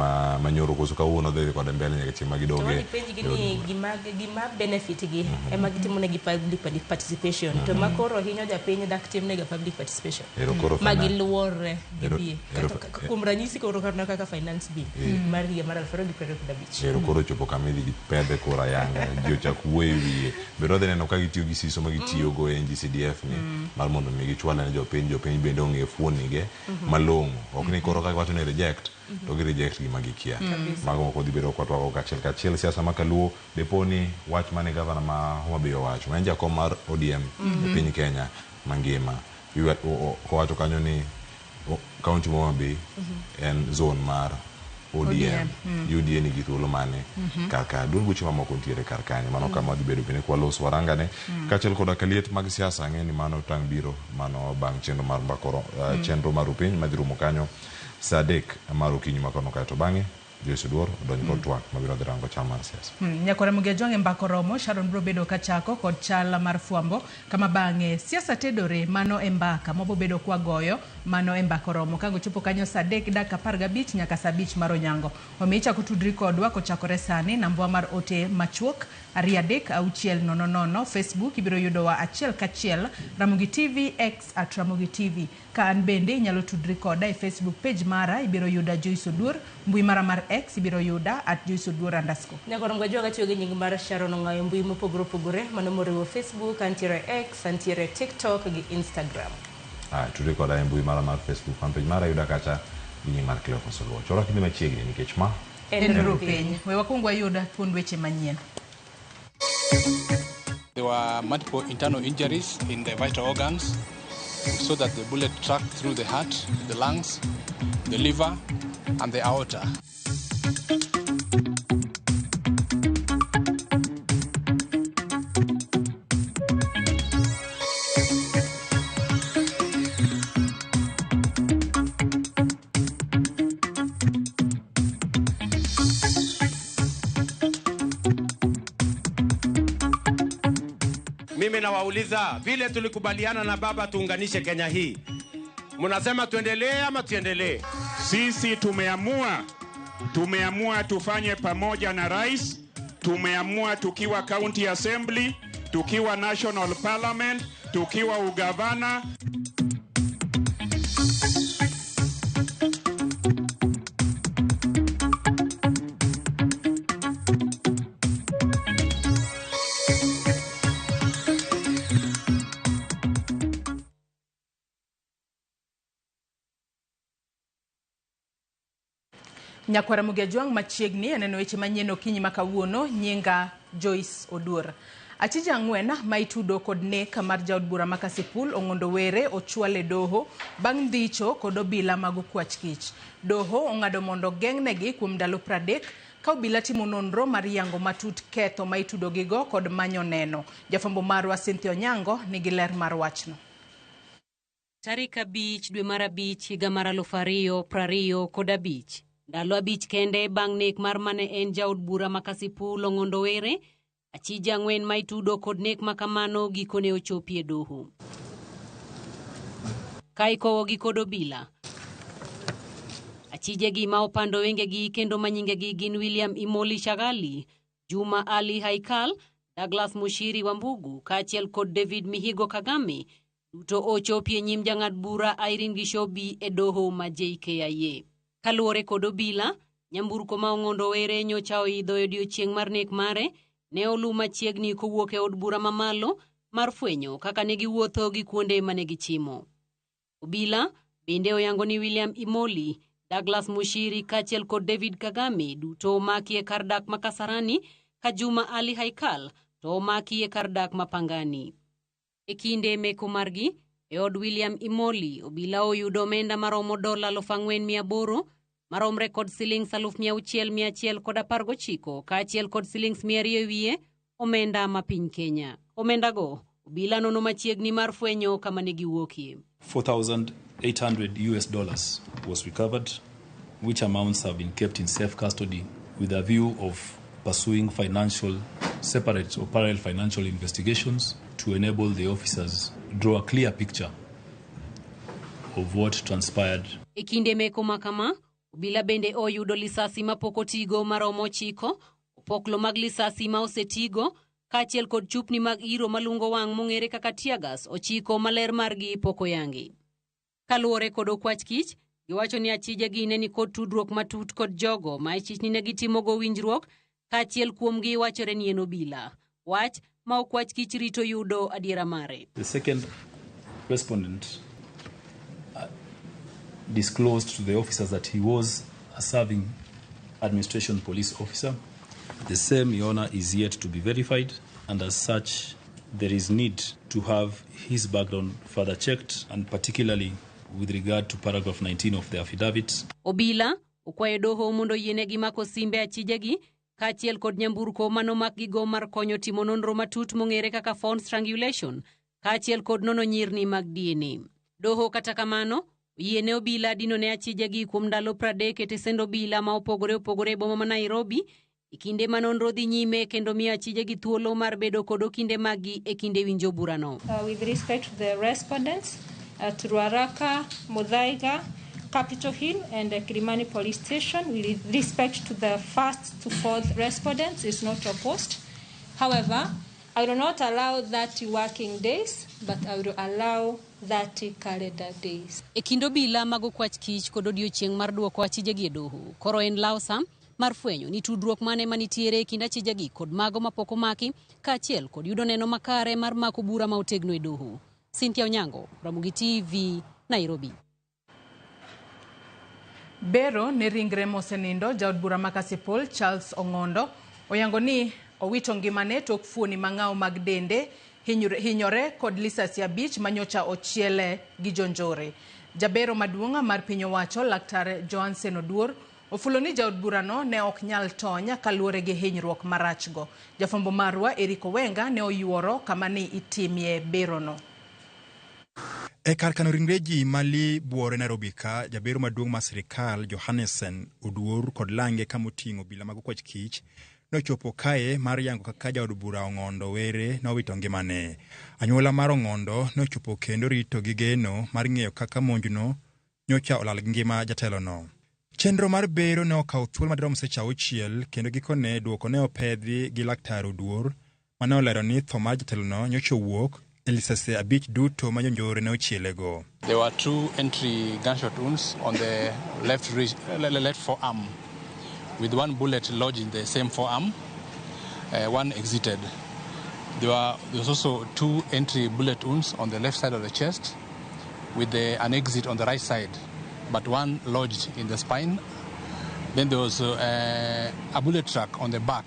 ma manyoro koso kawuono dhi kode mbele nyaka chieng' ma To gidoge wadhi penjgi ni gima benefit gi ema gitimo negi public participation to ma koro hinyo japiny dak timnega public participation Ero koro ma finance- giluorre gidhie. Kuom ranyisi koro kata kaka finance bill mar higa mar 2025. Ero koro chopo kama idhi gi pedhe koro ayanga ji ochak wuoyo e wiye bende wadhi neno ka gitiyo gi siso ma gitiyogo e NGCDF ni mar mondo mi gichwale ne jopiny jopiny bende ong'e fuonige malong'o ok ni koro ka giwacho ni reject to gi reject gima gikia. Mago moko dhi bedo kwatwago kachiel kachiel. Siasa ma kaluo depo ni wach mane gavana ma Homa Bay owacho ma en jakom mar ODM e piny Kenya mangima kowacho kanyo ni kaunti ma Homa Bay en zone mar ODM, UDA nigi thuolo mane kar ka duond buche mamoko nitiere kar kanyo mano kama wadhi bedo bende kwaloso warangane kaachiel koda kaliet mag siasa. Ang'e ni mano tang' biro mano bang' chenro mar mbakoro chenro mar upiny madhi rumo kanyo saa 3 mar okinyi makono kaeto bang'e Joyce Oduor odonjo kod twak mabiro dhi rango chal mar siasa. Nyakwara Mugia Jwang' e mbaka oromo, Sharon biro bedo kachako kod chal mar fwambo kama bang'e siasa tedore mano e mbaka mwabobedo kwagoyo mano e mbaka oromo ka gochopo kanyo saa 3:15 nyaka saa 5 mar onyango. Omiyo ichako tudri kodwa kochakore sani nambwa mar ote machuok 23600 Facebook ibiro yudowa achiel kachiel Ramogi TV X at Ramogi TV. Ka an bende inyalo tudri koda e Facebook page mara ibiro yuda Joyce Oduor, mbui mara mar X ibiro yuda at Joyce Oduor underscore. Nyakwar Mgajwang' atiyo gi nying mar Sharon Ong'ayo mbui mopogore opogore mano moriwo Facebook, antiere X, antiere TikTok gi Instagram. Tudri koda e mbui mara mar Facebook fanpage mara yuda kacha gi nying mar Cleophas Oluoch. Orwaki ni machiegni nikech ma En ru piny. We wakwong wayud thuond weche manyien. There were multiple internal injuries in the vital organs, so that the bullet tracked through the heart, the lungs, the liver, and the aorta. Mimi nawauliza, vile tulikubaliana na baba tuunganishe Kenya hii, mnasema tuendelee ama tuendelee? Sisi tumeamua tufanye pamoja na rais, tumeamua tukiwa county assembly, tukiwa national parliament, tukiwa ugavana. Nyakwara Mugia Jwang' machiegni aneno weche manyien okinyi ma kawuono nyinga Joyce Oduor. Achije ang'wen ma itudo kod nek mar jaod bura ma Kasipul Ong'ondo Were ochwal e doho bang' ndhicho kod obila mag okwach kich. Doho ong'ado mondo geng'negi kuom ndalo 30 ka obila timo nonro mar yango matut ketho ma itudogigo kod manyo neno. Jafwambo marwa Cynthia Onyango nigi ler mar wachno. Tarik 5 dwe mar 5 higa mar 2025. Ndalo 5 kende bang' nek mar mane en jaod bura ma Kasipul Ong'ondo Were, achije ang'wen ma itudo kod nek ma kamano gikone ochopi e doho. Ka ikowogi kod obila. Achijegi ma opando wengegi kendo ma nyingegi gin William Imoli Shagali, Juma Ali Haikal, Douglas Mushiri Wambugu kaachiel kod David Mihigo Kagame duto ochopi e nyim jang'ad bura Irene Gishobi e doho ma JKIA. Kaluwore kod obila, nyamburko ma Ong'ondo Were nyocha oidho e odiechieng' mar nek mare ne olu machiegni kowuok e od bura mamalo mar fwenyo kaka ne giwuotho gi kuonde mane gichimo. Obila bende oyango ni William Imoli, Douglas Mushiri kaachiel kod David Kagame duto omaki e kar dak ma Kasarani ka Juma Ali Haikal to omaki e kar dak ma Pangani. E kinde meko margi, e od William Imoli, obila oyudo omenda maromo dola 4,800 maromre kod silings 6,119 kaachiel kod silings 200 e wiye omenda ma piny Kenya. Omendago obila nono machiegni mar fwenyo kama ne giwuokie. 4,800 US dollars was recovered, which amounts have been kept in safe custody with a view of pursuing financial separate or parallel financial investigations to enable the officers draw a clear picture of what transpired. E kinde meko ma kama, Obila bende oyudo lisasi mapok otigo maromo 9, opoklo mag lisasi ma osetigo, kaachiel kod chupni mag iro malungo wang' mong'ere kaka tear gas 9 maler margi pok oyangi. Kaluwore kod okwach kich, giwacho ni achijegi ne nikod tudruok matut kod jogo ma ichich ni ne gitimogo winjruok, kaachiel kuomgi wachore ni en obila. Wach ma okwach kich rito yudo adiera mare. The second respondent disclosed to the officers that he was a serving administration police officer. The same, Your Honor, is yet to be verified, and as such, there is need to have his background further checked, and particularly with regard to paragraph 19 of the affidavit. Obila okwayo doho mondo oyienegi mako simbe achijegi kaachiel kod nyamburko manomakgigo mar konyo timo nonro matut mong'ere kaka phone strangulation kaachiel kod nono nyirni mag DNA. Doho kata kamano oyiene obila dino ne achijegi kuom ndalo 30 e tesend obila ma opogore opogore e boma ma Nairobi e kinde ma nonro dhi nyime kendo miyo achijegi thuolo mar bedo kod okinde maggi e kinde winjo burano. With respect to the respondents at Ruaraka, Muthaiga, Capitol Hill and Kilimani Police Station, with respect to the first to fourth respondents is not opposed. However, I will not allow 30 working days, but I will allow 30 calendar days. E kind obila mag okwach kich kod odiochieng' mar duoko achijegi e doho, koro en law sa mar fwenyo ni tudruok mane manitiere e kind achijegi kod mago mapok omaki kaachiel kod yudo neno makare mar mako bura ma otegno e doho. Cynthia Onyango, Ramogi TV, Nairobi. Bero ne ringre mosenindo jaod bura ma Kasipul Charles Ong'ondo oyango ni owito ngimane tok fuoni mang'aw mag dende hinyore kod lisasi 5 manyocha ochiele gi jonjore. Jabero maduong' mar piny owacho Laktar Johansen Oduor ofulo ni jaod burano ne ok nyal tony kaluwore gi hinyruok marachgo. Jafwambo marwa Eric Owenga ne oyuoro kama ni itimie berono. E kar kano ringre ji mali buore Nairobi ka, jabero maduong' mar sirikal Johannesen Oduor kod lange kamoting'o obila mag okwach kich nochopo kae mar yango kaka jaod bura Ong'ondo Were nowito ngimane. Anyuola mar Ong'ondo nochopo kendo rito gi geno mar ng'eyo kaka monjno nyocha olal gi ngima jatelono. Chenro mar bero ne okawo thuolo madirom seche 6 kendo gikone duoko ne opedhi gi Laktar Oduor mane olero ni tho mar jatelono nyocha owuok e lisase 5 duto ma jonjore ne ochielego. There were 2 entry gunshot wounds on the left forearm, with 1 bullet lodged in the same forearm, 1 exited. There was also 2 entry bullet wounds on the left side of the chest, with an exit on the right side, but 1 lodged in the spine. Then there was a bullet track on the back,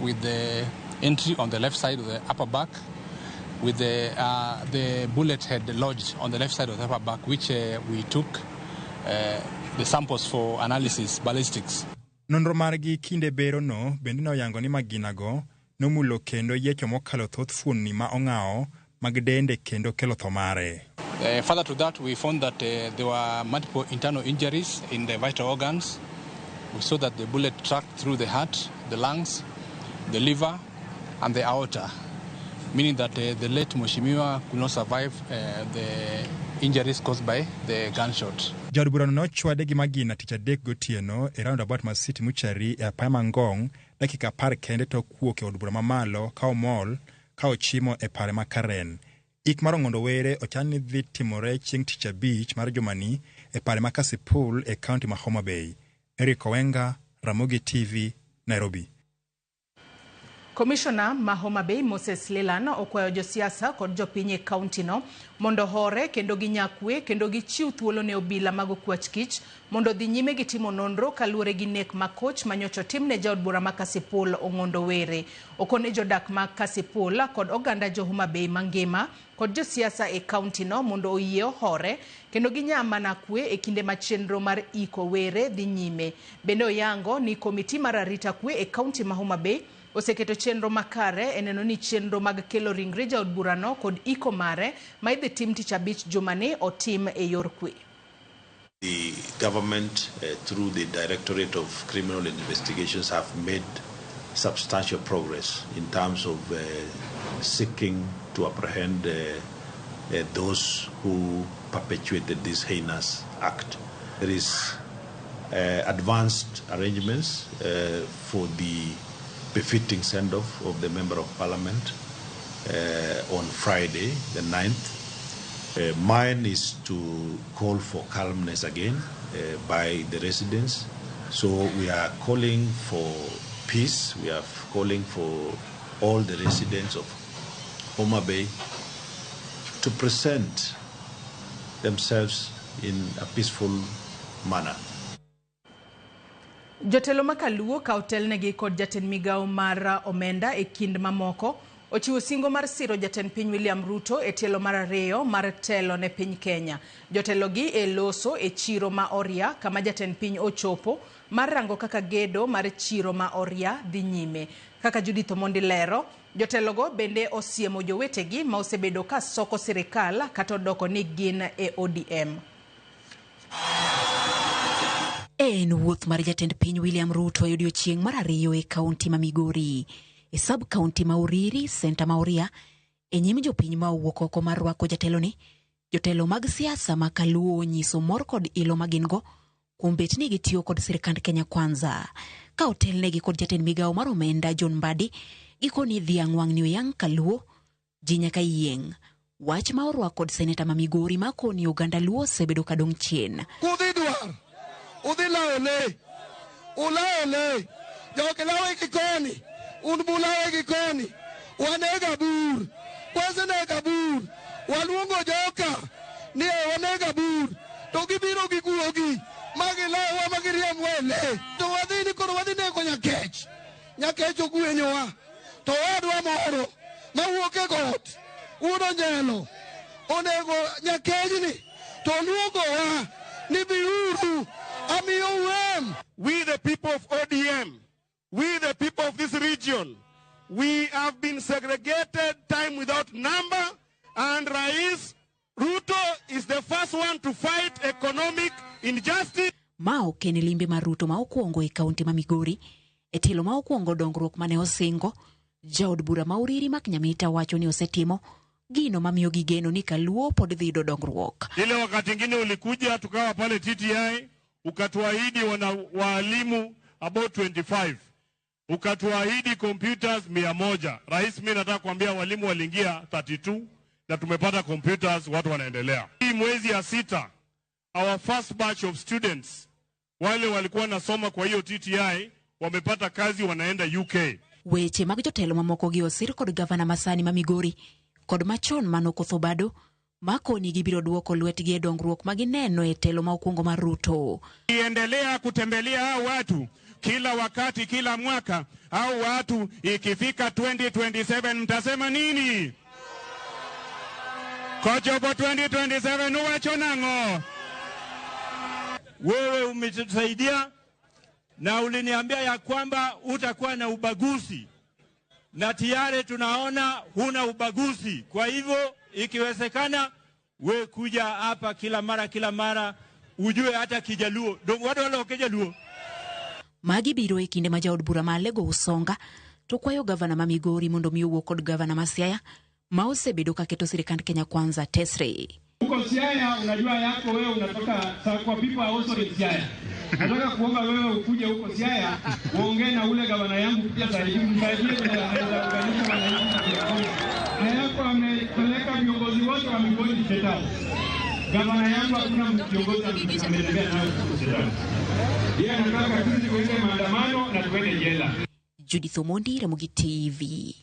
with the entry on the left side of the upper back, with the bullet head lodged on the left side of the upper back, which we took the samples for analysis, ballistics. Nonro margi kinde bero no bende noyango ni maginago nomulo kendo yiecho mokalo thoth fuonni ma ong'awo mag dende kendo kelo tho mare. Further to that, we found that there were multiple internal injuries in the vital organs. We saw that the bullet tracked through the heart, the lungs, the liver, and the aorta, meaning that the late Mheshimiwa could not survive the injuries caused by the gunshot. Jaod burano nochwade gi magina tich adek gotieno e roundabout mar City Mortuary e apaya ma Ngong' dakika 10 kende tok wuok e od bura mamalo ka omol ka ochimo e pare ma Karen. Ik mar Ong'ondo Were ochan ni dhi timore chieng' tich abich mar jumani e pare ma Kasipul e kaunti ma Homa Bay. Eric Owenga, Ramogi TV, Nairobi. Komishona ma Homa Bay Moses Lelan okwayo josiasa kod jopiny e kaunti no mondo hore kendo ginyakwe kendo gichiw thuolo ne obila mag okwach kich mondo dhi nyime gi timo nonro kaluwore gi nek makoch manyocha otim ne jaod bura ma Kasipul Ong'ondo Were. Okone jodak ma Kasipul kod oganda jo Homa Bay mangima kod josiasa e kaunti no mondo oyie ohore kendo ginya mana kwe e kinde ma chenro mar iko Were dhi nyime. Bende oyango ni komiti mar arita kwe e kaunti ma Homa Bay oseketo chenro makare e neno ni chenro mag kelo ringre jaod burano kod iko mare ma idhi tim tich abich jumani otim e yor kwe. The government through the Directorate of Criminal Investigations have made substantial progress in terms of seeking to apprehend those who perpetuated this heinous act. There is advanced arrangements for the befitting send-off of the Member of Parliament on Friday, the 9th. Mine is to call for calmness again by the residents. So we are calling for peace. We are calling for all the residents of Homa Bay to present themselves in a peaceful manner. Jotelo makaluo ka otelnegi kod jatend migawo mar omenda e kind mamoko ochiwo singo mar siro jatend piny William Ruto e tielo mar ariyo mar telo ne piny Kenya. Jotelogi e loso e chiro ma Oria kama jatend piny ochopo mar rango kaka gedo mar chiro ma Oria dhi nyime. Kaka Judith Omondi lero, jotelogo bende osiemo jowetegi ma osebedo ka soko sirikal kata odoko ni gin e ODM. En wuoth mar jatend piny William Ruto e odiechieng' mar ariyo e kaunti ma Migori, e sub kaunti ma Uriri, senta ma Oria, e nyim jopiny ma owuok oko mar rwako jateloni. Jotelo mag siasa ma Kaluo onyiso mor kod ilo ma gin go kuom bet ni gitiyo kod sirikand Kenya Kwanza. Ka otelnegi kod jatend migawo mar omenda John Mbadi, gikoni dhiang' wang'ni oyang' Kaluo, ji nyaka yieng'. Wach ma orwak kod seneta ma Migori ma koni oganda Luo osebedo kadong' chien. Kudhi dwar, udhi lawo le, ulawo le, jogi lawe gi koni, un bulawe gi koni, wanega bur, wasenega bur, waluongo joka ni wanega bur, to gibiro gi guogi, magilawa magiriembo e le, to wadhi ni koro wadhi nego Nyakech, Nyakech ogwenyowa, to owadwa moro mawuok e got, wuod Onyelo, onego Nyakechni, to luongowa ni biuru, amiyo wem. We the people of ODM, we the people of this region, we have been segregated time without number, and Rais Ruto is the first one to fight economic injustice. Ma ok en limbe mar Ruto ma okwongo e kaunti ma Migori, e tielo ma okwongo dongruok mane osingo, jaod bura ma Uriri Mak Nyamita wacho ni osetimo gino mamiyo gigeno ni Kaluo pod dhi yudo dongruok. Ile wakati ingine ulikuja tukawa pale TTI ukatuahidi wana waalimu about 25, ukatuahidi computers 100. Rais, mimi nataka kuambia walimu waliingia 32 na tumepata computers, watu wanaendelea. Hii mwezi ya 6, our first batch of students wale walikuwa nasoma kwa hiyo TTI wamepata kazi, wanaenda UK. Weche mag jotelo mamoko gi osir kod gavana masani ma Migori kod machon mano Kotho Bado makoni gibiro duoko lwetgi e dongruok magineno e telo ma okwongo mar Ruto. Iendelea kutembelea hao watu kila wakati, kila mwaka. Hao watu ikifika 2027 mtasema nini? Kochopo 2027 uwacho nang'o? Wewe umetusaidia na uliniambia ya kwamba utakuwa na ubaguzi, na tayari tunaona huna ubaguzi. Kwa hivyo ikiwezekana we kuja hapa kila mara, kila mara, ujue hata Kijaluo. Wadu wala Kijaluo. Magi biro e kinde ma jaod bura ma Alego Usonga to kwayo gavana ma Migori mondo mi owuo kod gavana ma Siaya ma osebedo ka keto sirikand Kenya Kwanza tesre. Uko Siaya, unajua yako wewe unatoka Sakwa, people are also in Siaya. Nataka kuomba wewe ukuje huko Siaya uongee na ule gavana yangu pia sahihi, msaidie vile anaweza kuunganisha wananchi na viongozi. Na yako amepeleka viongozi wote wa Migori State House. Gavana yangu hakuna kiongozi ametembea nayo huko State House. Yeye anataka sisi tuende maandamano na tuende jela. Judith Omondi, Ramogi TV.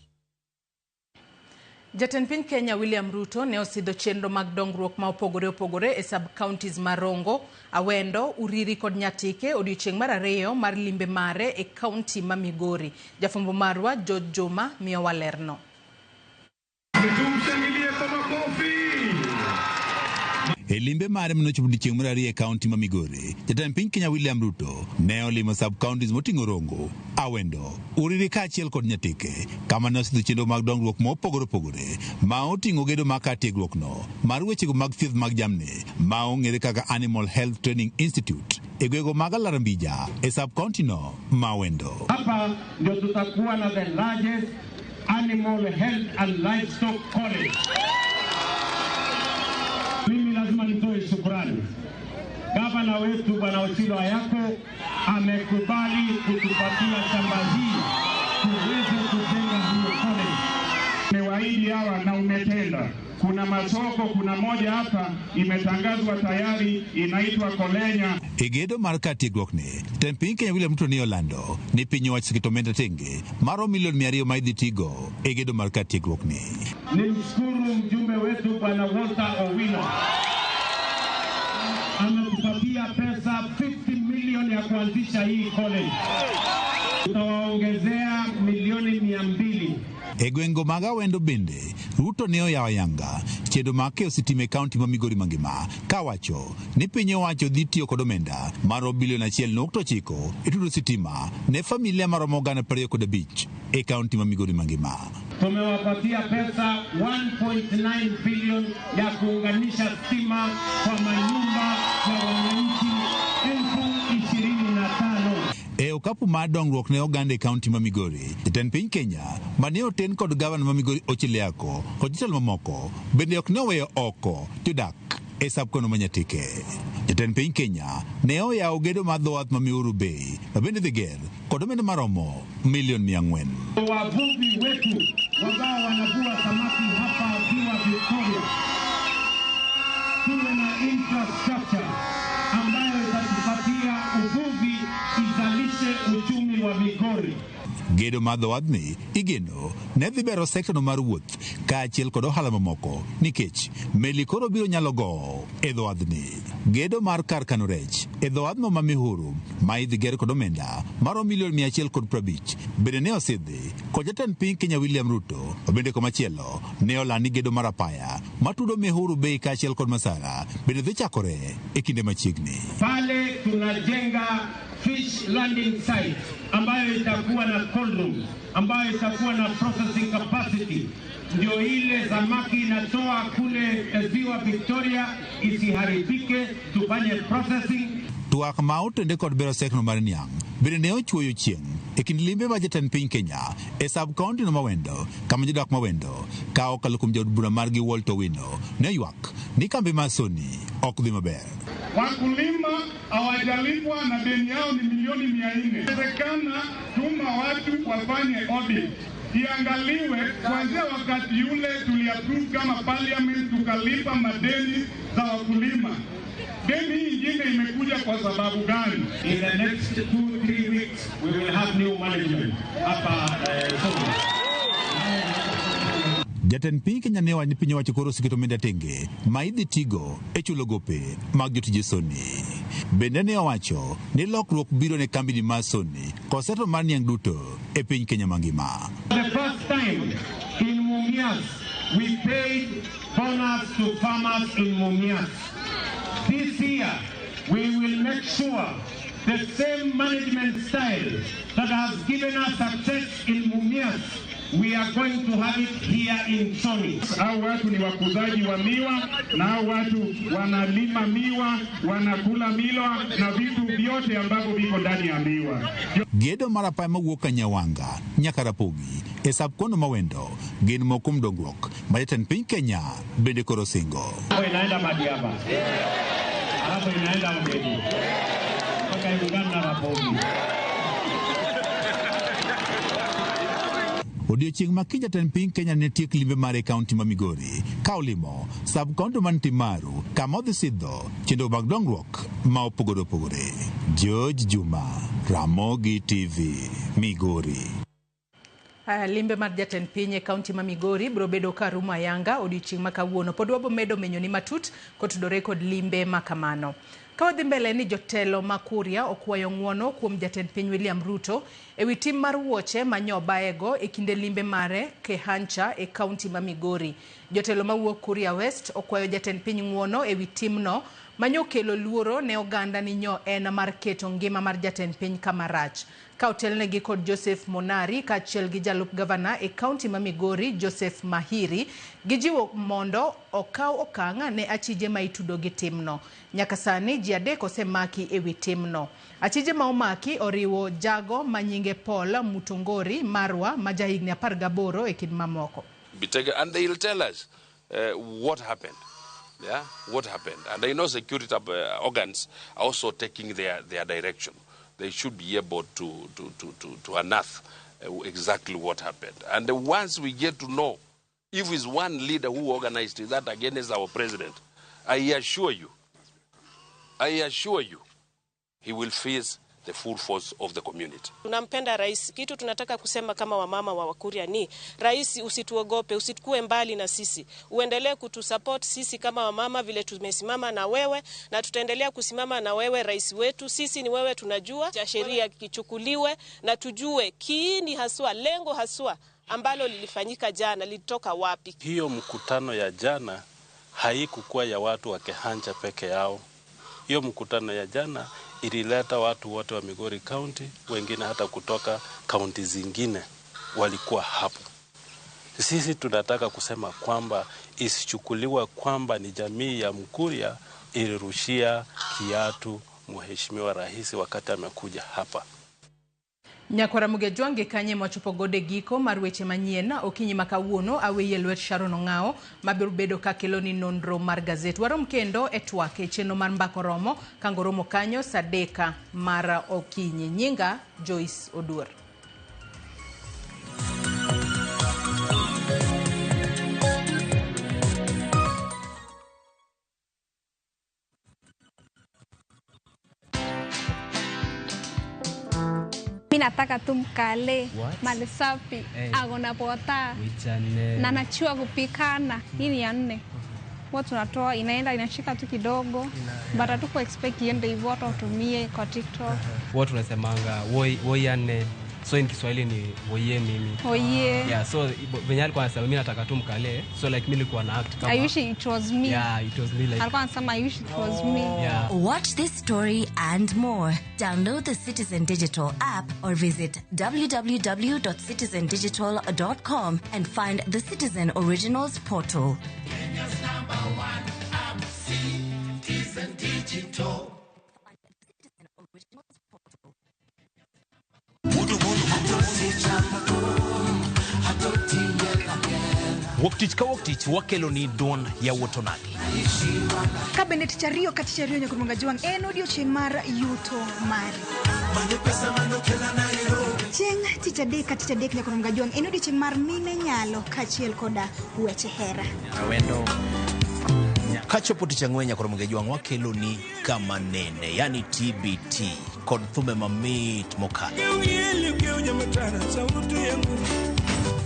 Jatend piny Kenya William Ruto ne osidho chenro mag dongruok ma opogore opogore e sub-counties ma Rongo, Awendo, Uriri kod Nyatike odiechieng' mar ariyo mar limbe mare e kaunti ma Migori. Jafwambo marwa George Juma miyowa lerno. E limbe mare manochopo odiechieng' mar ariyo e kaunti ma Migori, jatend piny Kenya William Ruto ne olimo sub-counties moting'o Rongo, Awendo, Uriri kaachiel kod Nyatike, kama ne osidho chenro mag dongruok mopogore opogore ma oting'o gedo mar kar tiegruokno mar wechego mag thieth mag jamni ma ong'ere kaka Animal Health Training Institute e gwego mag Alarambija e sub-county no ma Awendo. Hapa ndio tutakuwa na the largest Animal Health and Livestock College. Mimi lazima nitoe shukrani. Gavana Gavana wetu Bwana Ochilo Ayako amekubali kutupatia shamba hii tuweze kujenga hiyo college. Umewaahidi hawa na umetenda. Kuna masoko, kuna moja hapa imetangazwa tayari inaitwa Kolenya. E gedo mar kar tiegruokni, jatend piny Kenya William Ruto ne olando ni piny owacho oseketo omenda tenge maromo milion 200 ma idhi tigo e gedo mar kar tiegruokni. Nimshukuru mjumbe wetu Bwana Walter Owino ametupatia pesa 50 milioni ya kuanzisha hii college. Tutawaongezea milioni 200. E gwengego mag Awendo bende, Ruto ne oyawo ayanga chenro mag keyo sitima e kaunti ma Migori mangima kawacho ni piny owacho dhi tiyo kod omenda maromo bilion 1.9 e tudo sitima ne familia maromo 25,000 e kaunti ma Migori mangima. Tumewapatia pesa 1.9 bilion ya kuunganisha stima kwa manyumba ya wananchi 25,000. E okapu mar dongruok ne oganda e kaunti ma Migori, jatend piny Kenya mane oten kod gavana ma Migori Ochilo Ayako kod jotelo mamoko bende ok ne oweyo oko jodak e sub-kono ma Nyatike. Jatend piny Kenya ne oyawo gedo mar dho wath ma Miuru Bay ma bende dhi ger kod omenda maromo milion 400. Wavuvi wetu ambao wanavua samaki hapa Ziwa Victoria, tuwe na infrastructure ambayo itatupatia uvuvi izalishe uchumi wa Migori. Gedo mar dho wadhni igeno ne dhi bero sekta no mar wuoth kaachiel kod ohala mamoko nikech meli koro biro nyalo gowo e dho wadhni. Gedo mar kar kano rech e dho wadhno ma Mihuru ma idhi ger kod omenda maromo milion 150 bende ne osidhi kod jatend piny Kenya William Ruto. Bende komachielo ne oland ni gedo mar apaya matudo Mihuru Bay kaachiel kod Masara bende dhi chakore e kinde machiegni. Pale tunajenga fish landing site ambayo itakuwa na cold room, ambayo itakuwa na processing capacity, ndio ile samaki inatoa kule Ziwa Victoria isiharibike, tufanye processing. Twak ma otende kod bero sekno mar niang' bende ne ochuoyo chieng' e kind limbe ma jatend piny Kenya e sub county no Mawendo kama jodak Mawendo ka okalo kuom jaod bura margi Walter Owino ne oywak ni kambi mar Sony ok dhi maber. Wakulima hawajalipwa na deni yao ni milioni 400. Inawezekana tuma watu wafanye audit iangaliwe kuanzia wakati yule tuliapprove kama parliament tukalipa madeni za wakulima. Deni hii ingine imekuja kwa sababu gani? In the next 2-3 weeks we will have new management hapa Sony. Jatend piny Kenya ne owacho ni piny owacho koro oseketo omenda tenge ma idhi tigo e chulo gope mag jotije Sony. Bende ne owacho ni lokruok biro ne kambini mar Sony kod sekta mar niang' duto e piny Kenya mangima. The first time in Mumias, we paid bonus to farmers in Mumias. This year, we will make sure the same management style that has given us success in Mumias, we are going to have it here in Sony. Hao watu ni wakuzaji wa miwa na hao watu wanalima miwa, wanakula miwa na vitu vyote ambavyo viko ndani ya miwa. Gedo mar apaya mawuok Kanyawanga nyaka Rapogi e sub kono Mawendo gin moko kuom dongruok ma jatend piny Kenya bende koro singo. Hapo inaenda Madiaba, hapo inaenda Odedi, mpaka iungane na Rapogi. Odiochieng' ma kiny jatend piny Kenya ne tiek limbe mare e kaunti ma Migori ka olimo sub county man Timaru kama odhi sidho chenro mag dongruok ma opogore opogore. George Juma, Ramogi TV, Migori. Aya, limbe mar jatend piny e kaunti ma Migori biro bedo ka rumo ayanga odiochieng' ma kawuono. Pod wabo medo menyoni matut kotudore kod limbe ma kamano. Ka wadhi mbele ni jotelo ma Kuria okwayo ng'uono kuom jatend piny William Ruto ewi tim mar wuoche ma nyobayego e kinde limbe mare Kehancha e kaunti ma Migori. Jotelo mawuok Kuria West okwayo jatend piny ng'uono ewi timno manyokelo luoro ne oganda ni nyo en mar keto ngima mar jatend piny kama rach. Ka otelnegi kod Joseph Monari kaachiel gi jalup gavana e kaunti ma Migori Joseph Mahiri, gijiwo mondo okaw okang' ne achije ma itudo gi timno. Nyaka sani ji 3 osemaki ewi timno. Achije ma omaki oriwo jago ma nyinge Paul Mutongori Marwa ma jahigni 18 e kind mamoko. Be taken, and they will tell us what happened. Yeah, what happened. And I know security organs are also taking their direction. They should be able to unearth exactly what happened. And once we get to know if it's one leader who organized that against our president, I assure you, he will face the full force of the community. Tunampenda rais. Kitu tunataka kusema kama wamama wa Wakuria ni rais, usituogope, usikue mbali na sisi. Uendelee kutusupport sisi kama wamama vile tumesimama na wewe, na tutaendelea kusimama na wewe rais wetu. Sisi ni wewe, tunajua cha sheria kichukuliwe na tujue kiini haswa, lengo haswa ambalo lilifanyika jana lilitoka wapi. Hiyo mkutano ya jana haikukuwa ya watu wa Kehancha peke yao. Hiyo mkutano ya jana ilileta watu wote wa Migori County, wengine hata kutoka kaunti zingine walikuwa hapo. Sisi tunataka kusema kwamba isichukuliwe kwamba ni jamii ya Mkuria ilirushia kiatu Mheshimiwa Rais wakati amekuja hapa. Nyakwara Mugejwange kanye mwachopo gode giko mar weche manyien okinyi ma kawuono aweye lwet Sharon Ong'ao mabiro bedo ka keloni nonro mar gazet. Warom kendo e twak e chenro mar Mbaka Oromo kango romo kanyo saa 3 mar okinyi. Nyinga Joyce Oduor. Nataka tu mkale mali safi, hey. Agona pota na nachua kupikana. Hii ni ya 4. Huwa tunatoa inaenda inashika tu kidogo, but hatuko expect iende hivyo, watu watumie kwa TikTok. Huwa tunasemanga woi woi ya 4. So in Kiswahili ni woye mimi. Oye. Yeah, so venye alikuwa anasema mimi nataka tu mkale. So like mimi nilikuwa na act kama I wish it was me. Yeah, it was me like. Alikuwa anasema I wish it was me. Yeah. Watch this story and more. Download the Citizen Digital app or visit www.citizendigital.com and find the Citizen Originals portal. Kenya's number one app, Citizen Digital. Wuok tich ka wuok tich wakelo ni duond yawuot onagi. Ka bende tich ariyo ka tich ariyo nyaka Jwang' en odiochieng' mar yuto mari. Chieng' tich adek ka tich adek nyaka Jwang' en odiochieng' mar mine nyalo kaachiel koda weche hera. Awendo. Kachopo tich ang'wen nyaka Jwang' wakelo ni kama nene, yani TBT kod thumbe mamit mokalo.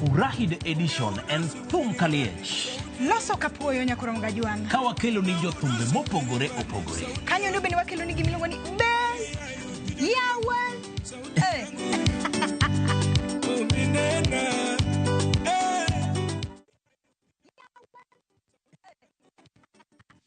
Furahi the edition and thum kaliech. Loso kapuoyo nyaka Jwang'. Ka wakelo ni jothumbe mopogore opogore. Kanyo ndo bende wakelo ni gimiluongo ni be yawa.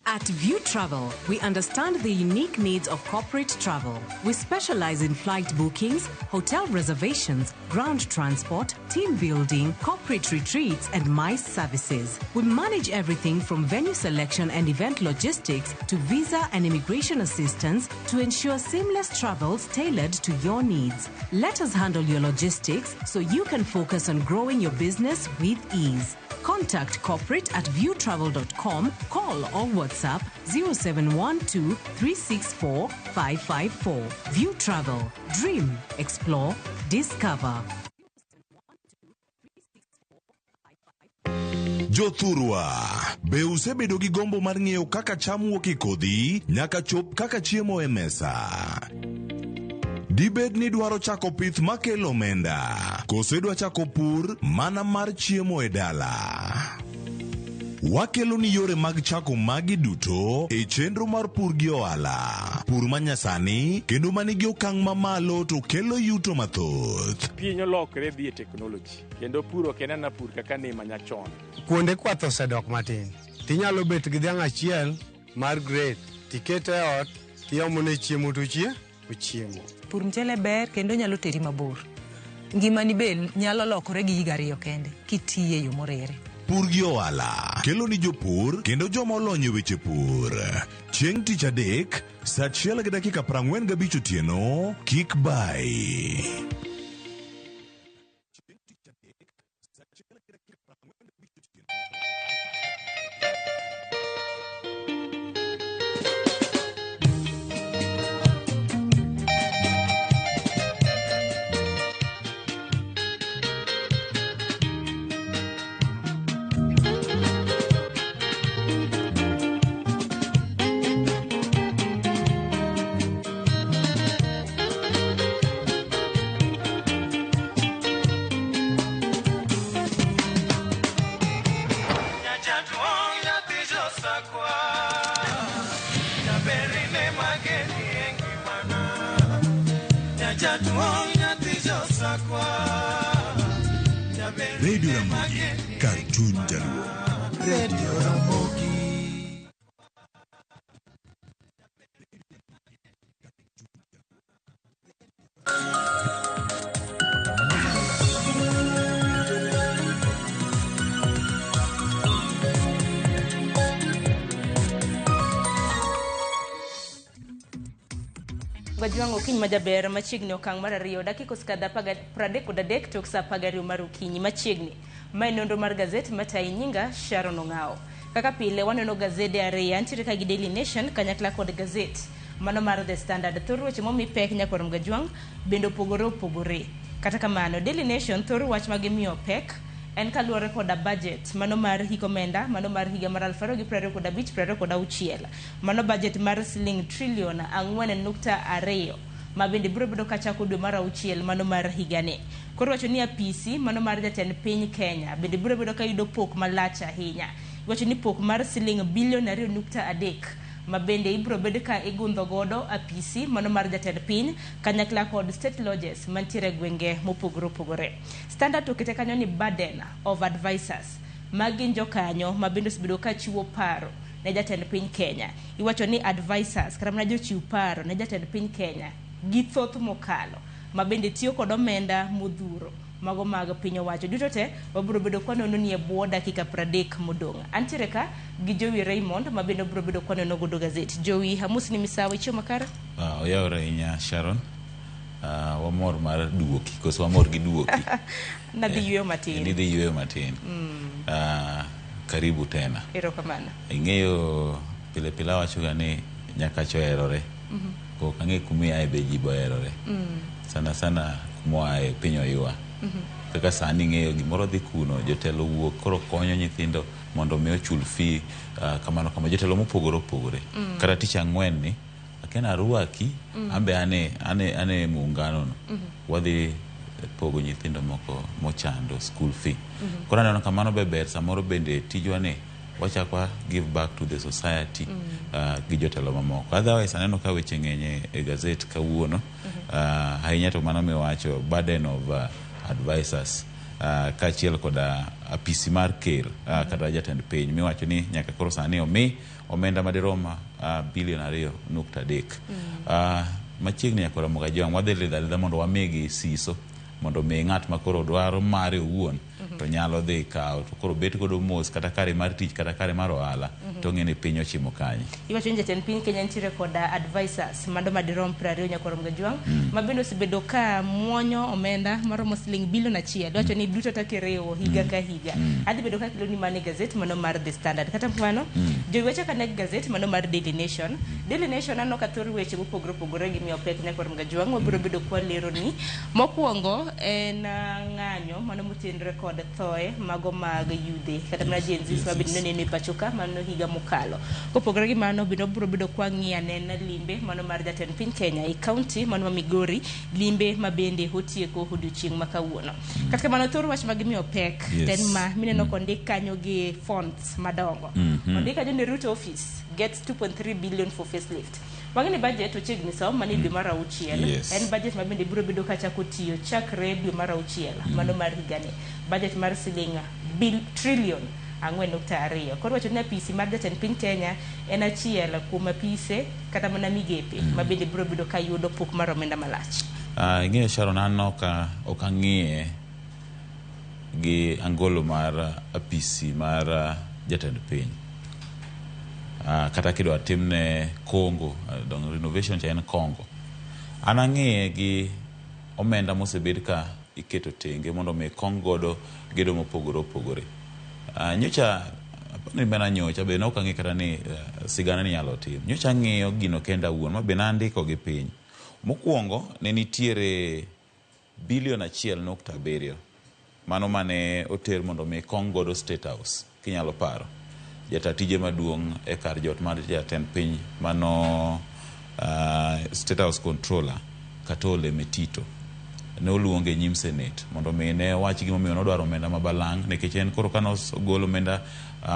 At View Travel, we understand the unique needs of corporate travel. We specialize in flight bookings, hotel reservations, ground transport, team building, corporate retreats, and MICE services. We manage everything from venue selection and event logistics to visa and immigration assistance to ensure seamless travels tailored to your needs. Let us handle your logistics so you can focus on growing your business with ease. Contact corporate at viewtravel.com, call or WhatsApp 0712 364 554. View Travel. Dream, explore, discover. Jothurwa, be usebedo gi gombo mar ng'eyo kaka cham wuok e kodhi nyaka chop kaka chiemo e mesa? Dibed ni dwaro chako pith makelo omenda, koso idwa chako pur mana mar chiemo e dala? Wakelo ni yore mag chako magi duto e chenro mar pur gi ohala. Pur manyasani kendo manigi okang' mamalo to kelo yuto mathoth. Piny olokre dhi e teknoloji kendo pur ok en ana pur kaka ne manyachon. Kuonde kwath osedok matin. Tinyalo bet gi dhiang' achiel mar grade, tikete e ot, tiomone chiemo to ochiemo. Pur mchele ber kendo nyalo teri mabor. Ngimani be nyalo lokore gi higa ariyo kende kitiye yo morere. Pur gi ohala kelo ni jopur kendo joma olony e weche pur. Chieng' tich adek saa 1:45 otieno, kik bai. Radio Ramogi, kar chuny Jaluo. Radio Ramogi. Wajwang' okinyi majaber machiegni okang' mar ariyo dakika osekadho 33 tok saa 12 mar okinyi machiegni. Mae nonro mar gazet matayi nyinga Sharon Ong'ao. Kaka pile waneno gazede ariyo antiere ka gi Daily Nation kanyakla kod gazet mano mar The Standard. Thor weche momi pek nyakwar Mgajwang' bende opogore opogore. Kata kamano Daily Nation thor wach ma gimiyo pek en kaluwore koda budget mano mar hik omenda mano mar higa mar 2025-2026 mano budget mar siling trilion 4.2 ma bende biro bedo kachako dwe mar auchiel mano mar higani. Koro wacho ni apisi mano mar jatend piny Kenya bende biro bedo kayudo pok malach ahinya. Iwacho ni pok mar siling bilion 2.3 ma bende ibiro bed ka igundho godo apisi mano mar jatend piny kanyakla kod state lodges mantiere e gwenge mopogore opogore. Standard okete kanyo ni burden of advisors ma gin jokanyo ma bende osebedo ka chiwo paro ne jatend piny Kenya. Iwacho ni advisors kata mana jochiw paro ne jatend piny Kenya gi thoth mokalo ma bende tiyo kod omenda modhuro mago mag piny owacho. Duto te wabiro bedo kwanono ni e bwo dakika 30 modong'. Antiere ka gi Jowi Raymond ma bende obiro bedo kwanono godo gazet. Jowi, amosi ni misawa, ichiemo makare? Oyawore ahinya Sharon. Wamor mar duoki, koso wamor gi duoki. Nadhi yueyo matin. Nidhi yueyo matin. Karibu tena. Erokamano. Ing'eyo pile pile awachoga ni Nyakach oherore. Ok ang'e kumiaye be ji be oherore. Sana sana kumoaye piny oywa. Kaka sani ing'eyo gimoro dhi kuno, jotelo wuok koro konyo nyithindo mondo mi ochul fee kamano kamano. Jotelo mopogore opogore. Kata tich ang'wen ni, akia ni arwaki, anbe ane, ane, ane muungano no. Wadhi pogo nyithindo moko mochando school fee. Koro aneno ka mano be ber samoro bende tijwa ni wachak wa give back to the society gi jotelo mamoko. Otherwise aneno ka weche ng'eny e gazet kawuono. Ahinya to mano miwacho burden of advisors kaachiel koda apisi mar ker kata jatend piny miwacho ni nyaka koro sani omi omenda madirom bilion 2.3. Machiegni nyaka Ramogi Ajwang' wadhi lidho alidha mondo wamigi siso mondo mi ng'at ma koro dwaro mare owuon to nyalo dhi kawo to koro bet godo mos kata kare mar tich kata kare mar ohala to ong'e ni piny ochimo kanye. Iwacho ni jatend piny Kenya nitiere koda advisors mano madirom 20 nyaka Ramogi Ajwang' ma bende osebedo ka muonyo omenda maromo siling bilion 1. Iwacho ni duto te kiriwo higa ka higa. Adhi bedo ka keloni mana e gazet mano mar The Standard. Kata kamano, jowi wacho ka ne gazet mano mar Daily Nation. Daily Nation aneno ka thor weche mopogore opogore gimiyo pek nyaka Ramogi Ajwang' wabiro bedo kwa lero ni mokwongo en ng'anyo mano motenore kod thoe mago mag yudhe kata mana Gen Z ma bende noneno e pacho ka mano higa mokalo. Kopogore gi mano bende wabiro bedo kwa ng'iyo anena limbe mano mar jatend piny Kenya e kaunti mano ma Migori, limbe ma bende otieko odiochieng' ma kawuono. Kata kamano thor wach ma gimiyo pek ten ma mineno kondik kanyo gi fonts madongo. Ondik kanyo ni Ruto office gets 2.3 billion for facelift. Wang'e ni budget ochiegni som mani dwe mar auchiel. En budget ma bende biro bedo kachako tiyo chakre dwe mar auchiel mano mar higani. Budget mar siling trillion 4.2. Koro wacho ni apisi mar jatend piny Kenya en achiel kuom apise kata mana migepe ma bende biro bedo ka yudo pok mar omenda malach. Ing'eyo Sharon, an ok ang'iye gi angolo mar apisi mar jatend piny. Kata kidwa timne Congo, dong renovation cha en Congo. An ang'iye gi omenda mosebed ka iketo tenge mondo mi kong godo gedo mopogore opogore. Nyocha, ni mana nyocha, be nok ang'e kata ni sigana ni nyalo tim. Nyocha ang'iyo gino kenda awuon, ma be nandiko gi piny. Mokwongo, ne nitiere bilion 1.7. Mano mane oter mondo mi kong godo State House, kinyalo paro. Jata tije maduong' e kar jot mar jatend piny mano State House Controller Katole Metito ne oluonge e nyim Senate mondo mi ne wach gimomiyo nodwaro omenda ma balang' nikech en koro kane ogolo omenda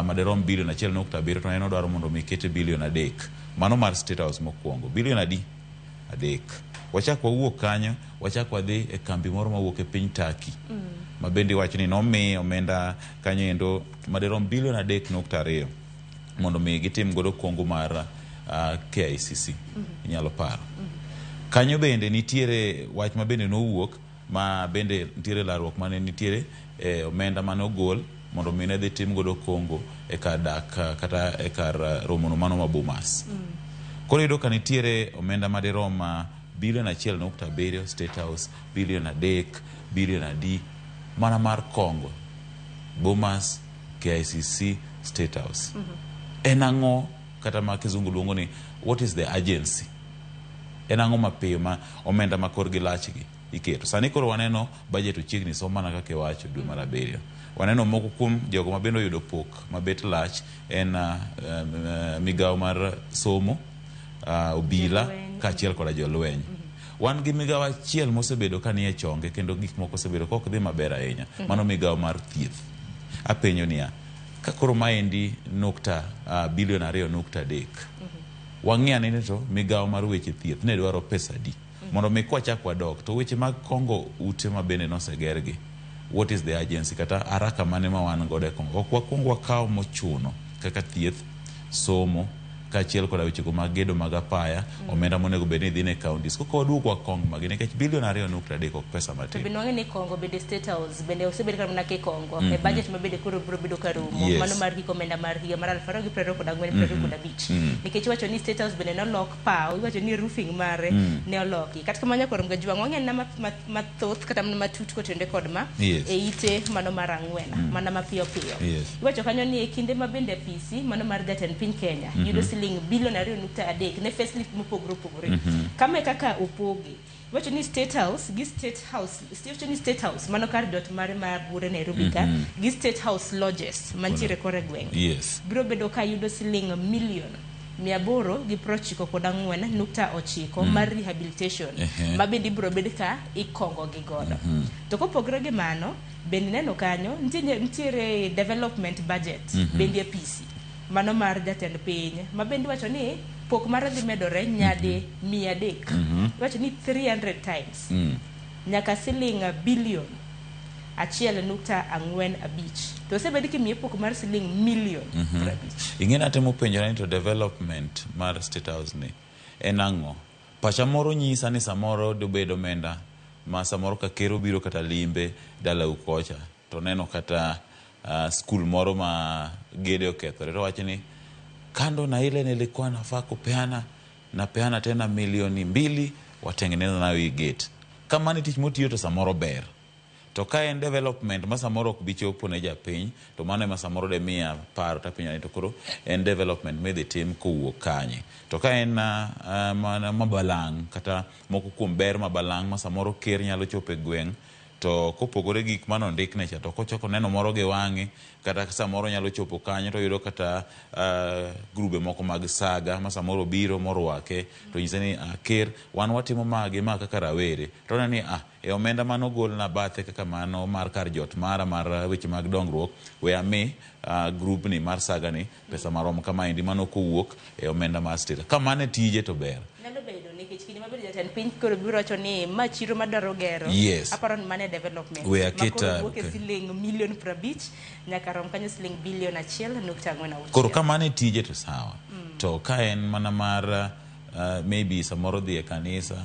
madirom bilion 1.7 to en odwaro mondo mi kete bilion 3. Mano mar State House mokwongo. Bilion adi? adek. Wachak wawuok kanyo, wachak wadhi e kambi moro mawuok e piny Turkey ma bende iwacho ni nomiye omenda kanyo endo madirom bilion 3.2 mondo mi gitim godo kongo mar KICC. Inyalo paro. Kanyo bende nitiere wach ma bende nowuok ma bende nitiere larruok mane nitiere e omenda mane ogol mondo mi ne dhi tim godo kongo e kar dak kata e kar romono mano ma Bomas. Koro iyudo ka nitiere omenda madirom bilion 1.7 State House, bilion 3, bilion adi mana mar kongo Bomas, KICC, State House. En ang'o kata ma kizungu luongo ni what is the urgency? En ang'o mapiyo ma omenda ma korgi lachgi iketo? Sani koro waneno budget ochiegni som mana kaka iwacho dwe mar abiriyo. Waneno moko kuom jogo ma bende oyudo pok mabet lach en migawo mar somo, obila kaachiel koda jolweny. Wan gi migawo achiel mosebedo ka nie chonge kendo gik moko osebedo ka ok dhi maber ahinya. Mano migawo mar thieth. Apenjo niya, ka koro maendi nukta bilion 2.3, wang'i ane ni to migawo mar weche thieth ne dwaro pesa adi? Mondo mi kwachak wadok to weche mag kongo ute ma bende nosegergi, what is the urgency kata haraka mane ma wan godo e kongo? Ok wakwong wakaw mochuno kaka thieth, somo, kaachiel koda wechego mag gedo mag apaya, omenda monego bed ni dhi ne counties. Koka waduog wakong magi nikech bilion 2.3 ok pesa To matin. bende wang'e ni Kongo bende State House bende osebed ka mana kikongo e budget ma bende koro biro bedo ka rumo mano mar giko omenda mar higa mar 2024 25. Nikech iwacho ni State House bende nolok paw, iwacho ni roofing mare ne oloki. Kata kamano nyakwar Mgajwang' wang'e na mathoth kata mana matut kotenore kod ma e ite mano mar ang'wen mana mapiyo piyo. Iwacho kanyo ni e kinde ma bende apisi mano mar jatend piny Kenya yudo siling bilion 2.3 ne facelift mopogore opogore. Kama e kaka opogi. Iwacho ni State House gi State House, iwacho ni State House mano kar jot mare ma Bure Nairobi ka gi State House Lodges mantiere kore gweng'. Biro bedo ka yudo siling milion 894.9 mar rehabilitation ma bende ibiro bed ka ikongo gi godo. To kopogore gi mano, bende neno kanyo nitiere development budget bende apisi mano mar jatend piny ma bende iwacho ni pok mare dhi medore nyadi 300. Iwacho ni 300 times nyaka siling bilion 1.45. To osebed kimiye pok mar siling milion 50. Ing'e natemo penjora ni to development mar State House ni en ang'o? Pacha moro nyisa ni samoro dobed omenda ma samoro ka ker obiro kata limbe dalau kocha to neno kata skul moro ma gede okethore to wacho ni kando na ile nilikuwa nafaa kupeana napeana tena milioni 2 watengeneza nayo hii gate. Kama ni tich motiyo to samoro ber. To ka en development ma samoro ok bi chopo ne japiny to mano ema samoro de miya paro tapenjo ni to koro en development midhi tim kowuok kanye. To ka en mana mabalang' kata moko kuom ber mabalang' ma samoro ker nyalo chopo e gweng' to kopogore gi gik manondikne cha to kochako neno moro gi wang'e kata samoro nyalo chopo kanyo to yudo kata grube moko mag saga ma samoro biro morwake to nyise ni ker wan watimo magi ma kaka rawere to oneno ni e omenda manogolna bathe kaka mano mar kar jot mara mar weche mag dongruok we ami grubni mar saga ni pesa marom kamaendi mano kowuok e omenda mar state. Ka mano e tije to ber. Nyalo bedo nikech kinde mabiro jatend piny koro biro wacho ni ma chiro madwaro gero. Aparo ni mano e development. We Ma aket, koro wuok e siling milion 50 nyaka rom kanyo siling bilion 1.46. Koro ka mano e tije to sawa. To ka en mana mar maybe samoro dhi e kanisa,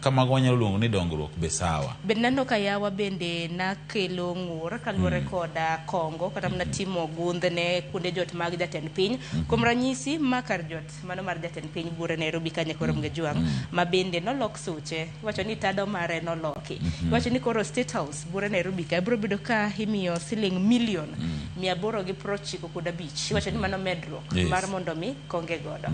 kamago wanyalo luongo ni dongruok be sawa. Bende naneno ka yawa bende nakelo ng'ur kaluwore kod kongo kata mana timo gundh ne kuonde jot mag jatend piny. Kuom ranyisi ma kar jot mano mar jatend piny Bure Nairobi kanye koro Mgajwang' ma bende nolok suche. Iwacho ni tado mare noloki. Iwacho ni koro State House Bure Nairobi ka biro bedo ka imiyo siling milion 895. Iwacho ni mano medruok mar mondo mi konge godo.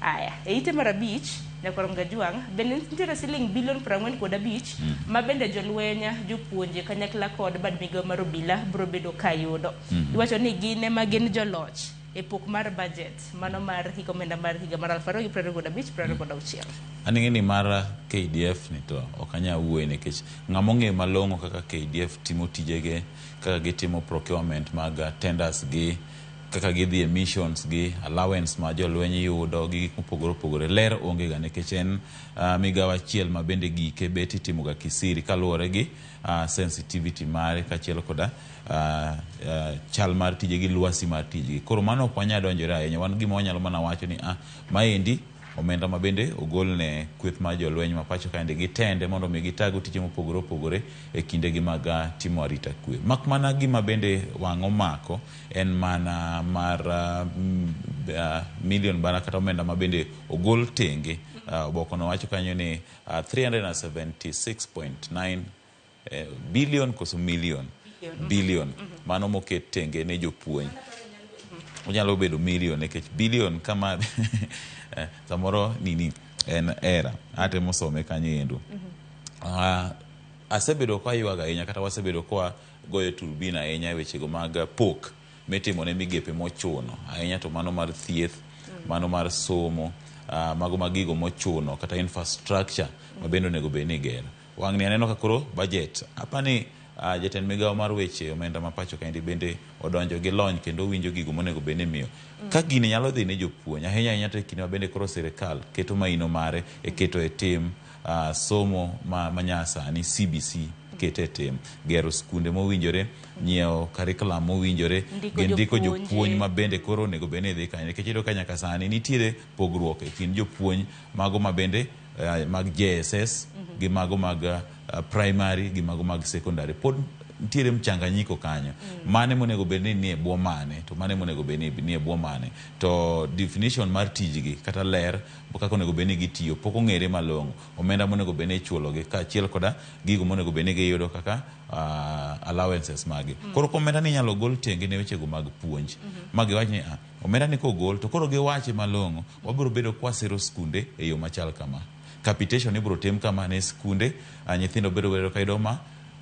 Aya, e ite mar abich nyakwar Mgajwang' bende nitiere siling bilion 45 ma bende jolweny, jopuonje kanyakla kod bad migawo mar obila biro bedo ka yudo. Iwacho ni gin ema gin joloch e pok mar budget mano mar hik omenda mar higa mar 2025 26. An ing'e ni mar KDF ni to ok anyal wuoye nikech ng'ama ong'eyo malong'o kaka KDF timo tijege, kaka gitimo procurement mag tenders gi, kaka gidhi e missions gi allowance ma jolweny yudo gi gik mopogore opogore ler onge ga nikech en migawo achiel ma bende gike bet itimo ga kisiri kaluwore gi sensitivity mare kaachiel koda chal mar tije gi lwasi mar tijgi. Koro mano ok wanyal donjore ahinya, wan gima wanyalo mana wacho ni maendi omenda ma bende ogol ne kweth mar jolweny ma pacho kaendi gitende mondo mi gitago tije mopogore opogore e kindegi mag timo arita kwe. Mak mana gima bende wang' omako en mana mar million bana kata omenda ma bende ogol tenge. Obokono wacho kanyo ni 376.9 billion koso million billion mano moket tenge ne jopuonj. Onyalo bedo million nikech billion kama samoro nini en era atemo some kanyo endo. Asebedo ka ywago ahinya kata wasebedo ka goyo turbin ahinya e wechego mag pok mitimo ne migepe mochuno ahinya, to mano mar thieth, mano mar somo, mago mag gigo mochuno kata infrastructure ma bende onego bed ni igero. Wang'ni aneno ka koro budget apani jatend migawo mar weche omenda ma pacho kaendi bende odonjo gi lony kendo winjo gigo monego bed ni imiyo. Ka gini nyalo dhi ne jopuonj ahinya ahinya to e kinde ma bende koro sirikal keto maino mare e keto e tim somo ma nyasani CBC kete e tim, gero skunde mowinjore, nyiewo curriculum mowinjore, gi ndiko jopuonj ma bende koro onego bed ni dhi kanyo. Nikech iyudo ka nyaka sani nitiere pogruok e kind jopuonj mago ma bende mag JSS gi mago mag primary gi mago mag secondary. Pod nitiere mchanganyiko kanyo. Mane monego bed ni nie bwo mane, to mane monego bed ni nie bwo mane. To definition mar tijgi kata ler kaka onego bed ni gitiyo pok ong'ere malong'o. Omenda monego bed ni ichulogi kaachiel koda gigo monego bed ni giyudo kaka allowances magi. Koro omenda ni inyalo gol tenge ne wechego mag puonj. Ma giwach ni omenda ni kogol to koro giwache malong'o, wabiro bedo kwasiro skunde e yo machal kama. Capitation ibiro tim kama ne skunde, nyithindo biro bedo kayudo ma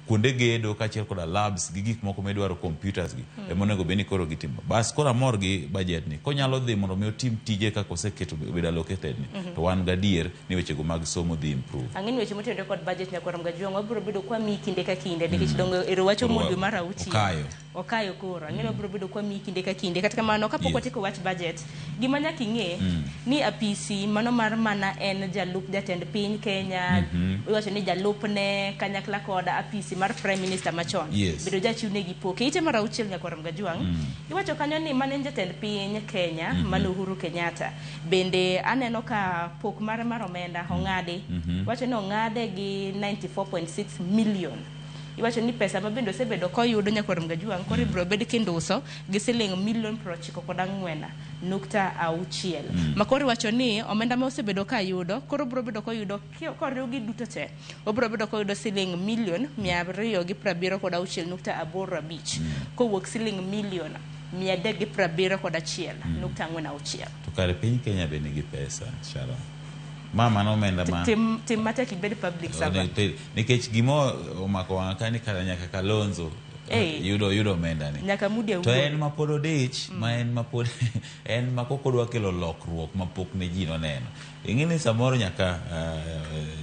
kuonde gedo kaachiel koda labs gi gik moko midwaro computers gi ema onego bed ni koro gitimo. Bas koro amor gi budget ni konyalo dhi mondo mi otim tije kaka oseketo obedo allocated ni to wan gadier ni wechego mag somo dhi improve. Ang'e ni weche motenore kod budget nyakwar Mgajuang' wabiro bedo kwa miyi kinde ka kinde nikech dongo ero wacho mondo mar auchiel. Okayo koro ang'e ni wabiro bedo kwa miyi kinde ka kinde. Kata kamano kapok watieko wach budget, gima nyaka ing'e ni apisi mano mar mana en jalup jatend piny Kenya, iwacho ni jalupne kanyakla kod apisi mar Prime Minister machon. Bedo jachiw negi pok. E ite mar auchiel nyakwar Mgajuang', iwacho kanyo ni mane en jatend piny Kenya, mano Uhuru Kenyatta. Bende aneno ka pok mare mar omenda ong'adi. Iwacho ni ong'ade gi 94.6 million. Iwacho ni pesa ma bende osebedo koyudo nyakwar Mgajuang' koro ibiro bed kinduso gi siling milion 94.6. Ma koro iwacho ni omenda ma osebedo kayudo koro biro bedo koyudo koriw gi duto te. Obiro bedo koyudo siling milion 276.85 kowuok siling milion 371.46. To kare piny Kenya be nigi pesa, Sharon. Mama no omenda ma tim matek ibed public servant. Nikech gima omako wang'a ka ni kare nyaka Kalonzo yudo omenda ni. Nyaka Mudi To en ma pod odich, ma en ma pod en ma kok odwa kelo lokruok ma pok ne ji noneno. Ing'e ni samoro nyaka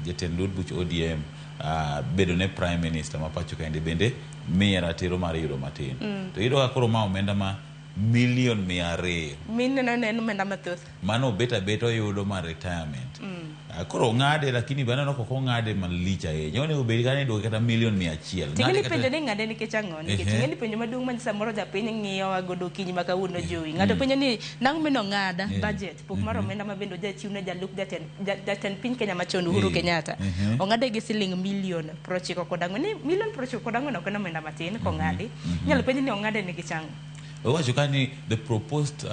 jatend duond buch ODM bedo ne Prime Minister ma pacho kaendi bende miye ratiro mar yudo matin. To iyudo ka koro ma omenda ma milion 200. Mineno ne en omenda mathoth. Mano obet abeta oyudo mar retirement. Koro ong'ade lakini be aneno kok ong'ade malich ahinya. Onego bed kata ni iduoke kata milion 100. Ting'e ni penjo ni ng'ade nikech ang'o? Nikech ing'e ni penjo maduong' ma samoro japiny ng'iyowa godo okinyi ma kawuono jowi. Ng'ato penjo ni nang'o mino ng'ada budget pok mar omenda ma bende ojachiw ne jalup jatend piny Kenya machon Uhuru Kenyatta. Ong'ade gi siling milion 94. Ni milion 94 ok en omenda matin kong'adi. Inyalo penj ni ong'ade nikech ang'o? Owacho ka ni the proposed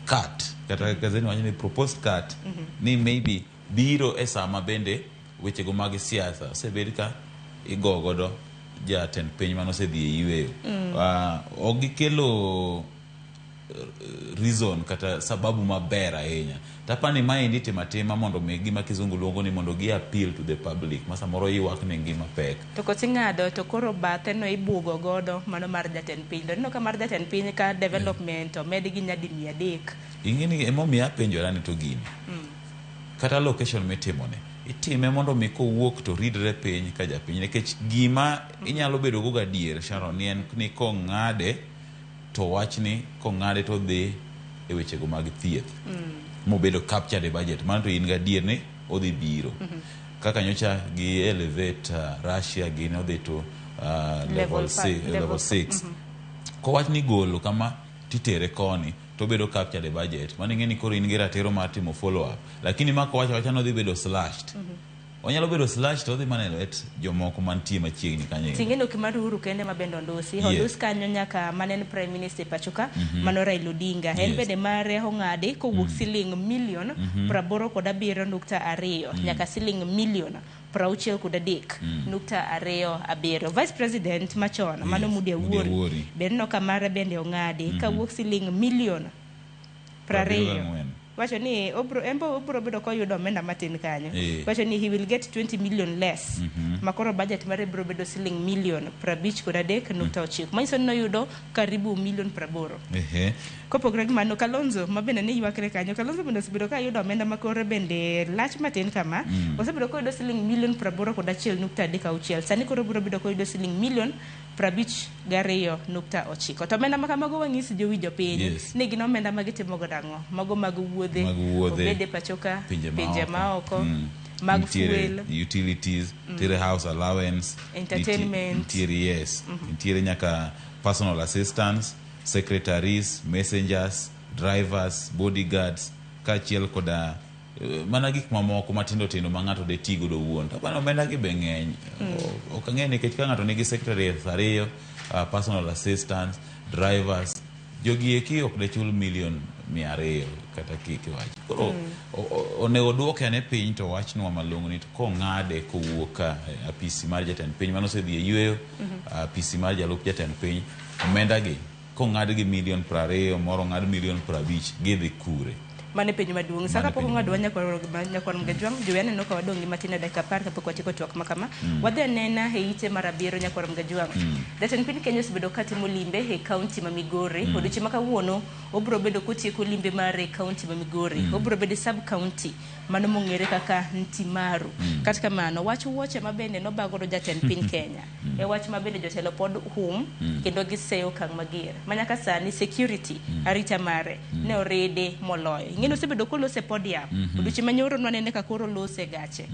cut, kata gazeti wacho ni proposed cut ni maybe biro e sama bende wechego mag siasa osebed ka igo godo jatend piny mane osedhi e yweyo. Ok gikelo reason kata sababu maber ahinya. Tapani maendi itimo atima mondo mi gima kizungu luongo ni mondo gi appeal to the public ma samoro ywak ne ngima pek. To kosing'ado to koro bathe no ibugo godo mano mar jatend piny. To ineno ka mar jatend piny ka development omed gi nyadi 300. Ing'e ni emomiyo apenjora ni to gini. Kata location mitimone, itime mondo mi kowuok to ridre piny ka japiny nikech gima inyalo bedo go gadier Sharon ni en ni kong'ade To wachni kong'ade to dhi e wechego mag thieth mobedo captured e budget, mano to in gadier ni odhi biro. Kaka nyocha gi elevate Russia gini odhi to level level 6. Kowach ni golo kama titere koni to bedo captured e budget, mano ing'e ni koro in gi ratiro mar timo follow up. Lakini ma kowacho awacha ni odhi bedo slashed, onyalo bedo slashed to odhi mana e lwet jomoko mantie machiegni kanyo endo. Ting'e ok mar Uhuru kende ma bende ondusi. Ondus kanyo nyaka mane en Prime Minister e pacho ka, mano Raila Odinga. En bende mare ong'adi kowuok siling milion 87.2 nyaka siling milion 63.27. Vice President machon, mano Moody Moody Awuori, Awuori. be neno ka mare bende ong'adi kawuok siling milion 20 74. Wacho ni obro, en be obro bedo koyudo omenda matin kanyo. Wacho ni he will get 20 million less. Makoro budget mare biro bedo siling milion 53.9. Manyiso ni noyudo karibu milion 80. Kopogore gi mano, Kalonzo ma bende ne ywakre kanyo, Kalonzo bende osebedo ka yudo omenda ma kore bende lach matin kama. Osebedo koyudo siling milion 81.36. Sani koro biro bedo koyudo siling milion 52.9. To omenda ma kamago wang'isi jowi jopiny ni gin omenda ma gitimo godo ang'o? Mago mag wuodhe, Mag wuodhe, obed e pacho ka, pinje pinje maoko, maoko, mag Nitiere fuel, utilities, nitiere house allowance, Entertainment. nitiere, yes, nitiere nyaka personal assistants, secretaries, messengers, drivers, bodyguards, kaachiel koda mana gik mamoko matindo tindo ma ng'ato de ti godo owuon. To bana omenda gi be ng'eny. Ok ang'eyo nikech ka ng'ato nigi secretaries ariyo, personal assistants, drivers, jogi eki ok de chul milion 200 kata kiwacho. Koro onego duoke ane piny to wachnwa malong'o ni to kong'ade kowuok ka apisi mar jatend piny mano osedhi e yueyo, apisi mar jalup jatend piny, omenda gi kong'ad gi milion 20 moro ong'ad milion 50 gidhi kure? Mano e penjo maduong'. Sa Mano e kapok penjo ong'adwa nyakwar Mgajwang', jowi aneno ka wadong' gi matin e dakika 10 kapok watieko twak ma kama. Wadhi anena e ite mar 7 nyakwar Mgajwang'. Jatend piny Kenya osebedo katimo limbe e kaunti ma Migori. Odiochieng' ma kawuono obiro bedo kotieko limbe mare e kaunti ma Migori. Obiro bedo e sub county mano mong'ere kaka Ntimaru. Kata kamano, wach wuoche ma bende nobagodo jatend piny Kenya. E wach ma bende jotelo pod hum kendo giseyo okang' mager. Ma nyaka sani security arita mare ne oridi moloyo. Ing'eni osebedo kolose e podium. Odiochieng' manyoro nwanene ka koro olose e gache.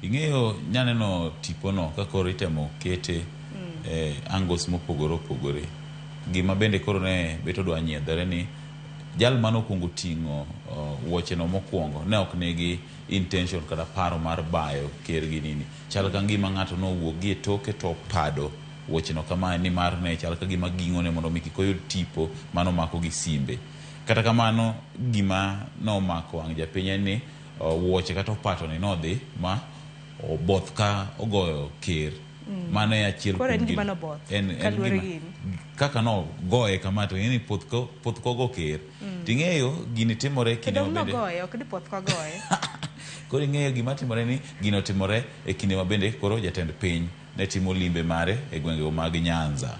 Ing'eyo nyaneno tipono ka koro itemo kete angles mopogore opogore. Gima bende koro ne bet odwa nyiedhore ni jal mane okuongo ting'o wuocheno mokwongo ne ok nigi intention kata paro mar bayo ker gi nini. Chal ka gima ng'ato nowuok gi e toke to opado wuocheno kamae ni mar ne chal ka gima ging'one mondo mi kik oyud tipo mano mako gi simbe. Kata kamano gima nomako wang' japiny en ni wuoche kata opato ni nodhi ma oboth ka ogoyo ker. Mano e achiel Koro en kuom gima gino. noboth, En kaluwore gima gi in. kaka nogoye kama to ing'e ni poth kogo ker. Ting'eyo gini timore e kinde Kendo ma bende nogoye, ok ni poth kogoye. Koro ing'eyo gima timore ni gino timore e kinde ma bende koro jatend piny ne timo limbe mare e gwenge mag Nyanza.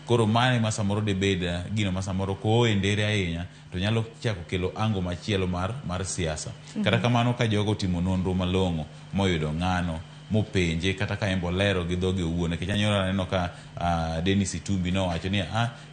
Koro mane ma samoro debed gino ma samoro koe ndere ahinya to nyalo chako kelo ango machielo mar siasa. Kata kamano ka jogo otimo nonro malong'o moyudo ng'ano mopenje kata ka en bolero gi dhoge owuon, nikech anyoro aneno ka Dennis Itumbi nowacho ni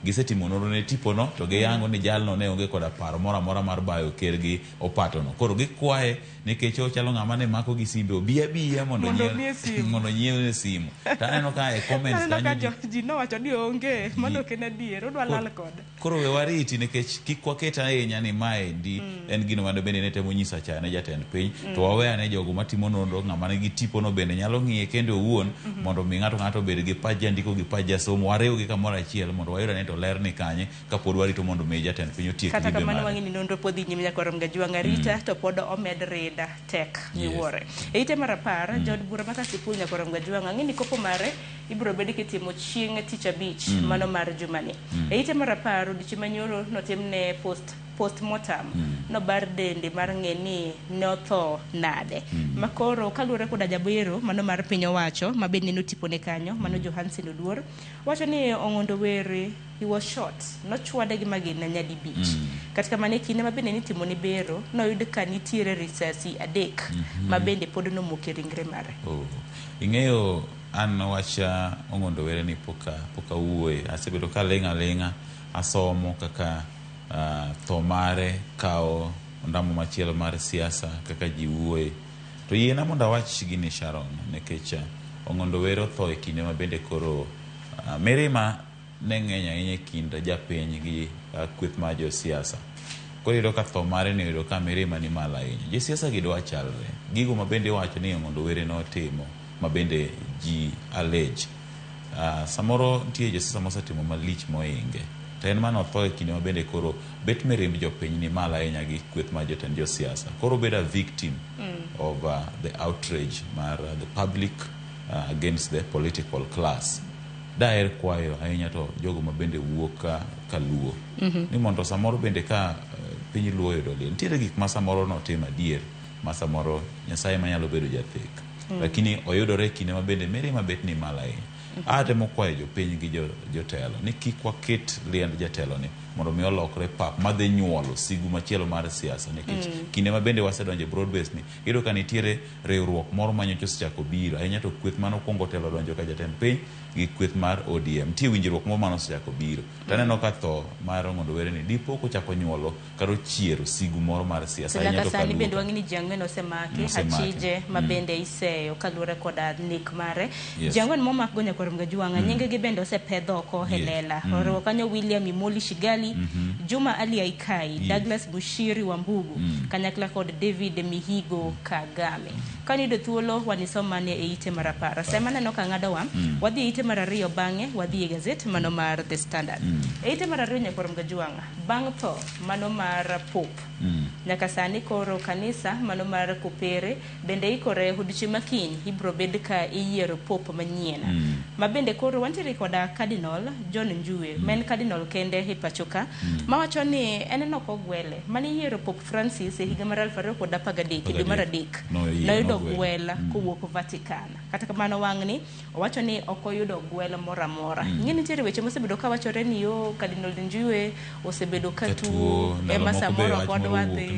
gisetimo nonro ne tipono to giyango ni jalno ne onge koda paro moro amora mar bayo ker gi opatono. Koro gikwaye nikech ochalo ng'ama ne mako gi simbe obi abiya mondo omiye simu. Mondo onyiewne simu. To aneno ka e comments Aneno ka kanyo ji nowacho ni onge, mano ok en adier, odwa lal kode. Koro we wariti nikech kik waket ahinya ni maendi en gino mane bende ne temo nyiso achaya ne jatend piny. To wawe ane jogo matimo nonro, ng'ama nigi tipono bende nyalo ng'iye kendo owuon mondo mi ng'ato ng'ato obed gi pach jandiko gi pach jasomo, wariwgi kamoro achiel mondo wayud ane to ler ni kanye kapod warito mondo mi jatend piny otiek Kata limbe kamano mare. wang'e ni nonro pod dhi nyime nyakwar Mgajwang' arita to pod omed rida tek miwuore. E ite mar 10 jaod bura ma Kasipul nyakwar Mgajwang' ang'e ni kopo mare ibiro bed kitimo chieng' tich abich mano mar jumani. E ite mar 10 odiochieng' manyoro notimne post mortem nobar dende mar ng'e ni notho nade. Makoro kaluwore koda jabero mano mar piny owacho ma bende notipone kanyo mano Johansen Oduor wacho ni Ong'ondo Were he was shot nochwade gi magina nyadi 5. Kata kamano e kinde ma bende nitimone bero noyud ka nitiere risasi 3 ma bende pod nomoko e ringre mare. Ing'eyo an wach Ong'ondo Were ni pok awuoye, asebedo ka aling' aling'a asomo kaka tho mare kawo ondamo machielo mar siasa kaka ji wuoye. To yiena mondo awach gini Sharon, nikech Ong'ondo Were otho e kinde ma bende koro mirima ne ng'eny ahinya e kind japiny gi kweth mar josiasa. Koro iyudo ka tho mare ni oyudo ka mirima ni malo ahinya. Josiasa gi dwa chalre. Gigo ma bende iwacho ni Ong'ondo Were notimo ma bende ji allege. Samoro nitie josiasa mosetimo malich mohinge. To en mane otho e kinde ma bende koro bet mirimb jopiny ni malo ahinya gi kweth mar jotend josiasa. Koro obedo a victim of the outrage mar the public against the political class. Daher kwayo ahinya to jogo ma bende wuok ka Luo. Ni mondo samoro bende ka piny Luo oyudo liel. Nitiere gik ma samoro notimo adier ma samoro Nyasaye manyalo bedo jathek. Lakini oyudore e kinde ma bende mirima bet ni malo ahinya. Atemo kwayo jopiny gi jotelo ni kik waket liend jatelo ni mondo mi olokre pap madhi nyuolo sigu machielo mar siasa nikech kinde ma bende wasedonjo e broad base ni iyudo ka nitiere riwruok moro ma nyocha osechako biro ahinya to kweth mane okwongo telo donjo ka jatend piny gi kweth mar ODM. Nitie winjruok moro mane osechako biro. To aneno ka tho mar Ong'ondo Were ni dipo kochako nyuolo kata ochiero sigu moro mar siasa To ahinya nyaka to sani kaluo bende ka. wang'e ni ji ang'wen osemaki, Osemaki. achije ma bende iseyo kaluwore koda nek mare. Yes. Ji ang'wen momak go nyakwar Mgajuang'a, nying gi bende osepedh oko e lela. Oriwo kanyo William Imoli Shigali, Juma Ali Aikai, Douglas Bushiri Wambugu, kanyakla kod David Mihigo Kagame. Ka niyudo thuolo wanisomane e ite mar apar. Sama aneno ka ng'adowa, wadhi e ite mar ariyo bang'e wadhi e gazet mano mar The Standard. E ite mar ariyo nyakwar Mgajuang'a, bang' tho mano mar Pope. Nyaka sani koro kanisa mano mar Kopere bende ikore odiochieng' makiny ibiro bed ka iyiero Pope manyien. Ma bende koro wantiere koda Cardinal John Njue, ma en Cardinal kende e pacho ka, mawacho ni en nokogwele. Mane iyiero Pope Francis e higa mar 2013 e dwe mar adek, noyudo gwel kowuok Vatican. Kata kamano wang'ni owacho ni ok oyudo gwel moro amora. Ing'e nitiere weche mosebedo kawachore ni yo Cardinal Njue osebedo ka tuo ema samoro ok odwa dhi.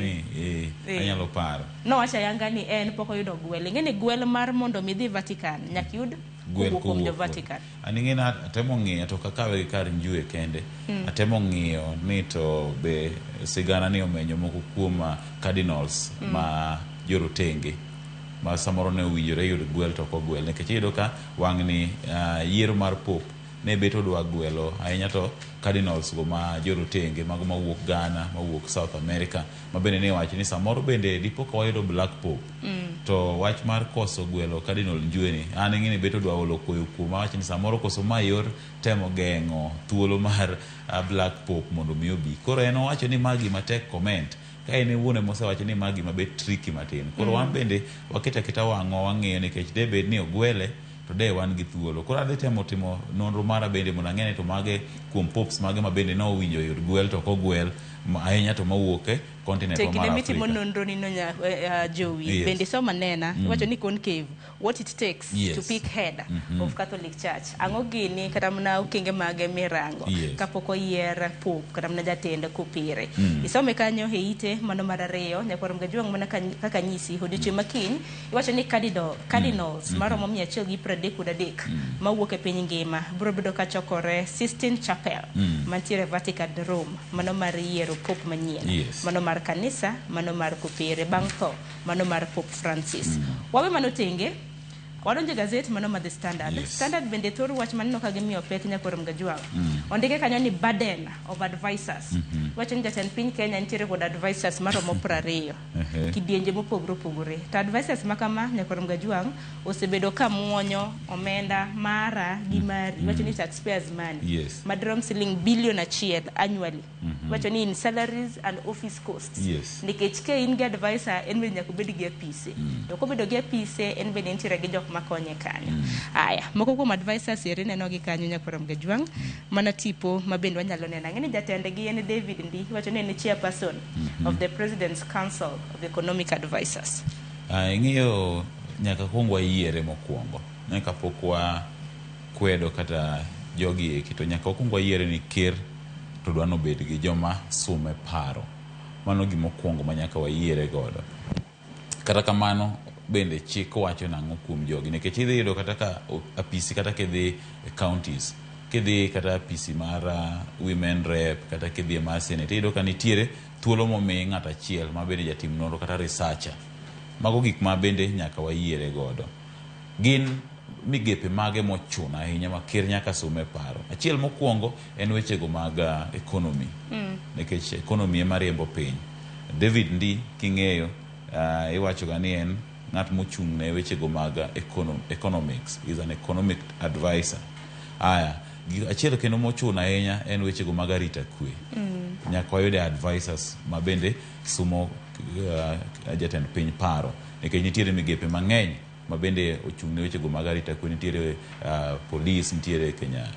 Anyalo paro. Nowacho ayanga ni en pok oyudo gwel. Ing'e ni gwel mar mondo mi idhi Vatican nyaka iyud Gwel kowuok kuom jo kowuok. Vatican. An ing'e ni atemo ng'iyo to ok akawe gi kar Njue kende. Atemo ng'iyo ni to be sigana ni omenyo moko kuom cardinals ma jorotenge ma samoro ne owinjore yud gwel to ok ogwel nikech iyudo ka wang'ni yiero mar Pope ne bet odwa gwelo ahinya to cardinals go ma jorotenge mago mawuok Ghana, mawuok South America ma bende ne iwacho ni samoro bende dipo ka wayudo Black Pope. To wach mar koso gwelo Cardinal Njue ni an ing'e ni bet odwa olo koyo kuoma awach ni samoro koso ma yor temo geng'o thuolo mar Black Pope mondo mi obi. Koro en owacho ni ma gima tek comment ka en owuon ema osewacho ni ma gima bet tricky matin. Koro wan bende waketo aketa wang'wa wang'iyo nikech de bed ni ogwele to de wan gi thuolo. Koro adhi temo timo nonro mara bende mondo ang'e ni to mage kuom popes mage ma bende nowinjo yud gwel to ok ogwel ahinya to mawuok e continent To wa e kinde mar mitimo Afrika. nonro ni no nya, Jowi, bende isomo anena, iwacho ni concave, what it takes to pick head of Catholic Church. Ang'o gini kata mana okenge mage mirango kapok oyier Pope kata mana jatend kopere. Isome kanyo e ite mano mar ariyo, nyakwar Mgajuang' mana kaka nyisi odiochieng' makiny, iwacho ni cardinals maromo 133 mawuok e piny ngima biro bedo ka chokore Sistine Chapel mantiere Vatican Rome, mano mar yiero Pope manyien. Mano mar kanisa, mano mar kopere bang' tho, mano mar Pope Francis. Wawe mano tenge, wadonjo e gazet mano mar The Standard. Standard bende thor wach maneno ka gimiyo pek nyakwar Mgajuang'. Ondike kanyo ni burden of advisors. Iwacho ni jatend piny Kenya nitiere kod advisors maromo 20. Kidienje mopogore opogore. To advisors ma kama nyakwar Mgajuang' osebedo ka muonyo omenda mara gi mari. Iwacho ni taxpayers money. Madirom siling bilion 1 annually. Iwacho ni in salaries and office costs. Nikech ka in gi advisor en bende nyaka obed gi apise. To kobedo gi apise en bende nitiere gi jok makonye kanyo. Aya, moko kuom advisors eri neno gi kanyo nyakwar Mgajuang', mana tipo ma bende wanyalo neno. Ang'e ni jatendgi en David Ndii, iwacho ni en chairperson of the President's Council of Economic Advisors. Ing'eyo nyaka kuong wayiere mokwongo. Nyaka pok wakwedo kata jogi eki to nyaka wakuong wayiere ni ker to dwa nobed gi joma sume paro. Mano gima okwongo ma nyaka wayiere godo. Kata kamano bende chik wacho nang'o kuom jogi nikech idhi yudo kata ka apisi kata kidhi e counties Kidhi kata apisi mar women rep kata kidhi e mar senate, iyudo ka nitiere thuolo momi ng'ato achiel ma bende jatim nonro kata researcher. Mago gik ma bende nyaka wayiere godo. Gin migepe mage mochuno ahinya ma ker nyaka sum e paro. Achiel mokwongo en wechego mag economy. Nikech economy ema riembo piny. David Ndii king'eyo, iwacho ga ni en ng'at mochung' ne wechego mag economics. Is an economic advisor. Aya, achiel kendo mochuno ahinya en wechego mag arita kwe. Nyaka wayude advisors ma bende sumo jatend piny paro. Nikech nitiere migepe mang'eny ma bende ochung' ne wechego mag arita kwe. Nitiere police, nitiere Kenya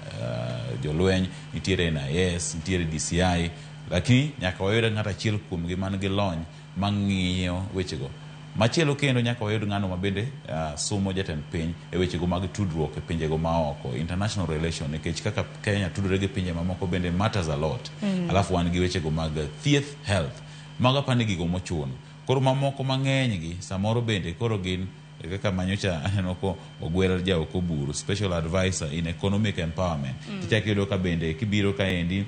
jolweny, nitiere NIS, nitiere DCI. Lakini nyaka wayud ng'at achiel kuomgi man gi lony mang'iyo wechego. Machielo kendo nyaka wayud ng'ano ma bende sumo jatend piny e wechego mag tudruok e pinjego maoko, international relation, nikech kaka Kenya tudore gi pinje mamoko bende matters a lot. Alafu wan gi wechego mag thieth, health. Mago apani gigo mochuno. Koro mamoko mang'eny gi samoro bende koro gin kaka manyocha aneno ko ogwel Jaoko Oburu, special advisor in economic empowerment. Tichako iyudo ka bende kibiro kaendi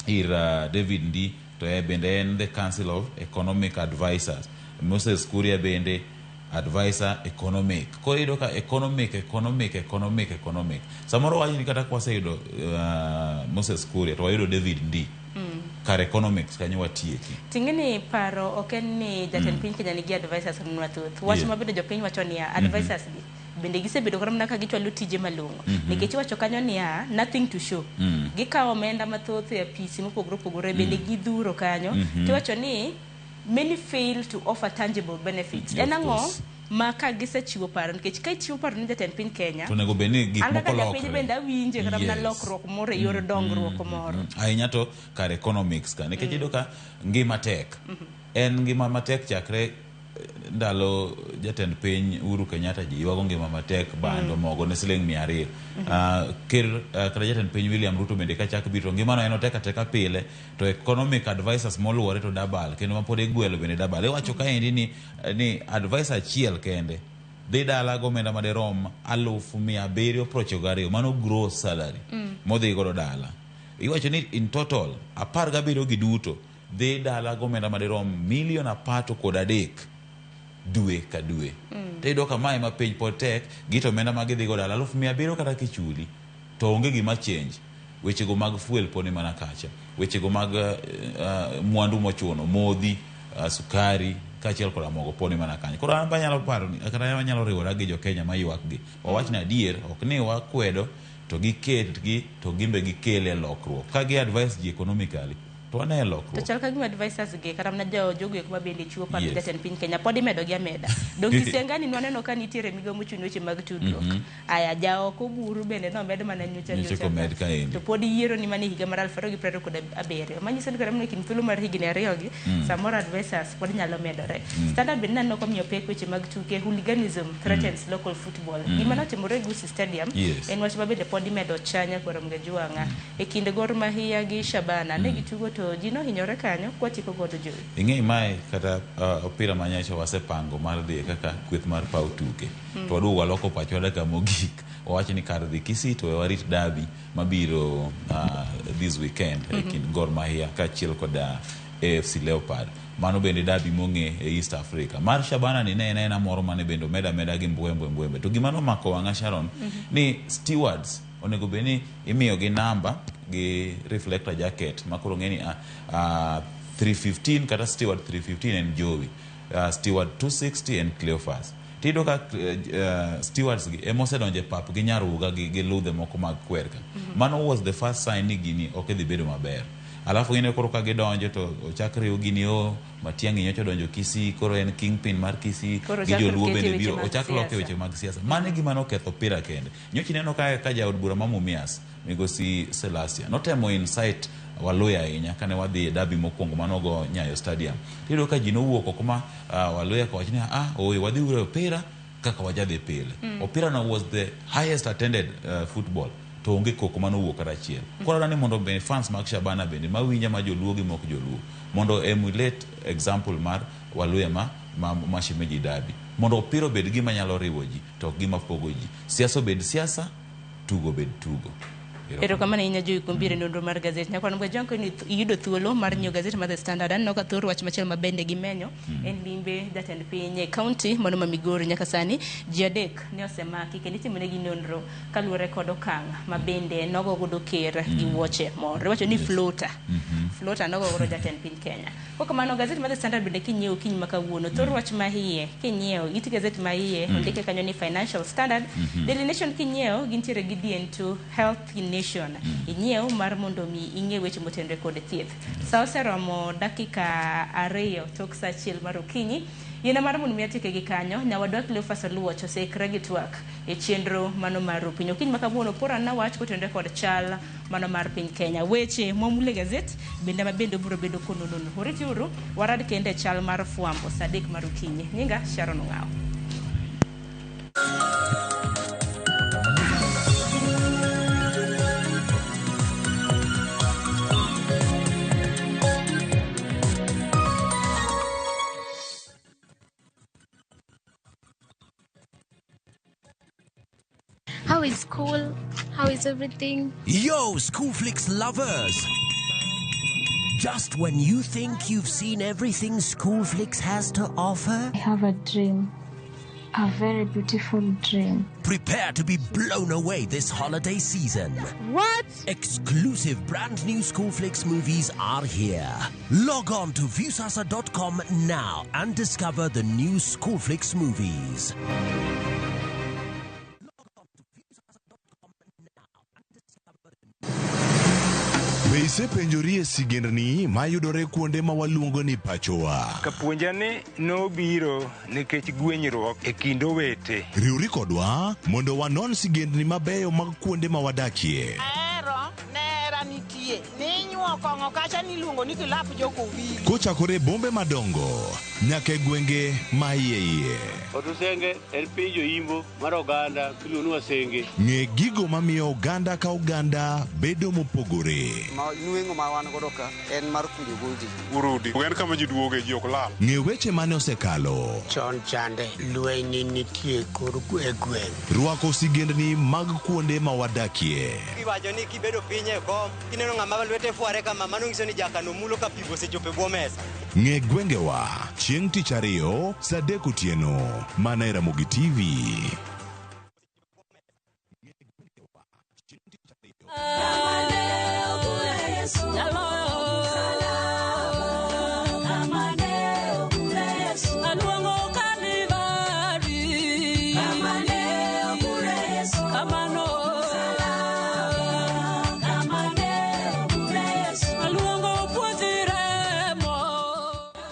ir David Ndii to bende en the Council of Economic Advisors. Moses Kuria bende advisor economic. Koro iyudo ka economic, economic, economic, economic. Samoro wach ni kata kwaseyudo Moses Kuria to wayudo David Ndii. Kar economics kanyo watieki. Ting'e ni paro ok en ni jatend piny Kenya nigi advisors mathoth. Wach ma bende jopiny wacho niya, advisors gi bende gisebedo kata mana ka gichwalo tije malong'o. Nikech iwacho kanyo niya, nothing to show. Gikawo omenda mathoth e apisi mopogore opogore bende gidhuro kanyo. Tiwacho ni many fail to offer tangible benefits. En ang'o ma ka gisechiwo paro, nikech ka ichiwo paro ne jatend piny Kenya, To onego bed ni gik an moko kaka japiny lokre. bende awinje kata mana lokruok moro e yor dongruok moro. Ahinya to kar economics ka nikech iyudo ka ngima tek. En ngima matek chakre ndalo jatend piny Uhuru Kenyatta, ji ywago ngima matek, bando, mogo ne siling 200. Ker kata jatend piny William Ruto bende kachak biro, ngimano en otek ateka pile, to economic advisors moluwore to dabal kendo mapod igwelo bende dabal. Iwacho kaendi ni advisor achiel kende dhi dala gomenda maderom 792,000, mano gross salary modhi godo dala. Iwacho ni in total 17 gi duto dhi dala gomenda maderom milion 13 dwe ka dwe. To iyudo ka mae ma piny pod tek gi to omenda ma gidhi go dala 700,000 kata kichuli to onge gima change. Wechego mag fuel pod ni mana kacha, wechego mag mwandu mochuno, modhi, sukari kaachiel koda mogo pod ni mana kanyo. Koro an be anyalo paro ni kata anyalo riwora gi jokenya maywak gi wawach ni adier ok ni wakwedo to giket gi to gimbe gikele lokruok ka gi advise ji economically to wane To lokruok. Chal ka gima advisors gi kata mana jo jogo eko ma bende chiwo paro jatend piny Kenya pod imedo gi ameda. Dong Kisiangani nwaneno ka nitiere migawo mochung' ne weche mag tudruok. Aya, Jaoko Oburu bende nomed mana nyocha nyocha nyocha. Komed kaendi. To pod yiero ni mana e higa mar 2027. Manyiso ni kata mana e kind thuolo mar higni 2 gi, samoro advisors pod nyalo medore. Standard bende naneno komiyo pek weche mag tuke, hooliganism threatens local football. Gima notimore e Gusii Stadium en wach ma bende pod imedo chanya kuom Gajuanga. E kind Gor Mahia gi Shabana ne gitugo to ji nohinyore kanyo kwatieko godo, Joey. Ing'e mae kata opira manyocha wasepango mar dhi kaka kweth mar paw tuke to waduogo waloko pachwa dakika mogik, wawacho ni kar dhi Kisii to we warit derby mabiro this weekend e kind Gor Mahia kaachiel kod AFC Leopard. Mano bende derby mong'e e East Africa. Mar Shabana ni ne en aena moro mane bende omed ameda gi mbwembwe mbwembe. To gima nomako wang'a, Sharon, ni stewards onego bed ni imiyo gi namba gi reflector jacket ma koro ng'e ni 315 kata steward 315 en Jowi, steward 260 en Cleophas. Tiyudo ka stewards gi ema osedonjo e pap gi nyaruga gi ludhe moko mag kwer ka. Mano was the first sign ni gini ok idhi bedo maber. Alafu ineno koro ka gidonjo to ochak riw gini o Matiang'i nyocha odonjo Kisii, koro en kingpin mar Kisii Koro gi ochak joluo okete bende weche biro mag ochak loke siasa. weche mag siasa. Mano e gima noketho opira kende. Nyocha ineno ka jaod bura ma Mumias, migosi Selasia, notemo incite Waluya ahinya kane wadhi e derby mokwongo manogo Nyayo Stadium. Tiyudo ka ji nowuok oko ma Waluya kowacho ni ooyo, wadhi uru e opira kaka wajadhi pile. Opira no was the highest attended football to onge koko manowuok kata achiel. Koro adwa ni mondo be fans mag Shabana bende mawinja ma joluo gi mok joluo mondo emulate example mar Waluya ma shemeji derby mondo opira obed gima nyalo riwo ji to ok gima pogo ji. Siasa obed siasa, tugo obed tugo. Erokamano ahinya Joey kuom biro e nonro mar gazet. Nyakwar Mgajwang' ka iyudo thuolo mar nyiewo gazet mar The Standard, aneno ka thor wach machielo ma bende gimenyo en limbe jatend piny e kaunti mano ma Migori. Nyaka sani ji adek ne osemaki kendo itimonegi nonro kaluwore kod okang' ma bende nogo godo ker gi wuoche moro. Iwacho ni floater. Floater nogo godo jatend piny Kenya. Kokamano gazet mar The Standard bende kinyiewo okinyi ma kawuono, thor wach ma iye kinyiewo it gazet ma iye ondike kanyo ni Financial Standard. Daily Nation kinyiewo gintiere gi DN2 Health Nation. Inyiew mar mondo mi ing'e weche motenore kod thieth. Sa oseromo dakika 2 tok sa 1 mar okinyi. Yiena mar mondo mi atieke gi kanyo, nyawadwa Cleophas Oluoch oseikre gi twak e chenro mano mar Rupiny. Okinyi ma kawuono pora na wach kotenore kod chal mano mar piny Kenya. Weche momul e gazet bende ma bende obiro bedo kononono. Oritiuru warad kende e chal mar fwambo sa 3 mar okinyi. Nyinga Sharon Ong'awo. How is school? How is everything? Yo, Schoolflix lovers! Just when you think you've seen everything Schoolflix has to offer, I have a dream. A very beautiful dream. Prepare to be blown away this holiday season. What? Exclusive brand new Schoolflix movies are here. Log on to Viusasa.com now and discover the new Schoolflix movies. Be isepenjori e sigendni mayudore kuonde ma waluongo ni pachowa? Kapuonja ni nobiro nikech gwenyruok e kind owete. Riwri kodwa mondo wanon sigendni mabeyo mag kuonde ma wadakie. Ahero nera nitie ninyuo kong'o kacha niluongo ni kilap jokowili. Kochakore e bombe madongo nyaka e gwenge ma iye iye. Otusenge en piny joimbo mar oganda miluongo ni Wasenge. Ng'e gigo mamiyo oganda ka oganda bedo mopogore. Ma nweng'o ma wan godo ka en mar kunyo goji. Urudi. En kama ji duoge ji ok lal. Ng'e weche mane osekalo. Chon chande lweny nitie kor e gweng'. Rwako sigendni mag kuonde ma wadakie. Iwacho ni kibedo piny e kom, kineno ng'ama lwete fware kama, mano nyiso ni jakano mulo ka pi osechopo e bwo mesa. Ng'e gwengewa chieng' tich ariyo saa 3 otieno mana e Ramogi TV.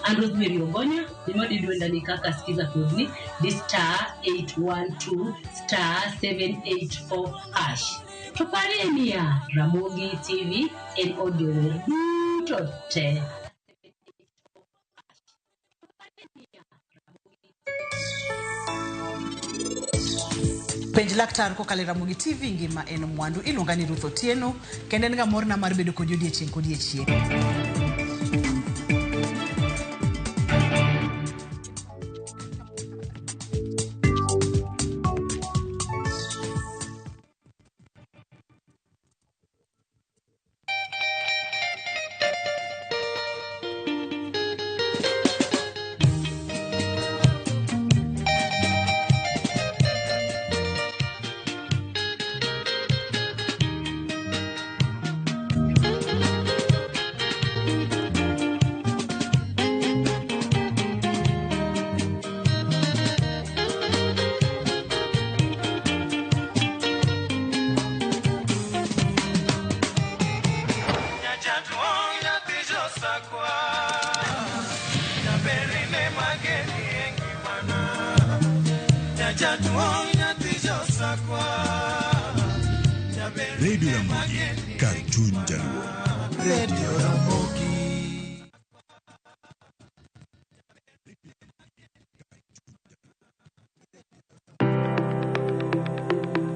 An Rosemary Ogonya, gima dwenda ni kaka sikiza kodni di star 812 star 784 hash. To parie niya, Ramogi TV en od jower duto te. Penj laktar kokalo e Ramogi TV ngima en mwandu. Iluonga ni Ruth Otieno kendo en ga morna mar bedo kodi odiechieng' kodiechieng'. Radio Ramogi, kar chuny jaluo. Radio Ramogi.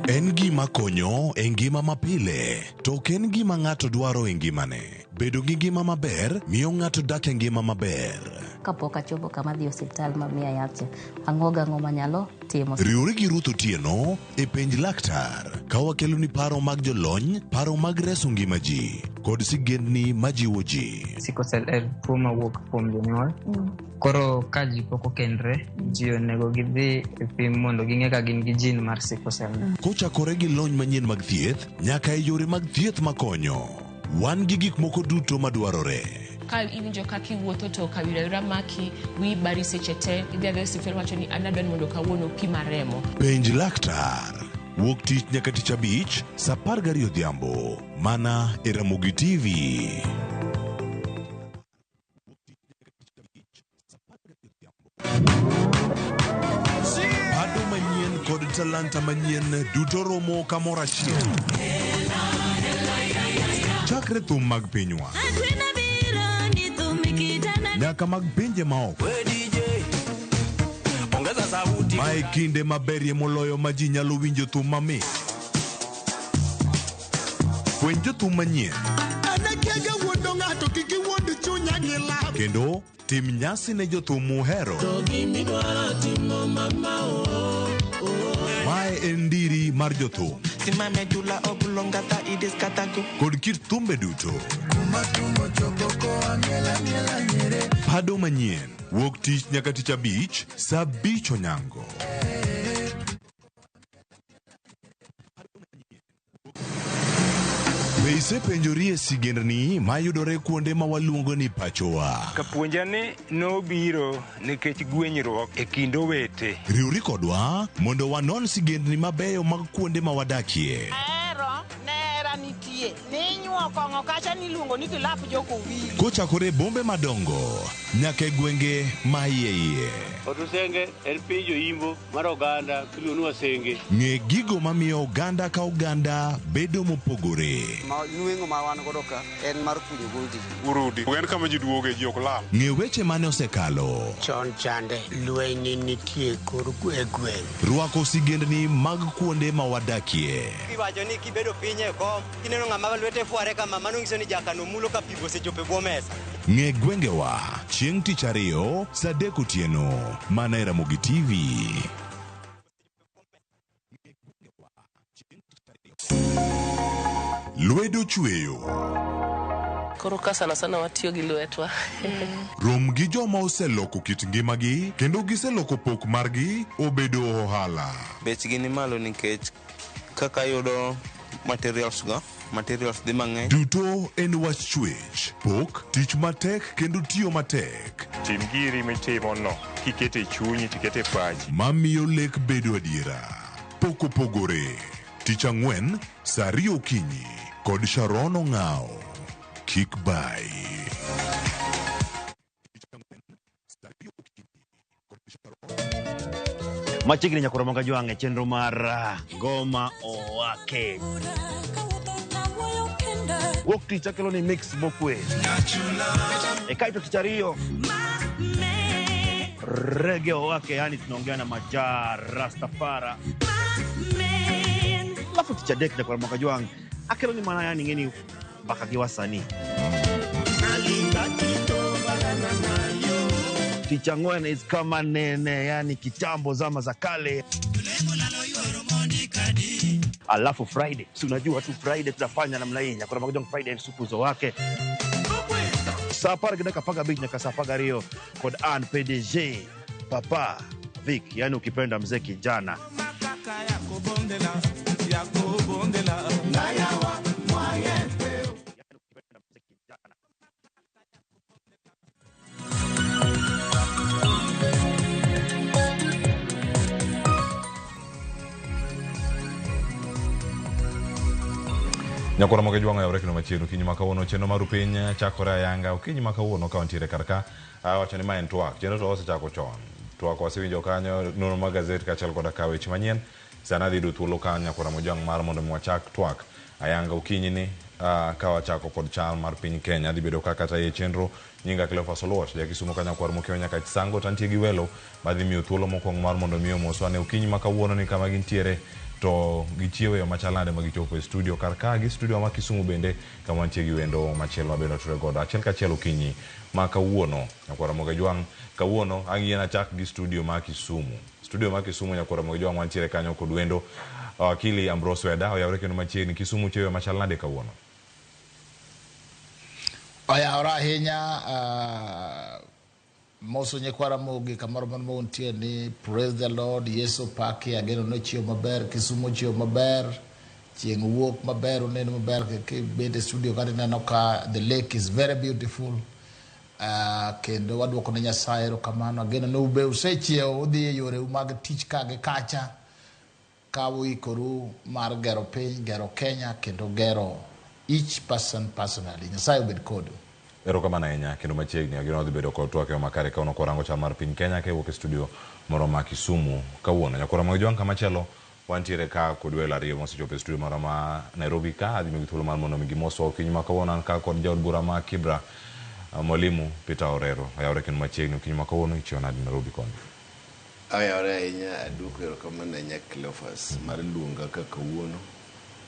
En gima konyo e ngima mapile, to ok en gima ng'ato dwaro e ngimane. Bedo gi ngima maber miyo ng'ato dak e ngima maber. Kapok achopo kama adhi e osiptal ma miya yath cha, ang'o gang'o manyalo timo. Riwri gi Ruth Otieno e Penj Laktar ka wakeloni paro mag jolony, paro mag reso ngima ji, kod sigendni majiwo ji. Sickle cell en tuo mawuok kuom jonyuol. Koro ka ji pok okendre, ji onego gidhi e pim mondo ging'e ka gin gi gene mar sickle cell. Kochakore gi lony manyien mag thieth nyaka e yore mag thieth makonyo, wan gi gik moko duto madwarore. Ka iwinjo kaka iwuotho to kawira wira maki, wiyi bari seche te, idhi adhiya e osiptal iwacho ni an adwa ni mondo kawuono pima remo. Penj Laktar, wuok tich nyaka tich abich, saa 12 odhiambo, mana e Ramogi TV. Bado manyien kod talanta manyien duto romo kamoro achiel. Chakre thum mag pinywa nyaka mag pinje maoko. Mae kinde maberie moloyo ma ji nyalo winjo thum mamit. Fweny jothum manyien kendo tim nyasi ne jothum muhero. Mae en ndiri mar jothum kod kit thumbe duto. Pado manyien wuok tich nyaka tich abich saa 5 onyango. Be isepenjorie sigendni mayudore kuonde ma waluongo ni pachowa? Kapuonja ni nobiro nikech gwenyruok e kind owete. Riwri kodwa mondo wanon sigendni mabeyo mag kuonde ma wadakie. Ahero nera nitie ninyuo kong'o kacha niluongo ni kilap jokowili. Kochakore e bombe madongo nyaka e gwenge ma iye iye. Otusenge en piny joimbo mar oganda miluongo ni Wasenge. Ng'e gigo mamiyo oganda ka oganda bedo mopogore. Ma nweng'o ma wan godo ka en mar kunyo goldi. Urudi. En kama ji duoge ji ok lal. Ng'e weche mane osekalo. Chon chande lweny nitie kor e gweng'. Rwako sigendni mag kuonde ma wadakie. Iwacho ni kibedo piny e kom, kineno ng'ama lwete fware kama, mano nyiso ni jakano mulo ka pigo osechopo e bwo mesa. Ng'e gwengewa chieng' tich ariyo saa 3 otieno mana e Ramogi TV. Lwedo chweyo. Koro ka sana sana watiyo gi lwetwa. Rom gi joma oseloko kit ngimagi kendo giseloko pok margi obedo ohala. Bechgi ni malo nikech kaka ayudo materials go, materials dhi mang'eny. Duto en wach chwech, pok, tich matek kendo tiyo matek. Tim giri mitimo no kikete chunyi tikete pachi. Mamiyo lek bedo adiera. Pok opogore. Tich ang'wen saa 2 okinyi kod Sharon Ong'ao. Kik bai. Machiegni nyakoro manga jwang' e chenro mar Ngoma Owake. Wuok tich akelo ni mix mokwe. E kaito tich ariyo Reggae Owake, yani tunaongea na Majaa Rastafara. Alafu tich adek nyakoro manga jwang' akelo ni mana yani ng'eni mbaka gi wasanii. Tich ang'wen is kama nene, yani kitambo zama za kale. Alafu Friday, si unajua tu Friday tutafanya namna hii. Nyakoro manga jwang' Friday supu zo wake. Saa 10:15 nyaka saa 12 kod Ann PDG Papa Vic, yani ukipenda mzee kijana. Nyakora moge jwang'o yawre kendo machiegni okinyi ma kawuono chenro mar piny chakore ayanga okinyi ma kawuono ka wantiere kar ka awacho ni ma en twak chenro to osechako chon twak wasewinjo kanyo nonro mag gazet kaachiel koda ka weche manyien sani adhi yudo thuolo ka nyakora mojwang' mar mondo mi wachak twak ayanga okinyi ni ka wachako kod chal mar piny Kenya adhi bedo kaka tayo chenro nyinga Cleophas Oluoch ja Kisumo ka nyakwar Mokeo nyaka Chisango to antie gi welo madhi miyo thuolo mokwongo mar mondo mi omoswa ne okinyi ma kawuono ni kama gintiere To gichiewo e yo machal nade ma gichopo e studio kar ka gi studio ma Kisumu bende kama wantie gi wendo machielo ma bende watudore godo achiel kachiel okinyi ma kawuono. Nyakwar Ramogi Ajwang' kawuono ang' yien achak gi studio ma Kisumu. Studio ma Kisumu Nyakwar Ramogi Ajwang' wantiere kanyo kod wendo Wakili Ambrose Weda oyawre kendo machiegni. Kisumu chiewo e yo machal nade kawuono? Oyawore ahinya uh, moso nyikwa Ramogi kamoro amora ma untie ni praise the Lord, Yesu paki, ageno ni ochiewo maber, Kisumu ochiewo maber, chieng' wuok maber, uneno maber kibet e studio kata ineno ka the lake is very beautiful. Kendo waduoko ne Nyasaye erokamano, ageno ni ube usechiewo udhi e yoreu mag tich ka gi kacha ka uikoru mar gero piny, gero Kenya kendo gero each person personally. Nyasaye obed kodu. Erokamano ahinya kendo machiegni ageno wadhi bedo kod twak e yo makare kawuono kwarango chal mar piny Kenya ka iwuok e studio moro ma Kisumu kawuono. Nyakwar Ramogi Jwang' kamachielo wantiere ka kod welo ariyo mosechopo e studio moro ma Nairobi ka adhi miyogi thuolo mar mondo mi gimoswa okinyi ma kawuono. An ka kod jaod bura ma Kibra Mwalimu Peter Orero. Oyawre kendo machiegni okinyi ma kawuono ichiewo nade Nairobi koni? Oyawre ahinya, aduoko erokamano ahinya Cleophas mar luonga ka kawuono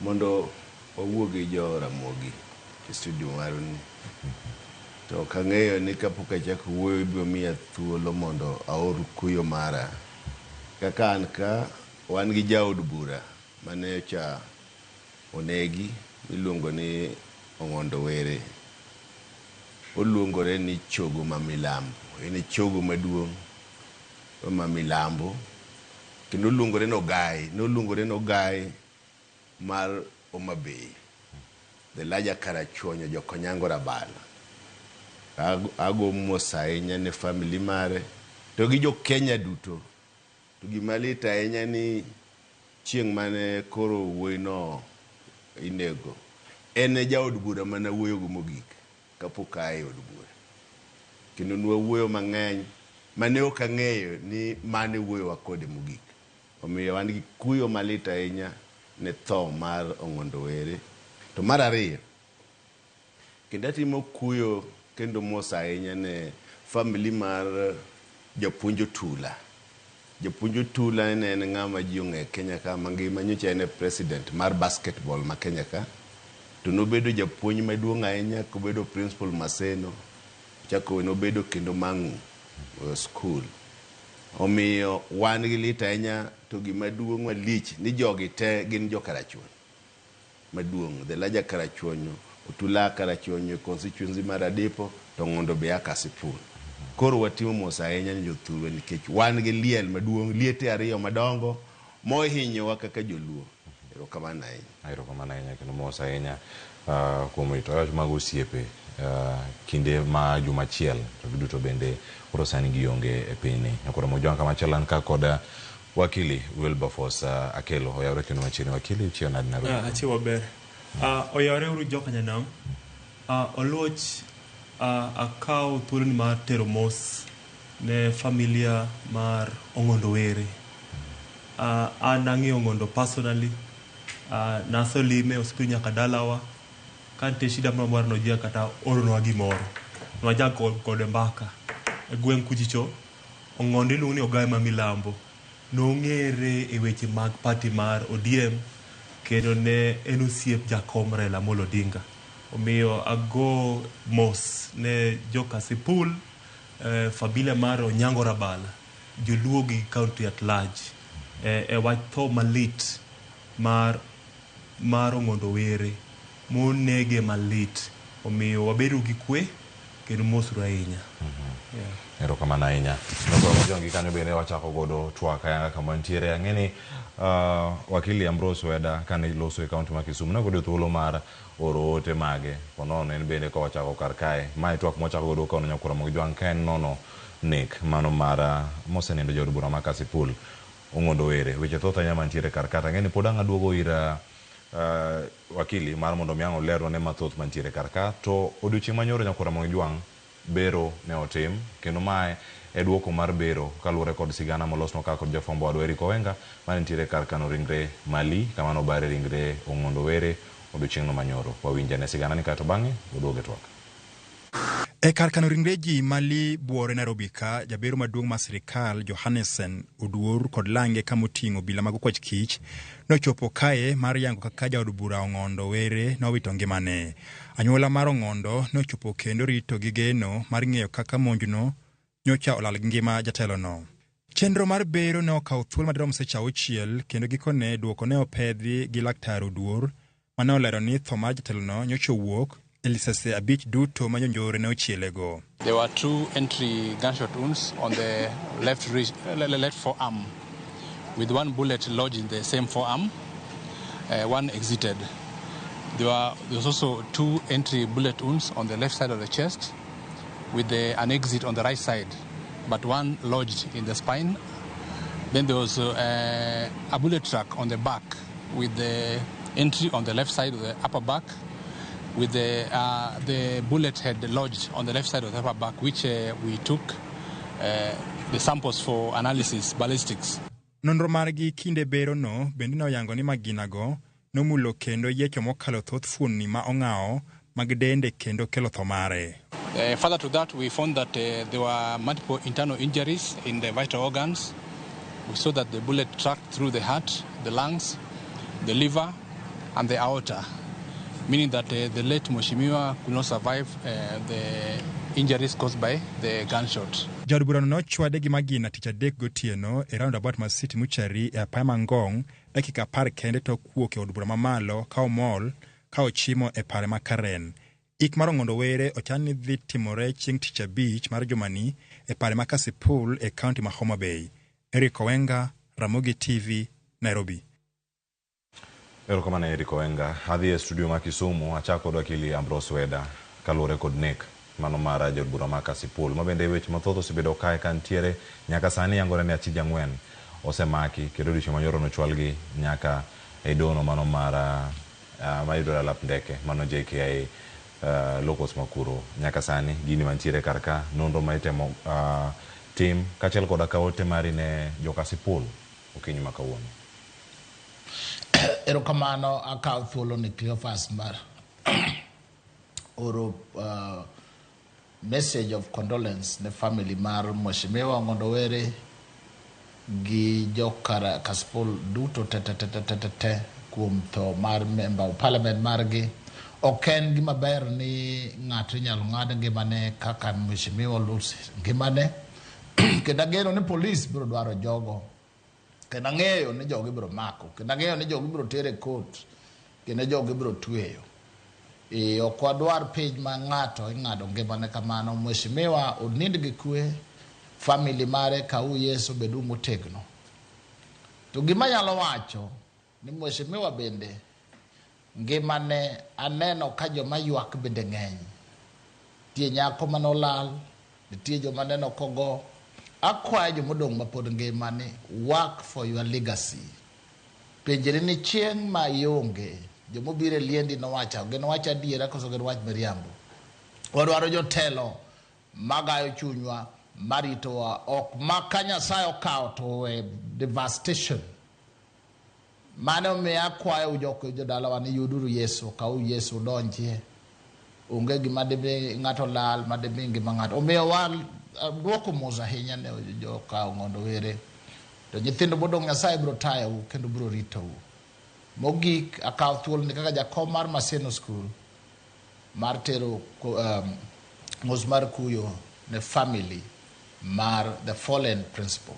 mondo wawuo gi jo Ramogi e studio maru ni. To ok ang'eyo ni kapok achako wuoyo ibiro miya thuolo mondo aor kuyo mara. Kaka an ka wan gi jaod bura mane ocha onegi miluongo ni Ong'ondo Were. Oluongore ni chogo ma milambo. En e chogo maduong' ma milambo kendo oluongore ni Ogai. Noluongore ni Ogai mar Homa Bay, the larger Karachuonyo, Jokonyango Rabala. Ago mos ahinya ne family mare to gi jo Kenya duto. To gima lit ahinya ni chieng' mane koro wuoyino inego, en e jaod bura mane awuoyogo mogik kapok aa e od bura. Kendo nwawuoyo mang'eny mane ok ang'eyo ni mano e wuoyowa kode mogik. Omiyo wan gi kuyo malit ahinya ne tho mar Ong'ondo Were. To mar ariyo, kendo atimo kuyo kendo mos ahinya ne family mar Japuonj Otula. Japuonj Otula ne en ng'ama ji ong'eyo e Kenya ka mangima, nyocha en e president mar basketball ma Kenya ka. To nobedo japuonj maduong' ahinya kobedo principal Maseno, ochako nobedo kendo Mang'u school. Omiyo wan gi lit ahinya to gima duong' malich ni jogi te gin jo Karachuonyo maduong'. The larger Karachuonyo, Otula Karachuonyo e constituency mar Adipo to Ong'ondo be a Kasipul. Koro watimo mos ahinya ni jothurwa nikech wan gi liel maduong', liete ariyo madongo mohinyowa kaka joluo. Erokamano ahinya. Erokamano ahinya kendo mos ahinya kuom rito wach mag osiepe kinde ma juma achiel to giduto bende koro sani gionge e pinyni. Nyakoro Mojwang' kamachielo an ka kod wakili Wilberforce Akelo oyawre kendo machiegni. Wakili ichiewo nade Nairobi? Achiewo maber. Oyawre uru joka nyanam. Oluoch akawo thuoloni mar tero mos ne familia mar Ong'ondo Were. An ang'eyo Ong'ondo personally. Naselime osebiro nyaka dalawa. Ka nitie shida moro amora nojia kata oronwa gimoro. Nwajag kode mbaka. E gweng' kuchicho, Ong'ondo iluongo ni Ogaye ma Milambo. Nong'ere e weche mag party mar ODM kendo ne en osiep jakom Raila Amolo Odinga. Omiyo ago mos ne jo Kasipul, familia mar Onyango Rabala, joluo gi county at large e wach tho malit mar Ong'ondo Were monege malit. Omiyo wabedo gi kwe kendo mosuru ahinya. Yeah. Erokamano ahinya. Nokoro Mojong gi kanyo bende wachako godo twak ayanga kama ntiere. Ang'e ni wakili Ambrose Weda kane loso e kaunti ma Kisumu ne ok oyudo thuolo mar oro ote mage. Ponono en bende ka wachako kar kae. Mae twak mwachako godo kawuono Nyakwar Ramogi Jwang' ka en nono nek mano mar mosenindo jaod bura ma Kasipul Ong'ondo Were. Weche thoth ahinya mantiere kar ka. Ang'e ni pod ang' aduogo ir wakili mar mondo mi ang' olerwa ne mathoth mantiere kar ka. To odiochieng' manyoro Nyakwar Ramogi Jwang' bero ne otim kendo mae e duoko mar bero kaluwore kod sigana molosnwa ka kod jafwambo wadwa Eric Owenga mane nitiere kar kano ringre Mali kama nobare ringre Ong'ondo Were odiochieng'no manyoro. Wawinj ane sigana ni kaeto bang'e waduog e twak. E kar kano ringre ji mali buore Nairobi ka, jabero maduong' mar sirikal Johannesen Oduor kod lange kamoting'o obila mag okwach kich nochopo kae mar yango kaka jaod bura Ong'ondo Were nowito ngimane. Anyuola mar Ong'ondo nochopo kendo rito gi geno mar ng'eyo kaka monjno nyocha olal gi ngima jatelono. Chenro mar bero ne okawo thuolo madirom seche 6 kendo gikone duoko ne opedhi gi laktar Oduor mane olero ni tho mar jatelono nyocha owuok e lisase 5 duto ma jonjore ne ochielego. There were 2 entry gunshot wounds on the left wrist, left forearm, with 1 bullet lodged in the same forearm. 1 exited. There was also 2 entry bullet wounds on the left side of the chest, with an exit on the right side, but 1 lodged in the spine. Then there was a bullet track on the back, with the entry on the left side of the upper back, with the bullet head lodged on the left side of the upper back, which we took the samples for analysis, ballistics. Nonro margi kinde bero no bende noyango ni maginago nomulo kendo yiecho mokalo thoth fuonni ma ong'awo mag dende kendo kelo tho mare. Further to that, we found that there were multiple internal injuries in the vital organs. We saw that the bullet tracked through the heart, the lungs, the liver, and the aorta, meaning that the late Mheshimiwa could not survive the injuries caused by the gunshot. Jaod burano nochwade gi magina tich adek gotieno e roundabout mar City Mortuary e apaya ma Ngong, dakika 10 kende tok wuok e od bura mamalo ka omol ka ochimo e pare ma Karen. Ik mar Ong'ondo Were ochan ni dhi timore chieng' tich abich mar jumani e pare ma Kasipul e kaunti ma Homa Bay. Eric Owenga, Ramogi TV, Nairobi. Erokamano Eric Owenga. Adhi e studio ma Kisumu, achako kod wakili Ambrose Weda kaluwore kod nek mano mar jaod bura ma Kasipul. Ma bende weche mathoth osebedo kae ka nitiere nyaka sani yangore ni achije 4 osemaki kendo odiochieng' manyoro nochwalgi nyaka e dono mano mar mayudore alap ndeke mano JKIA locos makuro. Nyaka sani gini mantiere kar ka nonro ma itemo tim kaachiel koda ka ote mari ne jo Kasipul okinyi ma kawuono. Erokamano, akawo thuolo ni Cleophas mar oro message of condolence ne family mar Mheshimiwa Ong'ondo Were gi jo Kasipul duto te te te te te te kuom tho mar member of parliament margi. Ok en gima ber ni ng'ato inyalo ng'ad ngimane kaka Mheshimiwa lose ngimane. Kendo ageno ni polis biro dwaro jogo. Kendo ang'eyo ni jogi biro mako, kendo ang'eyo ni jogi biro tere court, kendo jogi biro tweyo. Ok wadwar piny ma ng'ato ing'ado ngimane kamano. Mheshimiwa onind gi kwe, family mare kau Yesu bedu motegno. To gima anyalo wacho ni Mheshimiwa bende ngimane aneno ka joma ywak bende ng'eny. Nitie nyako manolal, nitie joma neno kogo. Akwayo jomodong' mapod ngima ni work for your legacy. Penjri ni chieng' ma ionge, jomobiro e liendi nowacho, gin wach adiera koso gin wach miriambo. Wadwaro jotelo magayo chunywa, maritowa, ok ma ka Nyasaye okawo to we devastation. Mano omiyo akwayo jodalawa ni yuduru Yesu, kaw Yesu udonjie. Onge gima dimi ng'ato lal, ma dimi ngima ng'ato. Omiyo wa duoko mos ahinya ne joka Ong'ondo Were. To nyithindo modong' Nyasaye biro tayou kendo biro ritou. Mogik akawo thuolo ni kaka jakom mar Maseno School mar tero mos mar kuyo ne family mar the fallen principal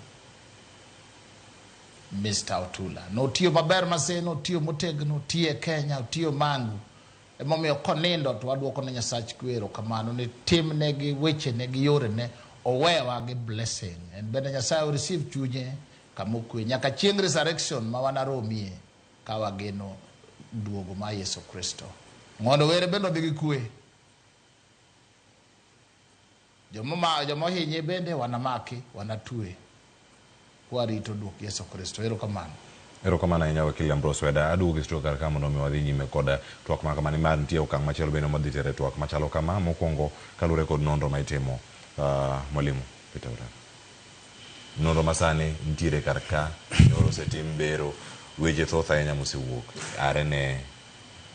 Mr. Otula. Notiyo maber Maseno, otiyo motegno, otiyo e Kenya, otiyo Mangu. Emomiyo konindo to waduoko ne Nyasach kwe erokamano ni timne gi wechene gi yorene owewa gi blessing. En bende Nyasaye receive chunye kama okwe nyaka chieng' resurrection ma wanaromie ka wageno duogo mar Yesu Kristo. Ong'ondo Were bende odhi gi kwe. Joma ohinye bende wanamaki, wanatwe. Kwarito duok Yesu Kristo. Erokamano. Erokamano ahinya wakili Ambrose Weda. Aduogo e studio kar ka mondo mi wadhi nyime kod twak ma kama nimar nitie okang' machielo bende madhi tere twak machalo kama. Mokwongo kaluwore kod nonro ma itimo, mwalimu Peter Orara. Nonro masani nitiere kar ka, nyoro osetim bero, weche thoth ahinya mosewuok are ne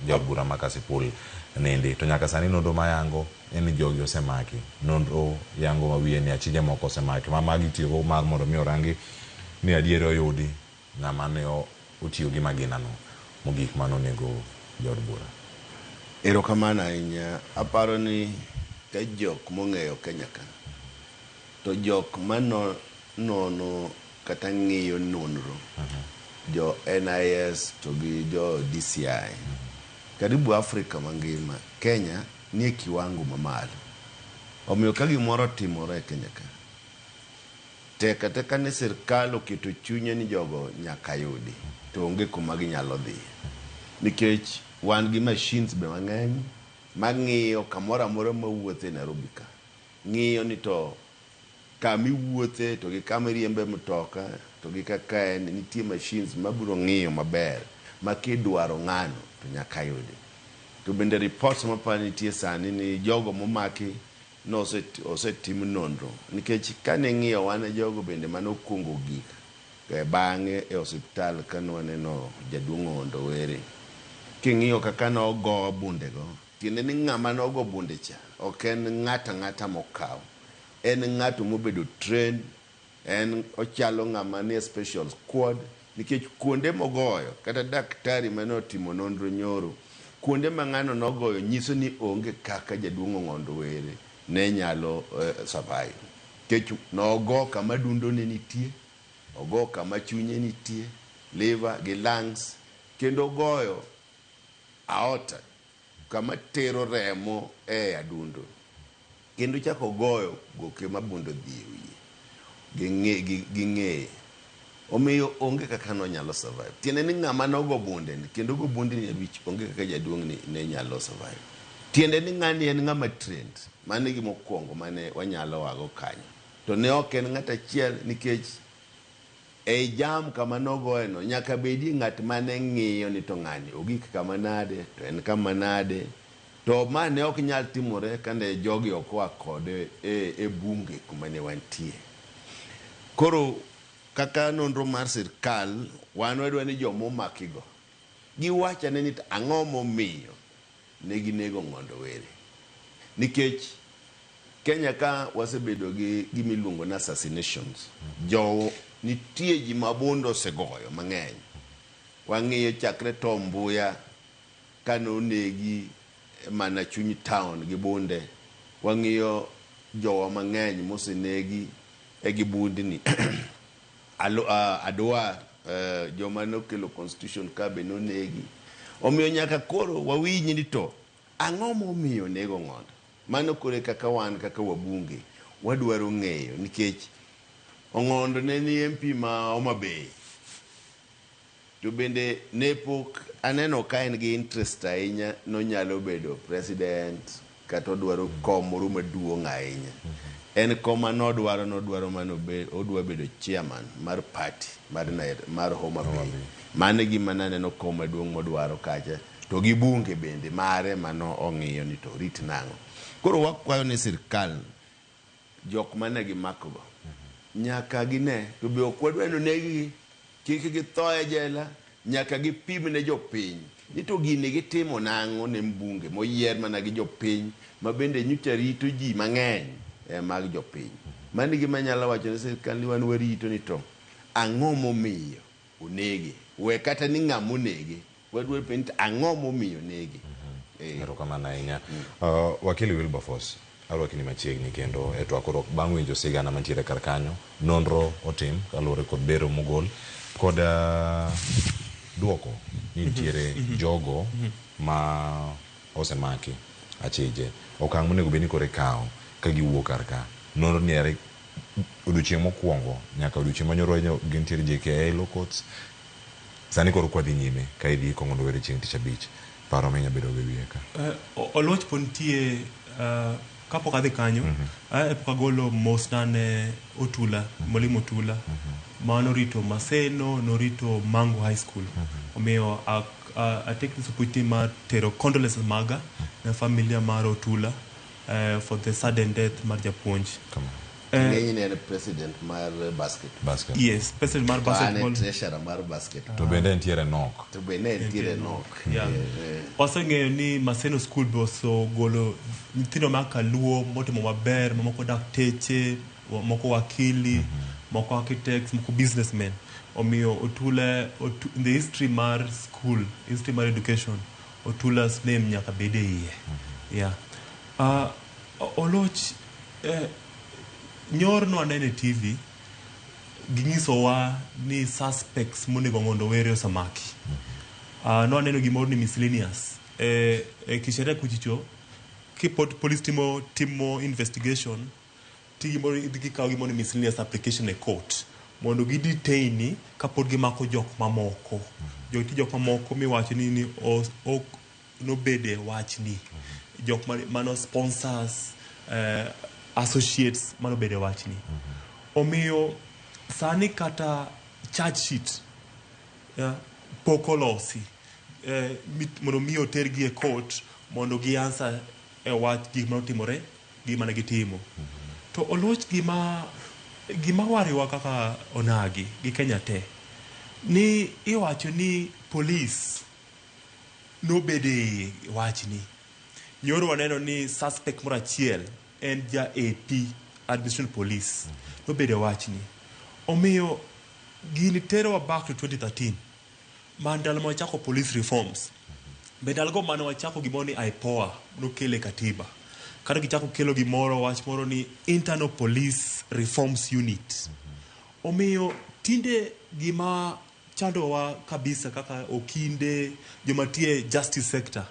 Jaod bura ma Kasipul nindi. To nyaka sani nonro mayango en ni jogi osemaki. Nonro yango ma wiye ni achije moko osemaki. Ma magi itiyogo mar mondo mi orangi ni adieri oyudi ng'ama ne otiyo gi magina no mogik mane onego jaod bura. Erokamano ahinya. Aparo ni ka jok mong'eyo Kenya ka, to jok mano nono kata ng'iyo nonro, jo NIS to gi jo DCI, karibu Afrika mangima, Kenya nie kiwango mamalo. Omiyo ka gimoro otimore e Kenya ka, tek ateka ni sirkal oketo chunye ni jogo nyaka yudi, to onge kuma ginyalo dhiye. Nikech wan gi machines be mang'eny mang'iyo kamoro amora mawuothe e Nairobi ka. Ng'iyo ni to kama iwuothe to gi kama iriembe mtoka to gi kaka en nitie machines mabiro ng'iyo maber ma kidwaro ng'ano to nyaka yudi. To bende reports maparo nitie sani ni jogo momaki no osetim nonro nikech kane ing'iyo wan e jogo bende mane okwongo gik bang'e e osiptal kane waneno jaduong' Ondo Were. King'iyo kaka nogo bundego, tiende ni ng'ama nogo bunde cha ok en ng'ato ang'ata mokaw. En ng'ato mobedo trained, en ochalo ng'ama nie special squad nikech kuonde mogoyo kata daktari mane otimo nonro nyoro, kuonde ma ng'ano nogoyo nyiso ni onge kaka jaduong' Ong'ondo Were ne nyalo survive. Nikech nogo kama dundo ne nitie, ogo kama chunye nitie, liver gi lungs, kendo ogoyo aorta kama tero remo e adundo. Kendo chako ogoyo goke ma bunde odhi e wiye gi ng'eye. Omiyo onge kaka nonyalo survive. Tiende ni ng'ama nogo bunde ni kendo ogo bunde ni abich onge kaka jaduong' ni ne nyalo survive. Tiende ni ng'ani en ng'ama trained. Mano e gima okwongo mane wanyalo wago kanyo. To ne ok en ng'at achiel nikech ei jam kama nogoye no nyaka bedie ng'at mane ng'iyo ni to ng'ani ogik kama nade to en kama nade. To ma ne ok nyal timore kane jogi ok oa kode e bunge kuma ne wantie. Koro kaka nonro mar sirkal wan wadwa ni joma omakigo giwach ane ni to ang'o momiyo ne ginego Ong'ondo Were. Nikech Kenya ka wasebedo gi gima iluongo ni assassinations. Jo nitie ji ma bunde osegoyo mang'eny. Wang'iyo chakre Tom Mboya kane onegi mana chuny town gi bunde. Wang'iyo jowa mang'eny mosenegi e gi bundni. Adwa joma nokelo constitution ka be nonegi. Omiyo nyaka koro wawinj ni to ang'o momiyo onego Ong'ondo. Mano koro kaka wan kaka wabunge wadwaro ng'eyo nikech Ong'ondo ne ni MP ma Homa Bay. To bende ne pok aneno ka en gi interest ahinya nonyalo bedo president kata odwaro kom moro maduong' ahinya. En kom mane odwaro mane odwa bedo chairman mar party mar Homa Bay. Mano e gima naneno kom maduong' modwaro kacha to gi bunge bende mare mano ong'iyo ni to orit nang'o. Koro wakwayo ne sirkal jok mane gimako go nyaka gine to be ok wadwa ni oneg-gi kik githo e jela nyaka gipim ne jopiny ni to gini gitimo nang'o ne mbunge moyier mana gi jopiny ma bende nyocha rito ji mang'eny mag jopiny. Mano e gima anyalo wacho ne sirkal ni wan warito ni to ang'o momiyo onege. We kata ni ng'ama onege wadwaro penjo ni to ang'o momiyo onege. Erokamano ahinya. Wakili Wilberforce, arwakini machiegni kendo e twak koro bang' winjo sigana mantiere kar kanyo, nonro otim kaluwore kod bero mogol kod duoko ni nitiere jogo ma osemaki achije. Okang' monego bed ni koro ikawo ka giwuok kar ka. Nonro ni ere odiochieng' mokwongo nyaka odiochieng' manyoro gintiere JKIA Law Courts. Sani koro kwadhi nyime ka idhi Kong'ondo Were chieng' tich abich. Paro minya bedo go e wiye ka. Oluoch pod nitie kapok adhi kanyo pok agolo mosna ne Otula, Mwalimu Otula ma norito Maseno, norito Mangu High School. Omiyo I take this opportunity mar tero condolences maga ne familia mar Otula for the sudden death mar japuonj. Ng'enyne en president mar basket. Basket. Yes, president mar To an e basketball. treasurer mar basketball. To bende entiere nok. To bende entiere nok. Yeah. Waseng'eyo ni Maseno School be osegolo nyithindo ma kaluo motimo maber, mamoko dakteche, moko wakili, moko architects, moko businessmen. Omiyo Otula, in the history mar school, history mar education, Otula's name nyaka bed e iye. Yeah. Oloch, nyor nwaneno e TV, ginyisowa ni suspects monego Ong'ondo Were osemaki. Nwaneno gimoro ni miscellaneous. Kisheria kuchicho, kipod police timo investigation, ti gikawo gimoro ni miscellaneous application e court mondo gi detain kapod gimako jok mamoko. Jok mamoko miwacho ni ok nobede wachni. Jok mano sponsors, associates manobede wachni. Omiyo sani kata charge sheet pok olosi mondo mi otergi e court mondo gi answer e wach gik manotimore gi mane gitimo. To Oloch gima wariwa kaka onagi gi Kenya te ni iwacho ni police nobede wachni. Nyoro waneno ni suspect moro achiel en ja AP Administration Police nobede wachni. Omiyo gini terowa back to 2013 ma ndalo ma wachako police reforms. Be ndalogo mane wachako gimoro ni IPOA nokele katiba. Kata gichako kelo gimoro wach moro ni Internal Police Reforms Unit. Omiyo tinde gima chandowa kabisa kaka okinde joma tie justice sector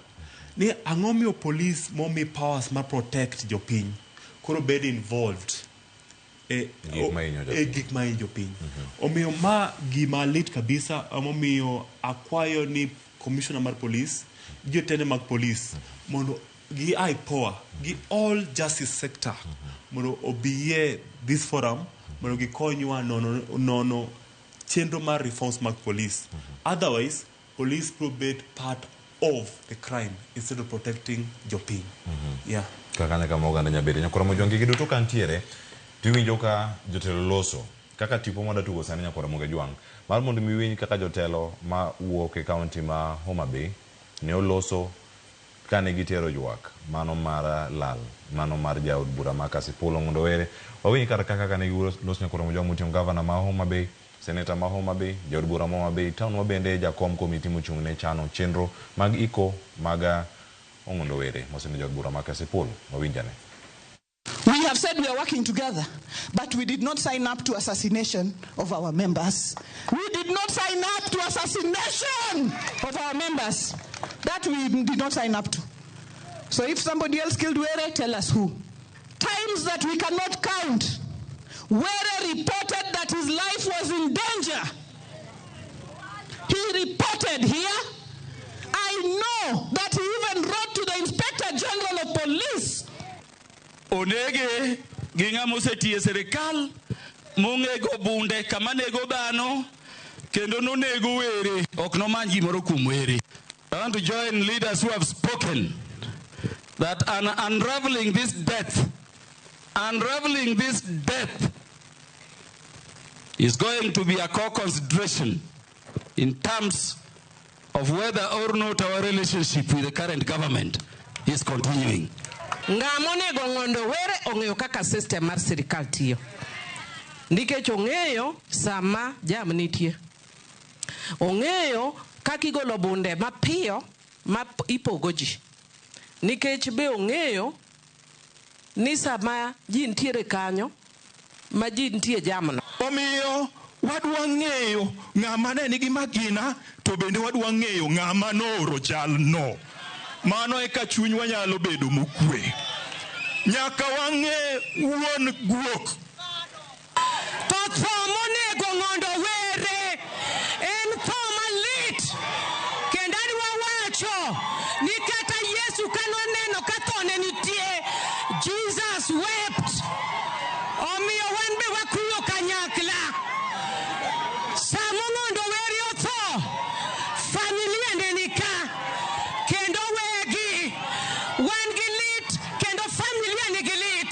ni ang'o miyo police momi powers mar protect jopiny koro bed involved e Gik ma hinyo jopiny. Gik ma hinyo jopiny. Omiyo ma gima lit kabisa, emomiyo akwayo ni commissioner mar police, jotende mag police mondo gi IPOA gi all justice sector mondo obiye this forum mondo gikonywa nono chenro mar reforms mag police. Otherwise police will be part of the crime instead of protecting jopiny. Yeah. Kaka nyaka ma oganda nyabede. Nyakwar Mojwang' gigi duto ka ntiere, tiwinjo ka jotelo loso. Kaka tipo mwada tugo sani Nyakwar Mojwang'. Mar mondo mi winj kaka jotelo ma wuok e kaunti ma Homa Bay ne oloso kane gitero ywak mano mar lal, mano mar jaod bura ma Kasipul Ong'ondo Were. Wawinj kar kaka ne giloso Nyakwar Mojwang' moting'o gavana ma Homa Bay, seneta ma Homa Bay, jaod bura ma Homa Bay, town ma bende jakom komiti mochung' ne chano chenro mag iko mag Ong'ondo Were mosemiyo jaod bura ma Kasipul. Wawinjane. We have said we are working together, but we did not sign up to assassination of our members. We did not sign up to assassination of our members. That we did not sign up to. So if somebody else killed Were, tell us who. Times that we cannot count. Were reported that his life was in danger. He reported here. I know that he even wrote to the Inspector General of Police. Onege gi ng'ama osetiyo e sirikal mong'ego bunde kama nego dhano kendo nonego Were ok nomany gimoro kuom Were. I want to join leaders who have spoken that unraveling this death is going to be a core consideration in terms of whether or not our relationship with the current government is continuing. Ng'ama onego Ong'ondo Were ong'eyo kaka system mar sirikal tiyo. Nikech ong'eyo sama jam nitie. Ong'eyo kaka igolo bunde mapiyo ma ipogo ji. Nikech be ong'eyo ni sama ji nitiere kanyo ma ji nitie jamno. Omiyo wadwa ng'eyo ng'ama ne nigi magina to bende wadwa ng'eyo ng'ama nooro jalno. Mano eka chunywa nyalo bedo mokwe. Nyaka wang'e wuon guok. To tho monego Ong'ondo Were en tho malit. Kendo adwa wacho ni kata Yesu kanoneno ka thone nitie, Jesus wept. Omiyo wan be wakuyo kanyakla. Sama Ong'ondo Were otho, familia ne ni ka. Kendo wegi, wan gi lit, kendo familia nigi lit.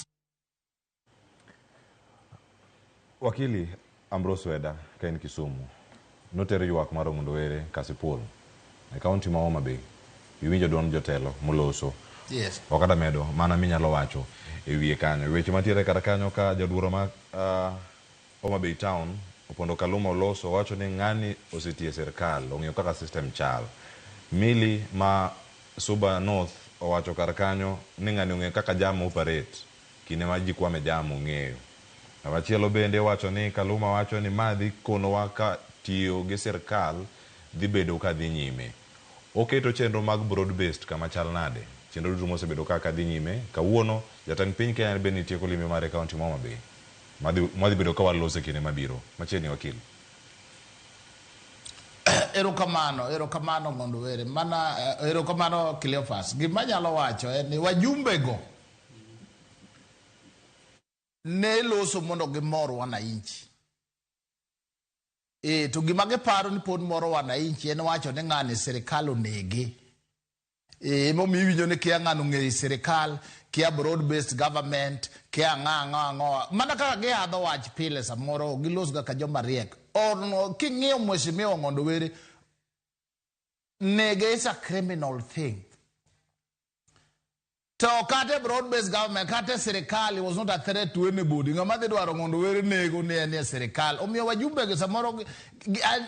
Wakili Ambrose Weda ka en Kisumu noter ywak mar Ong'ondo Were Kasipul e kaunti ma Homa Bay. Iwinjo duond jotelo moloso. Yes. Ok ada medo mana minyalo wacho e wiye kanyo. Weche mantiere kar kanyo ka jaod bura ma Homa Bay Town Opondo Kaluma oloso owacho ni ng'ani osetiyo e sirkal ong'eyo kaka system chal. Milly ma Suba North owacho kar kanyo ni ng'ani ong'eyo kaka jam operate kinde ma ji kwame jam ong'eyo. Machielo bende wacho ni Kaluma wacho ni ma dhi konowa ka tiyo gi sirkal dhi bedo ka dhi nyime. Oketo chenro mag broad based kama chal nade? Chenro duto mosebedo ka dhi nyime. Kawuono jatend piny Kenya bende tieko limbe mare e kaunti ma Homa Bay. Madhi bedo ka waloso e kinde mabiro. Machiegni wakili. Erokamano, erokamano Ng'ondo Were. Mana erokamano Cleophas. Gima anyalo wacho en ni wajumbe go ne loso mondo gimor wananchi. E, to gima giparo ni pod moro wananchi en wacho ni ng'ani sirikal onege. E, emomiyo iwinjo ni kia ng'ano ong'eyo sirikal, kia broad based government, kia ang'o ang'o ang'o. Mana kaka gihadho wach pile samoro ok gilos ga ka joma riek. Or king'iyo Mheshimiwa Ng'ondo Were, nege is a criminal thing. To kata broad based government, kata sirikal was not a threat to anybody. Ng'ama dhi dwaro Ng'ondo Were nego ni en e sirikal. Omiyo wajumbe gi samoro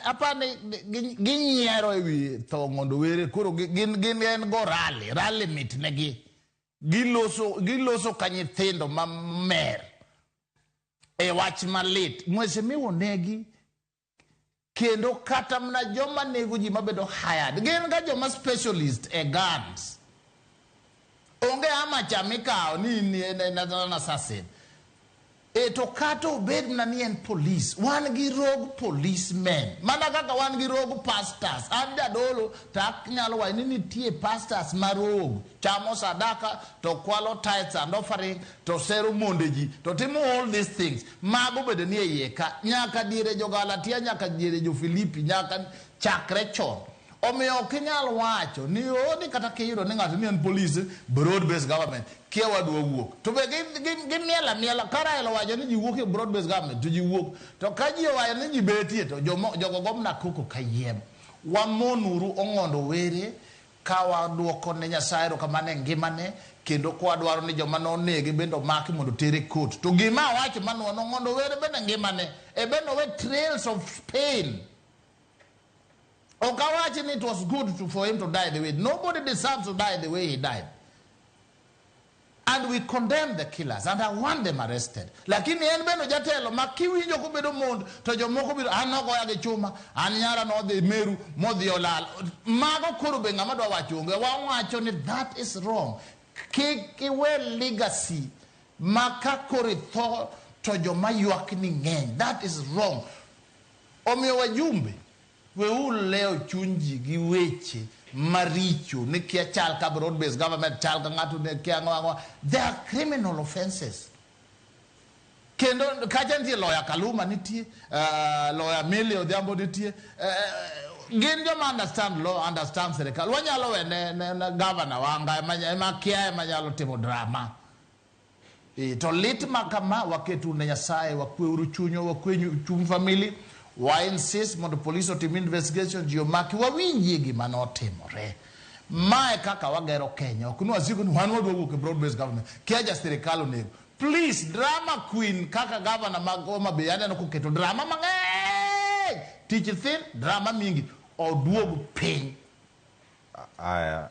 apani ginyiero ewi tho Ng'ondo Were. Koro gin en go rally, rally mit negi. Giloso ka nyithindo mamer e wach malit. Mheshimiwa negi kendo kata mana joma nego ji mabedo hired. Gin ga joma specialist e guns. Onge amacha mikawo ni in en assassin. E to kata obed mana ni en police, wan gi rogue policemen. Mana kaka wan gi rogue pastors. An jadolo to anyalo wacho ni nitie pastors ma rogue. Chamo sadaka to kwalo tithes and offering to sero monde ji to timo all these things. Mago bende nie iye ka. Nyaka diere jo Galatia, nyaka diere jo Filipi, nyaka chakre chon. Omiyo ok inyal wacho ni odi kata kiyudo ni ng'ato ni en police, broad based government, kia wadwa wuok. To be gimiel amiela, ka Raila owacho ni ji wuok e broad based government, to ji wuok. To ka ji owacho ni ji betie, to jogo go mana koko kayiem. Wamonuru Ong'ondo Were ka waduoko ne Nyasaye erokamano e ngimane, kendo ka wadwaro ni joma nonege bende omaki mondo oter e court. To gima awacho manuono Ong'ondo Were bende ngimane, e bende owe trails of pain. Ok awachi ni it was good for him to die the way. Nobody deserves to die the way he died. And we condemn the killers and I want them arrested. Lakini en bende jatelo ma kiwinjo kobedo mondo to jomoko biro an nogoya gi chuma, an nyara nodhi Meru modhi olal. Mago koro be ng'ama dwa wacho onge. Wawacho ni that is wrong. Kik iwe legacy ma ka koro itho to joma ywak ni ng'eny. That is wrong. Omiyo wajumbe, weuru lewo chuny ji gi weche maricho ni kia chal ka broad based government chal ka ng'ato ne kia ang'o ang'o. They are criminal offenses. Kendo kacha nitie lawyer Kaluma nitie, lawyer Millie Odhiambo nitie, gin joma understand law, understand sirikal. Wanyalo we ne governor Wanga ema kia ema nyalo timo drama. To lit ma kama waketu ne Nyasaye, wakweuru chunywa, wakwe chuny family, wa insist mondo police otim investigation, ji omaki, wawinjie gima notimore. Mae kaka wagero Kenya. Ok ni wasiko ni wan wadwa wuok e broad based government. Kia ja sirikal onego. Please, drama queen kaka governor mag Homa Bay aneno koketo drama mang'eny. Tich thin, drama mingi. Oduog piny. Aya,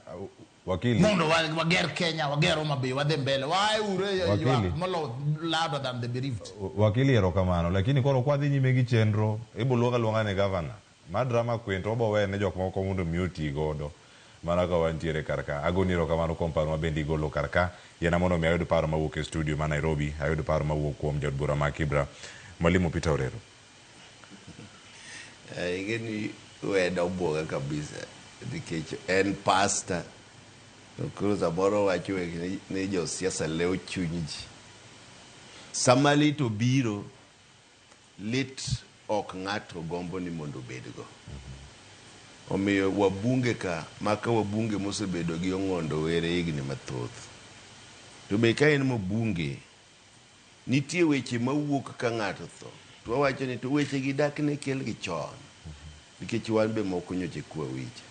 wakili. Mondo wager Kenya, wager Homa Bay, wadhi mbele. Wae ure Wakili. ywak molo louder than the bereaved. Wakili erokamano, lakini koro kwadhi nyime gi chenro, ibo luonga luonga ni governor. Ma drama queen to obo wene jok moko mondo mi oti godo. Mana ka wantiere kar ka. Agoni erokamano kuom paro ma bende igolo kar ka. Yiena mondo mi ayud paro mawuok e studio ma Nairobi, ayud paro mawuok kuom jaod bura ma Kibra, Mwalimu Peter Orero. Ing'e ni weda obwoga kabisa nikech en pastor. To koro samoro wacho weche ni josiasa lewo chuny ji. Sama lit obiro, lit ok ng'ato gombo ni mondo obedgo. Omiyo wabunge ka, maka wabunge mosebedo gi Ong'ondo Were higni mathoth. To be ka en mbunge, nitie weche mawuok ka ng'ato tho. To wawacho ni to weche gi dak ne kelgi chon. Nikech wan be moko nyocha kwa winjo.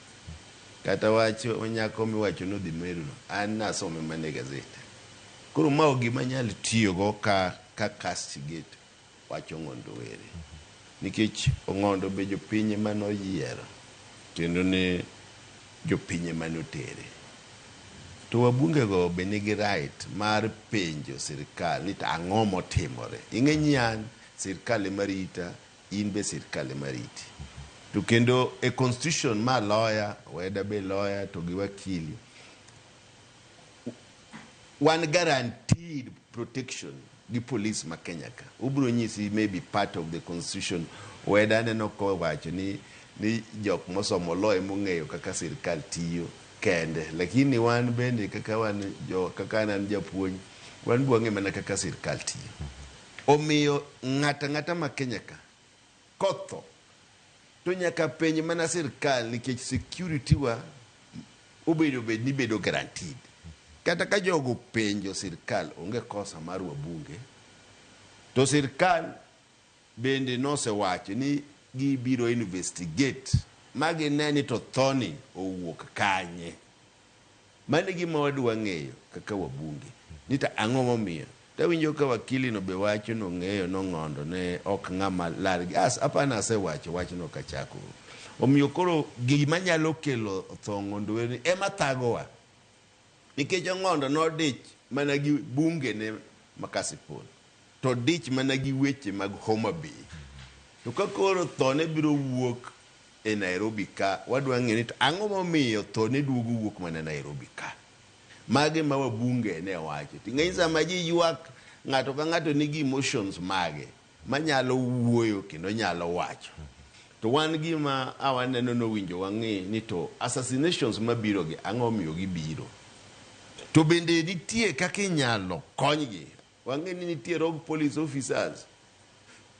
Kata wach nyako miwacho ni odhi Meru no, an nasome mana e gazet. Koro ma ok gima anyal tiyogo ka ka castigate wach Ong'ondo Were. Nikech Ong'ondo be jopiny ema noyiero kendo ne jopiny ema notere. To wabunge go be nigi right mar penjo sirkal ni to ang'o motimore. Ing'e ni an sirkal ema rita, in be sirkal ema riti. To kendo e constitution ma lawyer, Weda be lawyer to gi wakili, wan guaranteed protection gi police ma Kenya ka. Obiro nyisi maybe part of the constitution. Weda aneno kowacho ni ni jok mosomo law ema ong'eyo kaka sirkal tiyo kende. Lakini wan bende kaka wan jo kaka an an japuonj, wan be wang'e mana kaka sirkal tiyo. Omiyo ng'ato ang'ata ma Kenya ka kotho to nyaka penj mana sirkal nikech security wa obedo bed ni bedo guaranteed. Kata ka jogo penjo sirkal onge kosa mar wabunge, to sirkal bende nosewacho ni gibiro investigate ma gine ni to thoni owuok kanye. Mano e gima wadwa ng'eyo kaka wabunge ni to ang'o momiyo. Tawinjo ka wakili no be wacho nong'eyo nong'ondo ne ok ng'ama lar gi as apani asewacho wachno kachako. Omiyo koro gima nyalo kelo tho Ong'ondo Were ni ema thagowa. Nikech Ong'ondo nodich mana gi bunge ne ma Kasipul. To odich mana gi weche mag Homa Bay. To ka koro thone biro wuok e Nairobi ka, wadwa ng'eyo ni to ang'o momiyo thone duogo wuok mana Nairobi ka. Magi ma wabunge ne wacho. Ting'eny sama ji ywak, ng'ato ka ng'ato nigi emotions mage manyalo wuoyo kendo nyalo wacho. To wan gima a waneno nowinjo wang'i ni to assassinations mabiro gi ang'o omiyo gibiro. To bende nitie kaka inyalo konygi. Wang'e ni nitie rogue police officers.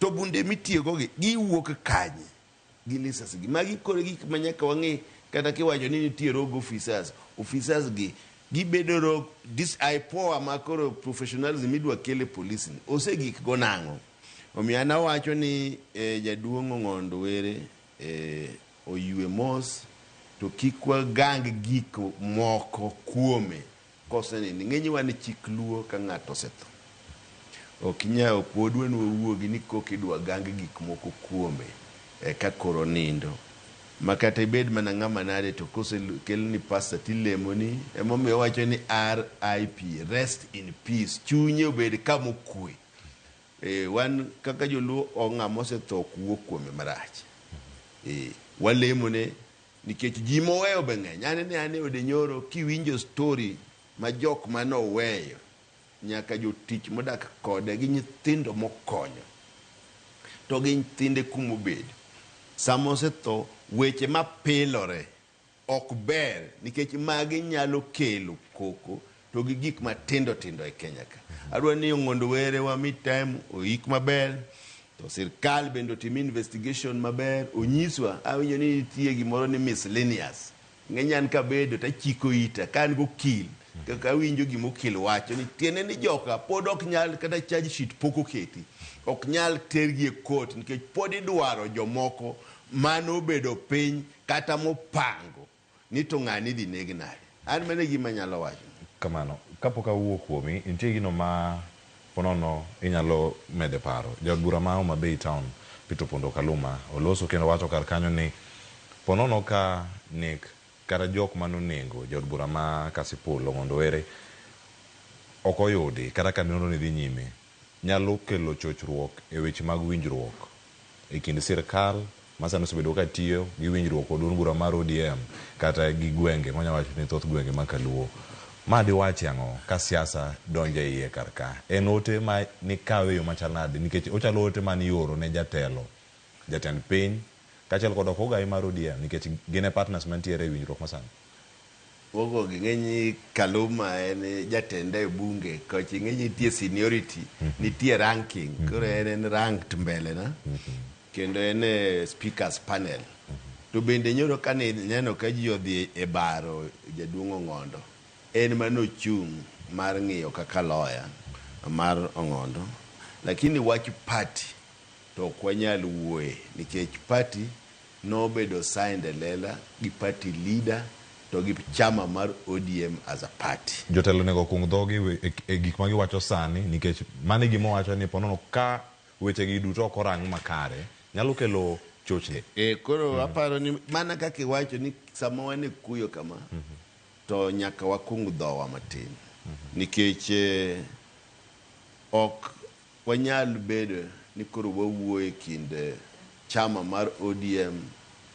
To bunde mitiyogo gi giwuok kanye? Gi lisas gi. Magi koro gik ma nyaka wang'e kata kiwacho ni nitie rogue officers. Officers gi gibedo rogue this IPOA ma koro professionalism idwa kel e police ni osegik go nang'o? Omiyo an awacho ni eh, jaduong' Ong'ondo Were eh, oywe mos to kik wagang gik moko kuome Kosenini, ng'eny wan chik Luo ka ng'ato osetho. Ok inyal, ok wadwa ni wawuogi ni koka idwa gang gik moko kuome eka koro onindo. Ma kata ibed mana ng'ama nade to kosekelni pastor tilemoni, emomiyo owacho ni RIP, rest in peace, chunye obed kama okwe. Eh, wan kaka joluo o ng'ama osetho ok wuo kuome marach. Eh, walemone Nikech ji moweyo be ng'eny. An ne an e ode nyoro kiwinjo story ma jok mane oweyo nyaka jotich modak kode gi nyithindo mokonyo to gi nyithinde kumobedo. Sama osetho weche mapilore ok ber nikech magi nyalo kelo koko to gi gik matindo tindo e Kenya ka. Adwa ni Ong'ondo Were wami time oik maber to sirkal bende otim investigation maber onyiswa awinjo ni nitie gimoro ni miscellaneous. Ng'eny an kabedo tachiko ita ka an gokil kaka awinjo gima okil wacho ni tiende ni joka pod ok nyal kata charge sheet pok oketi ok nyal tergi e court nikech pod idwaro jomoko manobedo piny kata mopango ni to ng'ani idhi neg nade. An mano e gima anyalo wacho. Kamano. Kapok awuo kuomi, nitie gino ma ponono inyalo mede paro. Jaod bura ma Homa Bay Town, Peter Opondo Kaluma, oloso kendo wacho kar kanyo ni ponono ka nek kata jok mane onego jaod bura ma Kasipul, Ong'ondo Were, ok oyudi kata ka nonro ni dhi nyime, nyalo kelo chochruok e weche mag winjruok e kind sirkal ma sani osebedo ka tiyo gi winjruok kod duond bura mar ODM kata gi gwenge ma wanyalo wacho ni thoth gwenge ma kaluo. Ma diwachi ang'o ka siasa donjo e iye kar ka? En ote ma nikawe e yo machal nade nikech ochalo ote mane ioro ne jatelo, jatend piny kaachiel kod ogai mar ODM nikech gin e partners mantiere e winjruok masani. Mokwongo ing'e ni Kaluma en jatenda e bunge kocha ing'e ni nitie seniority, nitie ranking. Koro en en ranked mbele na kendo en e speakers panel. To bende nyoro kane ineno ka ji odhi e baro jaduong' Ong'ondo, en mane ochung' mar ng'iyo kaka lawyer mar Ong'ondo. Lakini wach party to ok wanyal wuoye nikech party nobedo signed e lela gi party leader to gi chama mar ODM as a party. Jotelo onego okung dhogi e gik ma giwacho sani nikech mano e gima owacho ni ponono ka wechegi duto ok orang makare nyalo kelo chochni. E, koro aparo ni mana kaka iwacho ni sama wan e kuyo kama to nyaka wakung dhowa matin nikech eh, ok wanyal bedo ni koro wawuoyo e kind eh, chama mar ODM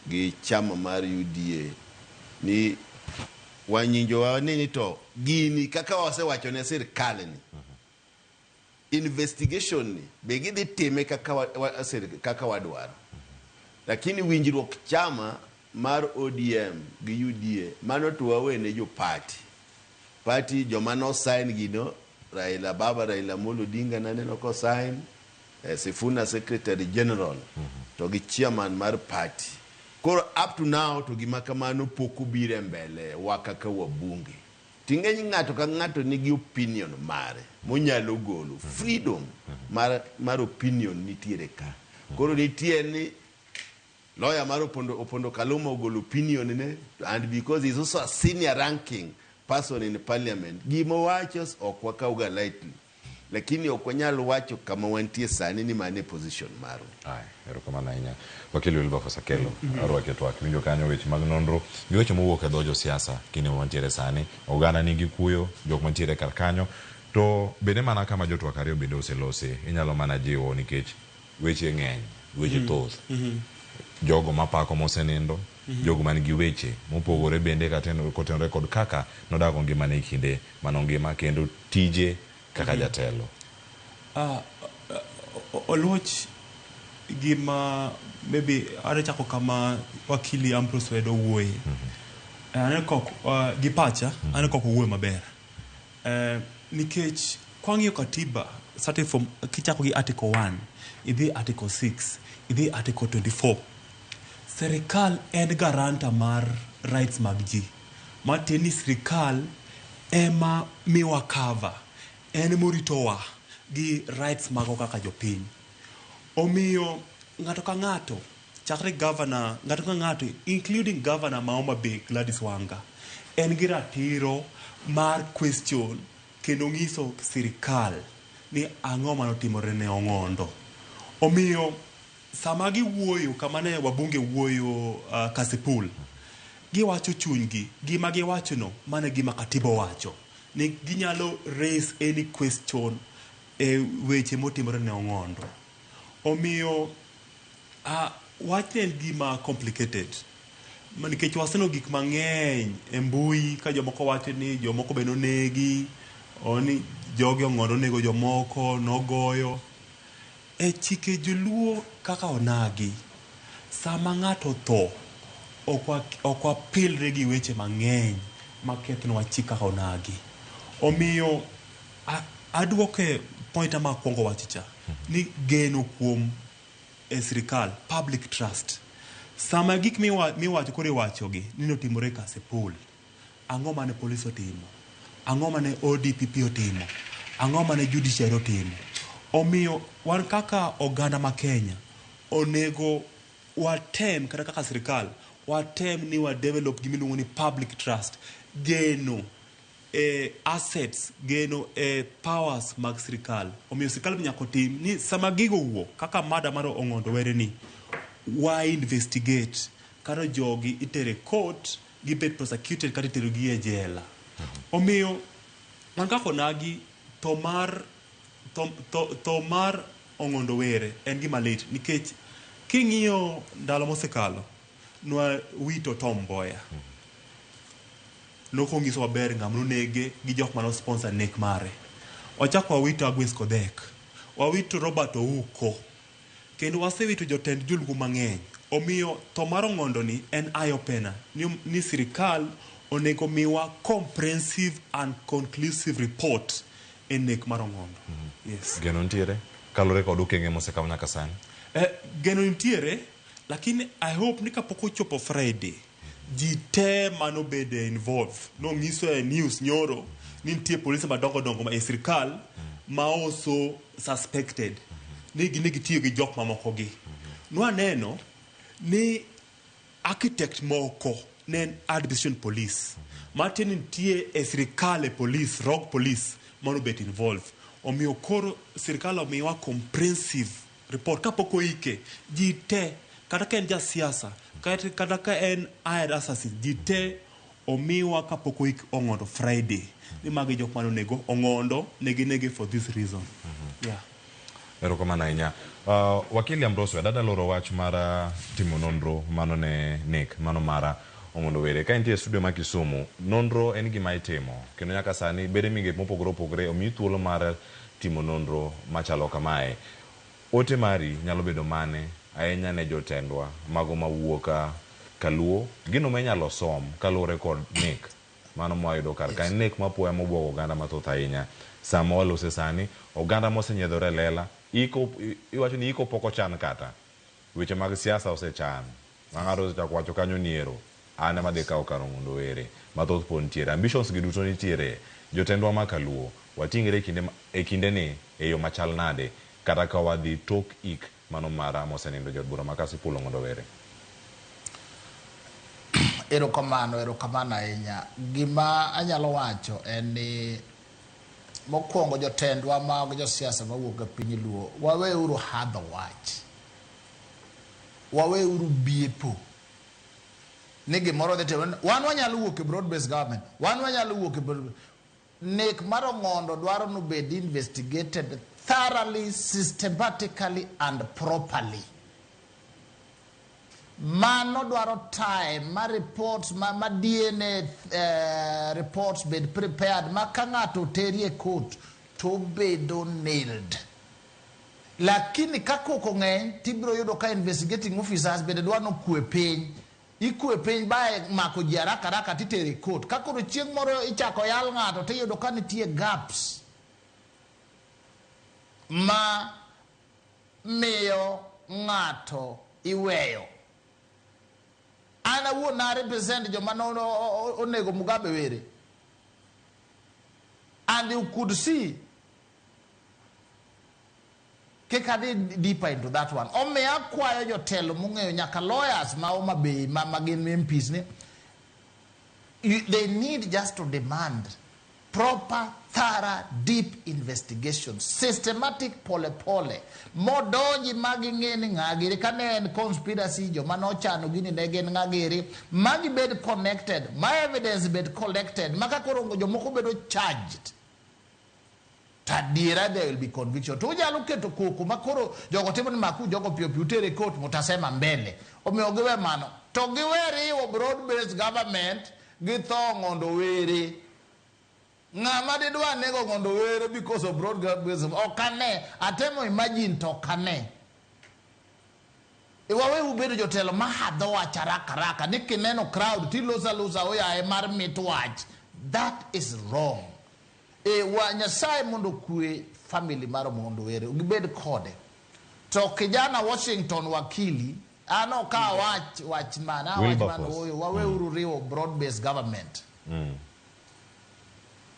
gi chama mar UDA ni wanyinjowa ni to gini kaka wasewacho ne sirkal ni investigation ni be gidhi time kaka, wa, wa, kaka wadwaro lakini winjruok chama mar ODM gi UDA mano to wawene jo party party joma no sign gino Raila Baba Raila Amolo Odinga naneno ko sign eh, Sifuna secretary general to gi chairman mar party koro up to now to gima kamano pok obiro e mbele wa kaka wabunge ting'eny ng'ato ka ng'ato nigi opinion mare monyalo golo freedom mar opinion nitiere ka koro nitie ni lawyer mar Opondo Kaluma ogolo opinion ne and because he's also a senior ranking person in parliament gima owacho ok wakawga lightly lakini ok wanyal wacho kama wantie sani ni mano e position marwa. Aya, erokamano ahinya. Wakili Wilberforce Akelo, arwaki e twak. Iwinjo kanyo weche mag nonro gi weche mowuok e dho josiasa kinde ma wantiere sani. Oganda nigi kuyo, jok mantiere kar kanyo. To bende mana kama jotwak ariyo bende oselose, inyalo mana jiwo nikech weche ng'eny, weche thoth. Jogo mapako mosenindo, jogo man gi weche mopogore bende kotenore kod kaka nodago ngimane e kinde manongima kendo tije kaka jatelo. Oluoch gima maybe adwa chako kama wakili Ambrose Wedo wuoye. Aneno ka gi pacha aneno ka ok owuoyo maber. Nikech kwang'iyo katiba starting from kichako gi article 1 idhi article 6 idhi article 24 serikal en guarantor mar rights mag ji matiende ni sirikal ema miwa cover en moritowa gi rights magwa kaka jopiny omiyo ng'ato ka ng'ato chakre governor ng'ato ka ng'ato including governor ma Homa Bay Gladys Wanga en gi ratiro mar question kendo ng'iso sirikal ni ang'o manotimore ne Ong'ondo. Omiyo sama giwuoyo kama ne wabunge wuoyo Kasipul giwacho chunygi gima giwachono mano e gima katiba owacho ni ginyalo raise any question e weche motimore ne Ong'ondo. Omiyo wachni en gima complicated nikech waseneno gik mang'eny e mbui ka jomoko wacho ni jomoko be nonegi o ni jogi Ong'ondo onego jomoko nogoyo. E chike joluo kaka onagi sama ng'ato otho ok wapilre gi weche mang'eny makethnwa chik kaka onagi. Omiyo aduoke point ma akwongo wacho cha ni geno kuom e sirikal public trust sama gik miwacho koro iwachogi ni notimore Kasipul ang'o mane polis otimo ang'o mane ODPP otimo ang'o mane judiciary otimo omiyo wan kaka oganda ma Kenya onego watem kata kaka sirikal watem ni wa develop gimiluongo ni public trust geno e assets geno e powers mag sirikal omiyo sirikal nyaka otim ni sama gigo owuok kaka mada mar Ong'ondo Were ni wa investigate kata jogi itere court gibet prosecuted kata itero gi e jela omiyo wan kaka onagi tho mar tho mar Ong'ondo Were en gima lit nikech king'iyo ndalo mosekalo nwa wito Tom Mboya nokonyiso maber ng'ama nonege gi jok mano sponsor nek mare wachako wawito Agnes Kodhek wawito Robert Ouko kendo wasewito jotend joluo mang'eny omiyo tho mar Ong'ondo ni en eye opener ni sirikal onego miwa comprehensive and conclusive report e nek mar Ong'ondo. Yes. Geno nitiere kaluwore kod okenge mosekaw nyaka sani. Geno nitiere lakini I hope ni kapok ochopo Friday ji te manobede involved nonyiso e news nyoro ni nitie polise madongo dongo e sirikal ma also suspected ni ne gitiyo gi jok mamoko gi. Nwaneno ni architect moko ne en administration police. Matiende ni nitie e sirikal e police, rogue police manobet involved. Omiyo koro sirikal omiwa comprehensive report kapok oike ji te kata ka en jasiasa kata ka en hired assassin ji te omiwa kapok oik Ong'ondo Friday ni magi jok mane onego Ong'ondo ne ginege for this reason. Yeah. Erokamano ahinya. Wakili Ambrosio, adada loro wach mar timo nonro mano ne nek mano mara Ong'ondo Were. Ka intie e studio ma Kisumu, nonro en gima itimo kendo nyaka sani bede migepe mopogore opogore omiyi thuolo mar timo nonro machalo kamae. Ote mari nyalo bedo mane ahinya ne jotendwa mago mawuok Kaluo, gino ma inyalo som kaluwore kod nek mano mwayudo kar ka en nek mapoya mobwogo oganda mathoth ahinya. Sama walose sani, oganda mosenyiedhore e lela, iko, iwacho ni iko pok ochan kata. Weche mag siasa osechan. Ma ng'ato osechako wacho kanyo ni ero, an ema adhi kawo kar Ong'ondo Were. Mathoth pod nitiere. Ambitions gi duto nitiere. Jotendwa ma Kaluo, wating're e kinde, e kinde ni e yo machal nade kata ka wadhi tok ik mano mara mosenindo jaod bura ma Kasipul Ong'ondo Were. Erokamano, erokamano ahinya. Gima anyalo wacho en ni mokwongo jotendwa mag josiasa mawuok e piny Luo, waweuru hadho wach. Waweuru biepo ni gimoro dhi timore. Wan wanyalo wuok e broad based government. Wan wanyalo wuok e broad Nek mar Ong'ondo dwaro ni obed investigated thoroughly, systematically and properly. Mano dwaro time ma reports ma, ma DNA reports bed prepared ma ka ng'ato oteri e court to obedo nailed. Lakini ka koko ng'eny tibiro yudo ka investigating officers bende dwa nokwe piny. Ikwe piny bae mako ji haraka haraka titero e court. Ka koro chieng' moro ichako yal ng'ato tiyudo ka nitie gaps ma miyo ng'ato iweyo. An awuon na represent joma no, onego Mugabe Were. And you could see kik adhi deeper into that one. Omiyo akwayo jotelo mong'eyo nyaka lawyers ma Homa Bay ma gin MPs ni they need just to demand proper, thorough, deep investigation, systematic, pole pole, modonji ma ging'e ni ng'a giri, ka ne en conspiracy, joma nochano gini ne gin ng'a giri, ma gibed connected, ma evidence bed collected, ma ka koro jomoko bedo charged, to adiera there will be conviction. To unyalo keto koko ma koro jogo timo ni maku jogo piyo piyo utere court mutasema mbele. Omiyo giwe mano. To giwe riwo broad based government gi tho Ong'ondo Were. Ng'ama didwa nego Ong'ondo Were because of broad based ok ane. Atemo imagine to ok ane. E wawe ubedo jotelo ma hadho wach haraka haraka ni kineno crowd tiloso alosa oyaye mar mit wach. That is wrong. E wa Nyasaye mondo okwe family mar Ong'ondo Were gibed kode. To kijana Washington wakili an ok awach wach mana awach mana Wilberforce. oyo waweuru riwo broad based government.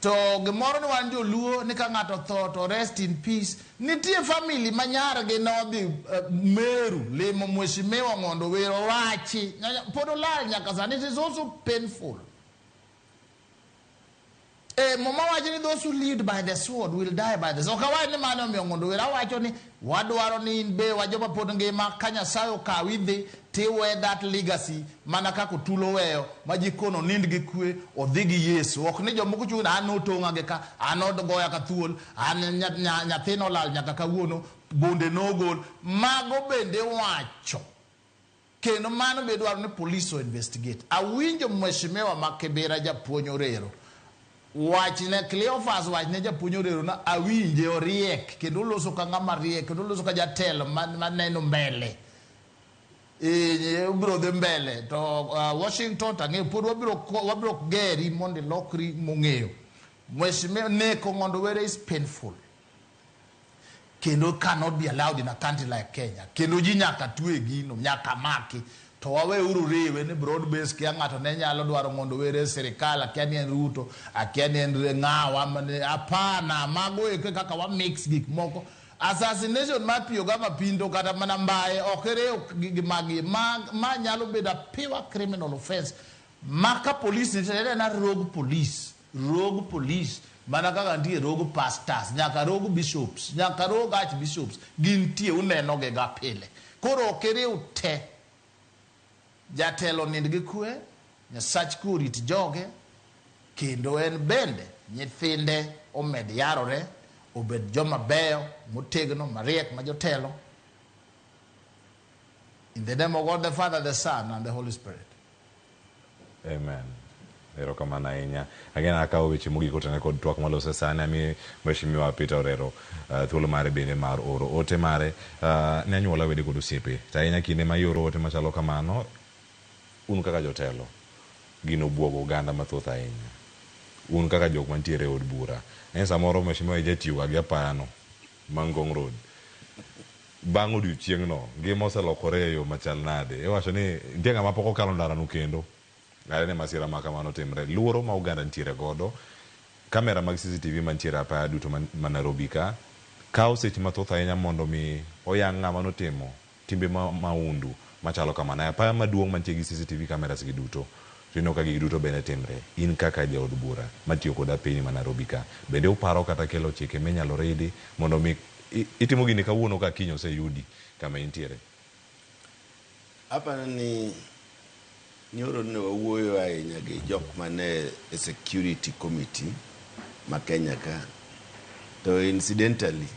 To gimoro ni wan joluo ni ka ng'ato tho to rest in peace. Nitie family ma nyargi nodhi Meru limo mheshimiwa Ong'ondo Were owachi. Pod olal nyaka sani. It is also painful. Muma wacho ni those who lead by the sword will die by the sword. Ok awach ni mano omiyo Ong'ondo Were, awacho ni wadwaro ni in be wa joma pod ngima ka Nyasaye okawi idhi tiwe that legacy mana kaka Otulo oweyo ma ji kono nind gi kwe odhi gi Yesu. Ok ni jomoko chung' an notong'a gi ka, an ogoya ka thuol, an nyathina olal nyaka kawuono, bunde nogol. Mago bende wacho. Kendo mano be dwaro ni police o investigate. Awinjo mheshimiwa ma Kibera japuonj Orero. Wachne Cleophas wachne japuonj Orero na awinje oriek kendo oloso ka ng'ama riek kendo oloso ka jatelo maneno mbele. Obiro dhi mbele to Washington tang'eyo pod wabiro geri mondo ilokri mong'eyo. Mheshimiwa neko Ong'ondo Were is painful. Kendo cannot be allowed in a country like Kenya. Kendo ji nyaka twe gino, nyaka maki. To wawe uru riwe ni broad base kia ng'ato ne nyalo dwaro Ong'ondo Were e sirikal, akia ni en Ruto, akia ni en ng'awa, hapana, mago eko kaka wa mix gik moko. Assassination mar Pio Gama Pindo kata mana mbaye ok iriw gi magi. Ma nyalo bedo a pure criminal offense. Ma ka police nitie en rogue police. Rogue police. Mana kaka nitie rogue pastors, nyaka rogue bishops, nyaka rogue archbishops. Gintie uneno gi ga pile. Koro ok iriw te. Jatelo nind gi kwe, Nyasach kwe orit joge, kendo en bende nyithinde omed yarore, obed joma beyo, motegno, mariek, ma jotelo. In the name of God the Father, the Son, and the Holy Spirit. Amen. Erokamano ahinya. Ageno akawo weche mogik otene kod twak malose sani ami Mheshimiwa Peter Orero thuolo mare bende mar oro ote mare ne anyuola wede kod osiepe. To ahinya kinde ma ioro ote machalo kamano, un kaka jotelo, gino buogo oganda mathoth ahinya. Un kaka jok mantiere e od bura. En samoro Mheshimiwa ijatiyoga gi apayano ma Ngong Road. Bang' odiochieng'no, ngima oselokore e yo machal nade? Iwacho ni nitie ng'ama pok okalo ndarano kendo. Are ne masira ma kamano timre. Luoro ma oganda nitiere godo, kamera mag CCTV mantiere apaya duto ma Nairobi ka, kawo seche mathoth ahinya mondo mi oyang ng'ama notimo timbe ma maundu machalo kamano. E apaya maduong' mantie gi CCTV cameras gi duto, to ineno ka gigi duto bende timre. In kaka jaod bura matiyo kod apiny ma Nairobi ka, bende uparo kata kelo chike minyalo ridi mondo mi itimo gini kawuono ka kiny oseyudi kama intiere? Aparo ni nyoro ne wawuoyo ahinya gi jok mane e security committee ma Kenya ka. To incidentally,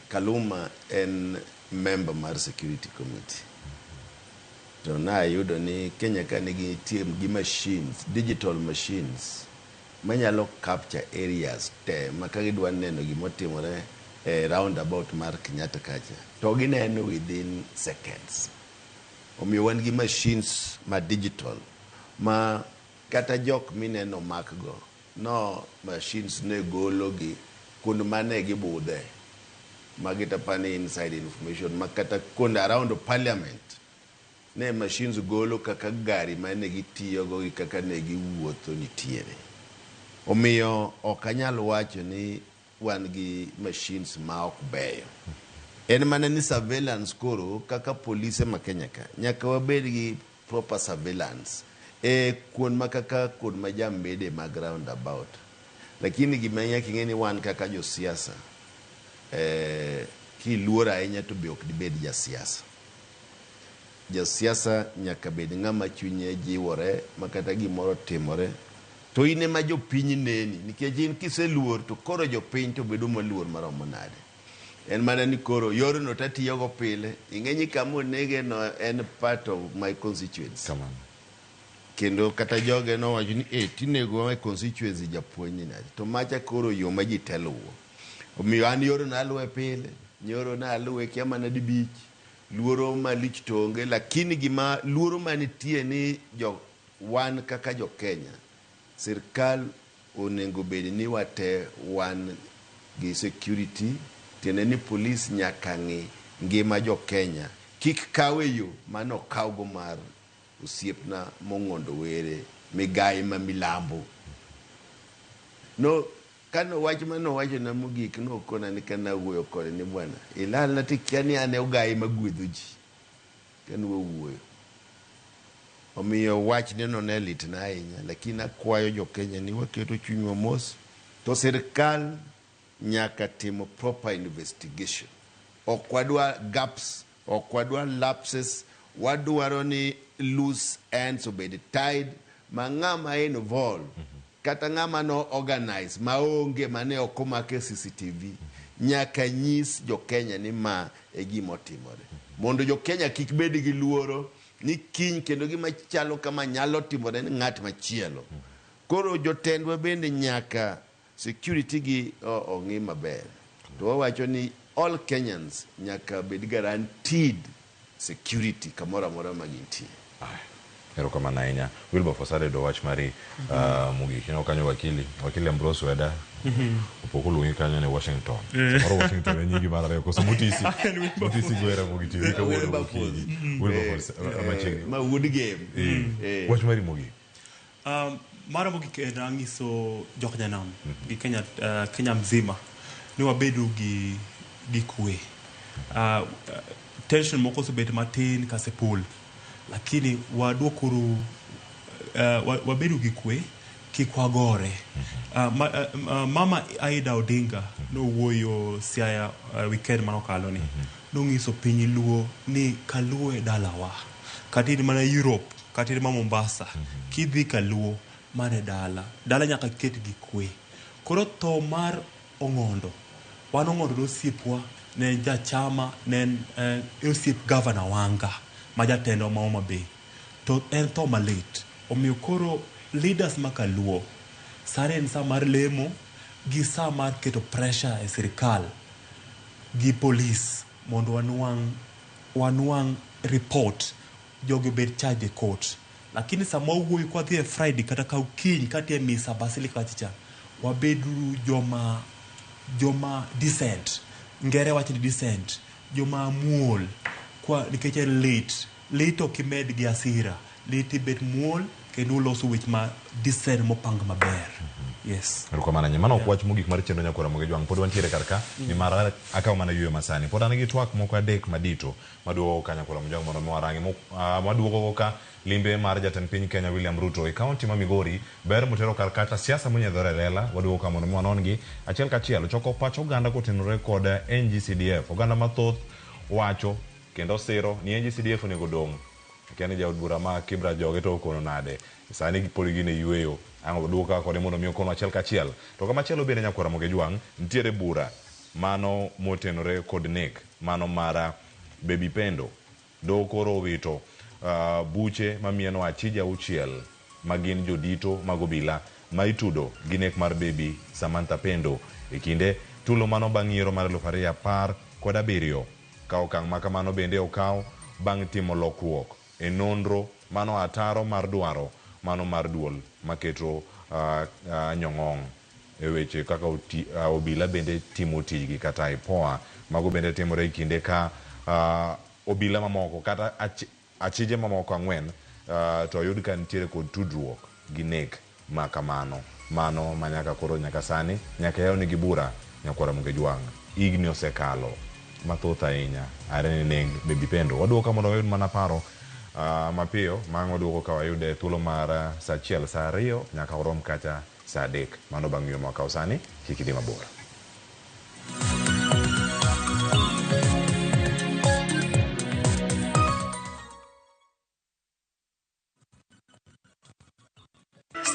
Kaluma en member mar security committee. To nayudo ni Kenya ka nigi nitie gi machines, digital machines manyalo capture areas te ma ka gidwa neno gimotimore e roundabout mar Kenyatta kacha to gineno within seconds. Omiyo wan gi machines ma digital ma kata jok mineno mak go no machines ne golo gi kuond mane gibudhe. Magi tapani inside information ma kata kuond around parliament ne machines golo kaka gari mane gitiyogo gi kaka ne giwuotho nitiere. Omiyo ok anyal wacho ni wan gi machines ma ok beyo. En mana ni surveillance koro kaka polise ma Kenya ka nyaka wabed gi proper surveillance e kuond ma kaka kuond ma jam bede mag roundabout. Lakini gima nyaka ing'e ni wan kaka josiasa kiluor ahinya to be ok dibed jasiasa. Jasiasa nyaka bed ng'ama chunye jiwore ma kata gimoro timore to in ema jopiny neni nikech in kiseluor to koro jopiny to bedo maluor maromo nade. En mana ni koro yorno tatiyogo pile ing'e ni kama onege no en part of my constituency. Kamano. Kendo kata joge nowacho ni tinego e constituency japuonj ni nade. To macha koro yo ma ji te luwo. Omiyo an yorno aluwe pile, nyoro naluwe kia mana dibich, luoro malich to onge, lakini gima luoro manitie ni jo wan kaka jo Kenya, sirkal onego bed ni wate wan gi security, tiende ni police nyaka ng'i ngima jo Kenya. Kik kawe yo mane okawgo mar osiepna Mong'ondo Were, migayi ma milambo. No, kano wach mane owachona mogik nokona ni kane awuoyo kode ni bwana, ilalna tikia ni an e ogayi magwedho ji. Kane wawuoyo. Omiyo wachne no ne litna ahinya, lakini akwayo jo Kenya ni waketo chunywa mos, to sirkal nyaka timo proper investigation. Ok wadwa gaps, ok wadwa lapses, wadwaro ni loose ends obed tied, ma ng'ama involved, kata ng'ama no organize, maonge mane ok omake CCTV, nyaka nyis jo Kenya ni ma e gima otimore. Mondo jo Kenya kik bed gi luoro ni kiny kendo gima chalo kama nyalo timore ni ng'at machielo. Koro jotendwa bende nyaka security gi ong'i maber. To wawacho ni all Kenyans nyaka bed guaranteed security kamoro amora ma gintie. Erokamano ahinya. Wilberforce Aredo wach mari mogik. Ineno kanyo wakili Ambrose Weda opo koluongi kanyo ni Washington. Samoro Washington e nyingi mar ariyo koso Mutisi. Mutisi gwera mogik TV kawuono Wilberforce. gokinyi. Wilberforce machiegni. Ma wuod game. Wach mari mogik. Mara mogik en ang'iso joka nyanam gi Kenya, Kenya mzima ni wabedo gi gi kwe. Tension moko osebet matin Kasipul, lakini waduokuru wabedu gi kwe, kik wagore. Mama Aida Odinga nowuoyo Siaya weekend manokalo ni. Nong'iso piny Luo ni Kaluo e dalawa. Kata in mana Europe, kata in ma Mombasa, kidhi Kaluo, mano e dala. Dala nyaka ket gi kwe. Koro tho mar Ong'ondo, wan Ong'ondo ne osiepwa, ne en jachama, ne en osiep gavana Wanga, ma jatendwa ma Homa Bay. To en tho malit. Omiyo koro leaders ma Kaluo, sani en sa mar lemo gi sa mar keto pressure e sirikal gi polis mondo wanwang' report, jogi obed charged e court. Lakini sama wawuoyo kwadhi e Friday kata ka kiny kati e misa Basilica cha, wabeduru joma decent. Ngere wacho ni decent, joma muol, kwa nikech en lit. Lit ok imed gi hasira, lit ibet muol kendo uloso wech ma decent mopang maber. Yes. Erokamano ahinya. Mano ok wach mogik mar chenro Nyakwar Ramogi Jwang'. Pod wantiere kar ka, nimar akawo mana yueyo masani. Pod an gi twak moko adek madito maduogo ka Nyakwar Ramogi Jwang' mondo mi warangi. Maduogo ka limbe mar jatend piny Kenya William Ruto e kaunti ma Migori, ber motero kar kata siasa monyiedhore e lela, waduogo ka mondo mi wanon gi achiel kachiel. Choko pach oganda kotenore kod NGCDF. Oganda mathoth wacho kendo siro ni NGCDF onego dong'. Akia ni jaod bura ma Kibra joge to okono nade. Sani pod gin e yueyo. Ang' waduogo ka kode mondo mi okonwa achiel kachiel. To kamachielo bende Nyakwar Ramogi Jwang', nitiere bura mano motenore kod nek mano mar Baby Pendo. Doho koro owito buche mamieno achije auchiel ma gin jodito mag obila ma itudo gi nek mar Baby Samantha Pendo e kinde tulo mano bang' yiero mar 2017. Ka okang' ma kamano bende okaw bang' timo lokruok e nonro mano ataro mar dwaro mano mar duol maketo nyong'ong' e weche kaka obila bende timo tijgi kata IPOA. Mago bende timore e kinde ka obila mamoko kata achije mamoko ang'wen to oyud ka nitiere kod tudruok gi nek ma kamano. Mano ma nyaka koro nyaka sani nyaka yaw nigi bura Nyakwar Ramogi Jwang'. Higni osekalo mathoth ahinya are ne neg Baby Pendo. Waduoko mondo wayud mana paro mapiyo ma waduoko ka wayude thuolo mar saa achiel, saa ariyo nyaka warom kacha saa adek. Mano bang' yueyo mwakaw sani, kik idhi mabor.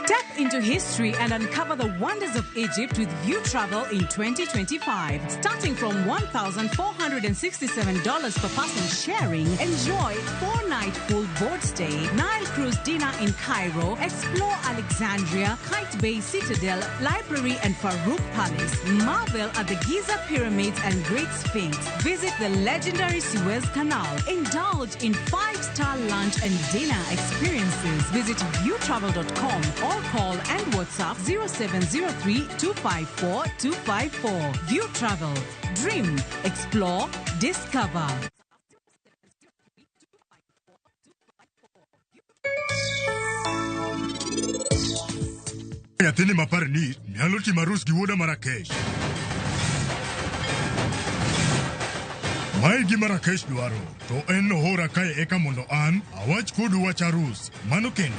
Step into history and uncover the wonders of Egypt with View Travel in 2025. Starting from $1,467 per person sharing, enjoy 4-night full board stay, Nile cruise dinner in Cairo, explore Alexandria, Kite Bay Citadel, Library and Farouk Palace, marvel at the Giza Pyramids and Great Sphinx, visit the legendary Suez Canal, indulge in 5-star lunch and dinner experiences. Visit viewtravel.com or call and WhatsApp 0703 254 254. View Travel. Dream, explore, discover. Nyathini mapar ni nyalo timo arus gi wuoda mar Rakesh. Mae gima Rakesh dwaro, to en nohora kae eka mondo an awach kodu wach arus. Mano kendo.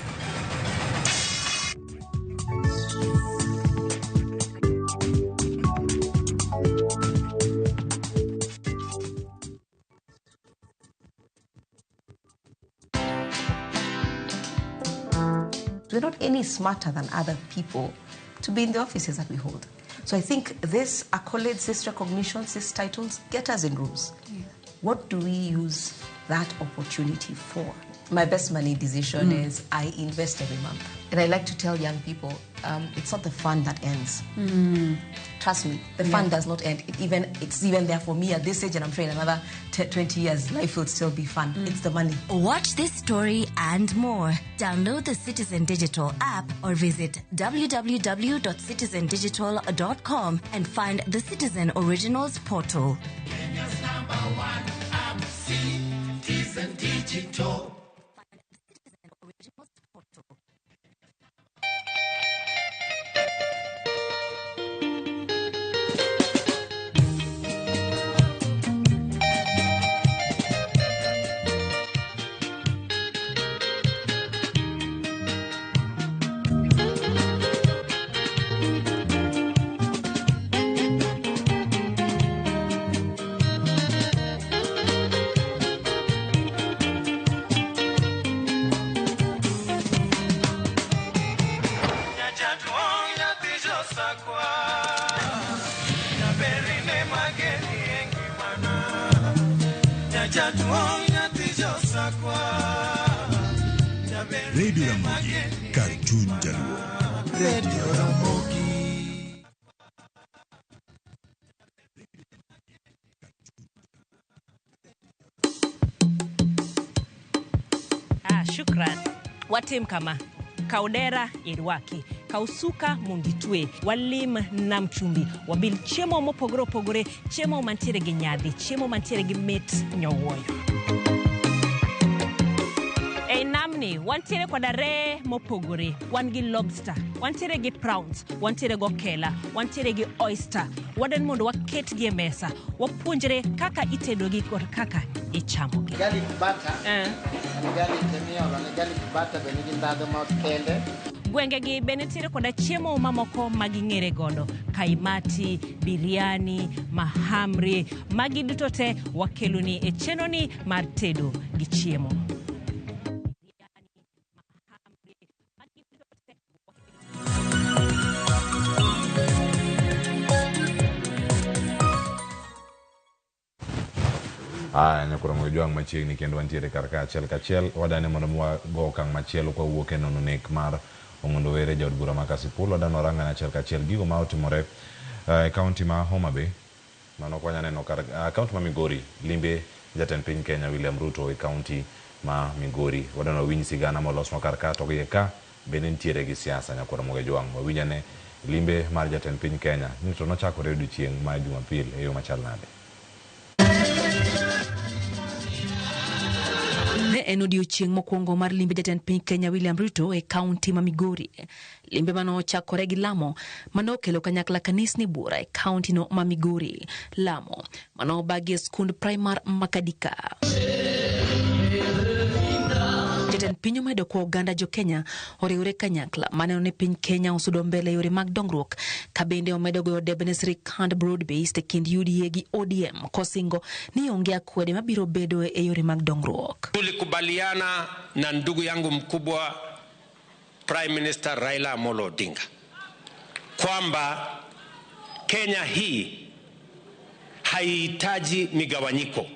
We're not any smarter than other people to be in the offices that we hold. So I think this accolades, this recognitions, these titles get us in rooms. What do we use that opportunity for? My best money decision is I invest every month. And I like to tell young people, it's not the fun that ends. Trust me, the fun does not end. It's even there for me at this age, and I'm sure in another 20 years, life will still be fun. It's the money. Watch this story and more. Download the Citizen Digital app or visit www.citizendigital.com and find the Citizen Originals portal. Kenya's #1 app, Citizen Digital. Jaduong' nyathi josakwa. Jaber Radio Ramogi, kar chuny Jaluo. Radio Ramogi. Ah, shukran. Watim kama. Kaw dera irwaki, kaw suka mondo itwe, walim nam chumbi, wabil chiemo mopogore opogore, chiemo mantiere gi nyadhi, chiemo mantiere gi mit nyowuoyo. Ei namni wantiere koda reye mopogore, wan gi lobster, wantiere gi prawns, wantiere gi okela, wantiere gi oyster. Wadwani mondo waketgi e mesa, wapuonjre kaka itedogi kod kaka ichamogi. Garlic butter. En garlic miolo ne garlic butter be nigi ndhadhu ma kende. Gwengegi be nitiere koda chiemo mamoko ma ging'ere godo, kaimati, biryani, mahamri, magi duto te wakeloni e chenroni mar tedo gi chiemo. Aya, nyakoro Mojwang' machiegni kendo wantiere kar ka achiel kachiel. Wadani mondo mi wago okang' machielo kwa wuok e nono nek mar Ong'ondo Were jaod bura ma Kasipul. Wadani warang ane achiel kachiel gigo ma otimore e kaunti ma Homa Bay. Mano ok wanya neno kar kaunti ma Migori, limbe jatend piny Kenya William Ruto e kaunti ma Migori. Wadani wawinj sigana molosnwa kar ka to gi ka bende nitiere gi siasa nyakwar Mojwang'. Wawinj ane limbe mar jatend piny Kenya ni to nochakore odiochieng' ma Jumapil e yo machal nade. Ne en odiochieng' mokwongo mar limbe jatend piny Kenya William Ruto e kaunti ma Migori. Limbe mane ochakore gi lamo mane okelo kanyakla kanisni buora e kaunti no ma Migori. Lamo mane obagi e skund primar Makadika. Jatend piny omedo kwa oganda jo Kenya oriwre kanyakla maneno ni piny Kenya osudo mbele yore mag dongruok ka bende omedo goyo debe ne sirikand broad based e kind UDA gi ODM kosingo ni onge akwede mabiro bedo e yore mag dongruok. Tulikubaliana na ndugu yangu mkubwa Prime Minister Raila Amolo Odinga kwamba Kenya hii haihitaji migawanyiko,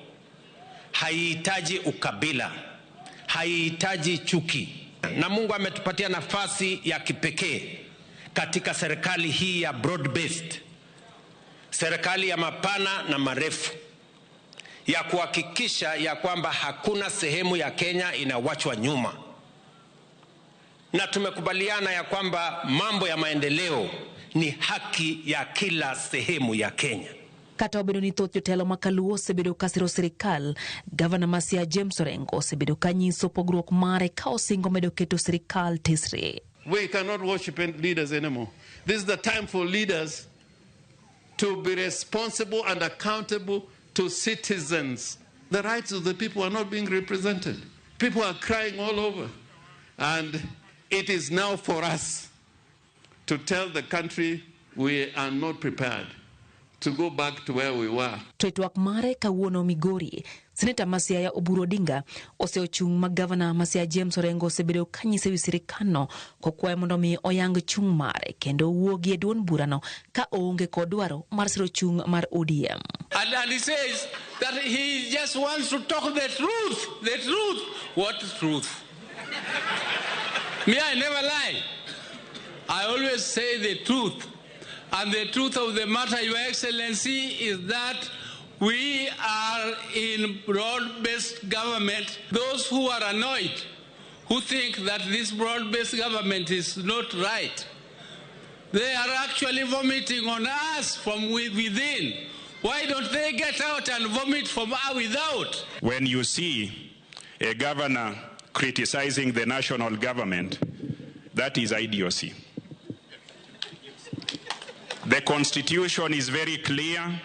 haihitaji ukabila, haihitaji chuki. Na Mungu ametupatia nafasi ya kipekee katika serikali hii ya broad based, serikali ya mapana na marefu, ya kuhakikisha ya kwamba hakuna sehemu ya Kenya inawachwa nyuma. Na tumekubaliana ya kwamba mambo ya maendeleo ni haki ya kila sehemu ya Kenya. Kata obedo ni thoth jotelo ma Kaluo osebedo ka siro sirikal, gavana ma Siaya James Orengo osebedo ka nyiso pogruok mare ka osingo medo keto sirikal tesre. We cannot worship leaders anymore. This is the time for leaders to be responsible and accountable to citizens. The rights of the people are not being represented. People are crying all over. And it is now for us to tell the country we are not prepared to go back to where we were. To e twak mare kawuono Migori, Seneta ma Siaya Oburu Odinga oseochung' ma gavana ma Siaya James Orengo osebedo ka nyise wi sirikandno kokwaye mondo mi oyang chung' mare kendo owuogi e duond burano ka oonge kod dwaro mar siro chung' mar ODM. And he says that he just wants to talk the truth, the truth. What truth? Me, I never lie. I always say the truth. And the truth of the matter, Your Excellency, is that we are in broad-based government. Those who are annoyed, who think that this broad-based government is not right, they are actually vomiting on us from within. Why don't they get out and vomit from without? When you see a governor criticizing the national government, that is idiocy. The Constitution is very clear,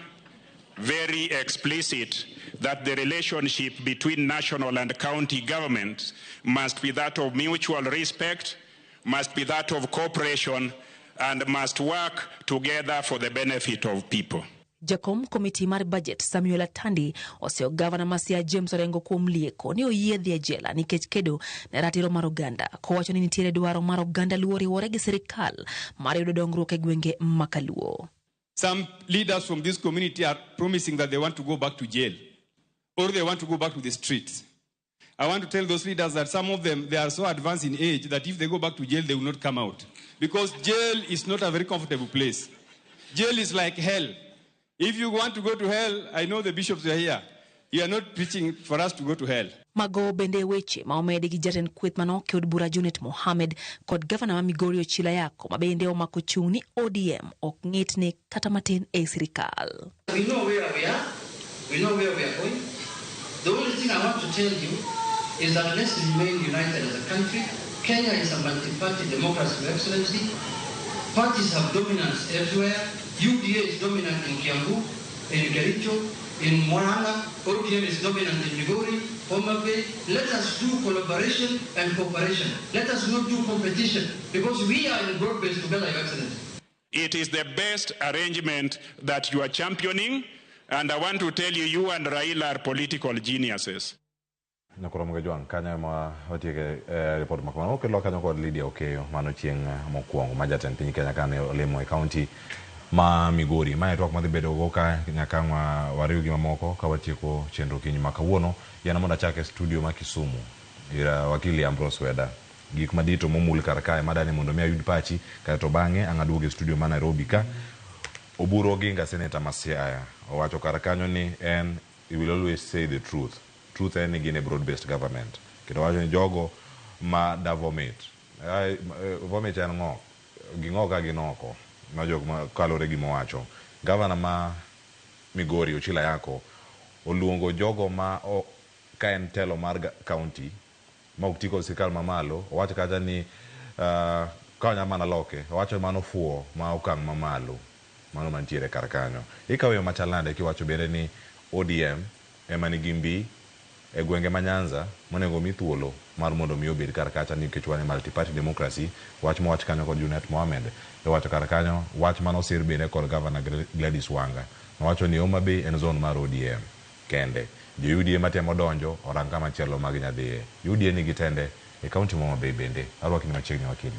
very explicit, that the relationship between national and county governments must be that of mutual respect, must be that of cooperation, and must work together for the benefit of people. Jakom komiti mar budget Samuel Atandi oseo gavana ma Siaya James Orengo kuom lieko ni oyie dhi e jela nikech kedo ne ratiro mar oganda, kowacho ni nitiere dwaro mar oganda Luo riwore gi sirikal mar yudo dongruok e gwenge ma Kaluo. Some leaders from this community are promising that they want to go back to jail. or they want to go back to the streets. I want to tell those leaders that some of them, they are so advanced in age that if they go back to jail, they will not come out. Because jail is not a very comfortable place. Jail is like hell. If you want to go to hell, I know the bishops are here. You are not preaching for us to go to hell. Mago bende weche ma omedi gi jatend kweth manoke od bura Junet Mohamed kod gavana ma Migori Ochilo Ayacko ma bende omako chung' ni ODM ok ng'itni kata matin e sirikal. We know where we are. We know where we are going. The only thing I want to tell you is that let's remain united as a country. Kenya is a multi-party democracy, Your Excellency. Parties have dominance everywhere. UDA is dominant in Kiambu, in Kericho, in Murang'a. ODM is dominant in Migori, Homa Bay. Let us do collaboration and cooperation. Let us not do competition, because we are in broad base together, Your Excellency. It is the best arrangement that you are championing, and I want to tell you, you and Raila are political geniuses. Nyakoromo Jwang' kanyo ema watieke report ma kamano okelo kanyo kod Lydia Okeyo mano chieng' mokwongo ma jatend piny Kenya kane olemo e kaunti ma Migori. Mae twak madhi bedo go ka nyaka ang' wariw gi mamoko ka watieko chenro kinyi ma kawuono. Yiena mondo achak e studio ma Kisumu ir wakili Ambrose Weda. Gik madito momul kar kae madani mondo mi ayud pachi kaeto bang'e ang' aduog e studio ma Nairobi ka Oburu Oginga seneta ma Siaya owacho kar kanyo ni en he will always say the truth. Truth en ni gin e broad based government. Kendo wacho ni jogo ma da vomit. Vomit en ng'ok. Ging'ok ka gin oko. Ma jok ma kalore gi mowacho. Gavana ma Migori Ochilo Ayacko oluongo jogo ma ka en telo mar county ma ok ti kod sirkal mamalo, owacho kacha ni ka onya mana loke, owacho mano fuo ma okang' mamalo, mano mantiere kar kanyo. Ikawo yo machal nade kiwacho bende ni ODM ema nigi mbi e gwenge ma Nyanza monego mi thuolo mar mondo mi obed kar kacha nikech wan e multi-party democracy, wach mowach kanyo kod Junet Mohamed iwacho kar kanyo, wach manosir bende kod Governor Gladys Wanga nowacho ni Homa Bay en zone mar ODM kende. Jo UDA matemo donjo orang kama chielo ma ginyadhiye. UDA nigi tende e kaunti ma Homa Bay bende. Arwakni machiegni wakili.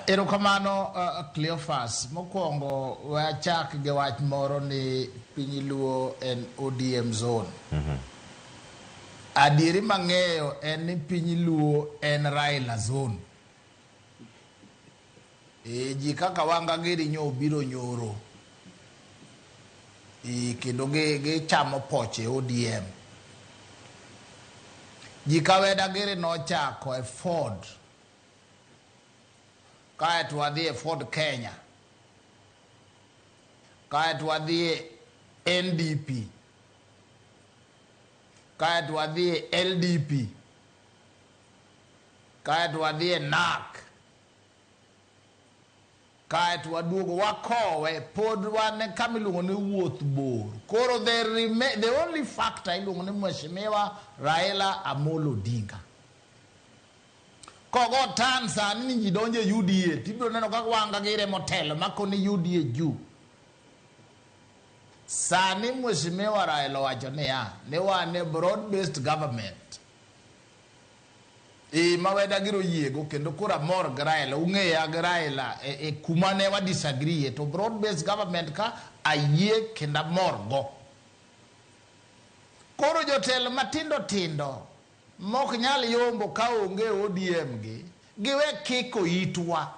Erokamano Cleophas. Mokwongo wachak gi wach moro ni piny Luo en ODM zone. Adieri mang'eyo en ni piny Luo en Raila zone. Ji kaka Wanga giri nyo biro nyoro. Kendo gi chamo poche ODM. Ji kaweda giri nochako e Ford. Kaeto wadhi e Ford Kenya. Kaeto wadhi e NDP. Kaeto wadhi e LDP. Kaeto wadhi e NARC. Kaeto waduogo wakowe pod wan e kama iluongo ni wuoth bor. Koro the only factor iluongo ni Mheshimiwa Raila Amolo Odinga. Kogo tan sani ni ji donjo e UDA tibiro neno kaka Wanga gire motelo makoni UDA juu. Sani Mheshimiwa Raila owacho niya ni wan e broad based government. Ma weda giro yiego kendo koro amor gi Raila ung'eya gi Raila e kuma ne wa disagree to broad based government ka ayie kendo amor go. Koro jotelo matindo tindo mok nyal yombo ka onge ODM gi giwe kiko itwa.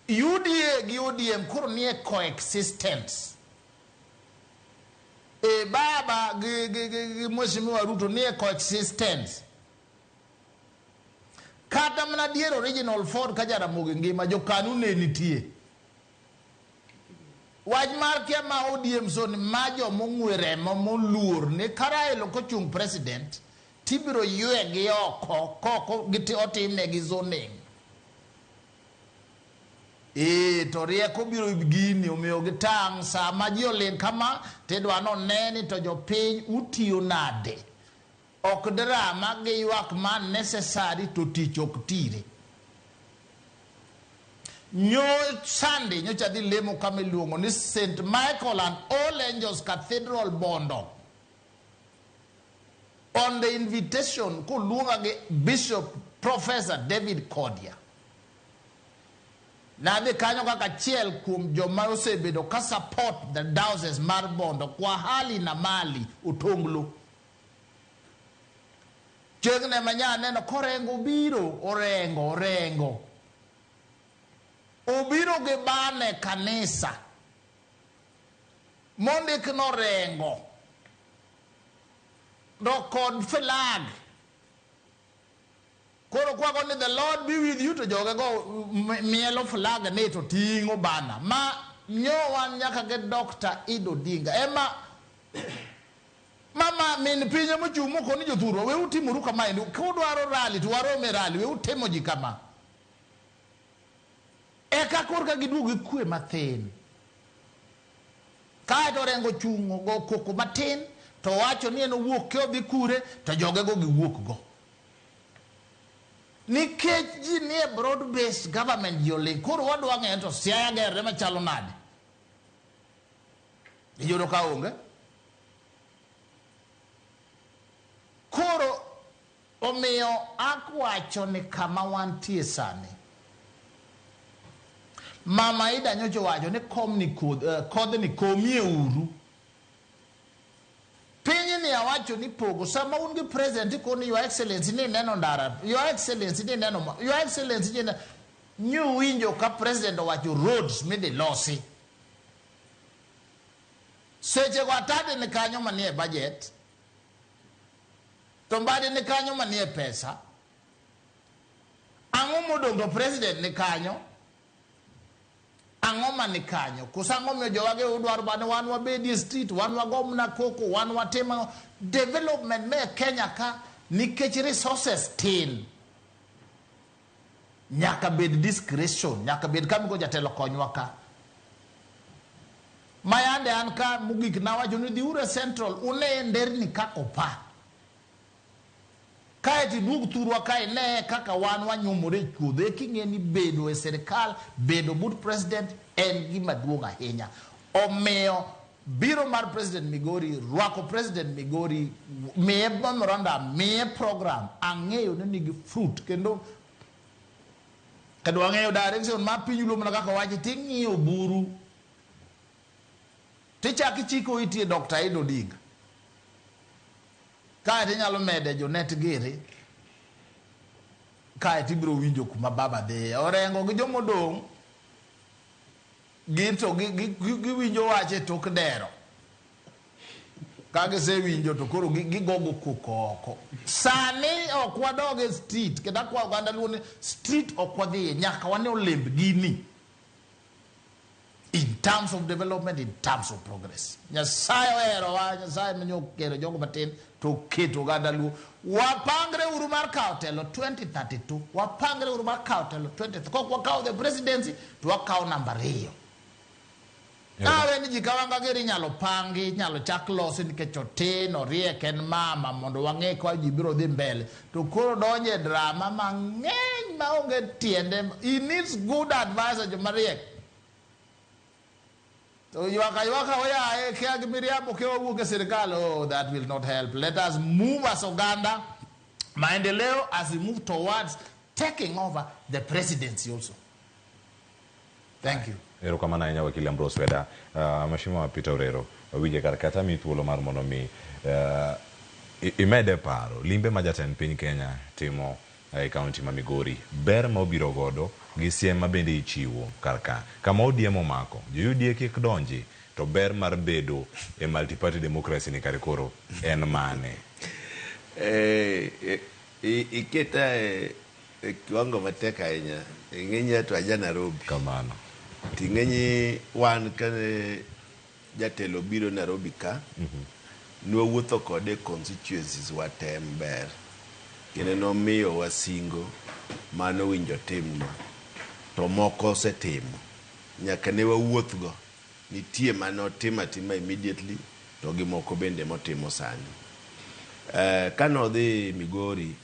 UDA gi ODM koro nie coexistence. Baba gi Mheshimiwa Ruto nie coexistence. Kata mana dier original Ford ka Jaramogi ngima jokanu ne nitie. Wach mar kia ma ODM zone ma jomong'we remo moluor ni ka Raila kochung' president tibiro ywegi oko koko otimnegi zoning. To rieko biro gini omiyo gitang' sama ji oling' kama tidwa none ni to jopiny utiyo nade. Ok drama gi ywak ma necessary to tich ok tire. Nyo Sunday nyocha adhi lemo kama iluongo ni St. Michael and All Angels Cathedral Bondo. On the invitation koluonga gi Bishop Professor David Kodia. Nadhi kanyo kaka achiel kuom joma osebedo ka support the diocese mar Bondo kwa hali na mali otonglo. Chieng'ne ma nya neno korengo biro, orengo, orengo. Obiro gi bane kanisa. Mondik norengo. To kod flag. Koro kwago ni the Lord be with you to joge go mielo flag ni to ting'o bana. Ma nyo wan nyaka gi Dr. Ido Odinga. Ema mama min piny mochung' moko ni jothurwa we utimuru kamaendi kudwaro rally to warom e rally we utimo ji kama. Eka korka giduogo gi kwe mathin. Kaeto Orengo chung' ogo koko matin to wacho ni en owuok ke odhi kure to jogego giwuok go. Nikech ji nie broad based government ji oling' koro wadwa ng'eyo to Siaya gerre machalo nade. Iyudo ka onge. Koro omiyo akwacho ni kama wantie sani. Mama Ida nyocha owacho ni komni kodhni komie uru. Pinyni awacho ni pogo sama un gi president ikoni your excellency ni neno ndara, your excellency ni neno ma, your excellency ni neno nyuwinjo ka president owacho roads midhi losi. Seche go atadi ni kanyo manie budget, to mbadi ni kanyo manie pesa. Ang'o modong' to president ni kanyo? Ang'o mani kanyo? Koso ang'o miyo jowage udwaro bane wan wabedi e street, wan wagomna koko, wan watim ang'o? Development me Kenya ka nikech resources tin. Nyaka bed discretion, nyaka bed kama go jatelo konywa ka. Mayande an ka mogik nawacho ni dhiuru e Central une nderni kaka opa. Kae to iduog thurwa kae ne kaka wan wanyumore e chuodho eka ing'e ni bedo e sirikal, bedo but president en gima duong' ahinya. Omiyo biro mar president Migori, rwako president Migori, miye memorandum, miye program, ang'eyo ni nigi fruit kendo kendo wang'eyo direction mar piny luo mana kaka owachi ting'iyo buru tichako ichiko iti e Dr. Ida Odinga. Kae to inyalo mede jonet giri kae to ibiro winjo kuma baba dhiye. Orengo gi jomodong' gin to giwinjo wach e tok dero. Ka gisewinjo to koro gigogo koko oko. Sani ok wadog e street kendo akwayo oganda luo ni street ok wadhiye nyaka wane olemb gini. In terms of development, in terms of progress. Nyasaye oherowa, Nyasaye manyo okero jogo matin to oketo oganda luo. Wapangre uru mar kawo telo 2032. Wapangre uru mar kawo telo 2032. Kok wakawo the presidency to wakawo namba 2. Awe ni ji kawanga geri inyalo pangi, inyalo chak losi nikech otin, oriek en mama mondo wang'e ka ji biro dhi mbele. To koro donje drama mang'eny maonge tiende. He needs good advisor joma riek. To ywaka ywaka oyaye kia gi miriambo kia wawuok e sirikal, oh, that will not help. Let us move as oganda maendeleo as we move towards taking over the presidency also. Thank you. Erokamano ahinya wakili Ambrose Weda. Mheshimiwa Peter Orero, wawinje kar kata mi thuolo mar mondo mi imede paro limbe ma jatend piny Kenya timo e kaunti ma Migori, ber ma obiro godo gi siem ma bende ichiwo kar ka. Kama ODM omako, jo UDA kik donji, to ber mar bedo e multi-party democracy ni kare koro en mane? Iketa e kiwango matek ahinya. Ing'enya to aja Nairobi. Kamano. Ting'enyi wan kane jatelo biro Nairobi ka, nwawuotho kode e constituencies wa te maber. Kendo nomiyowa singo manowinjo timnwa. To moko osetimo. Nyaka ne wawuothgo. Nitie manotimo atima immediately, to gi moko bende motimo sani. Kanodhi Migori,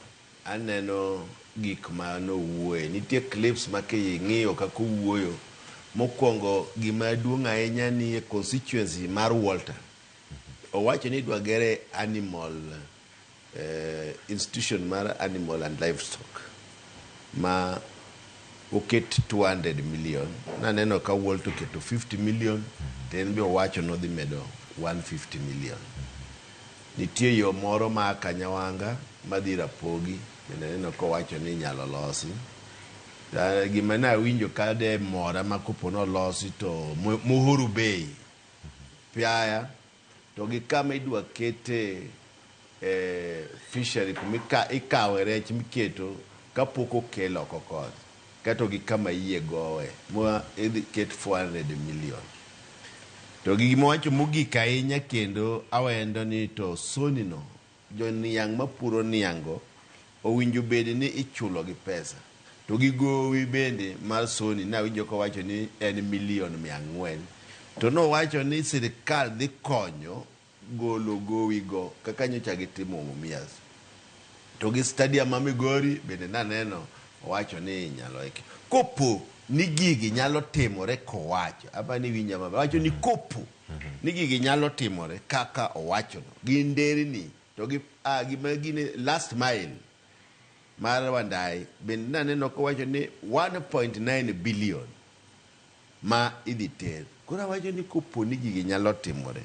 aneno gik ma nowuoye. Nitie clips ma king'iyo kaka owuoyo. Mokwongo gima duong' ahinya ni e constituency mar Walter. Owacho ni idwa gere animal institution mar animal and livestock ma oket 200 million. Naneno ka Walt oketo 50 million, to en be owacho nodhi medo 150 million. Nitie yo moro ma Kanyawanga madhi Rapogi, bende aneno kowacho ni inyalo losi. Gima ne awinjo ka de mora ma kopo nolosi to Muhuru Bay, Piaya, to gi kama idwa kete fishery kuma ikawe rech miketo kapok okel oko koth kato gi kama yie gowe ma idhi ket 400 million. To gi gima wacho mogik ahinya kendo awendo ni to soni no jo niang' mapuro niang' go owinjo bed ni ichulo gi pesa. To gi gowi bende mar soni nawinjo kowacho ni en milion 400. To nowacho ni sirikal dhi konyo golo gowi go kaka nyocha gitimo Mumias. To gi stadium ma Migori bende naneno owacho ni inyalo iki. Kopo ni gigi nyalo timore kowacho, apa ni winja maber, owacho ni kopo ni gigi nyalo timore kaka owachono, gi nderni to gi gima gine last mile mar Wandai bende naneno kowacho ni 1.9 billion ma idhi ter. Koro awacho ni kopo ni gigi nyalo timore,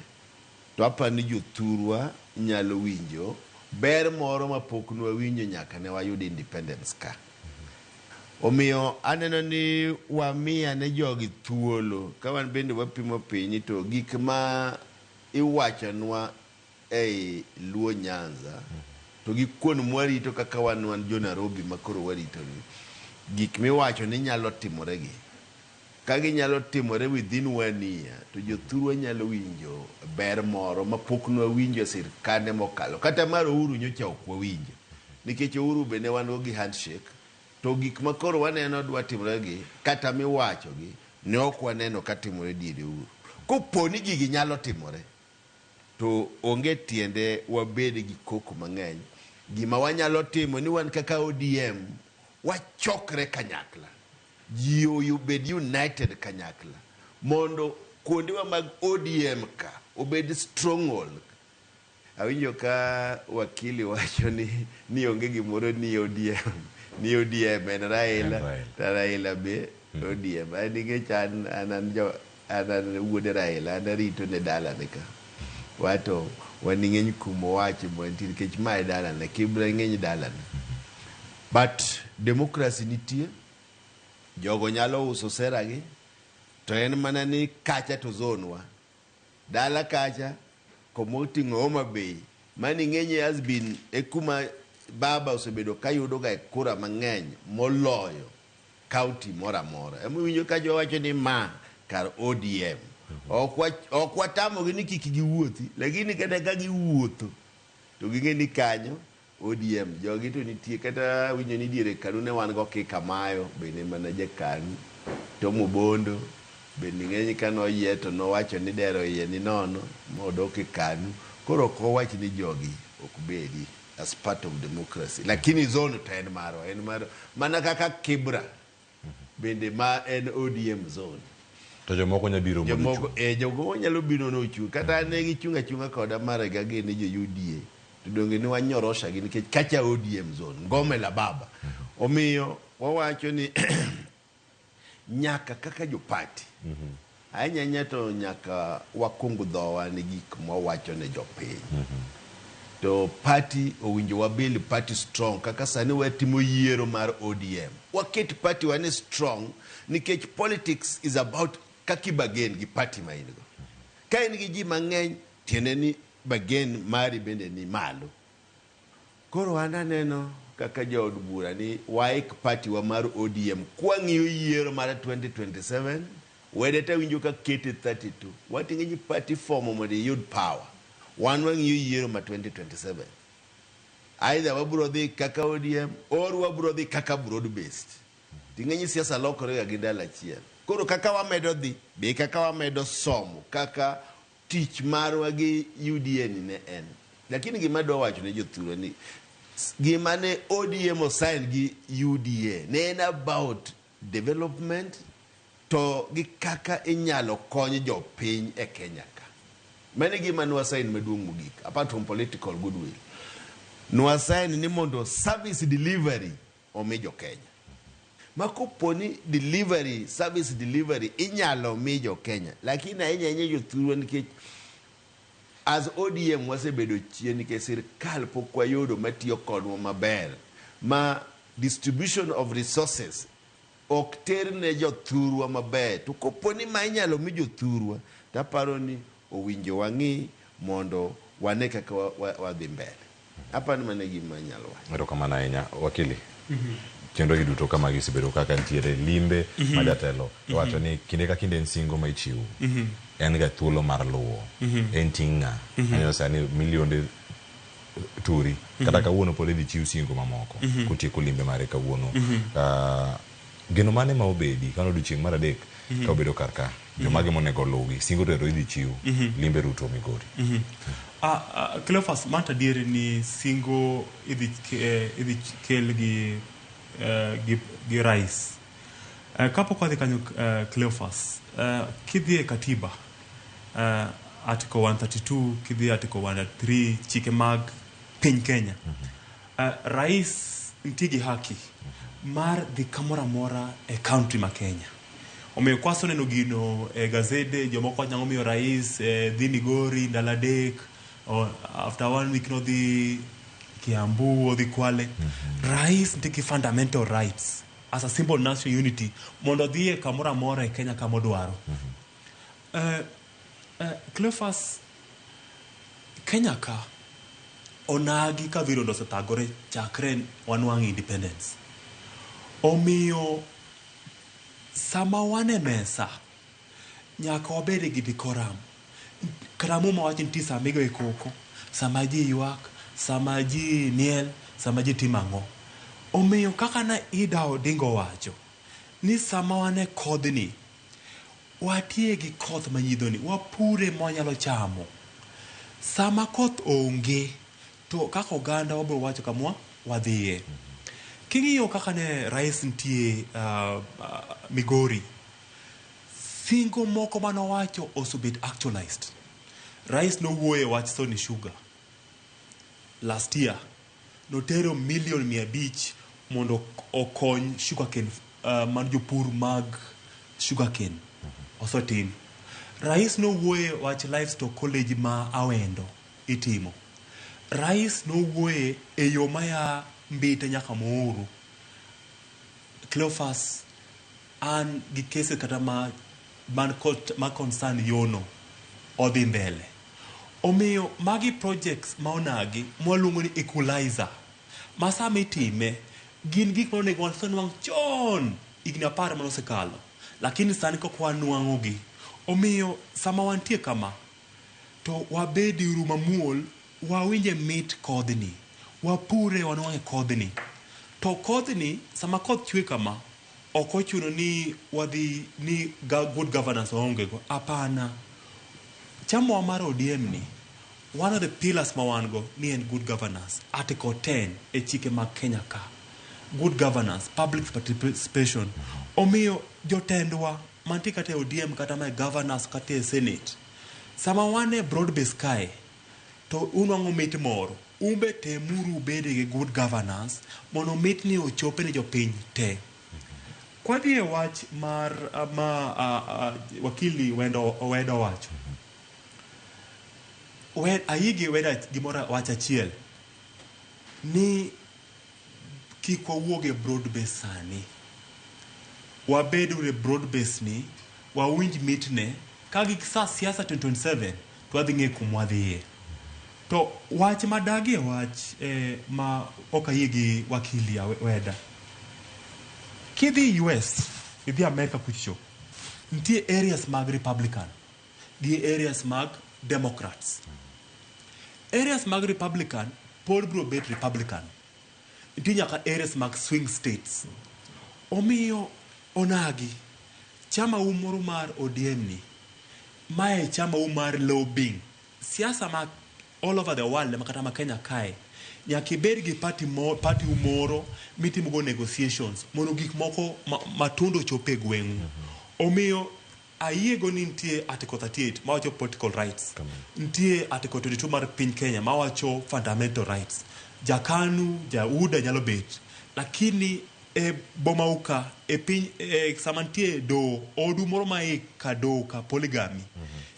to aparo ni jothurwa nyalo winjo ber moro mapok nwawinjo nyaka ne wayud independence ka. Omiyo aneno ni wamiya ne jogi thuolo ka wan bende wapimo piny to gik ma iwachonwa ei Luo Nyanza to gi kuon mwarito kaka wan wan jo Nairobi ma koro warito ni gik miwacho ni nyalo timore gi ka ginyalo timore within one year to jothurwa nyalo winjo ber moro mapok nwawinjo e sirkande mokalo kata mar Uhuru nyocha ok wawinjo nikech Uhuru be ne wan go gi handshake to gik ma koro waneno dwa timore gi kata miwacho gi ne ok waneno ka timore diere Uhuru. Kopo ni gigi nyalo timore to onge tiende wabed gi koko mang'eny. Gima wanyalo timo ni wan kaka ODM wachokre kanyakla ji obed united kanyakla mondo kuondewa mag ODM ka obed stronghold. Awinjo ka wakili wacho ni onge gimoro ni ODM ni ODM en Raila to Raila be ODM. An nikech an wuod Raila an arito ne dalane ka. Wato wan ng'eny kuma owache mwantie nikech ma e dalane Kibra ng'eny dalane. But democracy nitie jogo nyalo uso sera gi to en mana ni kacha to zone wa dala kacha komoting'o Homa Bay mani ng'enye has been e kuma baba osebedo kayudo ga kura mang'eny moloyo county moro amora. Ema ka jowacho ni ma kar ODM. Ok watamogi ni kik giwuothi, lakini kata ka giwuotho to ging'e ni kanyo ODM jogi to nitie kata winjo ni diere Kanu ne wan go Kika Mayo bende mana jakanu Tom Obondo bende ng'eny ka noyie to nowacho ni dero iye ni nono modok e Kanu koro ok owach ni jogi ok bedi as part of democracy lakini zone to en marwa en mar mana kaka Kibra bende ma en ODM zone To jomoko nyalo biro mondo jomoko ochung'. Jomoko nyalo biro nochung' kata ne gichung' achung'a koda marega gini jo UDA to donge ne wanyorosha gi nikech kacha ODM zone ngome la baba omiyo wawacho ni nyaka kaka jopati ahinya ahinya to nyaka wakung dhowa ni gik mwawacho ne jopiny to party owinjo wabuild party strong kaka sani watimo yiero mar ODM waket party wa ni strong nikech politics is about kaka ibargain gi party ma in go ka in gi ji mang'eny tiende ni bargain mari bende ni malo koro an aneno kaka jaod bura ni waik party wa mar ODM kwang'iyo yiero mar 2027 wede tawinjo ka kete 32 wating'e ji party form mondo iyud power wan wang'iyo yiero ma 2027 either wabiro dhi kaka ODM or wabiro dhi kaka broad based ting'eny siasa lokore ga gi ndalo achiel koro kaka wamedo dhi be kaka wamedo somo kaka tich marwa gi UDA ni ne en lakini gima adwa wacho ne jothurwa ni gima ne ODM osign gi UDA ne en about development to gi kaka inyalo kony jopiny e Kenya ka mano e gima ne wasign maduong' mogik apart from political goodwill nwasign ni mondo service delivery omi jo Kenya. Ma kopo ni delivery, service delivery inyalo mi jo Kenya, lakini ahinya ahinya jothurwa nikech as ODM wasebedo chien nikech sirkal pok wayudo matiyo kodwa maber ma distribution of resources ok ter ne jothurwa maber to kopo ni ma inyalo mi jothurwa taparo ni owinjo wang'i mondo wane kaka wadhi mbele. Aparo ni mano e gima anyalo wacho. Erokamano ahinya wakili. Chenro gi duto kama gisebedo kaka nitiere limbe ma jatelo iwacho ni kinde ka kinde en singo ma ichiwo en ga thuolo mar luwo en ting' ng'a aneno sani milionde turi kata kawuono pod idhi chiw singo mamoko kotieko limbe mare kawuono. Geno mane ma obedi kano odiochieng' mar adek ka obedo kar ka jomage monego oluwgi singo to ero idhi chiw limbe Ruto Migori. Cleophas, mano adier ni singo idhi kel gi rais. Kapok wadhi kanyo Cleophas, kidhi e katiba Article 132 kidhi Article 103 chike mag piny Kenya, rais nitie gi haki mar dhi kamoro amora e county ma Kenya. Omiyo kwaseneno gino e gazede, jomoko wacho nang'o miyo rais dhi Migori ndalo adek, after 1 week nodhi Kiambu, odhi Kwale. Rais nitie gi fundamental rights as a symbol of national unity mondo odhi e kamoro amora e Kenya kama odwaro. Cleophas, Kenya ka onagi ka virondo osethagore chakre wanwang' independence. Omiyo sama wan e mesa nyaka wabed gi decorum. Kata Muma wacho nitie sama igoyo koko, sama ji ywak, sama ji miel, sama ji timo ang'o. Omiyo kaka ne Ida Odinga owacho ni sama wan e kodhni, watie gi koth manyidhoni, wapure mwanyalo chamo. Sama koth onge, to kaka oganda wabiro wacho kama wadhiye. King'iyo kaka ne rais nitie Migori, singo moko manowacho osebet actualized. Rais nowuoyo e wach Sony Sugar. Last year, notero milion 500 mondo okony sugarcane, man jopur mag sugarcane osetim. Rais nowuoyo e wach livestock college ma Awendo itimo. Rais nowuoye e yo maya Mbite nyaka Muhuru. Cleophas, an gi kese kata ma man ma concern yono odhi mbele. Omiyo magi projects ma onagi mwaluongo ni equalizer ma sama itime gin gik ma onego wasenwang' chon higni 10 mane osekalo, lakini sani kok wanwang'o gi. Omiyo sama wantie kama to wabed uru mamuol, wawinje mit kodhni, wapure wanwang'e kodhni. To kodhni sama koth chwe kama ok ochuno ni wadhi ni good governance waonge go. Hapana. Chama mar ODM ni, one of the pillars ma wan go ni en good governance. Article 10 e chike mag Kenya ka. Good governance, public participation. Omiyo jotendwa mantie kata e ODM kata ma e governors kata e senate, sama wan e broad base kae to unwang'o mit moro, umbe temuru ubede gi good governance mondo mitni ochope ne jopiny te. Kwadhi e wach mar ma wakili Wendo Owedo wacho, ayie Weda gimoro wach achiel ni kik wawuog e broad base sani, wabed e broad base ni wawinj mitne ka gik sa siasa 2027 to wadhi ng'e kuma wadhiye. To wach madagie wach ma ok ayie gi wakili Weda, kidhi US, idhi America kucho, nitie areas mag Republican gi areas mag Democrats. Areas mag Republican pod biro bet Republican. Nitie nyaka areas mag swing states. Omiyo onagi chama u moro mar ODM ni, mae chama u mar lobbying. Siasa ma all over the world ma kata ma Kenya kae, nyaka ibed gi party u moro mitimo go negotiations mondo gik moko matundo ochop e gweng'u. Omiyo ayiego ni nitie Article 38 mawacho political rights. Nitie Article 22 mar piny Kenya mawacho fundamental rights. Jakanu, Jauda nyalo bet. Lakini E bomau ka, e piny, e, sama nitie doho, odu moro ma e ka doho ka, polygamy,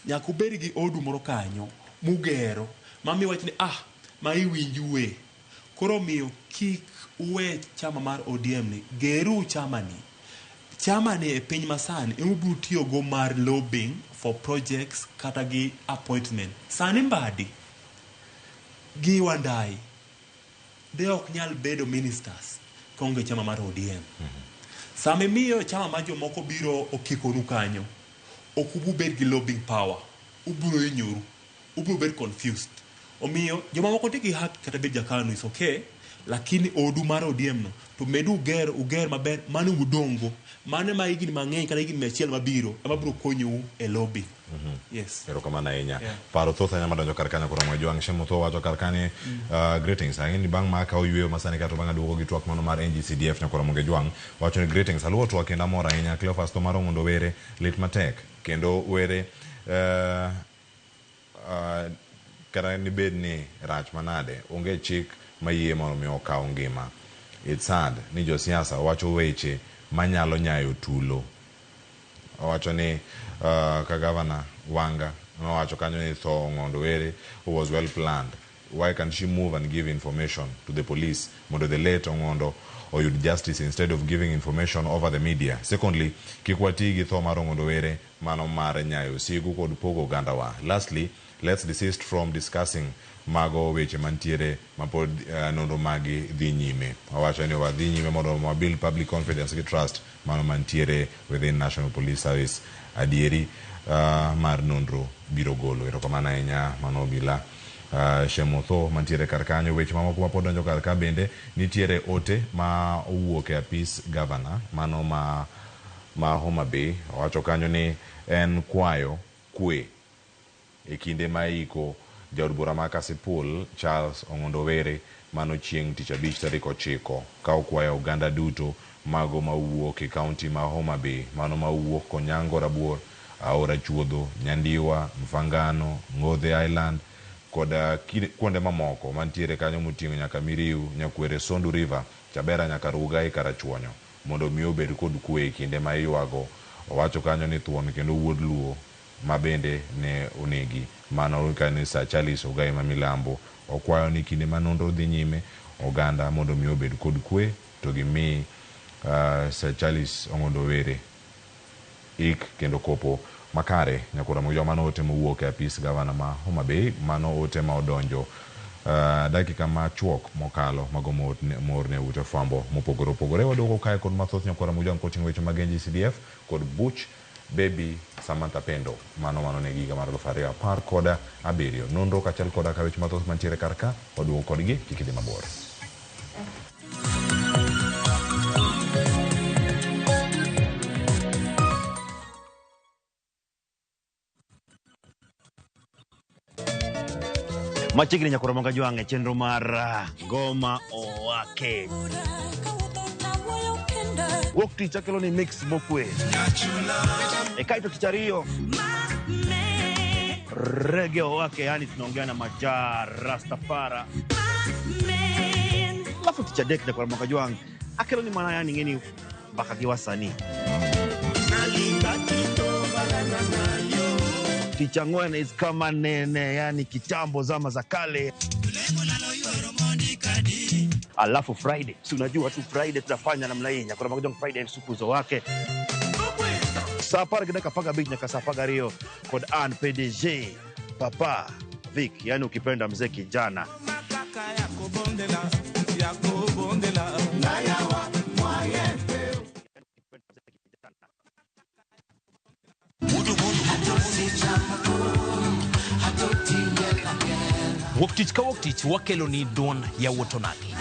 nyaka ubed gi odu moro kanyo mugero mamiyo wach ni ah, ma iwinjue. Koro omiyo kik uwe chama mar ODM ni, geru chama ni. Chama ni e piny masani ema ubiro tiyogo mar lobbying for projects kata gi appointment. Sani Mbadi gi Wandayi de ok nyal bedo ministers kaonge chama mar ODM. Sama imiyo chama ma jomoko biro okikonu kanyo, ok ububed gi lobbying power, ubiro hinyoru, ubiro bet confused. Omiyo jomamoko nitie gi haki kata bet jakanu is okay, lakini odu mar ODM no to medu uger uger maber mano udongo. Mano ema higni mang'eny kata higni 100 mabiro ema biro konyou e lobbying. Yes. Erokamano ahinya. Yeah. Paro thoth ahinya madonjo kar kanyo koro Mwajwang' Shemotho wacho kar kani greetings. Ang'e ni bang' ma akawo yueyo masani kato bang' aduogo gi twak mano mar NGCDF nyakoro Monge Jwang' wacho ni greetings. Aluwo twak kendo amor ahinya. Cleophas tho mar Ong'ondo Were lit matek kendo Were kata nibed ni rach manade onge chik mayie mondo mi okaw ngima. It's sad ni josiasa wacho weche manyalo nyayo tulo. Owacho ni ka Governor Wanga nowacho kanyo ni tho Ong'ondo Were was well planned. Why can't she move and give information to the police mondo the late Ong'ondo oyud justice instead of giving information over the media? Secondly, kik wati gi tho mar Ong'ondo Were mano mar nyayo sigu kod pogo ogandawa. Lastly, let's desist from discussing mago weche mantiere mapod nonro magi dhi nyime. Owacho ni wadhi nyime mondo wa build public confidence gi trust mano mantiere within National Police Service. Adieri mar nonro biro golo. Erokamano ahinya mano obila Shemotho mantiere kar kanyo. Weche mamoko mapod donjo kar ka bende nitiere ote ma owuok e apis governor mano ma Homa Bay. Owacho kanyo ni en kwayo kwe e kinde ma iko jaod bura ma Kasipul Charles Ong'ondo Were mano chieng' tich abich tarik 9 ka okwayo oganda duto mago mawuok e kaunti ma Homa Bay mano mawuok Konyango Rabuor, Aora Chuodho, Nyandiwa, Mfangano, Ngodhe Island kod kuonde mamoko mantiere kanyo moting'o nyaka Miriu, Nyakwere, Sondu River, Chabera nyaka Rugai Karachuonyo mondo mi obed kod kwe e kinde ma iywago. Owacho kanyo ni thuon kendo wuod Luo ma bende ne onegi mano kanyo Sir Charles Ogai ma Milambo. Okwayo ni kinde ma nonro dhi nyime oganda mondo mi obed kod kwe to gimi Sir Charles Ong'ondo Were ik kendo kopo makare. Nyakura Mugija mano ote mowuok e apis gavana ma Homa Bay, mano ote ma odonjo dakika machuok mokalo mago moorne ute fwambo mopogore opogore. Waduogo kae kod mathoth Nyakwara Mugija koting'o weche mag NGCDF kod buch Baby Samantha Pendo mano ne higa mar 2017. Nonro kaachiel koda ka weche mathoth mantiere kar ka waduogo kodgi, kik idhi mabor. Machiegni Nyakwar Monga Jwang' e chenro mar Ngoma Owake. Wuok tich akelo ni mix mokwe. E kaito tich ariyo Reggae Owake, yani tunaongea na Majaa Rastafara. Alafu tich adek Nyakwar Monga Jwang' akelo ni mana yani ng'eni mbaka gi wasanii. Tich ang'wen is kama nene, yani kitambo zama za kale. Alafu Friday, si unajua tu Friday tunafanya namna hii. Nyakwar Monga Jwang' Friday sukuzo wake. Saa 10 gi dakika 15 nyaka saa 12 kod an PDG Papa Vic, yani ukipenda mzee kijana. Wuok tich ka wuok tich wakelo ni duond yawuot onagi.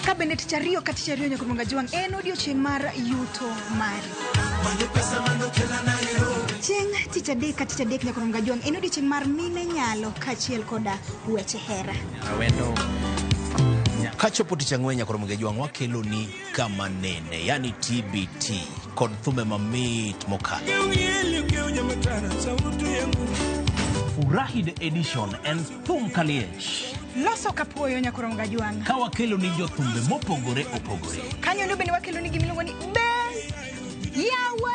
Ka bende tich ariyo ka tich ariyo Nyakwar Monga Jwang' en odiochieng' mar yuto mari. Chieng' tich adek ka tich adek Nyakwar Monga Jwang' en odiochieng' mar mine nyalo kaachiel koda weche hera. Awendo. Kachopo tich ang'wen Nyakwar Monga Jwang' wakelo ni kama nene, yani TBT kod thumbe mamit mokalo. Furahi the edition and thum kaliech. Loso kapuoyo nyakoro Mgajwang'. Ka wakelo ni jothumbe mopogore opogore. Kanyo endo bende wakelo ni gimiluongo ni be yawa.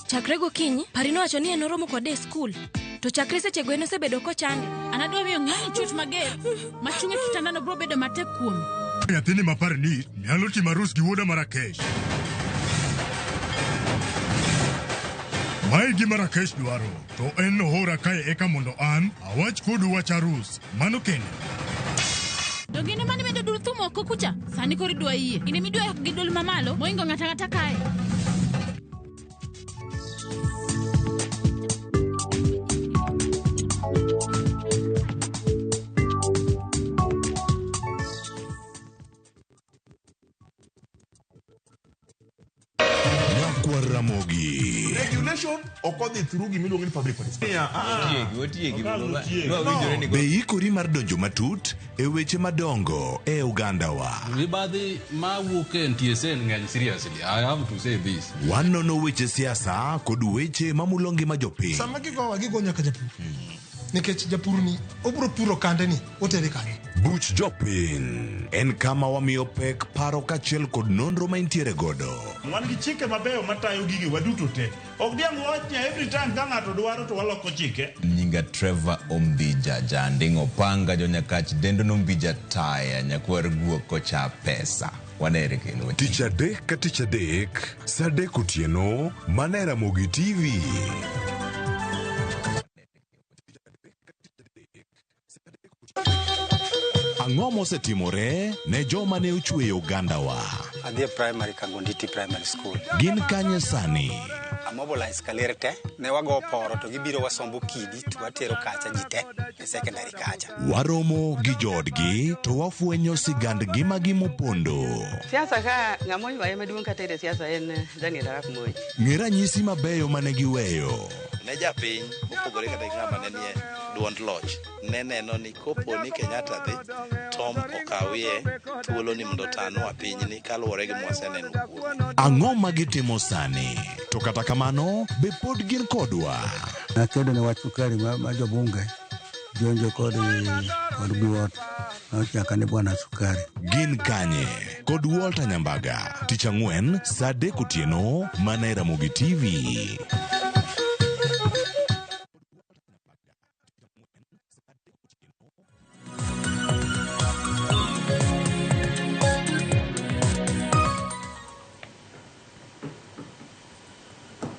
Chakre gokinyi, Pari nowacho ni en oromo kode e skul. To chakre sechego en osebedo kochande. An adwa miyo ng'ani chwech mager ma chung' e kitandano biro bedo matek kuome. Nyathini mapar ni nyalo timo arus gi wuoda ma Rakesh. Mae gima Rakesh dwaro, to en nohora kae eka mondo an awach kodu wach arus. Mano kende. Donge in ema nimedo dul thum oko kucha? Sani koro idwa yie. In ema idwa yak gi dul mamalo mohingo ng'ato ang'ata kae. Nyakwar Ramogi. Regulation ok odhi through gimiluongo ni public participation. Otiegi, otiegi. No. Be ikori mar donjo matut e weche madongo e ogandawa? Mibadhi mawuok e NTSA ng'eny seriously. I have to say this. Wanono weche siasa kod weche mamulo ngima jopiny. Sama gigowa gigo nyaka japur. Nikech japur ni obiro puro kande ni otere kanye. Buch jopiny en kama wamiyo pek paro kaachiel kod nonro ma intiere godo. Wan gi chike mabeyo matayo gige waduto te. Ok diang' wawach ni every time ka ng'ato dwaro to waloko chike. Nyinga Trevor Ombija Janding' Opanga jonyakach dendo nombija taya nyakwar guok kocha pesa. Wanere kendo. Tich adek ka tich adek, saa adek otieno, mana e Ramogi TV. Ang'o mosetimore ne joma ne ochweyo ogandawa? Adhi e primary Kangonditi Primary School. Gin kanye sani? Amobilize kaler te, ne wago poro to gibiro wasombo kidi to watero kacha ji te e secondary kacha. Waromo gi joodgi to wafwenyo sigand ngimagi mopondo. Siasa ka ng'ama oywaye maduong' kata e siasa en Daniel Arap Moi. Ng'e ranyisi mabeyo mane giweyo. Ne japiny mopogore kata gi ng'ama ne nie duond loch ne neno ni kopo ni Kenyatta dhi Tom okawie thuolo ni mondo otanwa pinyni kaluwore gi mwaseneno kuome. Ang'o ma gitimo sani? To kata kamano, be pod gin kodwa? Nakedo ne wach sukari ma jobunge jonjo kod biwot nochaka ni bwana sukari. Gin kanye? Kod Walter Nyambaga. Tich ang'wen, saa adek otieno, mana e Ramogi TV.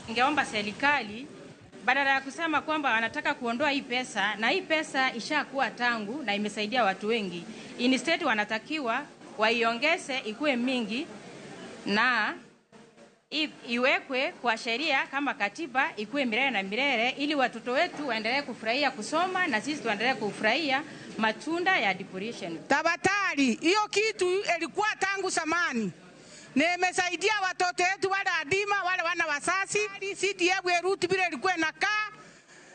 Ningeomba serikali badala ya kusema kwamba wanataka kuondoa hii pesa, na hii pesa ishakuwa tangu na imesaidia watu wengi, instead wanatakiwa waiongeze ikuwe mingi na iwekwe kwa sheria kama katiba ikuwe milele na milele, ili watoto wetu waendelee kufurahia kusoma na sisi tuendelee kufurahia matunda ya devolution. Tabatari, hiyo kitu ilikuwa tangu zamani. Nimesaidia watoto wetu wale adima wale wana wasasi. CDF eruti vile ilikuwa inakaa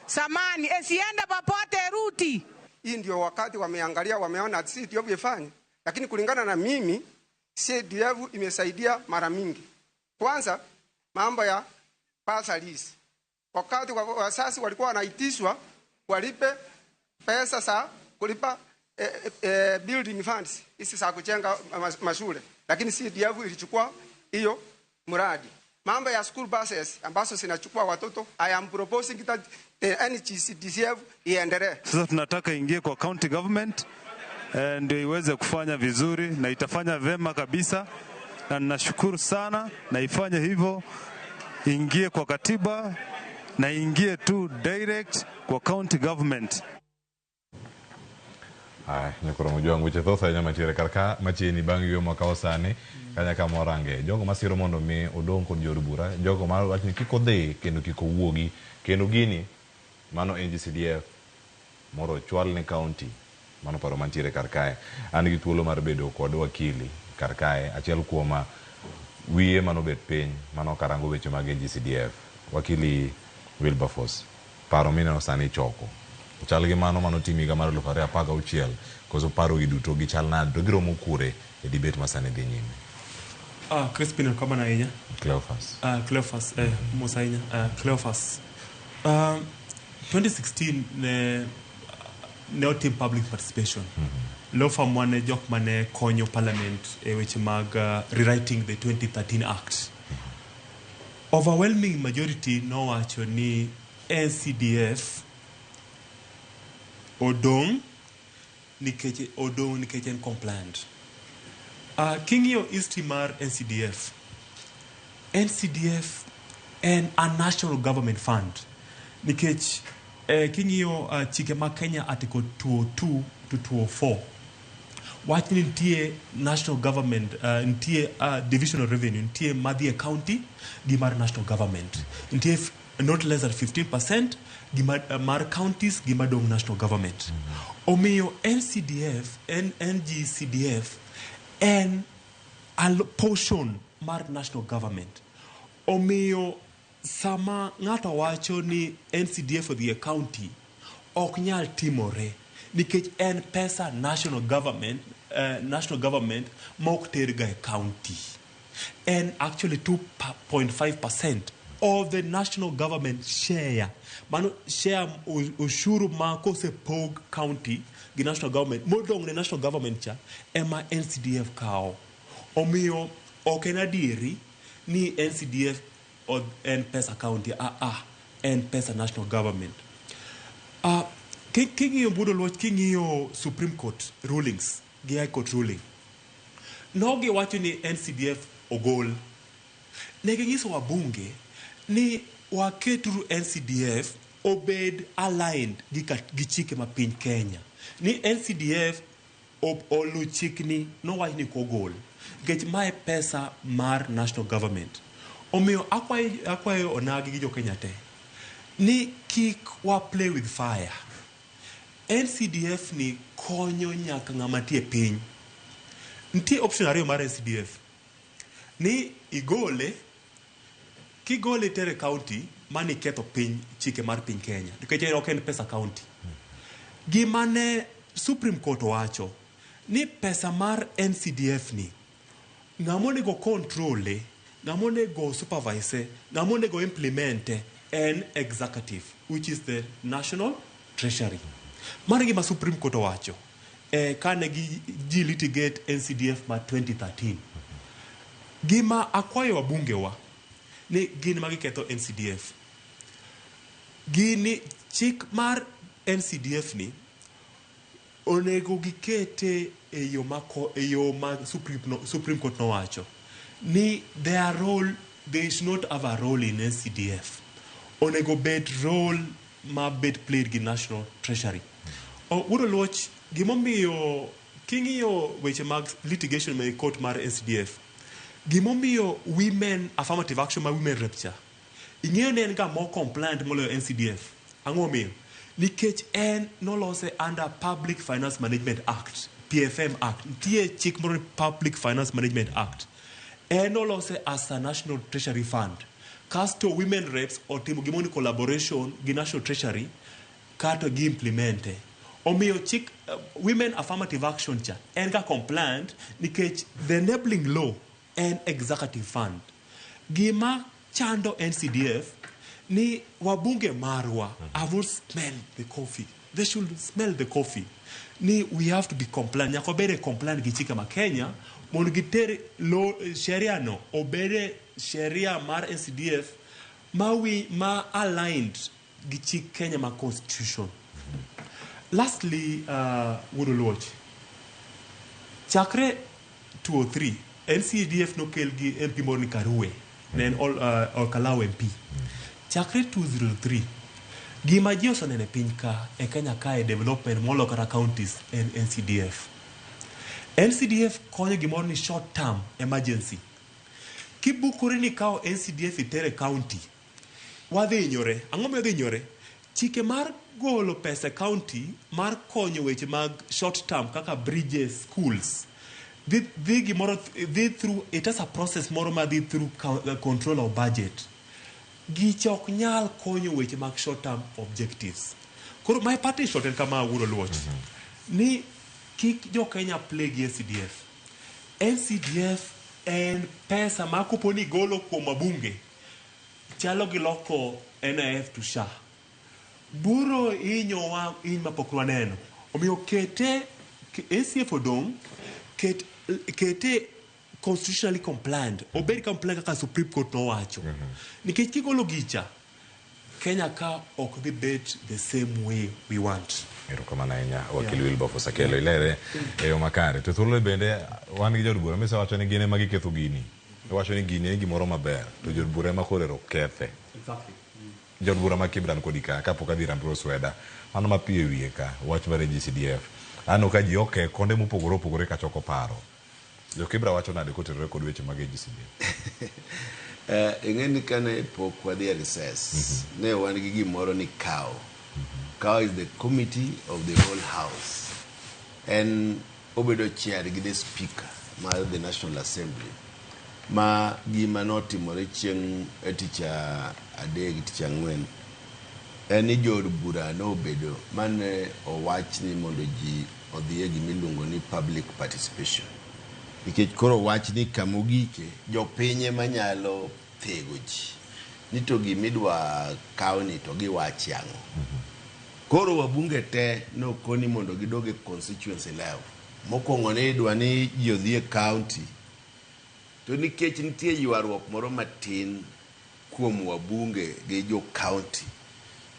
zamani, esienda popote eruti. Hii ndio wakati wameangalia, wameona CDF ifanye. Lakini kulingana na mimi CDF imesaidia mara mingi. Kwanza mambo ya bursaries. Wakati wasasi walikuwa wanaitishwa walipe pesa za kulipa building funds hizi za kujenga mashule, lakini CDF ilichukua hiyo mradi. Mambo ya school buses ambazo zinachukua watoto, I am proposing that the NGCDF iendelee. Sasa tunataka ingie kwa county government ndio iweze kufanya vizuri na itafanya vema kabisa, na ninashukuru sana na ifanye hivyo, ingie kwa katiba na ingie tu direct kwa county government. Ay, nyakoro mojwang' weche thoth ahinya mantiere kar ka machiegni bang' yueyo mwakawo sani kanyaka morange. Jogo masiro mondo mi odong' kod jood bura, jogo ma wacho ni kik odhi kendo kik owuogi, kendo gini mano NGCDF moro ochwal ne county. Mano paro mantiere kar kae. An gi thuolo mar bedo kod wakili kar kae, achiel kuom wiye manobet piny mano karango weche mag NGCDF. Wakili Wilberforce, paro mineno sani choko Chal gi mano manotim higa mar 2016, koso parogi duto gichal nade to giromo kure e debate ma sani dhi nyime? Ah, Crispin erokamano ahinya. Cleophas. Ah, Cleophas, mos ahinya. Ah, Cleophas. 2016 ne otim public participation. Law firm wa ne jok mane konyo parliament e weche mag rewriting the 2013 Act. Overwhelming majority nowacho ni NCDF odong' nikech en compliant. King'iyo history mar NCDF, NCDF en a national government fund nikech king'iyo chike mag Kenya article 202 to 204 wach ni nitie national government, nitie division of revenue, nitie madhi e county gi mar national government, nitie not less than 15% gi mar counties gi madong' national government. Omiyo NCDF, NGCDF en a portion mar national government. Omiyo sama ng'ato wacho ni NCDF odhi e county, ok nyal timore nikech en pesa national government, national government ma ok terga e county. En actually 2.5% of the national government share. Mano share ushuru ma kosepog county gi national government, modong' ne national government cha ema NCDF kawo. Omiyo ok en adieri ni NCDF en pesa county, en pesa national government. King'iyo Budo Luoch, king'iyo Supreme Court rulings gi High Court ruling, no giwacho ni NCDF ogol. Ne ginyiso wabunge ni waketuru NCDF obed aligned gi chike ma piny Kenya. Ni NCDF olu chikni nowach ni kogol. Nikech mae pesa mar national government. Omiyo akwayo onagi gi jo Kenya te ni kik wa play with fire. NCDF ni konyo nyaka ng'ama tie piny. Nitie option ariyo mar NCDF. Ni igole, kigole tere county, mani ketho piny chike mar piny Kenya. Nikech ok en pesa county. Gima ne Supreme Court owacho ni pesa mar NCDF ni ng'ama onego control-e, ng'ama onego supervise, ng'ama onego implement-e en executive, which is the National Treasury. Mano gima Supreme Court owacho kane ji litigate NCDF ma 2013. Gima akwayo wabunge wa ni gin ma giketho NCDF. Gini chik mar NCDF ni onego gikete e yo ma Supreme Court nowacho ni their role, they should not have a role in NCDF. Onego bed role ma bed played gi National Treasury. Wuod Oluoch, gimomiyo king'iyo weche mag litigation e court mar NCDF, gimomiyo women affirmative action ma women rep cha, ing'eyo ni en ga more compliant moloyo NCDF. Ang'o momiyo? Nikech en nolose under Public Finance Management Act, PFM Act. Nitie chik moro ni Public Finance Management Act. En nolose as a National Treasury Fund. Kasto women reps otimo gimoro ni collaboration gi National Treasury kato gi implemente. Omiyo chik women affirmative action cha en ga compliant nikech the enabling law en executive fund. Gima chando NCDF ni wabunge marwa have not smelled the coffee. They should smell the coffee. Ni we have to be compliant. Nyaka obede compliant gi chike ma Kenya mondo giter law sheria no obede sheria mar NCDF ma aligned gi chik Kenya ma constitution. Lastly, Wuod Oluoch, chakre 2003 NCDF nokel gi MP moro ni Karue, ne en Olkalau MP. Chakre 2003 gima ji oseneno e piny ka e Kenya kae development moloyo kata counties en NCDF. NCDF konyo gimoro ni short term emergency. Kibukori ni kawo NCDF itere county, wadhi hinyore. Ang'o miyo wadhi hinyore? Chike mar golo pesa e county mar konyo weche mag short term kaka bridges, schools, dhi gimoro dhi through, it has a process moro ma dhi through control of budget. Gicha ok nyal konyo weche mag short term objectives. Koro my party shot en kama wuod Oluoch. Ni kik jo Kenya play gi NCDF. NCDF en pesa ma kopo ni igolo kuom wabunge chalo gi loko NIF to SHA. Buro hinyowa hiny mapok waneno. Omiyo kete NCF odong' ket, kete constitutionally compliant obed compliant kaka Supreme Court nowacho. Nikech kigolo gicha Kenya ka ok dhi bet the same way we want. Erokamano ahinya wakil Wilberforce Akelo ilere e yo makare. To thuolo bende wan gi jood bura misewacho ni gin ema giketho gini. Iwacho ni gini en gimoro maber to jood bura ema koro ero kethe. Exactly. Jood bura ma Kibra ni kodi ka kapok adhi ir Ambrose Weda. Mano mapiyo e wiye ka wach mar NGCDF. Aneno ka ji oke konde mopogore opogore ka choko paro. Jo Kibra wacho nade kotenore kod weche mag NGCDF? Ing'e ni kane pok wadhi e recess, ne wan gi gimoro ni COW. COW is the committee of the whole house. En obedo chair gi the speaker mar the National Assembly. Ma gima notimore chieng' e tich adek gi tich ang'wen en ni jood bura nobedo mane owach ni mondo ji odhi e gima iluongo ni public participation. Nikech koro wach ni kama ogike, jopiny ema nyalo thego ji ni to gima idwa kawni to giwachi ang'o. Koro wabunge te nokoni mondo gidog e constituency level. Mokwongo ne idwa ni ji odhi e county. To nikech nitie ywaruok moro matin kuom wabunge gi jo county,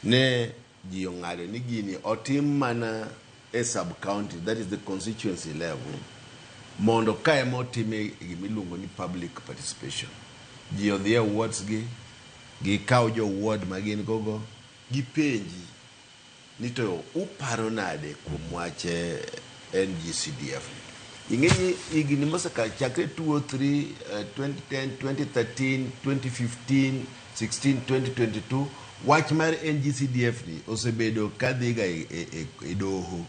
ne ji ong'ado ni gini otim mana e sub county, that is the constituency level, mondo ka ema otime gima iluongo ni public participation. Ji odhi e wards gi, gikaw jo ward ma gin go go, gipenji ni to uparo nade kuom wach NGCDF ni. Ing'e ni higni mosekalo chakre 2003, 2010, 2013, 2015, 16, 2022, wach mar NGCDF ni osebedo kadhiga e, e, e, e doho.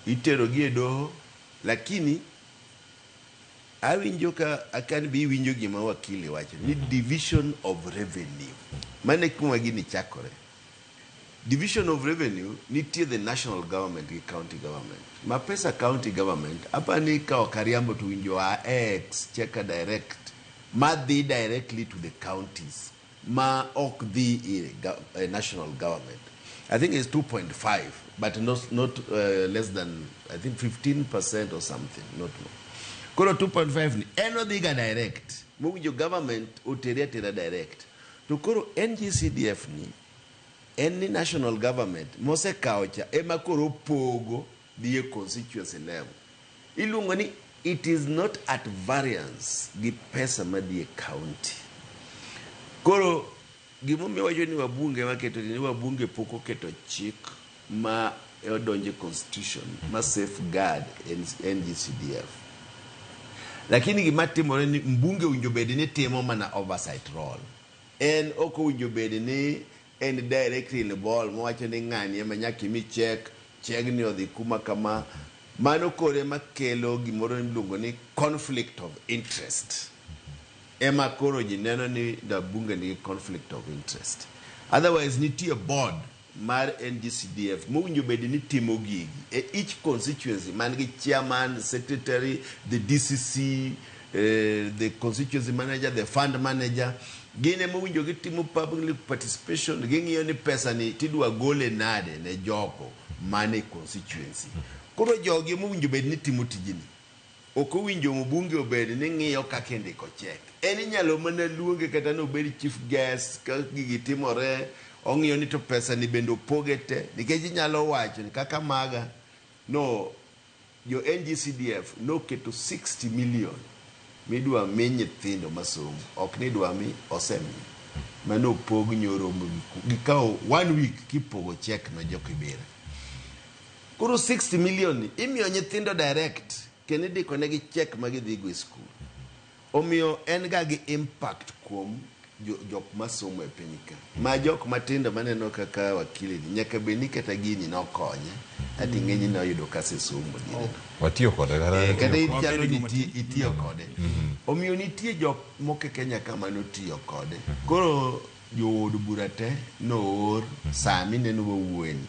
Itero gi e doho, lakini awinjo ka akan be iwinjo gima wakili wacho ni division of revenue. Mano e kuma gini chakore. Division of revenue nitie the national government gi county government. Ma pesa county government apani ka ok ariambo to winjo a exchequer direct madhi directly to the counties ma ok dhi e national government. I think it's 2.5 but not less than I think 15% or something, not more. Koro 2.5 ni en odhi ga direct. Mowinjo government otere atera direct. To koro NGCDF ni en ni national government mosekawo cha ema koro opogo dhi e constituency level. Iluongo ni it is not at variance gi pesa madhi e county. Koro gimomiyo wacho ni wabunge maketo ni wabunge pok oketo chik ma odonjo e constitution ma safeguard NGCDF. Lakini gima timore ni mbunge owinjo bed ni timo mana oversight role. En ok owinjo bed ni en directly involved mowacho ni ng'ani ema nyaka imi check, chegni odhi kuma kama. Mano koro ema kelo gimoro miluongo ni conflict of interest. Ema koro ji neno ni bunge nigi conflict of interest. Otherwise nitie board mar NGCDF mowinjo bed ni timo gigi e each constituency man gi chairman, secretary, the DCC, the constituency manager, the fund manager. Gin ema owinjo gitimo public participation, ging'iyo ni pesa ni tidwa gole nade ne jogo man e constituency. Koro jogi ema owinjo bed ni timo tijni. Ok owinjo mbunge obed ni ng'iyo kaka indiko check. En inyalo mana luonge kata nobed chief guest ka gigi timore, ong'iyo ni to pesa ni bende opoge te. Nikech inyalo wacho ni kaka maga, no jo NGCDF noketo 60 million midwa mi nyithindo masomo. Ok ni idwa mi, osemi. Mano opog nyoro gikawo one week kipogo check no jo Kibera. Koro 60 million ni imiyo nyithindo direct kendo indiko negi check ma gidhi go e school. Omiyo en ga gi impact kuom jok masomo e piny ka ma jok matindo maneno kaka wakili ni nyaka bed ni kata gini nokonye ati ng'eny ne oyudo kasesomo diere Watiyo kode kata Eh, kata watiyo in kode. chalo ni itiyo kode. Omiyo nitie jok moko e Kenya ka manotiyo kode. Koro jood bura te noor sami neno wawuoyeni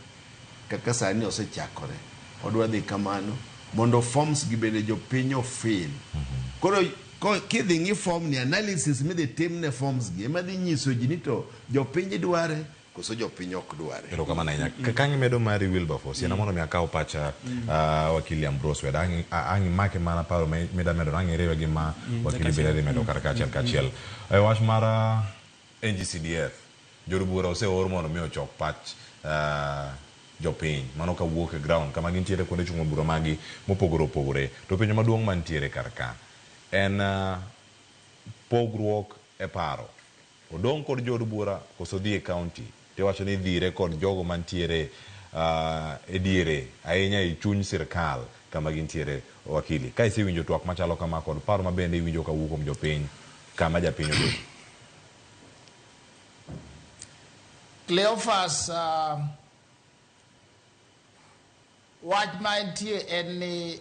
kaka sani osechakore odwa dhi kamano mondo forms gi bende jopiny ofil. Koro kidhi ng'i form ni analysis midhi tim ne forms gi ema dhi nyiso ji ni to jopiny dware koso jopiny ok dware. Erokamano ahinya. Ka ang' mari Wilberforce, yien mondo mi akaw pacha wakili Ambrose Weda. Ang' imake mana paro mida medo, ang' iriwe gi ma wakili bende dhi medo kar kaachiel kachiel. E wach mar NGCDF, jood bura oseor mondo mi ochok pach jopiny. Mano kawuok e ground kama gintiere kuonde chung'o bura magi mopogore opogore. To penjo maduong' mantiere kar ka en pogruok e paro. Odong' kod jood bura koso dhi e county. Tiwacho ni dhire kod jogo mantiere e diere ahinya e chuny sirkal kama gintiere wakili. Ka isewinjo twak machalo kama kod paro mabende iwinjo kawuok kuom jopiny kama japiny obedo. Cleophas, wach ma entie en ni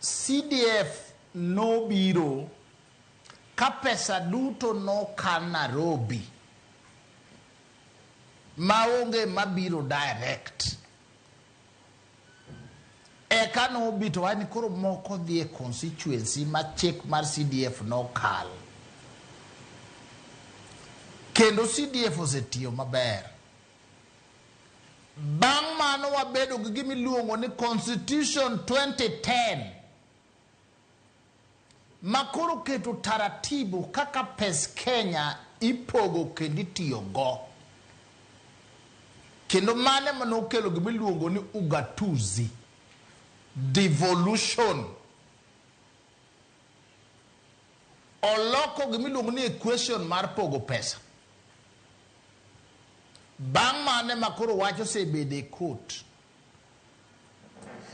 CDF nobiro ka pesa duto nokan Nairobi maonge mabiro direct. Eka nobi to wach ni koro moko dhi e constituency ma chik mar CDF nokal. Kendo CDF osetiyo maber. Bang' mano wabedo gi gima iluongo ni Constitution 2010 ma koro keto taratibu kaka pes Kenya ipogo kendo itiyogo. Kendo mano ema nokelo gima iluongo ni ugatuzi, devolution. Oloko gima iluongo ni equation mar pogo pesa. Bang' mano ema koro wach osebedo e court.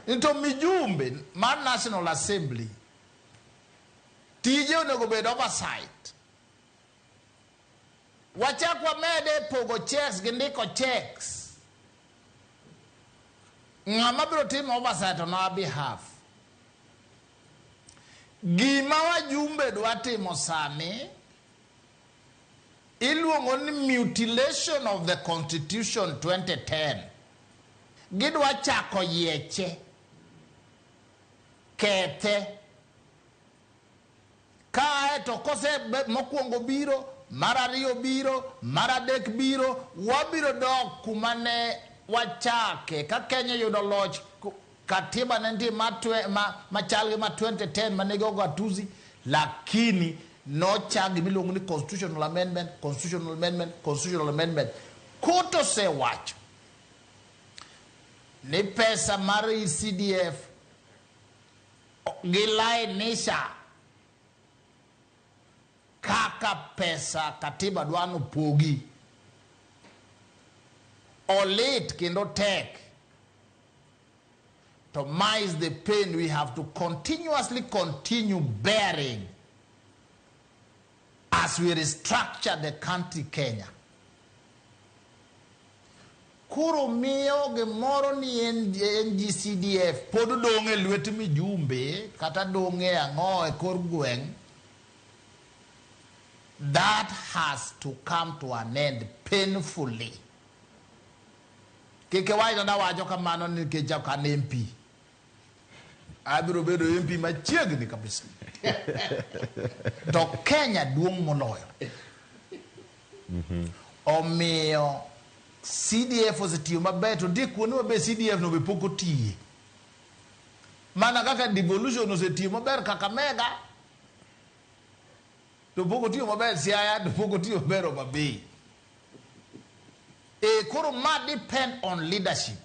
Ni to mijumbe mar National Assembly tije onego bed oversight. Wachak wamede pogo checks gi ndiko checks. Ng'ama biro timo oversight on our behalf. Gima wajumbe dwa timo sani iluongo ni mutilation of the Constitution 2010. Gidwa chako yieche, kethe. Kae to kose mokwongo biro, mar ariyo biro, mar adek biro, wabiro dok kuma ne wachake. Ka Kenya oyudo loch, katiba ne nitie machal gi ma 2010 mane gi ugatuzi, lakini nochak gima iluongo ni constitutional amendment, constitutional amendment, constitutional amendment. Court osewacho ni pesa mar CDF gilainisha kaka pesa katiba dwa nopogi. Olit kendo tek. To ma is the pain we have to continuously continue bearing as we restructure the country Kenya. Koro miyo gimoro ni NGCDF pod dong' e lwet mijumbe kata dong' e ang'o e kor gweng'. That has to come to an end painfully. Kik iwach ni awacho kamano nikech ok an MP. Abiro bedo MP machiegni kabisa. To Kenya duong' moloyo. Omiyo CDF osetiyo maber to nitie kuonde ma be CDF no be pok otiye. Mana kaka devolution osetiyo maber Kakamega, to pok otiyo maber Siaya, to pok otiyo maber Homa Bay. E koro ma depend on leadership.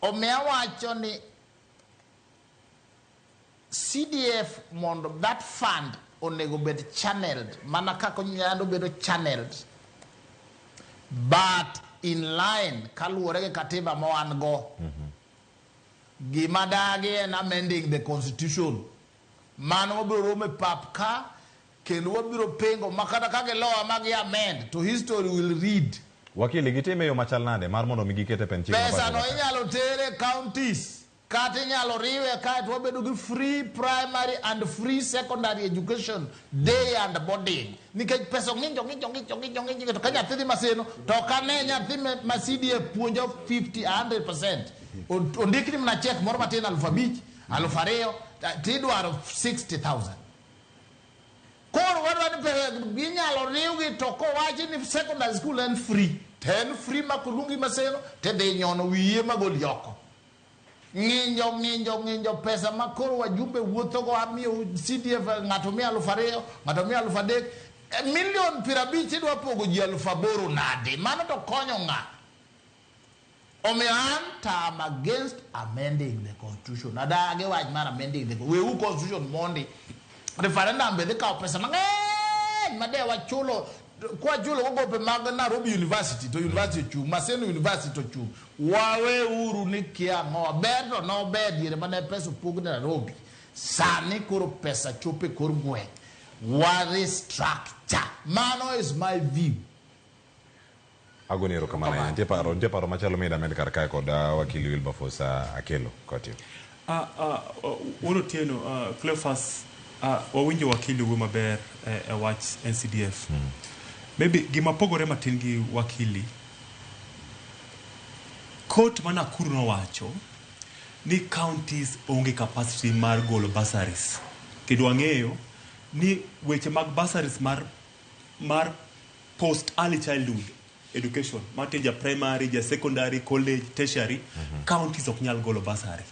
Omiyo awacho ni CDF mondo that fund onego bed channeled mana kaka onyalo bedo channeled, but in line kaluwore gi katiba ma wan go. Gima dagi en amending the constitution. Mano wabiro romo e pap ka Kendo wabiro pingo ma kata ka gilowa ma gi amend to history will read. Wakili gitime e yo machal nade mar mondo mi giket e pend chik ma Pesa no pacho ka? inyalo ter e counties kata inyalo riwe kaeto wabedo gi free primary and free secondary education day and boarding nikech pesa ong'injo ng'injo ng'injo ng'injo ng'injo to ka nyathi dhi Maseno to ok ane nyathi ma CDF puonjo 50 100% Ondikni mana check moro matin 5000 2000 tidwaro 60,000. Koro wadwa ni pesa ginyalo riwgi to kowachi ni secondary school en free to en free ma koluongi Maseno tidhi nyono wiye magoli oko. Ng'injo ng'injo ng'injo pesa ma koro wajumbe wuothogo amiyo CDF ng'ato miyo 2000 ng'ato miyo 3000 milion 50 idwa pogo ji 8000 nade? Mano to konyo ng'a? Omiyo an to am against amending the constitution. Adagi wach mar amending the weuru constitution mondi. Referendum be dhi kawo pesa mang'eny ma de wachulo kwachulo go gope mag Nairobi University to university ochung', Maseno University to ochung'. Waweuru ni kia ang'owa. Ber to nober diere mane pesa opog ne Nairobi. Sani koro pesa chopo e kor gweng'. Wa restructure. Mano is my view. Agoni erokamano ahinya. Nitie paro, nitie paro machalo mi damed kar kae kod wakili Wilberforce Akelo Kotio. Wuod Otieno, Cleophas, wawinjo wakili wuoyo maber e wach NCDF. Maybe gima pogore matin gi wakili, court ma Nakuru nowacho ni counties onge capacity mar golo bursaries. Kendo wang'eyo ni weche mag bursaries mar post early childhood education, mate ja primary, ja secondary, college, tertiary, counties ok nyal golo bursary.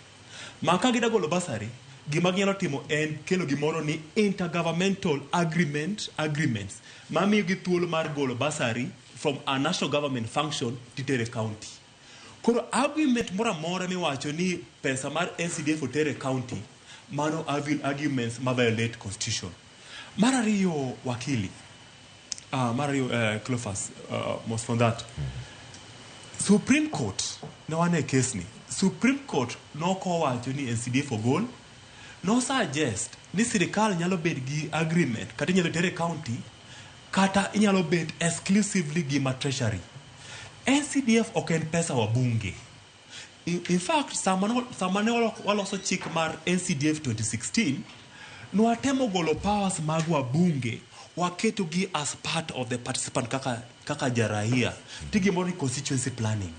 Ma ka gida golo bursary, gima ginyalo timo en kelo gimoro ni intergovernmental agreements mamiyo gi thuolo mar golo bursary from a national government function titere county. Koro argument moro amora miwacho ni pesa mar NCDF otere county, mano arguments ma violate constitution. Mar ariyo wakili, mar ariyo Cleophas, most from that. Supreme Court, ne wan e case ni, Supreme Court nokowacho ni NCDF ogol, no suggest ni sirikal nyalo bet gi agreement kata inyalo tere county kata inyalo bet exclusively gi ma treasury. NCDF ok en pesa wabunge. In fact, sama ne waloso chik mar NCDF 2016, nwatemo golo powers mag wabunge, waketo gi as part of the participant kaka jaraia. Ti gimoro ni constituency planning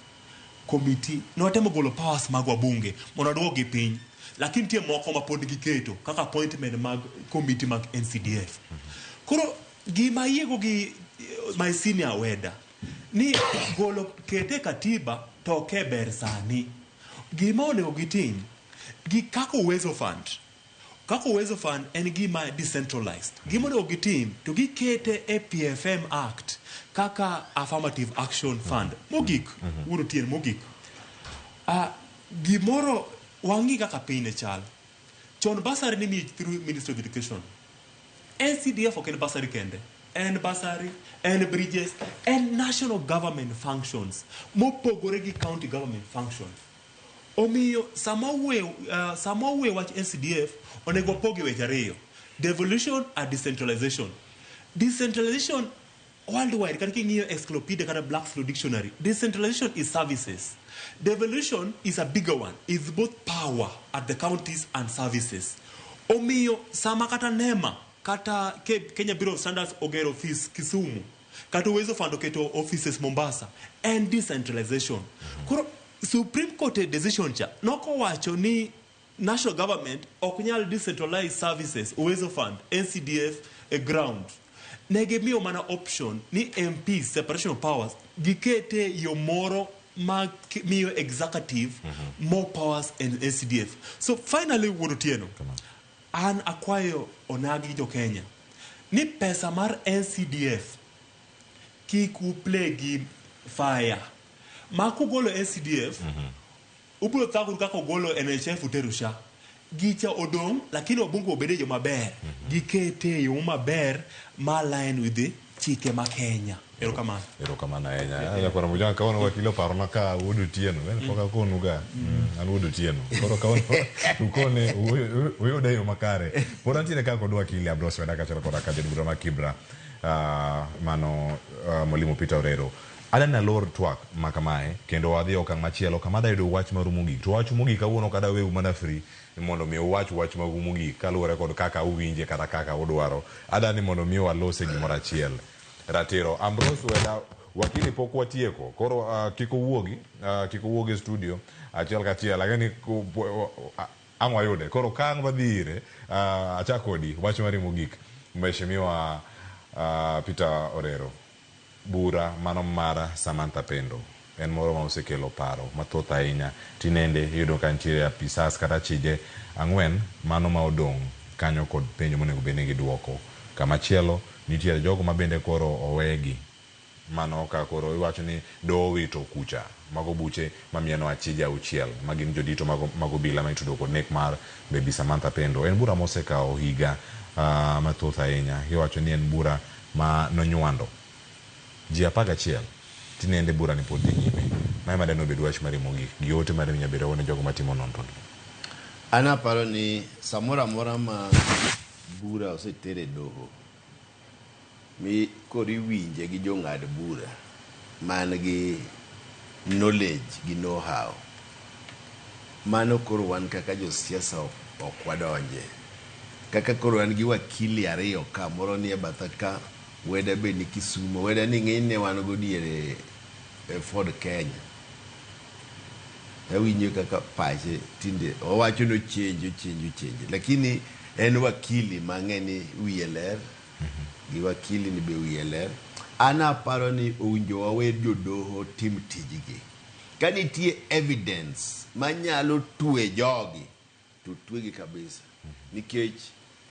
committee, nwatemo golo powers mag wabunge mondo waduok gi piny. Lakini nitie moko ma pod giketo kaka appointment mag committee mag NCDF. Koro gima ayiego gi my senior weda ni golo kete katiba to ok ber sani. Gima onego gitim gi kaka Uwezo Fund. Kaka Uwezo Fund en gima decentralized. Gima onego gitim to gikete e PFM Act kaka Affirmative Action Fund. Mogik, Wuod Otieno, mogik. Gimoro wang'i kaka piny ne chal. Chon bursary ni miyo through Ministry of Education. NCDF ok en bursary kende. En bursary, en bridges, en national government functions mopogore gi county government functions. Omiyo sama wuoyo wach NCDF onego wapoge weche ariyo. Devolution and decentralization. Decentralization worldwide, kata king'iyo encyclopedia kata Black's Law Dictionary, decentralization is services. Devolution is a bigger one. It's both power at the counties and services. Omiyo sama kata NEMA kata Kenya Bureau of Standards ogero office Kisumu, kata Uwezo Fund oketo offices Mombasa, en decentralization. Koro Supreme Court decision cha nokowacho ni national government ok nyal decentralize services, Uwezo Fund, NCDF, e ground. Ne gimiyo mana option ni MP, separation of powers, gikete yo moro ma miyo executive more powers in NCDF. So finally, Wuod Otieno, an akwayo onagi jo Kenya ni pesa mar NCDF kik uplay gi fire. Ma kugolo NCDF, ubiro thaguru kaka ogolo NHIF utero SHA. Gicha odong', lakini wabunge obede jo maber. Gikete yo maber ma line with the chike ma Kenya. Erokamano. Erokamano ahinya. Nyakwar Mujanga kawuono wakili oparona ka wuod Otieno. En pok akonu ga. An wuod Otieno. Koro kawuono ukone uyude e yo makare. Pod antiere ka kod wakili Ambrose Weda kaachiel koda ka jaod bura ma Kibra mano Mwalimu Peter Orero. Adwa ni alor twak ma kamae kendo wadhi e okang' machielo kama adwa yudo wach maru mogik. To wach mogik kawuono ok adwa weu mana free ni mondo mi uwach wach magu mogik kaluwore kod kaka uwinje kata kaka udwaro. Adwa ni mondo mi walose gimoro achiel. Ratiro. Ambrose Weda, wakili pok watieko. Koro kik owuogi, kik owuog e studio achiel kachiel. Ang'e ni ang' wayude. Koro ka ang' wadhi ire, achak kodi wach mari mogik. Mheshimiwa Peter Orero. Bura mano mar Samantha Pendo en moro ma osekelo paro mathoth ahinya. Tinende iyudo ka nitiere apisas kata achije ang'wen mano ma odong' kanyo kod penjo monego bed ni giduoko. Kamachielo nitiere jogo ma bende koro owegi mano ka koro iwacho ni doho owito kucha. Mago buche mamieno achije auchiel ma gin jodito mag obila ma itudo kod nek mar Baby Samantha Pendo. En bura mosekawo higa mathoth ahinya. Iwacho ni en bura ma nonywando ji 11 tinende bura ni pod dhi nyime. Ma ema dane obed wach mari mogik gi ote mari minyalo bedo ne jogo matimo nonro gi. An aparo ni samoro amora ma bura oseter e doho mi koro iwinje gi jong'ad bura man gi knowledge gi know-how, mano koro wan kaka josiasa ok wadonje. Kaka koro wan gi wakili ariyo ka, moro nie batha ka, Weda be ni Kisumo. Weda ni ng'enyne wan go diere e Ford Kenya. Awinjo kaka pache tinde owacho ni ochange ochange ochange, lakini en wakili mang'e ni wiye ler gi wakili ni be wiye ler. An aparo ni owinjo wawe jodoho tim tijgi. Ka nitie evidence manyalo twe jogi to twegi kabisa, nikech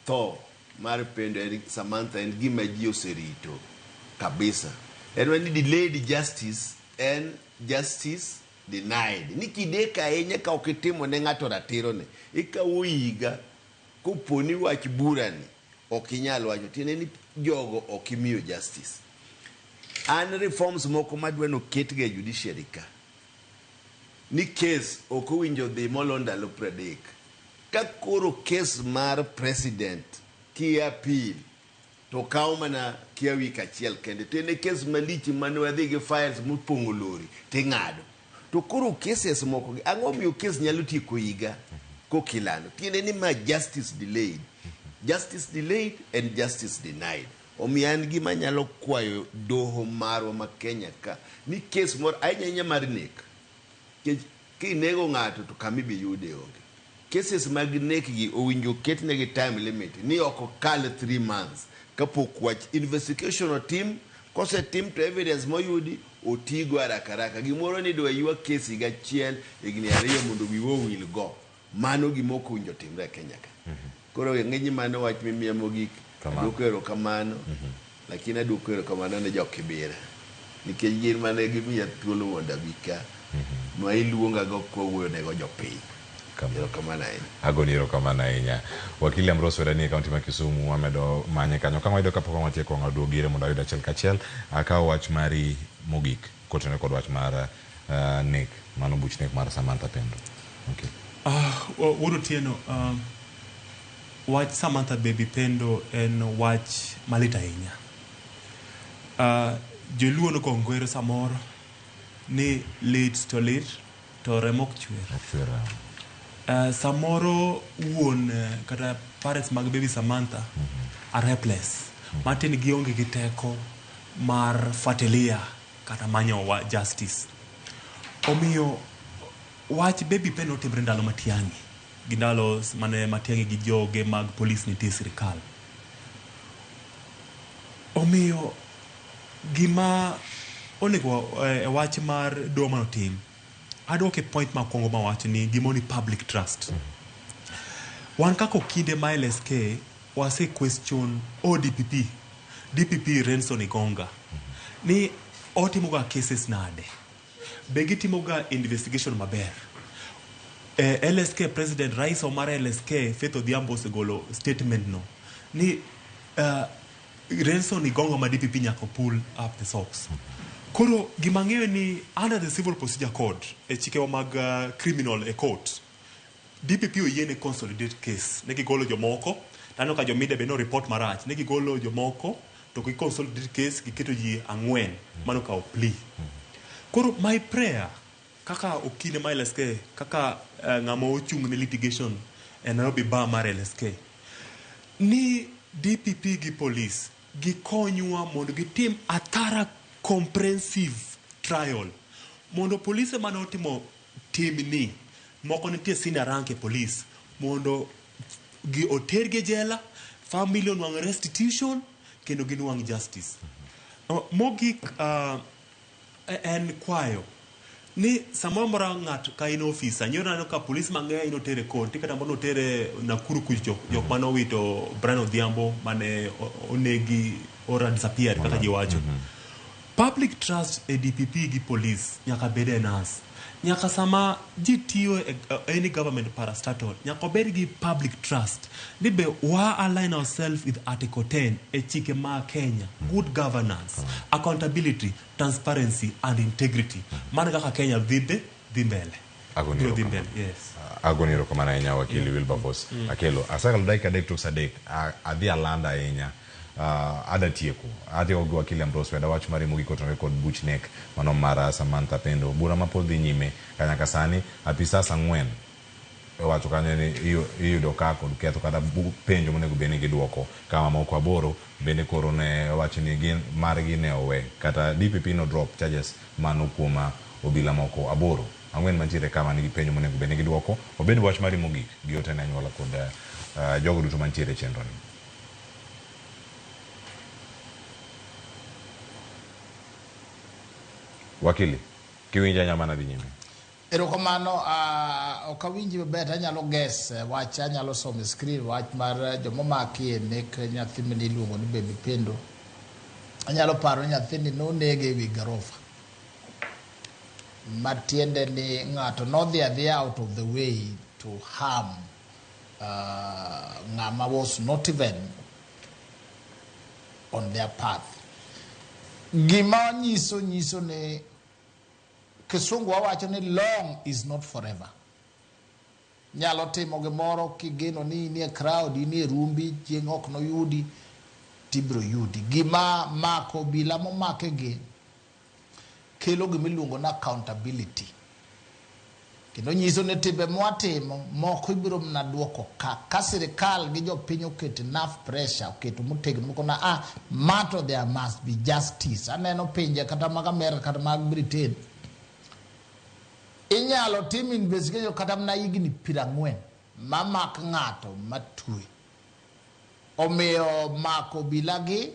tho mar Pendo en Samantha en gima ji oserito kabisa. En ni delayed justice en justice denied. Ni kidek ahinya ka ok itimo ne ng'ato ratiro ne, ikawo higa kopo ni wach burani ok inyal wacho, tiende ni jogo ok imiyo justice. An reforms moko madwa noketga e judiciary ka ni case ok owinjo dhi molo ndalo 30. Ka koro case mar president ki appeal to kawo mana kia wik achiel kende, to en e case malich mane wadhi gi files mopong'o lori ting'ado. To koro cases moko gi ang'o miyo case nyalo tieko higa kokilando? Tiende ni ma justice delayed. Justice delayed and justice denied. Omiyo an gima anyalo kwayo doho marwa ma Kenya ka ni case moro ahinya ahinya mar nek. Nikech kinego ng'ato to kama ibi yude onge. Cases mag nek gi owinjo ketnegi time limit ni ok okal 3 months kapok wach investigation otim. Kosetim to evidence moyudi otigo haraka haraka. Gimoro ni idwa ywa case higa achiel, higni 2 mondo wiwa owil go. Mano gima ok owinjo timre e Kenya ka. Koro ng'eny mano wach mimiya mogik. Aduoko erokamano. Lakini aduoko erokamano ne jo Kibera. Nikech gin mane gimiya thuolo mondo abi ka. Ma iluonga go kwawuoyo nego jopiny. Erokamano ahinya. Agoni erokamano ahinya. Wakili Ambrose Weda nie kaunti ma Kisumu wamedo manye kanyo. Ka wayudo kapok watieko wang'aduog ire mondo ayud achiel kachiel. Akawo wach mari mogik kotenore kod wach mar nek mano buch nek mar Samantha Pendo. Okay. Wuod Otieno, wach Samantha Baby Pendo en wach malit ahinya. Joluo nokwongo gwero samoro ni lit to lit to remo ok chwer. Samoro wuon kata parents mag Baby Samantha are helpless. Matin gionge gi teko mar fuatilia kata manyo wa justice. Omiyo wach Baby Pendo otimre ndalo Matiang'i gi ndalo mane Matiang'i gi joge mag polis nitie e sirikal. Omiyo gima onego e wach mar doho manotim, aduoke point makwongo mawacho ni gimoro ni public trust. Wan kaka okinde ma LSK wase question ODPP, DPP Renson Igonga ni otimoga cases nade, be gitimoga investigation maber. LSK president rais mar LSK Faith Odhiambo osegolo statement no ni Renson Igongo ma DPP nyaka pull up the socks. Koro gima ang'eyo ni under the civil procedure code e chikewa mag criminal e court DPP oyiene consolidate case ne gigolo jomoko to aneno ka jo media be no report marach ne gigolo jomoko to gi consolidate case giketo ji ang'wen mano okawo plea. Koro my prayer kaka okine ma LSK kaka ng'ama ochung' ne litigation e Nairobi bar mar LSK ni DPP gi police gikonywa mondo gitim a thorough comprehensive trial mondo polise mane otimo timni moko nitie senior rank e police mondo gi otergi e jela, family onwang' restitution kendo ginwang' justice. Mogik en kwayo ni samoro amora ng'ato ka in ofisa nyoro aneno ka polis mang'eny noter e court kata moro noter e Nakuru kucho jok mane owito Brian Odhiambo mane onegi or disappeared kaka ji wacho. Public trust e DPP gi police nyaka bed enhanced. Nyaka sama ji tiyo e any government parastatal nyaka obed gi public trust ni be wa align ourselves with Article 10 e chike ma Kenya, good governance, accountability, transparency and integrity. Mano kaka Kenya dhi be dhi mbele. Agoni Biro dhi erokamano. mbele, yes. Agoni erokamano ahinya wakili Wilberforce Akelo. Asekalo dakika 3 tok saa 3. Adhi alanda ahinya. Adwa tieko. Atieko gi wakili Ambrose Weda wach mari mogik otenore kod buch nek mano mar Samantha Pendo. Bura ma pod dhi nyime ka nyaka sani apisas 4 owacho kanyo ni iyudo ka kod ketho kata penjo monego bed ni giduoko ka mamoko 8 bende koro ne owacho ni gin margi ne owe kata DPP no drop charges mano kuom obila moko 8 4 mantiere ka man gi penjo monego bed ni giduoko. Obed wach mari mogik gi ote ne anyuola kod jogo duto mantiere e chenro ni. Wakili, kiwinja nyamana dhi nyime. Erokamano, ok awinji maber to anyalo guess wach, anyalo somo e screen wach mar jomomaki e nek nyathi mane iluongo ni Baby Pendo. Anyalo paro ni nyathini nonege e wi gorofa. Matiende ni ng'ato nodhi adhiya out of the way to harm ng'ama was not even on their path. Gima nyiso nyiso ni Kisungu wawacho ni long is not forever. Nyalo timo gimoro kigeno ni inie crowd, inie rumbi, chieng' ok noyudi, tibiro yudi. Gima mako obila momake gi kelo gima iluongo ni accountability. Kendo nyiso ni timbe mwatimo moko ibiro mana duoko ka. Ka sirikal gi jopiny oketo enough pressure, oketo motegno moko na mato there must be justice. Aneno pinje kata mag America kata mag Britain. Inyalo tim investigation kata mana higni 40 mamak ng'ato matwe. Omiyo mako obila gi,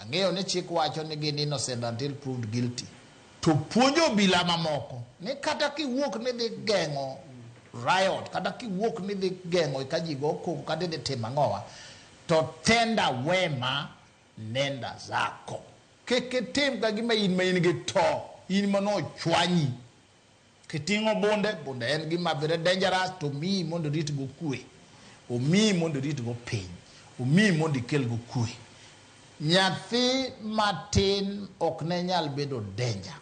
ang'eyo ni chik wacho ni gin innocent until proved guilty. To puonjo obila mamoko ni kata kiwuok ni dhi geng'o riot, kata kiwuok ni dhi geng'o ka ji go koko kata idhi timo ang'owa, to tenda wema nenda zako. Kik itim ka gima in ma in gi to, in mano ochwanyi. Kiting'o bunde, bunde en gima very dangerous, to miyi mondo irit go kwe. Omiyi mondo irit go piny. Omiyi mondo ikel go kwe. Nyathi matin ok ne nyal bedo danger.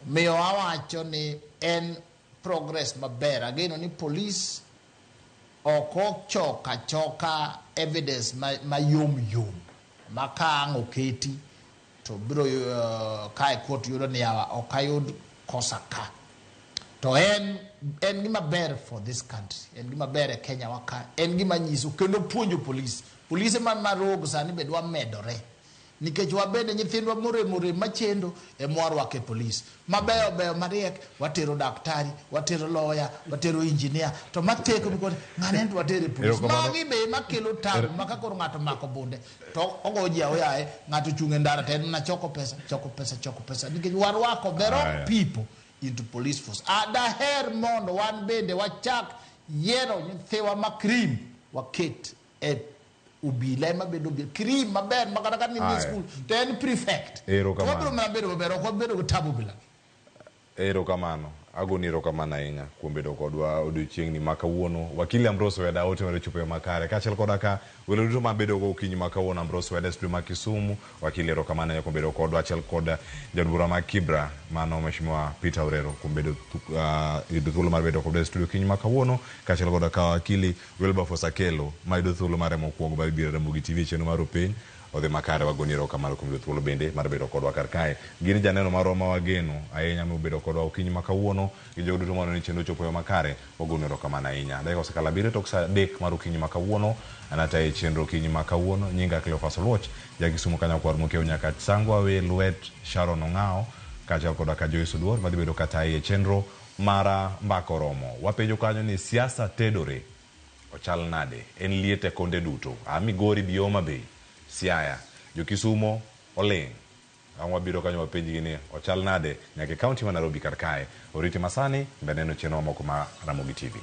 Miyo awacho ni en progress maber. Ageno ni police ok ochoka choka evidence ma yom yom ma ka ang' oketi to biro ka e court yudo ni yawa ok ayud kosa ka. To en gima ber for this country, en gima ber e Kenya wa ka, en gima nyiso kendo puonjo police. Polise man marogo sani be dwa medore. Nikech wabende nyithindwa morem orem machendo ema warwako e police. Mabeyo beyo mariek watero daktari, watero lawyer, watero engineer, to mateko nikod ng'ane to watero e police. Magi be ema kelo tabu ma ka koro ng'ato omako bunde to ogo ji aoyaye, ng'ato ochung' e ndara to en mana choko pesa, choko pesa, choko pesa. Nikech warwako the wrong people into police force. Daher mondo wan bende wachak yiero nyithiwa ma cream waket e obila ema bedo cream maber ma kata ka ni school to en prefect. Erokamano. Wabiro mana bedo maber, ok wabedo gi tabu bila. Erokamano. Agoni erokamano ahinya kuom bedo kodwa odiochieng'ni ma kawuono. Wakili Ambrose Weda ote mar chopo e makare. Kaachiel koda ka welo duto mabedo go okinyi ma kawuono Ambrose Weda e studio ma Kisumu. Wakili erokamano ahinya kuom bedo kodwa achiel kod jaod bura ma Kibra mano Mheshimiwa Peter Orero kuom bedo yudo thuolo mar bedo kodwa e studio okinyi ma kawuono. Kaachiel koda ka wakili Wilberforce Akelo ma yudo thuolo mare mokwongo mar biro e Ramogi TV e chenro mar Openy. Odhi makare wagoni erokamano kuom yudo thuolo bende mar bedo kodwa kar kae. Gin janeno marwa ma wageno ahinya mobedo kodwa okinyi ma kawuono gi jogo duto maneno ni chenro ochopo e yo makare, wagoni erokamano ahinya. Dakika osekalo 7 tok saa 3 mar okinyi ma kawuono. An atayo chenro okinyi ma kawuono. Nyinga Cleophas Oluoch, ja Kisumu Kanyakwar Mokiewo nyaka Sango Awe lwet Sharon Ong'ao kaachiel koda ka Joyce Oduor madhi bedo katayi e chenro mar Mbaka Oromo. Wapenjo kanyo ni siasa tedore ochal nade? En liet e konde duto. A Migori bi Homa Bay, Siaya, jo Kisumo oling'. Ang' wabiro kanyo wapenjgi ni ochal nade nyaka e kaunti ma Nairobi kar kae. Oriti masani mbele neno chenro mamoko ma Ramogi TV.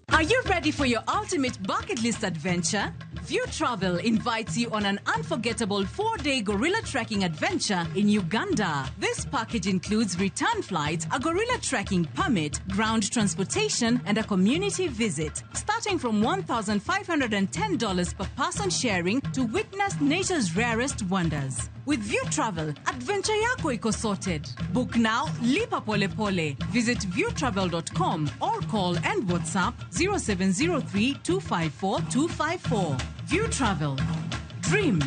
Are you ready for your ultimate bucket list adventure? View Travel invites you on an unforgettable 4-day gorilla trekking adventure in Uganda. This package includes return flights, a gorilla trekking permit, ground transportation, and a community visit. Starting from $1,510 per person sharing to witness nature's rarest wonders. With View Travel, adventure yako iko sorted. Book now, lipa pole pole. Visit viewtravel.com or call and WhatsApp 0703 254 254. View Travel. Dream.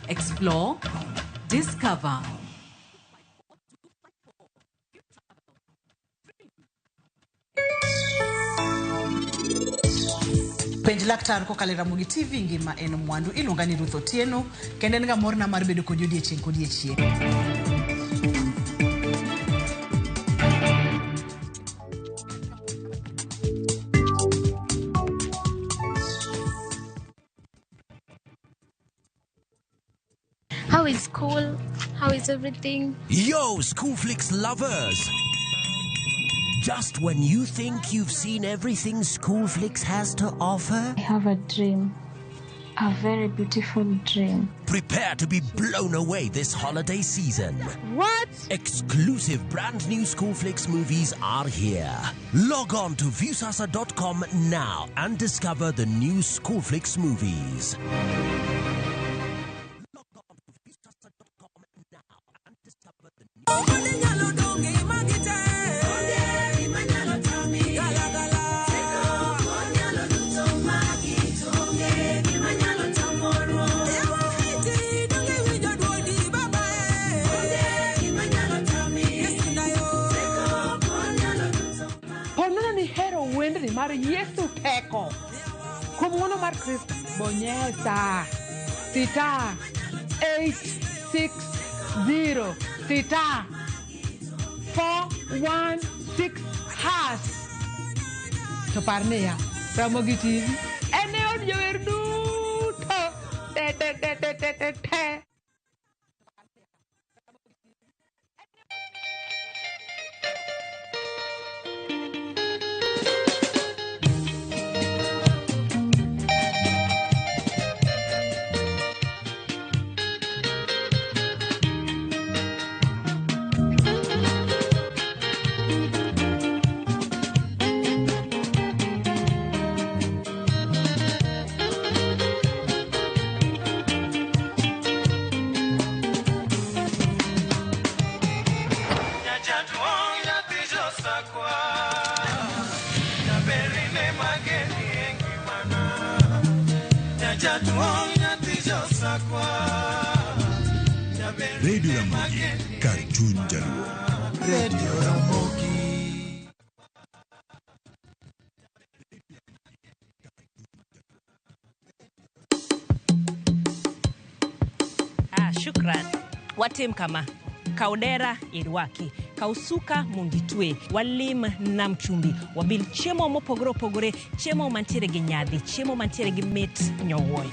Explore. Discover. Penj laktar kokalo e Ramogi TV ngima en mwandu. Iluonga ni Ruth Otieno kendo en ga morna mar bedo kodi odiechieng' kodiechieng'. How is school? How is everything? Yo, Schoolflix lovers! Just when you think you've seen everything Schoolflix has to offer, I have a dream. A very beautiful dream. prepare to be blown away this holiday season. What? Exclusive brand new Schoolflix movies are here. Log on to Viusasa.com now and discover the new Schoolflix movies. Ponono ni hero wendni mar Yesu teko. Kuom ng'wono mar Kristo, bonyesa sita 860 sita 416 hash. To par niya, Ramogi TV en e od jower duto. Te te te te te te te. Radio Ramogi, kar chuny jaluo. Radio Ramogi. Ah, shukran. Watim kama kaw dera irwaki, kaw suka mondo itwe, walim nam chumbi, wabil chiemo mopogore opogore, chiemo mantiere gi nyadhi, chiemo mantiere gi mit nyowuoyo.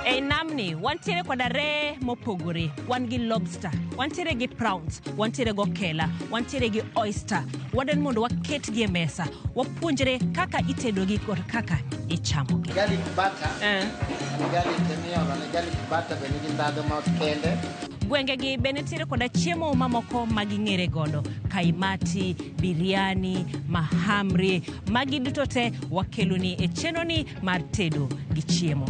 Ei namni wantiere koda reye mopogore, wan gi lobster, wantiere gi prawns, wantiere gi okela, wantiere gi oyster. Wadwani mondo waketgi e mesa, wapuonjre kaka itedogi kod kaka ichamogi. Garlic butter. En garlic miolo ne garlic butter be nigi ndhadhu ma kende. Gwengegi be nitiere koda chiemo mamoko ma ging'ere godo, kaimati, biryani, mahamri, magi duto te wakeloni e chenroni mar tedo gi chiemo.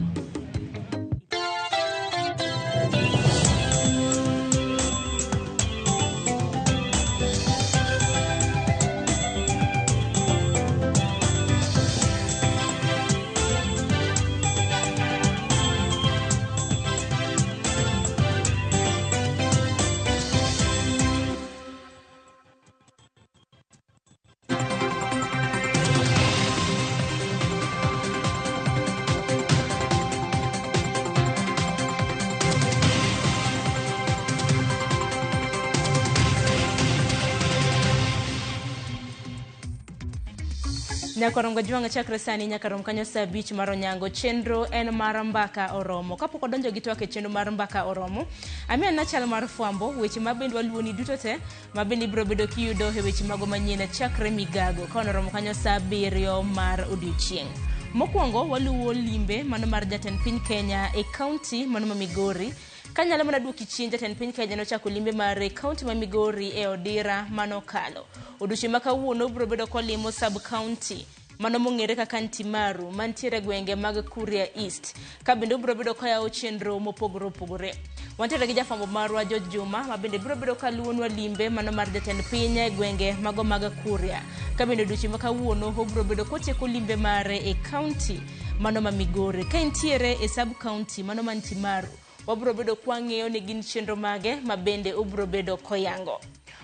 Nyakorom Gajwang' chakre sani nyaka rom kanyo saa abich mar onyango. Chenro en mar mbaka oromo. Kapok odonjo gi twak e chenro mar mbaka oromo, amiyo na chal mar fwambo, weche ma bende waluwoni duto te, ma bende ibiro bedo kiyudo e weche mago manyien chakre migago ka oromo kanyo saa abiriyo mar odiochieng'. Mokwongo waluwo limbe mano mar jatend piny Kenya e kaunti mano ma Migori. Kanyalo mana duoki chien, jatend piny Kenya nochako limbe mare e kaunti ma Migori e odira manokalo. Odiochieng' ma kawuono biro bedo kolimo sub county mano mong'ere kaka Ntimaru mantiere e gwenge mag Kuria East, ka bende obiro bedo koyawo chenro mopogore opogore. Wantiere gi jafwambo marwa George Juma ma bende biro bedo kaluwonwa limbe mano mar jatend piny e gwenge mago mag Kuria, ka bende odiochieng' ma kawuono obiro bedo kotieko limbe mare e kaunti mano ma Migori. Ka entiere e sub county mano ma Ntimaru, wabiro bedo kwang'eyo ni gin chenro mage ma bende obiro bedo koyango.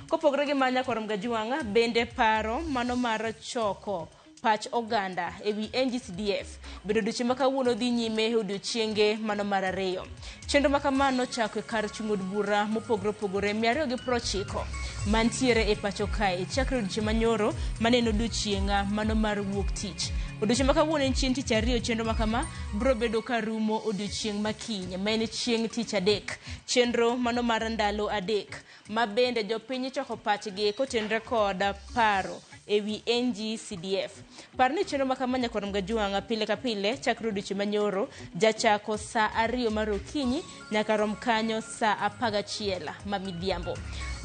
Kopogore gi mano, Nyakorom Gajwang' bende paro mano mar choko pach oganda ewi NGCDF bedo odiochieng' ma kawuono dhi nyime e odiochienge mano mar ariyo. Chenro ma kamano nochako e kar chung' od bura mopogore opogore 290 mantiere e pacho kae chakre odiochieng' manyoro mane en odiochieng' mano mar wuok tich. Odiochieng' ma kawuono en chieng' tich ariyo, chenro ma kama biro bedo ka rumo odiochieng' ma kiny ma en chieng' tich adek. Chenro mano mar ndalo adek ma bende jopiny choko pachgi kotenre kod paro ewi NGCDF. Par ni chenro ma kama Nyakorom Gajwang' pile ka pile chakre odiochieng' manyoro jachako saa ariyo mar okinyi nyaka rom kanyo saa 11 ma midhiambo.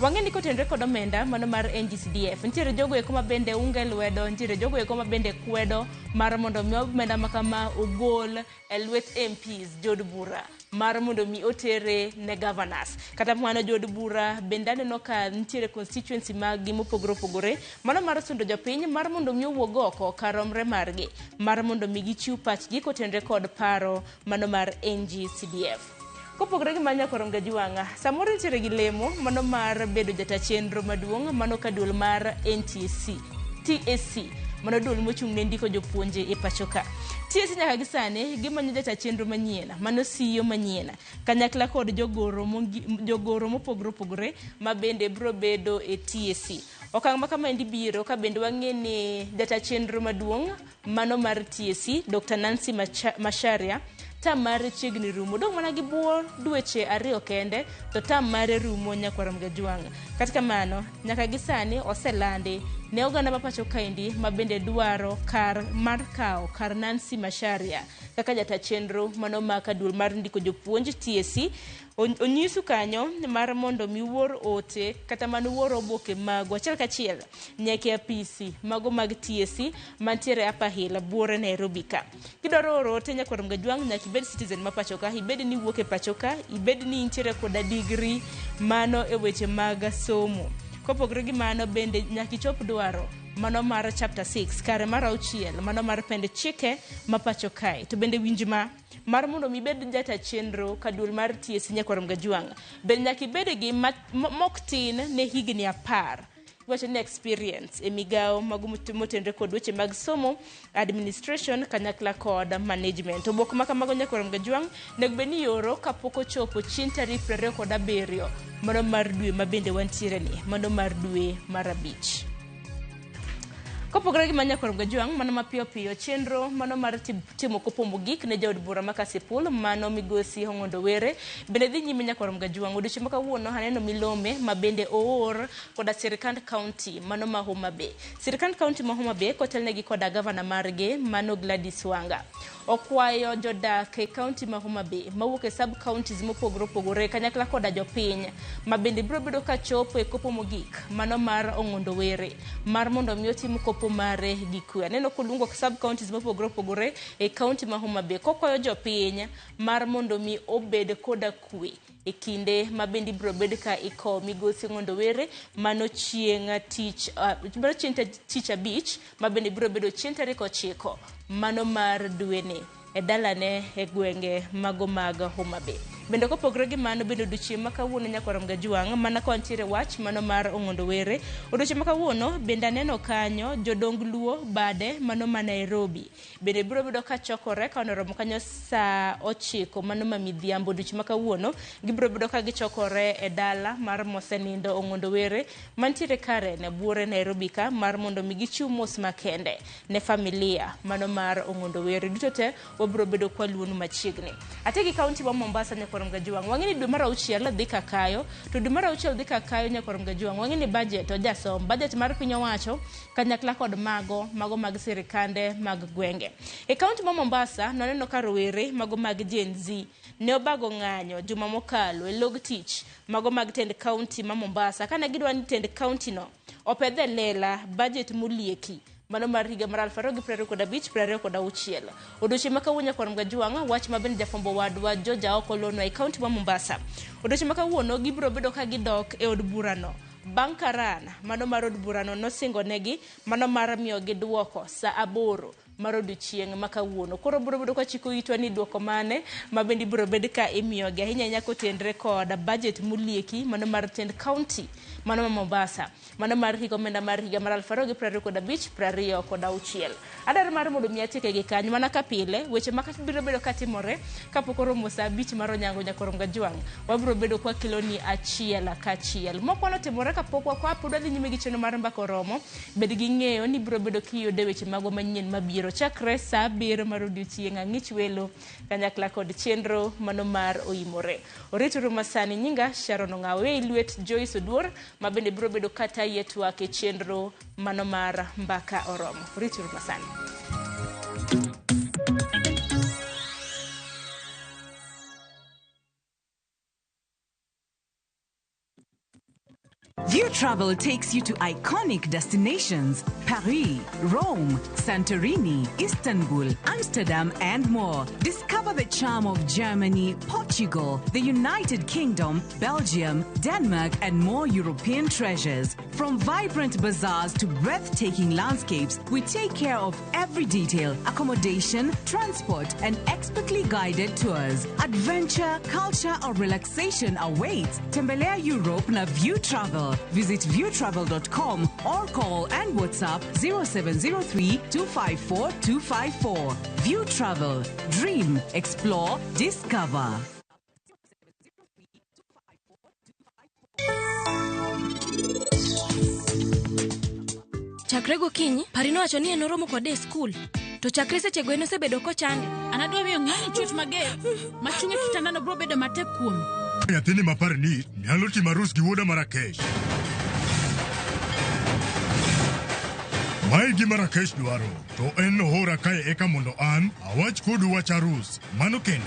Wang'e ni kotenre kod omenda mano mar NGCDF, nitiere jogo eko ma bende unge lwedo, nitiere jogo eko ma bende kwedo mar mondo mi omenda ma kama ogol e lwet MPs jood bura mar mondo mi otere ne governors. Kata kamano jood bura bende aneno ka nitiere constituency mag gi mopogore opogore mano mar sundo jopiny mar mondo mi owuog oko karomre margi mar mondo mi gichiw pachgi kotenre kod paro mano mar NGCDF. Kopogore gi mano, Nyakorom Gajwang', samoro nitiere gi lemo mano mar bedo jata chenro maduong' mano ka duol mar NTSC, TSC mano duol mochung' ne ndiko jopuonje e pacho ka. TSC nyaka gi sani gimanyo jata chenro manyien mano CEO manyien kanyakla kod jogoro mopogore opogore ma bende biro bedo e TSC. Okang' ma kamaendi biro ka bende wang'e ni jata chenro maduong' mano mar TSC Dr. Nancy Macharia tam mare chiegni rumo, dong' mana gi buo dweche ariyo kende to tam mare rumo Nyakorom Gajwang'. Kata kamano nyaka gi sani oselandi ne oganda ma pacho kaendi ma bende dwaro kar mar kawo kar Nancy Macharia kaka jata chenro mano ma ka duol mar ndiko jopuonj TSC onyisu kanyo mar mondo mi uor ote kata mana uor oboke mago achiel kachiel nyaka e apisi mago mag TSC mantiere Upper Hill buore Nairobi ka. Kidwaro oro ote Nyakorom Gajwang' nyaka ibed citizen ma pacho ka, ibed ni iwuok e pacho ka, ibed ni intiere koda degree mano e weche mag somo. Kopogore gi mano bende nyaka ichop dwaro mano mar chapter 6 kare mar 6 mano mar pend chike ma pacho kae. To bende winj ma mar mondo mi ibed jata chenro ka duol mar TSC Nyakwar Mgajuang', bende nyaka ibed gi mok tin ne higni 10 iwacho ni experience e migawo mago motenore kod weche mag somo, administration kanyakla kod management. Oboke ma kamago Nyakwar Mgajuang' onego bed ni ioro kapok ochopo chieng' tarik 27 mano mar dwe ma bende wantiere ni, mano mar dwe mar 5. Kopogore gi ma Nyakwar Mgajuang', mano mapiyo piyo chenro mano mar timo kopo mogik ne jaod bura ma Kasipul mano migosi Ong'ondo Were bende dhi nyime Nyakwar Mgajuang'. Odiochieng' ma kawuono aneno milome ma bende oor koda sirikand county mano ma Homa Bay. Sirikand county ma Homa Bay kotelnegi koda gavana margi mano Gladys Wanga okwayo jodak e county ma Homa Bay mawuok e sub counties mopogore opogore kanyakla koda jopiny ma bende biro bedo kachopo e kopo mogik mano mar Ong'ondo Were mar mondo mi otim kopo mare gi kwe. Aneno koluongo sub counties mopogore opogore e county ma Homa Bay kokwayo jopiny mar mondo mi obed koda kwe e kinde ma bende ibiro bed ka ikowo migosi Ong'ondo Were mano chieng' tich tich abich ma bende biro bedo chieng' tarik 9 mano mar dweni e dalane e gwenge mago mag Homa Bay. Bende kopogore gi mano bende odiochieng' ma kawuono Nyakwar Mgajuang' mana ka wantiere wach mano mar Ong'ondo Were, odiochieng' ma kawuono bende aneno kanyo jodong Luo bade mano ma Nairobi bende biro bedo ka chokore ka onoromo kanyo saa 9 mano ma midhiambo. Odiochieng' ma kawuono gibiro bedo ka gichokore e dala mar mosenindo Ong'ondo Were mantiere Karen buore Nairobi ka mar mondo mi gichiw mos makende ne familia mano mar Ong'ondo Were. Duto te wabiro bedo kwa luonu machiegni. Ategi kaunti ma Mombasa Nyakwar Mgajuang', wang'e ni dwe mar 6 dhi kakayo, to dwe mar 6 dhi kakayo Nyakwar Mgajuang', wang'e ni budget ojasom, budget mar piny owacho kanyakla kod mago mag sirikande mag gwenge. E kaunti ma Mombasa noneno ka rowere mago mag Gen Z ne obago ng'anyo juma mokalo e log tich mago mag tend kaunti ma Mombasa kane gidwa ni tend kaunti no opedhe lela budget molieki mano mar higa mar 2025-2026. Odiochieng' ma kawuono Nyakwar Mgajuang' wach ma bende jafwambo wadwa George Okolonwa e kaunti ma Mombasa. Odiochieng' ma kawuono gibiro bedo ka gidok e od burano bang' karan mano mar od burano nosingo negi mano mar miyogi duoko saa 8 mar odiochieng' ma kawuono. Koro biro bedo ka chiko itwa ni duoko mane ma bende ibiro bed ka imiyogi ahinya ahinya kotenre kod budget molieki mano mar tend kaunti mano ma Mombasa mano mar higa omenda mar higa mar 2025-2026. Adwaro mar mondo mi atieke gi kanyo mana ka pile weche ma biro bedo katimore kapok oromo saa 5 mar onyango Nyakwar Mgajuang' wabiro bedo kwa keloni achiel kachiel. Moko notimore kapok pod wadhi nyime gi chenro mar mbaka oromo, bed gi ng'eyo ni biro bedo kiyude weche magwa manyien mabiro chakre saa 7 mar odiochieng' ang'ich welo kanyakla kod chenro mano mar oimore. Orituru masani, nyinga Sharon Ong'awo, e lwet Joyce Oduor ma bende biro bedo kata yie twak e chenro mano mar mbaka oromo. Orituru masani. View Travel takes you to iconic destinations: Paris, Rome, Santorini, Istanbul, Amsterdam, and more. Discover the charm of Germany, Portugal, the United Kingdom, Belgium, Denmark, and more European treasures. From vibrant bazaars to breathtaking landscapes, we take care of every detail: accommodation, transport, and expertly guided tours. Adventure, culture, or relaxation awaits. Tembelea Europe na View Travel. Visit viewtravel.com or call and WhatsApp 0703 254 254. View Travel. Dream, explore, discover. Chakre gokinyi, Pari nowacho ni en oromo kode e skul. To chakre sechego en osebedo kochande. An adwa miyo ng'ani chwech mager ma chung' e kitandano biro bedo matek kuome. Nyathini ma Parni nyalo timo arus gi wuoda mar Rakesh. Mae gima Rakesh dwaro, to en nohora kae eka mondo an awach kodu wach arus. Mano kende.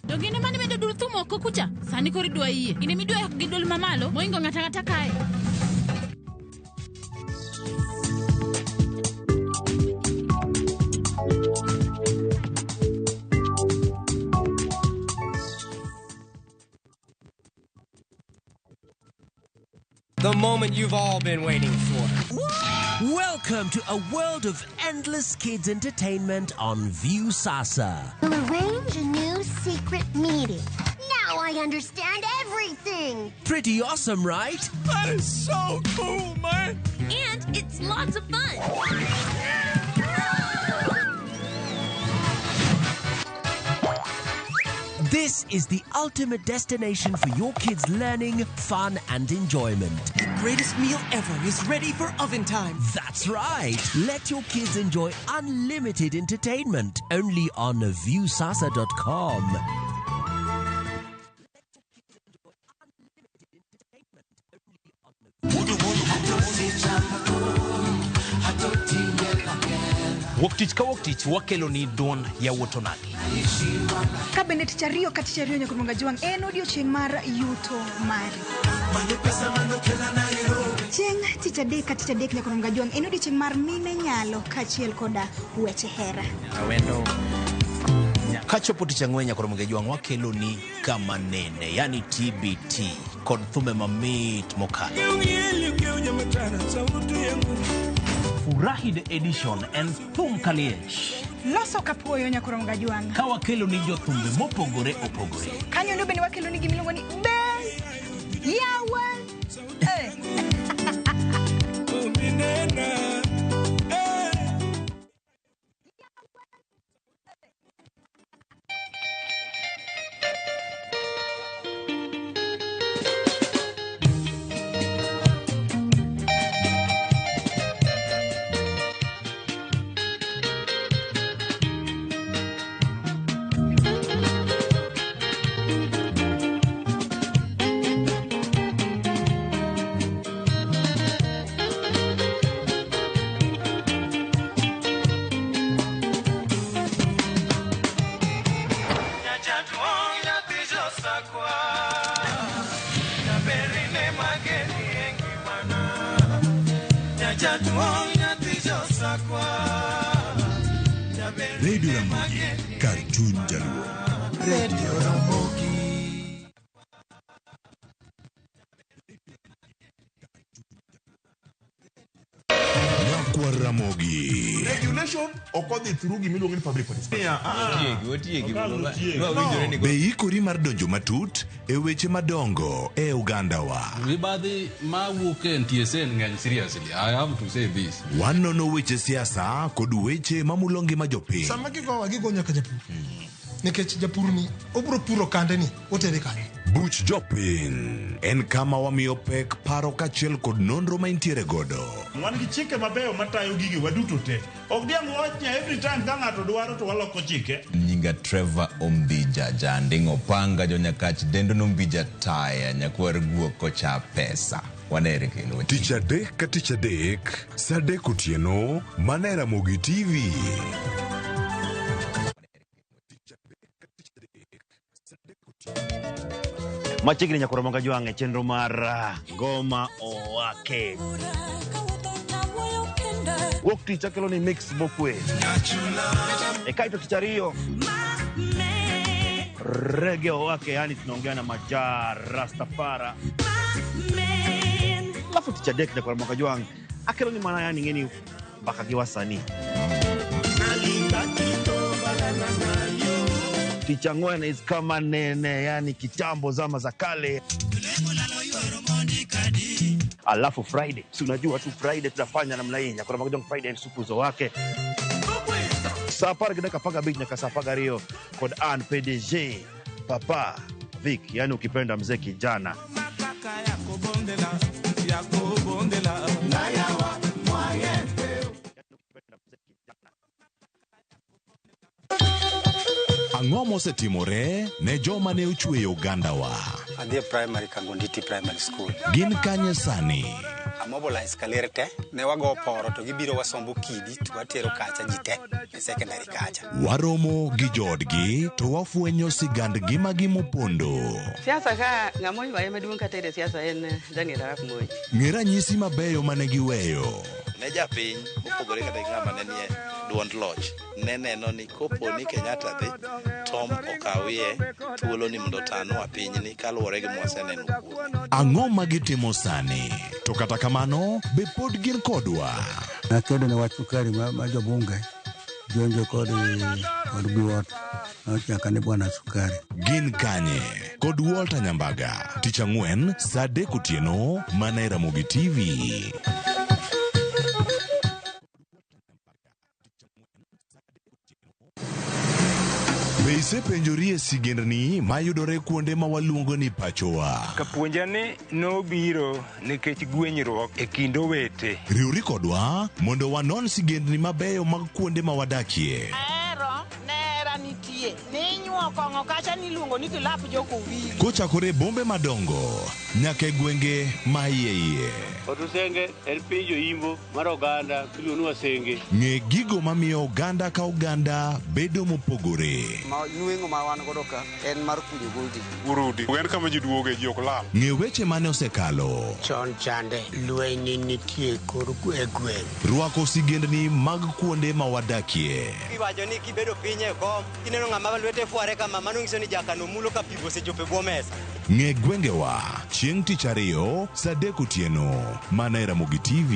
Donge in ema nimedo dul thum oko kucha? Sani koro idwa yie. In ema idwa yak gi dul mamalo mohingo ng'ato ang'ata kae. The moment you've all been waiting for. Welcome to a world of endless kids entertainment on Viusasa. We'll arrange a new secret meeting. Now I understand everything. Pretty awesome, right? That is so cool, man. And it's lots of fun. This is the ultimate destination for your kids' learning, fun, and enjoyment. The greatest meal ever is ready for oven time. That's right. Let your kids enjoy unlimited entertainment only on viewsasa.com. Wuok tich ka wuok tich wakelo ni duond yawuot onagi. Ka bende tich ariyo ka tich ariyo nyaka Rumonga Jwang' en odiochieng' mar yuto mari. Chieng' tich adek ka tich adek nyaka Rumonga Jwang' en odiochieng' mar mine nyalo kaachiel koda weche hera. Awendo. Kachopo tich ang'wen nyaka Rumonga Jwang' wakelo ni kama nene, yani TBT kod thumbe mamit mokalo. Furahi the edition en thum kaliech. Loso kapuoyo nyaka Rumonga Jwang'. Ka wakelo ni jothumbe mopogore opogore. Kanyo ndo bende wakelo ni gimiluongo ni Bel Yawa. Radio Ramogi, Cartoon Jaluo. Radio Ramogi. Nyakwa Ramogi. Regulation ok odhi through gimiluongo ni public participation. Be ikori mar donjo matut e weche madongo e ogandawa. Mibadhi mawuok e NTSA ng'eny seriously. I have to say this. Wanono weche siasa kod weche mamulo ngima jopiny. Sama gigowa gigo nyaka japur. Nikech japur ni obiro puro kande ni otere kanye. Buch jopiny en kama wamiyo pek paro kaachiel kod nonro ma intiere godo. Wan gi chike mabeyo matayo gige waduto te. Ok diang' wach ni every time ka ng'ato dwaro to waloko chike. Nyinga Trevor Ombija Janding Opanga jonyakach dendo nombija taya nyakwar guok kocha pesa. Wanere kendo. Tich adek ka tich adek, saa adek otieno, mana e Ramogi TV. Machiegni nyaka Ramogi Jwang' e chenro mar Ngoma Owake. Wuok tich akelo ni mix mokwe. E kaeto tich ariyo Reggae Owake, yani tunaongea na Maja Rastafara. Alafu tich adek nyaka Ramogi Jwang' akelo ni mana yani ng'eni mbaka gi wasanii. Tich ang'wen is kama nene, yani kitambo zama za kale. Alafu Friday, si unajua tu Friday tunafanya namna hii. Nyakora Magajong Friday supuzo wake. Saa apar gi dakika apar gabich nyaka saa apar gariyo kod an PDG Papa Vic, yani ukipenda mzee kijana. Ang'o mosetimore ne joma ne ochweyo ogandawa? Adhi e primary Kangonditi Primary School. Gin kanye sani? Amobilize kaler te ne wago poro to gibiro wasombo kidi to watero kacha ji te e secondary kacha. Waromo gi joodgi to wafwenyo sigand ngimagi mopondo. Siasa ka ng'ama oywaye maduong' kata e siasa en Daniel Arap Moi. Ng'e ranyisi mabeyo mane giweyo. Ne japiny mopogore kata gi ng'ama ne nie duond loch ne neno ni kopo ni Kenyatta dhi Tom okawie thuolo ni mondo otanwa pinyni kaluwore gi mwaseneno kuome. Ang'o ma gitimo sani? To kata kamano, be pod gin kodwa? Nakedo ne wach sukari ma, ma jobunge jonjo kod kod biwot nochaka ni bwana sukari. Gin kanye? Kod Walter Nyambaga. Tich ang'wen, saa 3 otieno, mana e Ramogi TV. Be isepenjori e sigendni mayudore kuonde ma waluongo ni pachowa? Kapuonja ni nobiro nikech gwenyruok e kind owete. Riwri kodwa mondo wanon sigendni mabeyo mag kuonde ma wadakie. Ahero nera nitie ninyuo kong'o kacha niluongo ni kilap jokowili. Kochakore e bombe madongo nyaka e gwenge ma iye iye. Otusenge en piny joimbo mar oganda miluongo ni Wasenge. Ng'e gigo mamiyo oganda ka oganda bedo mopogore. Ma nweng'o ma wan godo ka en mar kunyo goldi. Urudi. En kama ji duoge ji ok lal. Ng'e weche mane osekalo. Chon chande lweny nitie kor e gweng'. Rwako sigendni mag kuonde ma wadakie. Iwacho ni kibedo piny e kom kineno ng'ama lwete fware kama mano nyiso ni jakano mulo ka pi osechopo e bwo mesa. Ng'e gwengewa chieng' tich ariyo saa 3 otieno mana e Ramogi TV.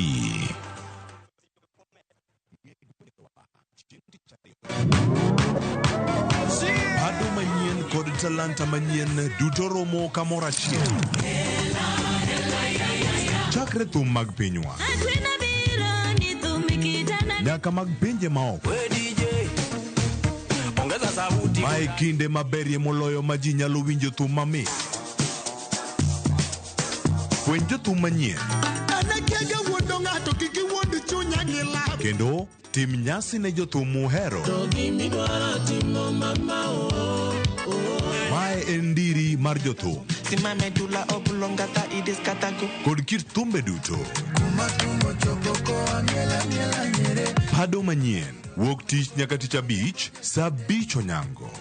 Ado manyien kod talanta manyien duto romo kamoro achiel. Chakre thum mag pinywa nyaka mag pinje maoko. Mae kinde maberie moloyo ma ji nyalo winjo thum mamit. Fweny jothum manyien kendo tim nyasi ne jothum muhero. Mae en ndiri mar jothum kod kit thumbe duto. Pado manyien wuok tich nyaka tich abich saa 5 onyango.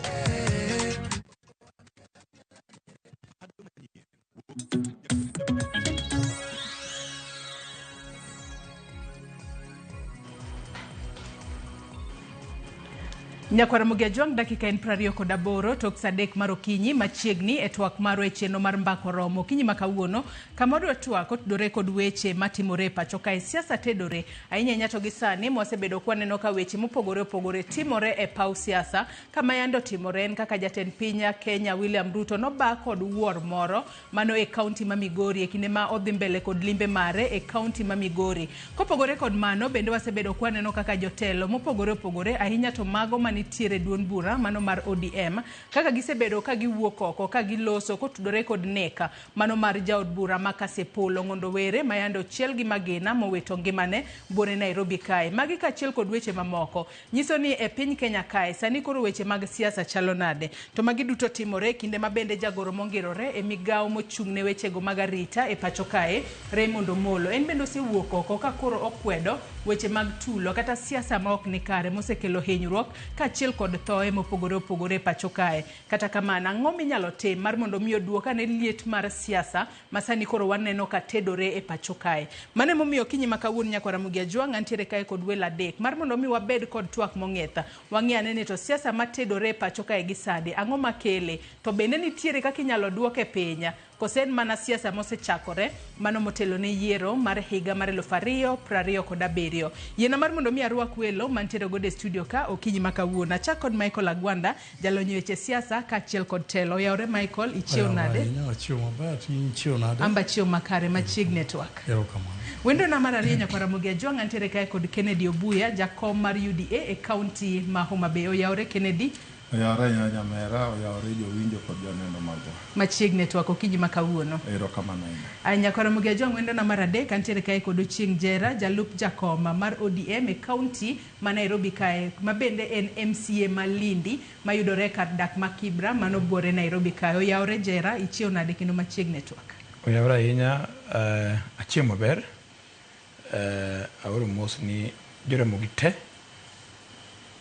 Nyakwar Ramogi Ajwang' dakika en 28 tok saa 3 mar okinyi machiegni e twak marwa e chenro mar Mbaka Oromo. Okinyi ma kawuono kama wadwa twak otudore kod weche matimore e pacho kae. Siasa tedore ahinya ahinya to gi sani mwasebedo kwaneno ka weche mopogore opogore timore e paw siasa. Kama yande otimore en kaka jatend piny Kenya William Ruto noba kod wuor moro mano e kaunti ma Migori e kinde ma odhi mbele kod limbe mare e kaunti ma Migori. Kopogore kod mano bende wasebedo kwaneno kaka jotelo mopogore opogore ahinya to mago mani nitiere duond bura mano mar ODM kaka gisebedo ka giwuok oko ka giloso kotudore kod neka mano mar jaod bura ma Kasipul Ong'ondo Were ma yande ochiel gi magina mowito ngimane buore Nairobi kae. Magi kaachiel kod weche mamoko nyiso ni e piny Kenya kae sani koro weche mag siasa chalo nade. To magi duto timore e kinde ma bende jagoro mongirore e migawo mochung' ne wechego mag arita e pacho kae Raymond Omolo en bende osewuok oko ka koro okwedo weche mag tulo kata siasa ma ok ni kare mosekelo hinyruok kaachiel kod thoe mopogore opogore e pacho kae. Kata kamano, ang'o minyalo tim mar mondo mi oduok ane liet mar siasa ma sani koro waneno ka tedore e pacho kae? Mano emomiyo okinyi ma kawuono nyakwar Ramogi Ajwang' antiere kae kod welo adek mar mondo mi wabed kod twak mong'ith. Wang'i ane ni to siasa matedore e pacho kae gi sani, ang'o makele? To bende nitiere kaka inyalo duoke piny? Kose en mana siasa mosechakore mano motelo ne yiero mar higa mar 2027. Yiena mar mondo mi arwak welo mantiere godo e studio ka okinyi ma kawuono. Achak kod Michael Agwanda, jalony e weche siasa kaachiel kod telo. Oyawore Michael, ichiew nade? Achiew maber, ichiew nade? Amba chiew makare machiegni e twak. Erokamano. Wendo na mar ariyo nyakwar Ramogi Ajwang' antiere kae kod Kennedy Obuya, jakom mar UDA e kaunti ma Homa Bay. Oyawore Kennedy? Oyawore ahinya nyamera, oyawore jowinjo kod joneno magwa. Machiegni e twak okinyi ma kawuono. Erokamano ahinya. Aya nyakwar Ramogi Ajwang' wendo na mar adek antiere kae kod Ochieng' Jera, jalup jakom mar ODM e kaunti ma Nairobi kae, ma bende en MCA ma Lindi mayudore e kar dak ma Kibra mano buore Nairobi kae. Oyawore Jera, ichiew nade kendo machiegni e twak? Oyawore ahinya, achiew maber. Aoro mos ni Joramogi te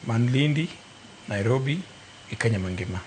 man Lindi, Nairobi gi Kenya mangima.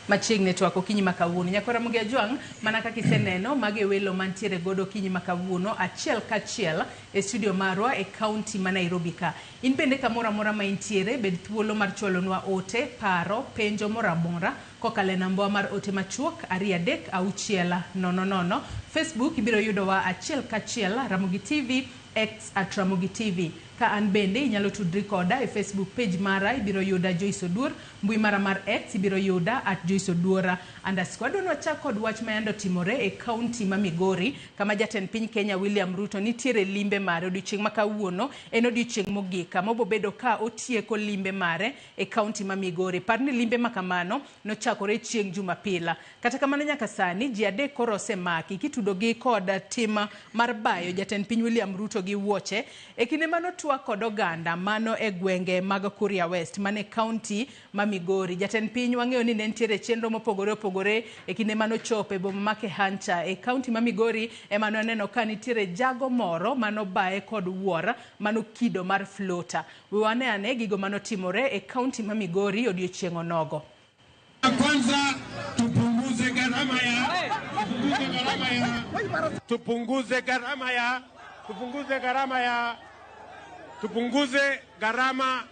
Machiegni twak okinyi ma kawuono. Nyakwar Ramogi Ajwang', mana kaka iseneno, mago e welo mantiere godo okinyi ma kawuono achiel kachiel e studio marwa e kaunti ma Nairobi ka. In bende kamoro amora ma intiere, bed thuolo mar chwalonwa ote, paro, penjo moro amora kokalo e nambwa mar ote machuok 23600. Facebook ibiro yudowa achiel kachiel Ramogi TV, X at Ramogi TV. Ka an bende inyalo tudri koda e Facebook page mara ibiro yuda Joyce Oduor, mbui mara mar X ibiro yuda at Joyce Oduor underscore. Adwa ni wachak kod wach ma yande otimore e kaunti ma Migori kama jatend piny Kenya William Ruto nitiere limbe mare odiochieng' ma kawuono en odiochieng' mogik kama obobedo ka otieko limbe mare e kaunti ma Migori. Par ni limbe ma kamano nochakore chieng' Jumapil. Kata kamano nyaka sani ji 3 koro osemaki kitudogi kod tim mar bayo jatend piny William Ruto gi wuoche e kinde mano twak kod oganda mano e gwenge mag Kuria West mane kaunti ma Migori. Jatend piny wang'eyo ni ne nitiere chenro mopogore opogore e kinde mano chopo e boma ma Kehancha e kaunti ma Migori ema nwaneno ka nitiere jago moro mano baye kod wuor mano kido mar floater. We wane ane gigo manotimore e kaunti ma Migori odiochieng' onogo. Kwanza tupunguze gharama ya tupunguze gharama ya tupunguze gharama ya tupunguze gharama ya tupunguze gharama.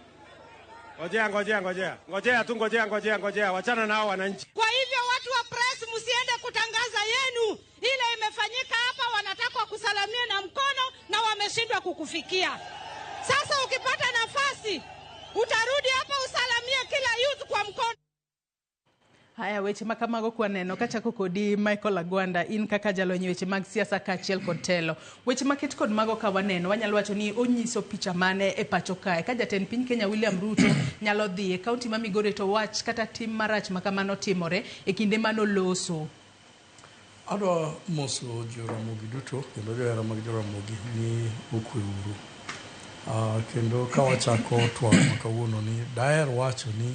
Ngojea, ngojea, ngojea, ngojea tu, ngojea, ngojea, ngojea, wachana nao wananchi. Kwa hivyo watu wa press msiende kutangaza yenu ile imefanyika hapa, wanataka kusalamia na mkono na wameshindwa kukufikia. Sasa ukipata nafasi utarudi hapa usalamie kila youth kwa mkono. Haya, weche ma kamago kwaneno kachako kodi Michael Agwanda, in kaka jalony weche mag siasa kaachiel kod telo. Weche maket kod mago ka waneno, wanyalo wacho ni onyiso picha mane e pacho kae. Ka jatend piny Kenya William Ruto nyalo dhi e kaunti ma Migori to wach kata tim marach ma kamano timore e kinde manoloso. Adwa moso Joramogi duto kendo johera mag Joramogi ni okwe uru. Kendo ka wachako twak ma kawuono ni daher wacho ni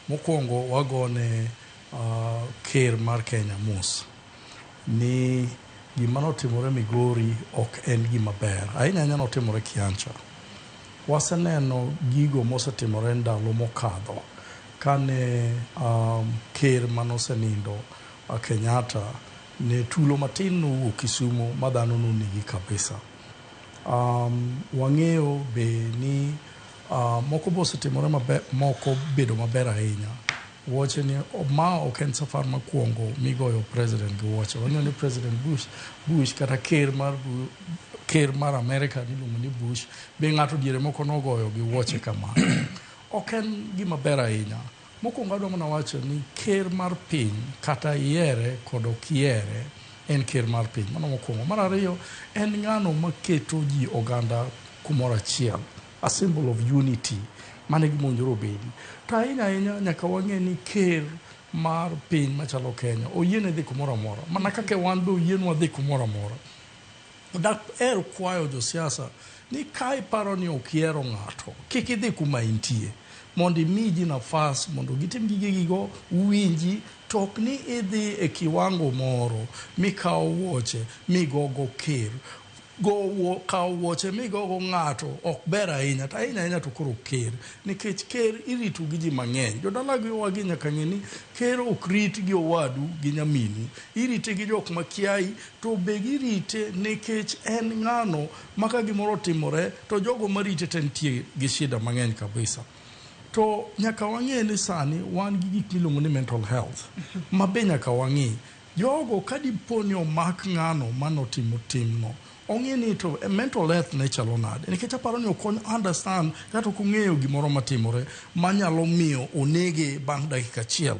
mokwongo wagone ker mar Kenya mos ni gima notimore Migori ok en gima ber. Ahinya ahinya notimore Kiancha. Waseneno gigo mosetimore ndalo mokadho kane ker manosenindo Kenyatta ne tulo matin nowuok Kisumu ma dhano nonegi kabisa. Wang'eyo be ni moko bosetimore maber, moko bedo maber ahinya. Wuoche ni ma ok en safar mokwongo migoyo president gi wuoche. Wang'eyo ni President Bush kata ker mar Amerika miluongo ni Bush be ng'ato diere moko nogoyo gi wuoche kamano. Ok en gima ber ahinya. Mokwongo adwa mana wacho ni ker mar piny kata yiere kod ok yiere en ker mar piny. Mano mokwongo. Mar ariyo en ng'ano maketo ji oganda kumoro achiel, a symbol of unity. Mano e gima owinjore obedi. To ahinya ahinya nyaka wang'e ni ker mar piny machalo Kenya oyiene dhi kumoro amora. Mana kaka wan be oyienwa dhi kumoro amora. Dak her kwayo josiasa ni ka iparo ni ok ihero ng'ato, kik idhi kuma intie. Mondo imi ji nafas mondo gitim gigegigo, uwinji, to ok ni idhi e kiwango moro mikawo wuoche migogo ker. Kawo wuoche migogo ng'ato ok ber ahinya, to ahinya ahinya to koro ker. Nikech ker irito gi ji mang'eny. Jodalawa gi nyaka ng'e ni ker ok rit gi owadu gi nyaminu. Irite gi jok makiai, to be girite nikech en ng'ano ma ka gimoro otimore to jogo marite te nitie gi shida mang'eny kabisa. To nyaka wang'e ni sani wan gi gik miluongo ni mental health ma be nyaka wang'i. Jogo ka dipo ni omak ng'ano manotimo timno, ong'e ni to mental health ne chalo nade. Nikech aparo ni ok understand kata ok ong'eyo gimoro matimore manyalo miyo onege bang' dakika achiel.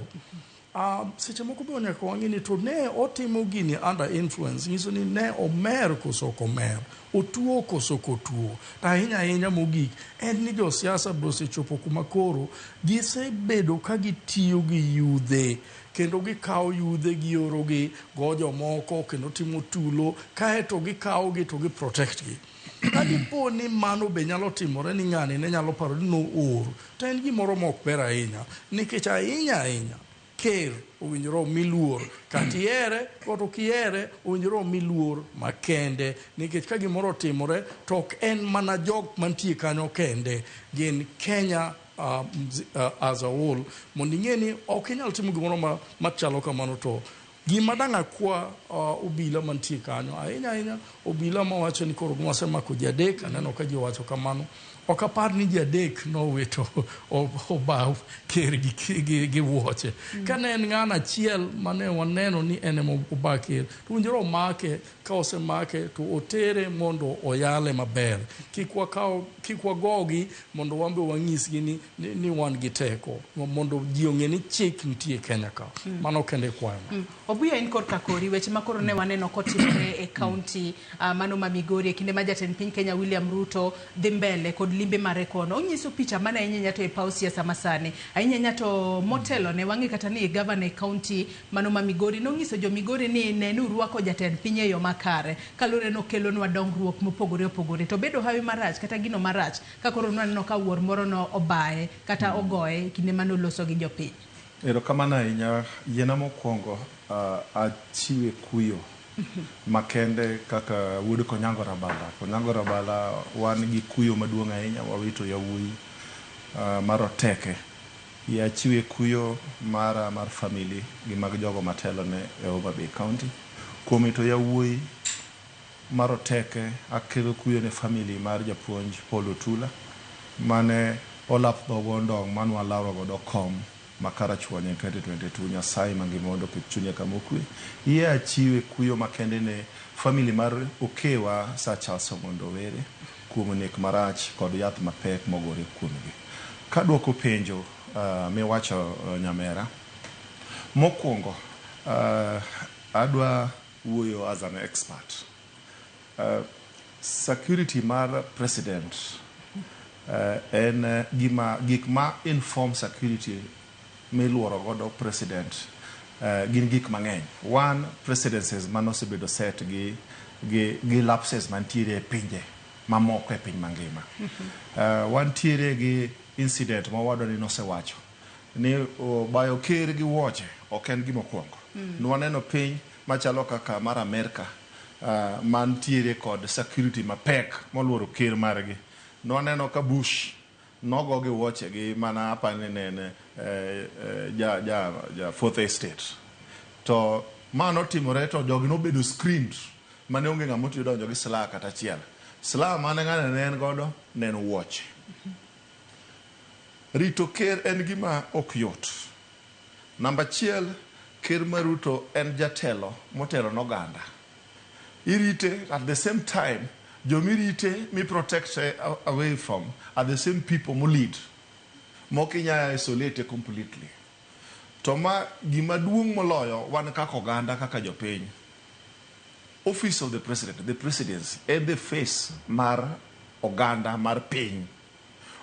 Seche moko be nyaka wang'e ni to ne otimo gini under influence, nyiso ni ne omer koso ok omer, otuo koso ok otuo. To ahinya ahinya mogik en ni josiasa be osechopo kuma koro gisebedo ka gitiyo gi yudhe kendo gikawo yudhe giorogi go jomoko kendo timo tulo kaeto gikawo gi to gi protect gi. Ka dipo ni mano be nyalo timore ni ng'ani ne nyalo paro ni noor, to en gimoro ma ok ber ahinya nikech ahinya ahinya ker ker owinjore omi luor. Kata ihere kata ok ihere, owinjore omi luor makende. Nikech ka gimoro otimore, to ok en mana jok mantie kanyo kende, gin Kenya as a whole. Mondo ing'e ni ok inyal timo gimoro machalo kamano to gima dang' akwa obila mantie kanyo, ahinya ahinya obila mawacho ni koro nwasemako ji adek, aneno ka ji owacho kamano. Ok apar ni ji adek nowito obaw ker gi wuoche. Ka ne en ng'ano achiel mane waneno ni en ema oba ker, to owinjore omake, ka osemake to otere mondo oyale maber. Kik wakaw, kik wagogi mondo wan be wanyisgi ni wan gi teko, mondo ji ong'e ni chik nitie Kenya ka. Mano kende kwayo. Obuya in korka kori weche ma koro ne waneno kotimore e kaunti mano ma Migori e kinde ma jatend piny Kenya William Ruto dhi mbele kod limbe mare kono. Onyiso picha mana ahinya to e paw siasa masani. Ahinya to motelo ne wang'e kata ni gavana e kaunti mano ma Migori nonyiso jo Migori ni ne urwako jatend piny e yo makare kaluwore nokelonwa dongruok mopogore opogore. To bedo hawi marach kata gino marach ka koro nwaneno ka wuor moro no obaye kata ogoye e kinde manoloso gi jopiny. Erokamano ahinya. Yiena mokwongo achiwe kuyo makende kaka wuod Konyango Rabala. Konyango Rabala wan gi kuyo maduong' ahinya, wawito yawuoyi maroteke. Yie achiwe kuyo mara mar family gi mag jogo matelo ne e Homa Bay County. Kuom wito yawuoyi maroteke, akelo kuyo ne family mar japuonj Paul Otula mane olap dhogo ndong' mane walaro godo kom ma Karachuonyo e 2022. Nyasaye mangima mondo oket chunye kama okwe. Yie achiwe kuyo makende ne family mar Okewa Sir Charles Ong'ondo Were kuom nek marach kod yath mapek mogore kuomgi. Kaduoko penjo miwacho nyamera, mokwongo adwa wuoyo as an expert. Security mar president en gima gik ma inform security miluoro godo president gin gik mang'eny. One, precedences manosebedo set gi lapses mantiere e pinje mamoko e piny mangima. Wantiere gi incident ma owadwa ni nosewacho ni bayo ker gi wuoche ok en gima okwongo. Nwaneno piny machalo kaka mar Amerka mantiere kod security mapek moluoro ker margi. Nwaneno ka Bush nogo gi wuoche gi mana apani ne en ja fourth estate. To ma notimore to jogi nobedo screened mane onge ng'ama otiyo donjo gi silaha kata achiel. Silaha mane ng'ane ne en godo ne en wuoche. Rito ker en gima ok yot. Namba achiel, ker mar Ruto en jatelo motelo n'oganda. Irite at the same time, jomirite mi protect away from are the same people mo lead. Mok inyal isolate completely. To ma gima duong' moloyo wan kaka oganda kaka jopiny. Office of the President, the presidency, en the face mar oganda mar piny.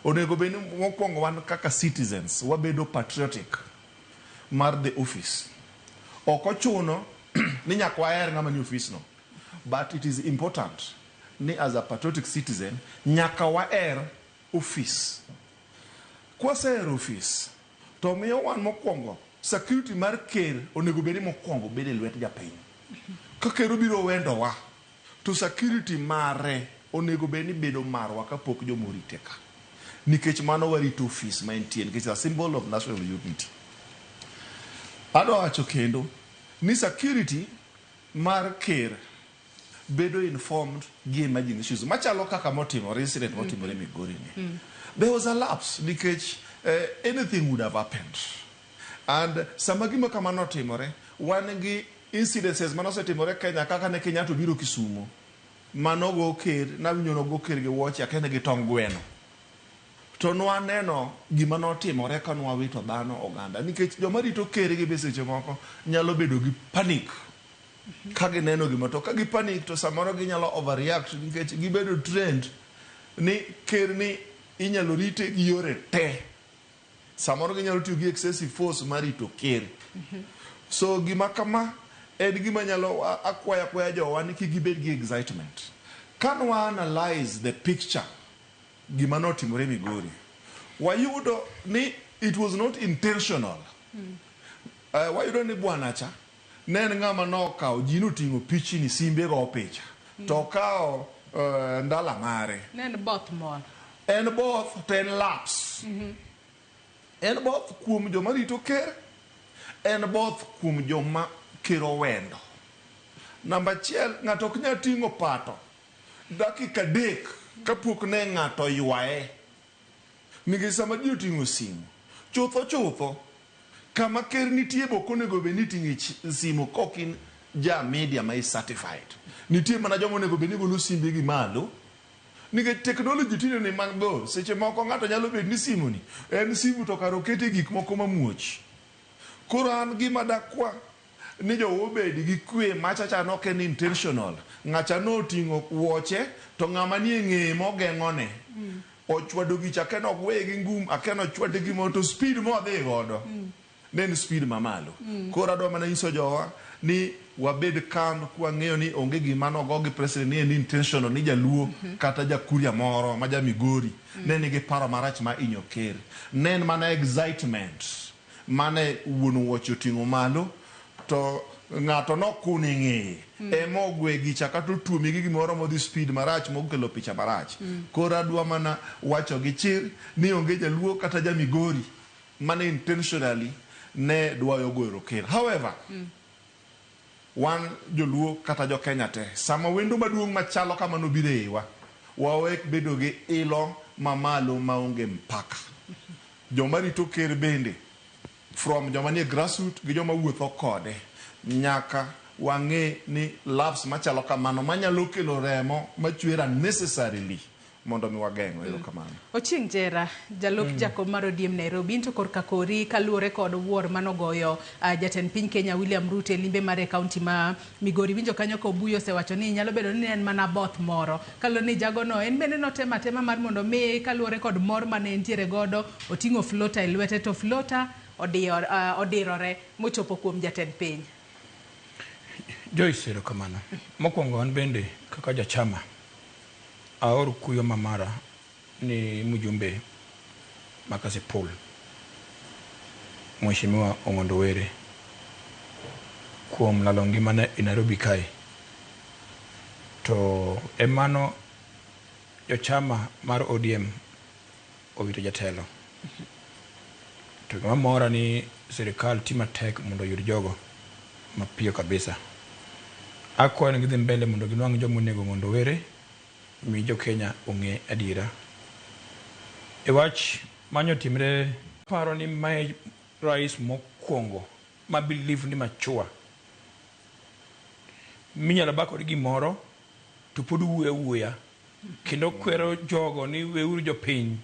Onego bed ni mokwongo wan kaka citizens wabedo patriotic mar the office. Ok ochuno ni nyaka waher ng'ama ni office no. But it is important ni as a patriotic citizen nyaka waher office. Kwasehero office to miyo wan mokwongo security mar ker onego bed ni mokwongo bedo e lwet japiny. Ka ker obiro wendowa to security mare onego bed ni bedo marwa kapok joma orite ka. Nikech mano warito office ma entie nikech a symbol of national unity. Adwa wacho kendo ni security mar ker bedo informed gi emerging issues machalo kaka motimore incident motimore Migori ni. There was a lapse nikech anything would have happened. And sama gima kamano otimore, wan gi incidences manosetimore Kenya kaka ne Kenyatta obiro Kisumo. Manogo ker, nawinjo nogo ker gi wuoche akia ni gi tong gweno. To nwaneno gima notimore ka nwawito dhano oganda nikech joma rito ker gi be seche moko nyalo bedo gi panic ka gineno gima to ka gi panic to samoro ginyalo overreact nikech gibedo trained ni ker ni inyalo rite gi yore te. Samoro ginyalo tiyo gi excessive force mar rito ker. So gima kama en gima nyalo akwaya akwaya jowa ni kik gibed gi excitement. Ka nwa analyze the picture gima notimore Migori, wayudo ni it was not intentional. Wayudo ni bwana cha ne en ng'ama nokawo ji noting'o pichni simbe go picha to okawo ndala mare. Ne en both moro. En both to en lapse. En both kuom joma rito ker, en both kuom joma ker owendo. Namba achiel, ng'ato ok nyal ting'o pato dakika 3 kapok ne ng'ato ywaye. Nikech sama ji oting'o simu, chutho chutho, kama ker nitie be ok onego bed ni iting'e simu kok in ja media ma is certified. Nitie mana joma onego bed ni golo simbegi malo. Nikech technology tinde ni mabor, seche moko ng'ato nyalo bet ni simu ni en simu to kare okete gik moko mamuoch. Koro an gima dakwa ni jowa obed gi kwe macha cha nok en intentional. Ng'acha noting'o wuoche to ng'ama nie ng'eye mogeng'one. Ochwado gicha akia ogweye gi ngum, akia nochwade gimoro to speed modhi godo. Ne en speed mamalo. Koro adwa mana nyiso jowa ni wabed calm kwang'eyo ni onge gima nogo gi president ni en intentional ni jaluo kata jakuria moro ma ja Migori ne nigi paro marach ma inyo ker. Ne en mana excitement mane wuon wuoche oting'o malo to ng'ato nokune ng'eye ema ogwe gicha kata otuome gi gimoro modhi speed marach mokelo picha marach. Koro adwa mana wacho gi chir ni onge jaluo kata ja Migori mane intentionally ne dwayo goyo ker. However, wan joluo kata jo Kenya te, sama wendo maduong' machalo kamano biro e iwa, wawek bedo gi ilo mamalo maonge mpaka. Joma rito ker bende, from joma nie grassroots gi joma wuotho kode, nyaka wang'e ni lapse machalo kamano manyalo kelo remo machwer unnecessarily mondo mi wageng'o. Erokamano. Ochieng' Jera, jalup jakom mar ODM Nairobi, into korka kori kaluwore kod wuor manogoyo jatend piny Kenya William Ruto e limbe mare e kaunti ma Migori. Winjo kanyo ka Obuyo osewacho ni nyalo bedo ni en mana both moro. Kaluwore ni jagono en bende notemo atema mar mondo mi kaluwore kod mor mane entiere godo oting'o floater e lwete to floater odirore mochopo kuom jatend piny. Joyce, erokamano. Mokwongo an bende kaka jachama aor kuyo mamara ni mjumbe ma Kasipul Mheshimiwa Ong'ondo Were kuom lalo ngimane e Nairobi kae. To e mano jochama mar ODM owito jatelo. To gima mora ni sirikal timo matek mondo oyud jogo mapiyo kabisa. Akwayo ni gidhi mbele mondo ginwang' joma onego Ong'ondo Were mi jo Kenya ong'e adiera. E wach manyotimre paro ni mae rais mokwongo ma believe ni machua minyalo ba kod gimoro to pod wuoyo awuoya kendo kwero jogo ni weuru jopiny.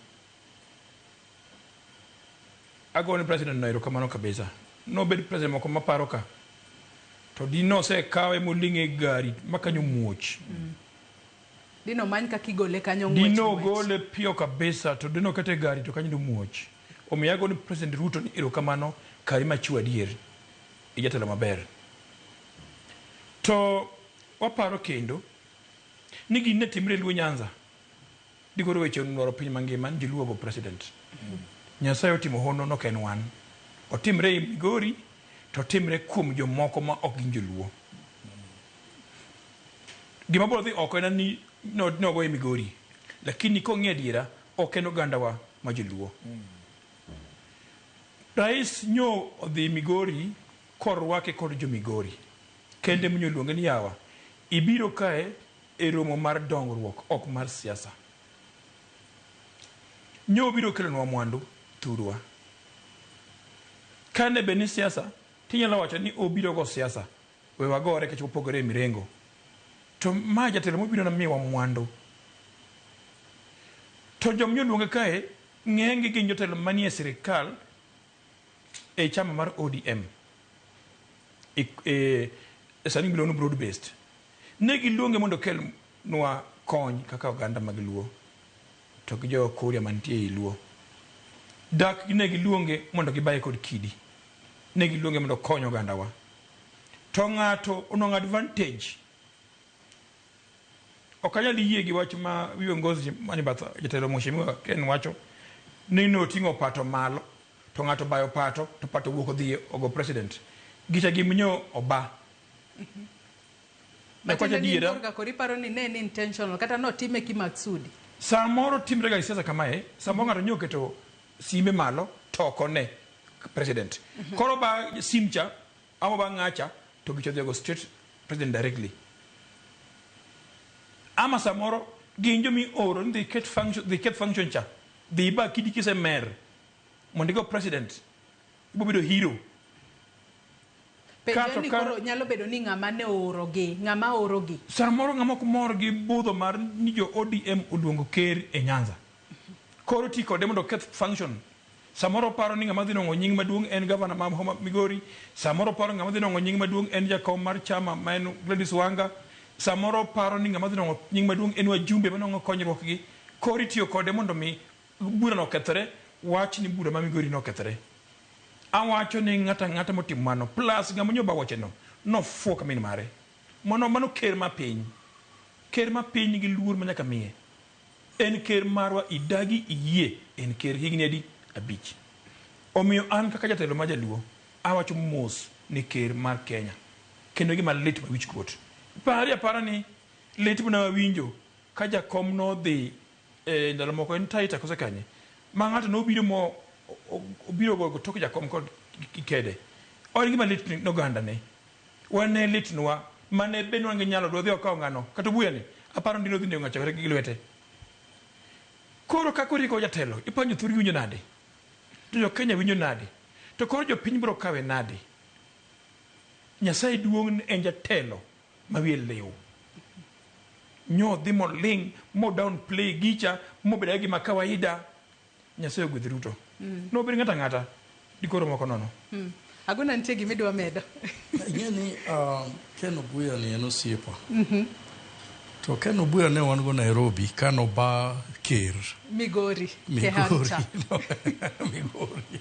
Agone president no erokamano kabisa. Nobed president moko maparo ka to dinosekawe moling'e e gari makanyo muoch. Dino many kaka igole kanyo ng'wech. Dino gole piyo kabisa to dino kete e gari to kanyo domuoch. Omiyo agone President Ruto ni erokamano kari machiwo adier. Ijatelo maber. To waparo kendo ni gini ne timre e Luo Nyanza. Dikoro weche onwaro piny mangima ni joluo ogo president. Nyasaye otimo hono nok en wan. Otimre e Migori to otimre kuom jomoko ma ok gin joluo. Gima biro dhi oko en ni nogo e Migori. Lakini kong'i adiera ok en ogandawa ma joluo. Rais nyo odhi Migori korwake kod jo Migori. Kende minyo luonge ni yawa. Ibiro kae e romo mar dongruok ok mar siasa. Nyo biro kelonwa mwandu thurwa. Kane bed ni siasa, tinyalo wacho ni obiro go siasa. We wagore nikech wapogore e mirengo. To ma jatelo mobiro na miwa mwandu. To jom nyoluonge kae, ng'enygi gin jotelo manie sirikal e chama mar ODM. E sani giluongo ni broad based. Ne giluonge mondo okelnwa kony kaka oganda mag Luo to gi jo Kuria mantie ei Luo. Dak ne giluonge mondo gibaye kod kidi. Ne giluonge mondo okony ogandawa. To ng'ato onwang'o advantage. Ok anyal yie gi wach ma viongozi mane bath jatelo Mheshimiwa Ken wacho ni noting'o pato malo. to ng'ato bayo pato to pato wuok odhi ogo president. Gicha gimnyo oba. Matiende ni korka koro iparo ni ne en intentional kata notime kimaksudi. Samoro timre ga e siasa kamae, samoro ng'ato nyo oketo simbe malo to ok one president. Koro ba sim cha ama ba ng'acha to gicha odhi ogo straight president directly. Ama samoro gin jomi oro ni dhi ket function, dhi keth function cha. Dhi iba kidi kisemer mondo igo president. Ibo bedo hero. Penjo Kato ni ka- koro nyalo bedo ni ng'ama ne oorogi, ng'ama oorogi. Samoro ng'ama ok mor gi budho mar ni jo ODM oluongo ker e Nyanza. Koro ti kode mondo oketh function. Samoro oparo ni ng'ama dhi nwang'o nying maduong' en gavana ma Homa Migori. Samoro oparo ng'ama dhi nwang'o nying maduong' en jakom mar chama ma en Gladys Wanga. Samoro oparo ni ng'ama dhi nwang'o nying maduong' en wajumbe manwang'o konyruok gi. Koro itiyo kode mondo mi burano okethre, wach ni bura ma Migori nokethre. Awacho ni ng'ato ang'ata motimo mano plus ng'ama nyo ba wache no nofuo ka min mare. Mano mano ker ma piny. Ker ma piny nigi luor ma nyaka miye. En ker marwa idagi iyie en ker higni adi? Abich. Omiyo an kaka jatelo ma jaluo awacho mos ni ker mar Kenya kendo gima lit ma wich kuot. Pari apara ni lit mane wawinjo ka jakom nodhi e ndalo moko en Taita kose kanye ma ng'ato nobiro mo obiro go tok jakom kod kede. En gima lit ne oganda ne. Wan ne litnwa mane bed wan gi nyalo dwadhi wakaw ng'ano kata obuya ni aparo ni nodhi nego ng'acha kata gi lwete. Koro kaka oriko jatelo ipenjo thurgi winjo nade? To jo Kenya winjo nade? To koro jopiny biro kawe nade? Nyasaye duong' en jatelo ma wiye liw. Nyo dhi moling' mo downplay gicha mobedo gima kawaida. Nyasaye ogwedh Ruto. Nobed ng'ato ang'ata dikoro moko nono. Aguna nitie gima idwa medo. Ing'e ni Ken Obuya ni en osiepa. To Ken Obuya ne wan go Nairobi kano ba ker. Migori. Migori. Kehancha. Migori.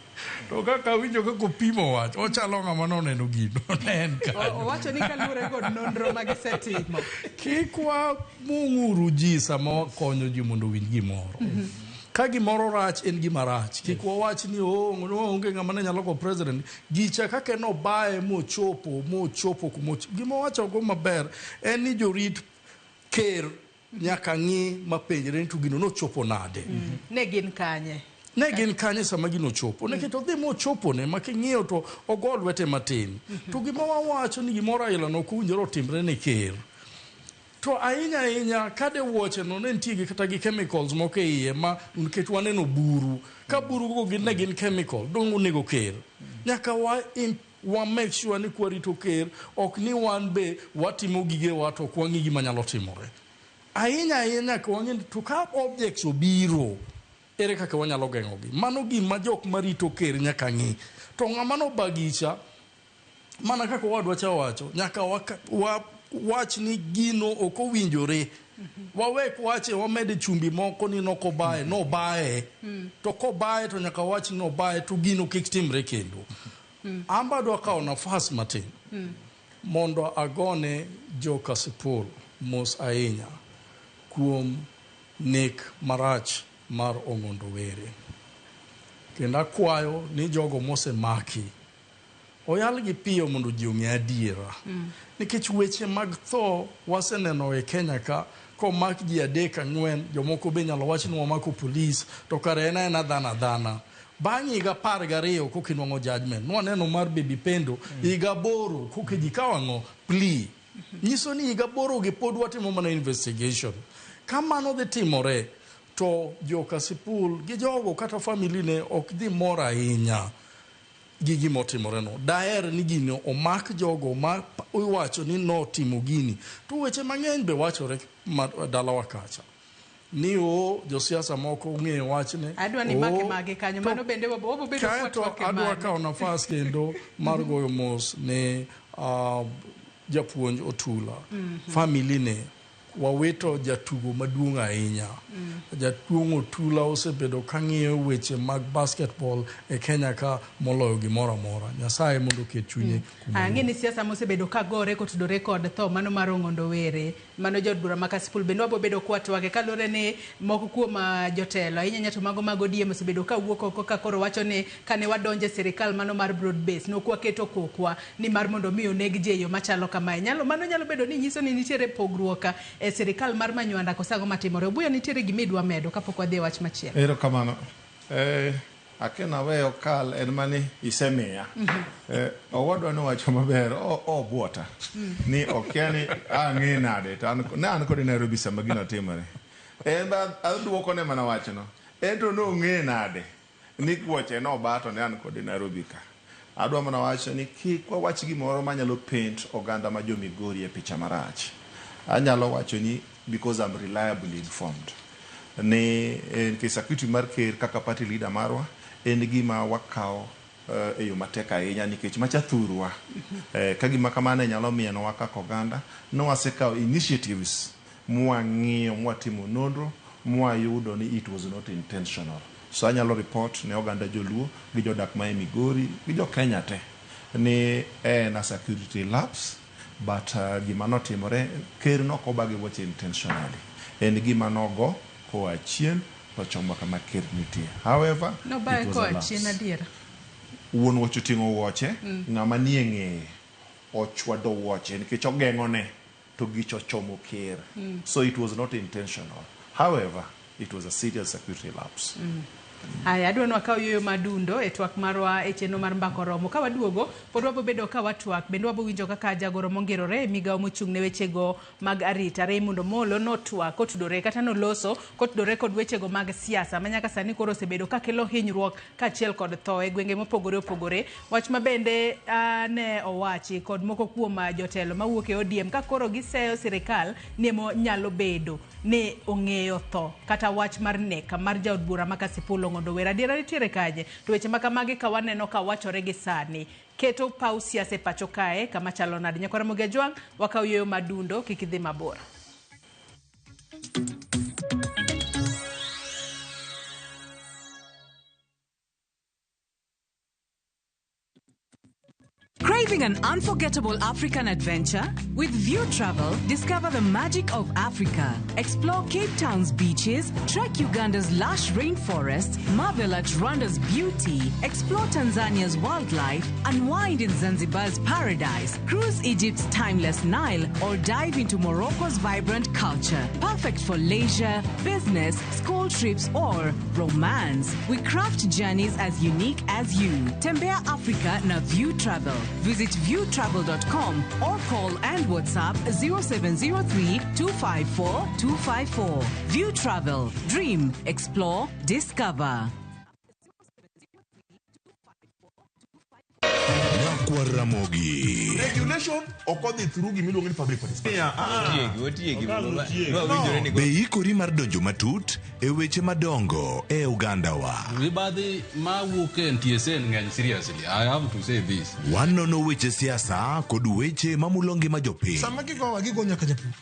To kaka awinjo kaka opimo wach, ochalo ng'ama noneno gino. Ne en kanyo. Owacho ni kaluwore kod nonro ma gisetimo. Kik wamung'uru ji sama wakonyo ji mondo owinj gimoro. Ka gimoro rach en gima rach. Kik wawach ni oh, onge ng'ama ne nyalo go president. Gicha kaka en obaye mochopo, mochopo kuma Gima owacho go maber en ni jorit ker nyaka ng'i mapenjre ni to gino nochopo nade. Ne gin kanye? Ne gin kanye sama gino ochopo. Nikech odhi mochopone ma king'iyo to ogo lwete matin. To gima wawacho ni gimoro aila no ok owinjore otimre ne ker. To ahinya ahinya kade wuoche no ne nitie gi kata gi chemicals moko e iye ma nikech waneno buru. Ka buru go gin ne gin chemical, dong' onego ker. Nyaka wa, wa make sure ni kwarito ker, ok ni wan be watimo gigewa to ok wang'i gima nyalo timore. Ahinya ahinya nyaka wang'e ni to ka objects obiro, ere kaka wanyalo geng'ogi. Mano gima jok marito ker nyaka ng'i. To ng'ama nobagicha, mana kaka owadwa cha owacho, nyaka wa wach ni gino ok owinjore. Wawek wache wamede chumbi moko ni nokobaye, nobaye. To kobaye to nyaka wach ni nobaye to gino kik timre kendo. An be adwa kawo nafas matin mondo agone jo Kasipul mos ahinya kuom nek marach mar Ong'ondo Were. Kendo akwayo ni jogo mosemaki oyalgi piyo mondo ji ong'e adiera. Nikech weche mag tho waseneno e Kenya ka, komak ji adek ang'wen, jomoko be inyalo wach ni wamako polis, to kare en aena dhano adhana. Bang' higa 12 koka inwang'o judgment. Nwaneno mar Baby Pendo, higa 8 koka ji kawo ang'o? Plea. Nyiso ni higa 8 gi pod watimo mana investigation. Ka mano dhi timore, to jo Kasipul gi jogo kata family ne ok dhi mor ahinya gi gima otimore no. Daher ni gini omak jogo ma iwacho ni notimo gini. To weche mang'eny be wachore dalawa kacha. Ni o josiasa moko ong'eyo wachne. Adwa ni make mage kanyo. Mano bende wabo bedo Kaeto kwatwak e adwa mano. kawo nafas kendo mar goyo mos ne japuonj Otula, family ne Wawito jatugo maduong' ahinya. Jaduong' Otula osebedo ka ng'iyo weche mag basketball e Kenya ka moloyo gimoro amora. Nyasaye mondo oket chunye kuma Ang'e ni siasa mosebedo ka gore kotudore kod tho mano mar Ong'ondo Were, mano jaod bura ma Kasipul bende wabo bedo kwatwage kaluwore ni moko kuom jotelo ahinya ahinya to mago mag ODM osebedo ka wuok oko ka koro wacho ni kane wadonjo e sirikal mano mar broad base nok waketo kokwa ni mar mondo mi oneg ji e yo machalo kamae. Nyalo, mano nyalo bedo ni nyiso ni nitiere pogruok e sirikal mar Manywanda koso ang'o matimore. Obuyo nitiere gima idwa medo kapok wadhi e wach machielo. Erokamano. Akena weyo kal en mani isemiya. Owadwa nowacho maber, obuota. Ni okia ni ang'e nade to an, ne an kode Nairobi sama gino timore. En ba aduokone mana wachno. En to nong'e nade ni wuoche noba to ne an kode Nairobi ka. Adwa mana wacho ni kik wawach gimoro manyalo paint oganda ma jo Migori e picha marach. Anyalo wacho ni because I'm reliably informed ni nikech security mar ker kaka party leader marwa en gima wakawo e yo matek ahinya nikech macha thurwa. Ka gima kamano nyalo mienowa kaka oganda, ne wasekawo initiatives mwang'iyo mwatimo nonro mwayudo ni it was not intentional. So anyalo report ne oganda joluo gi jodak ma e Migori gi jo Kenya te ni en a security lapse but gima notimore ker nok oba gi wuoche intentionally. En gima nogo koa chien to chomo kama ker nitie. However, Nobaye it was a koa lapse. chien adiera. Wuon wuoche oting'o wuoche, ng'ama nie ng'eye ochwado wuoche nikech ogeng'one to gicho ochomo ker. So it was not intentional. However, it was a serious security lapse. Aya, adwa ni wakaw yueyo madundo e twak marwa e chenro mar Mbaka Oromo. Ka waduogo, pod wabo bedo ka watwak, bende wabo winjo kaka jagoro mongirore e migawo mochung' ne wechego mag arita Raymond Omolo notwak kotudore kata noloso kotudore kod wechego mag siasa ma nyaka sani koro osebedo ka kelo hinyruok kaachiel kod tho e gwenge mopogore opogore. Wach ma bende ne owachi kod moko kuom jotelo mawuok e ODM ka koro giseyo sirikal ni emo nyalo bedo ni ong'eyo tho kata wach mar nek mar jaod bura ma Kasipul Ong'ondo Were. Adiera nitiere kanye? To weche ma kamagi ka waneno ka wachore gi sani keto paw siasa e pacho kae kama chalo nade? Nyakwar Ramogi Ajwang', wakaw yueyo madundo, kik idhi mabor. Craving an unforgettable African adventure? With View Travel, discover the magic of Africa. Explore Cape Town's beaches, trek Uganda's lush rainforests, marvel at Rwanda's beauty, explore Tanzania's wildlife, unwind in Zanzibar's paradise, cruise Egypt's timeless Nile, or dive into Morocco's vibrant culture. Perfect for leisure, business, school trips, or romance. We craft journeys as unique as you. Tembea Africa na View Travel. Visit viewtravel.com or call and WhatsApp 0703 254 254. View Travel. Dream, explore, discover. Nyakwar Ramogi. Regulation ok odhi through gimiluongo ni public participation. Otiegi, otiegi. Wawinjore ni Be ikori mar donjo matut e weche madongo e ogandawa? Mibadhi mawuok e NTSA ng'eny seriously. I have to say this. Wanono weche siasa kod weche mamulo ngima jopiny. Sama gigowa gigo nyaka japur.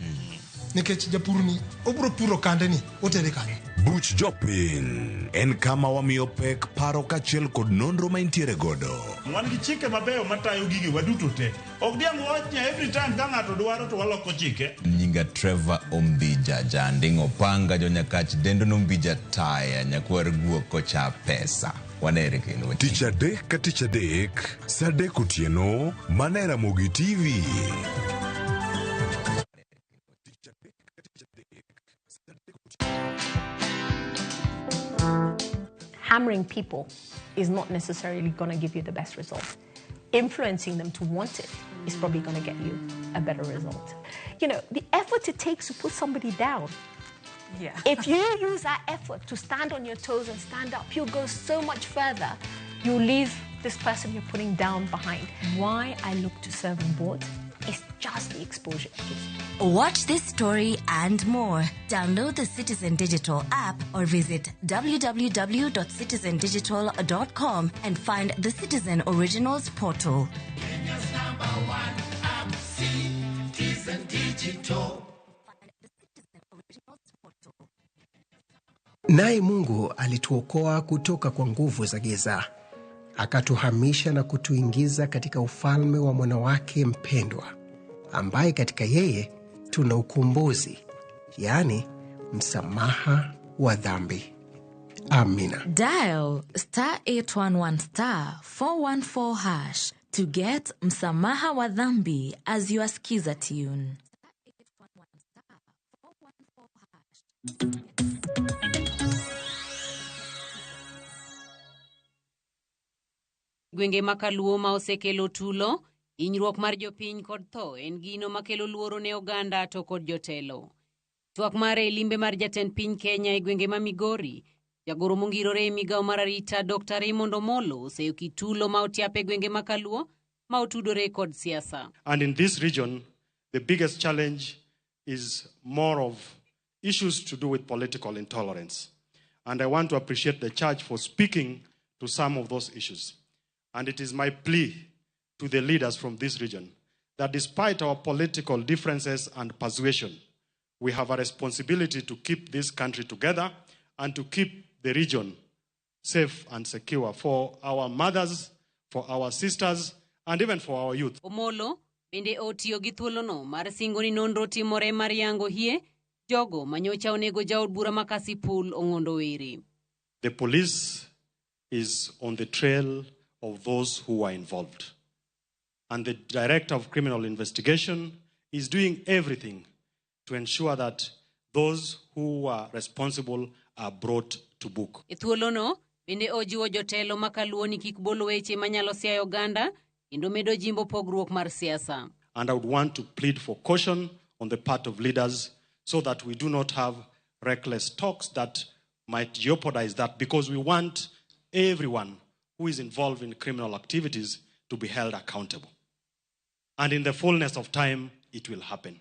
Nikech japur ni obro puro kande ni otere kanye. Buch Jopiny en kama wamiyo pek paro kaachiel kod nonro ma intiere godo. Wan gi chike mabeyo matayo gige waduto te. Ok diang' wawach ni every time ka ng'ato dwaro to waloko chike. Nyinga Trevor Ombija Janding' Opanga jonyakach dendo nombija taya nyakwar guok kocha pesa. Wanere kendo. Tich adek ka tich adek, saa adek otieno, mana e Ramogi TV. Hammering people is not necessarily going to give you the best result. Influencing them to want it is probably going to get you a better result. The effort it takes to put somebody down. If you use that effort to stand on your toes and stand up, you'll go so much further. You'll leave this person you're putting down behind. Why I look to serve on boards is just the exposure it gives me. Watch this story and more. Download the Citizen Digital app or visit www.citizendigital.com and find the Citizen Originals portal. Kenya's number one app, Citizen Digital. Naye Mungu alituokoa kutoka kwa nguvu za giza, akatuhamisha na kutuingiza katika ufalme wa mwana wake mpendwa, ambaye katika yeye tuna ukombozi, yaani msamaha wa dhambi. Amina. Dial star 811 star 414 hash to get Msamaha wa Dhambi as your skiza tune. Gwenge ma Kaluo ma osekelo tulo, hinyruok mar jopiny kod tho en gino makelo luoro ne oganda to kod jotelo. Twak mare e limbe mar jatend piny Kenya e gwenge ma Migori, jagoro mongirore e migawo mar arita Dr. Raymond Omolo oseyo kitulo ma otiap e gwenge ma Kaluo ma otudore kod siasa. And in this region, the biggest challenge is more of issues to do with political intolerance. And I want to appreciate the church for speaking to some of those issues. And it is my plea to the leaders from this region that despite our political differences and persuasion, we have a responsibility to keep this country together and to keep the region safe and secure for our mothers, for our sisters, and even for our youth. Omolo bende otiyo gi thuolono mar singo ni nonro timore mar yango hie jogo manyocha onego jaod bura ma Kasipul Ong'ondo Were. The police is on the trail of those who were involved. And the director of criminal investigation is doing everything to ensure that those who are responsible are brought to book. E thuolono bende ojiwo jotelo ma Kaluo ni kik bol weche manyalo siayo oganda kendo medo jimbo pogruok mar siasa. And I would want to plead for caution on the part of leaders so that we do not have reckless talks that might jeopardize that, because we want everyone who is involved in criminal activities to be held accountable. And in the fullness of time, it will happen.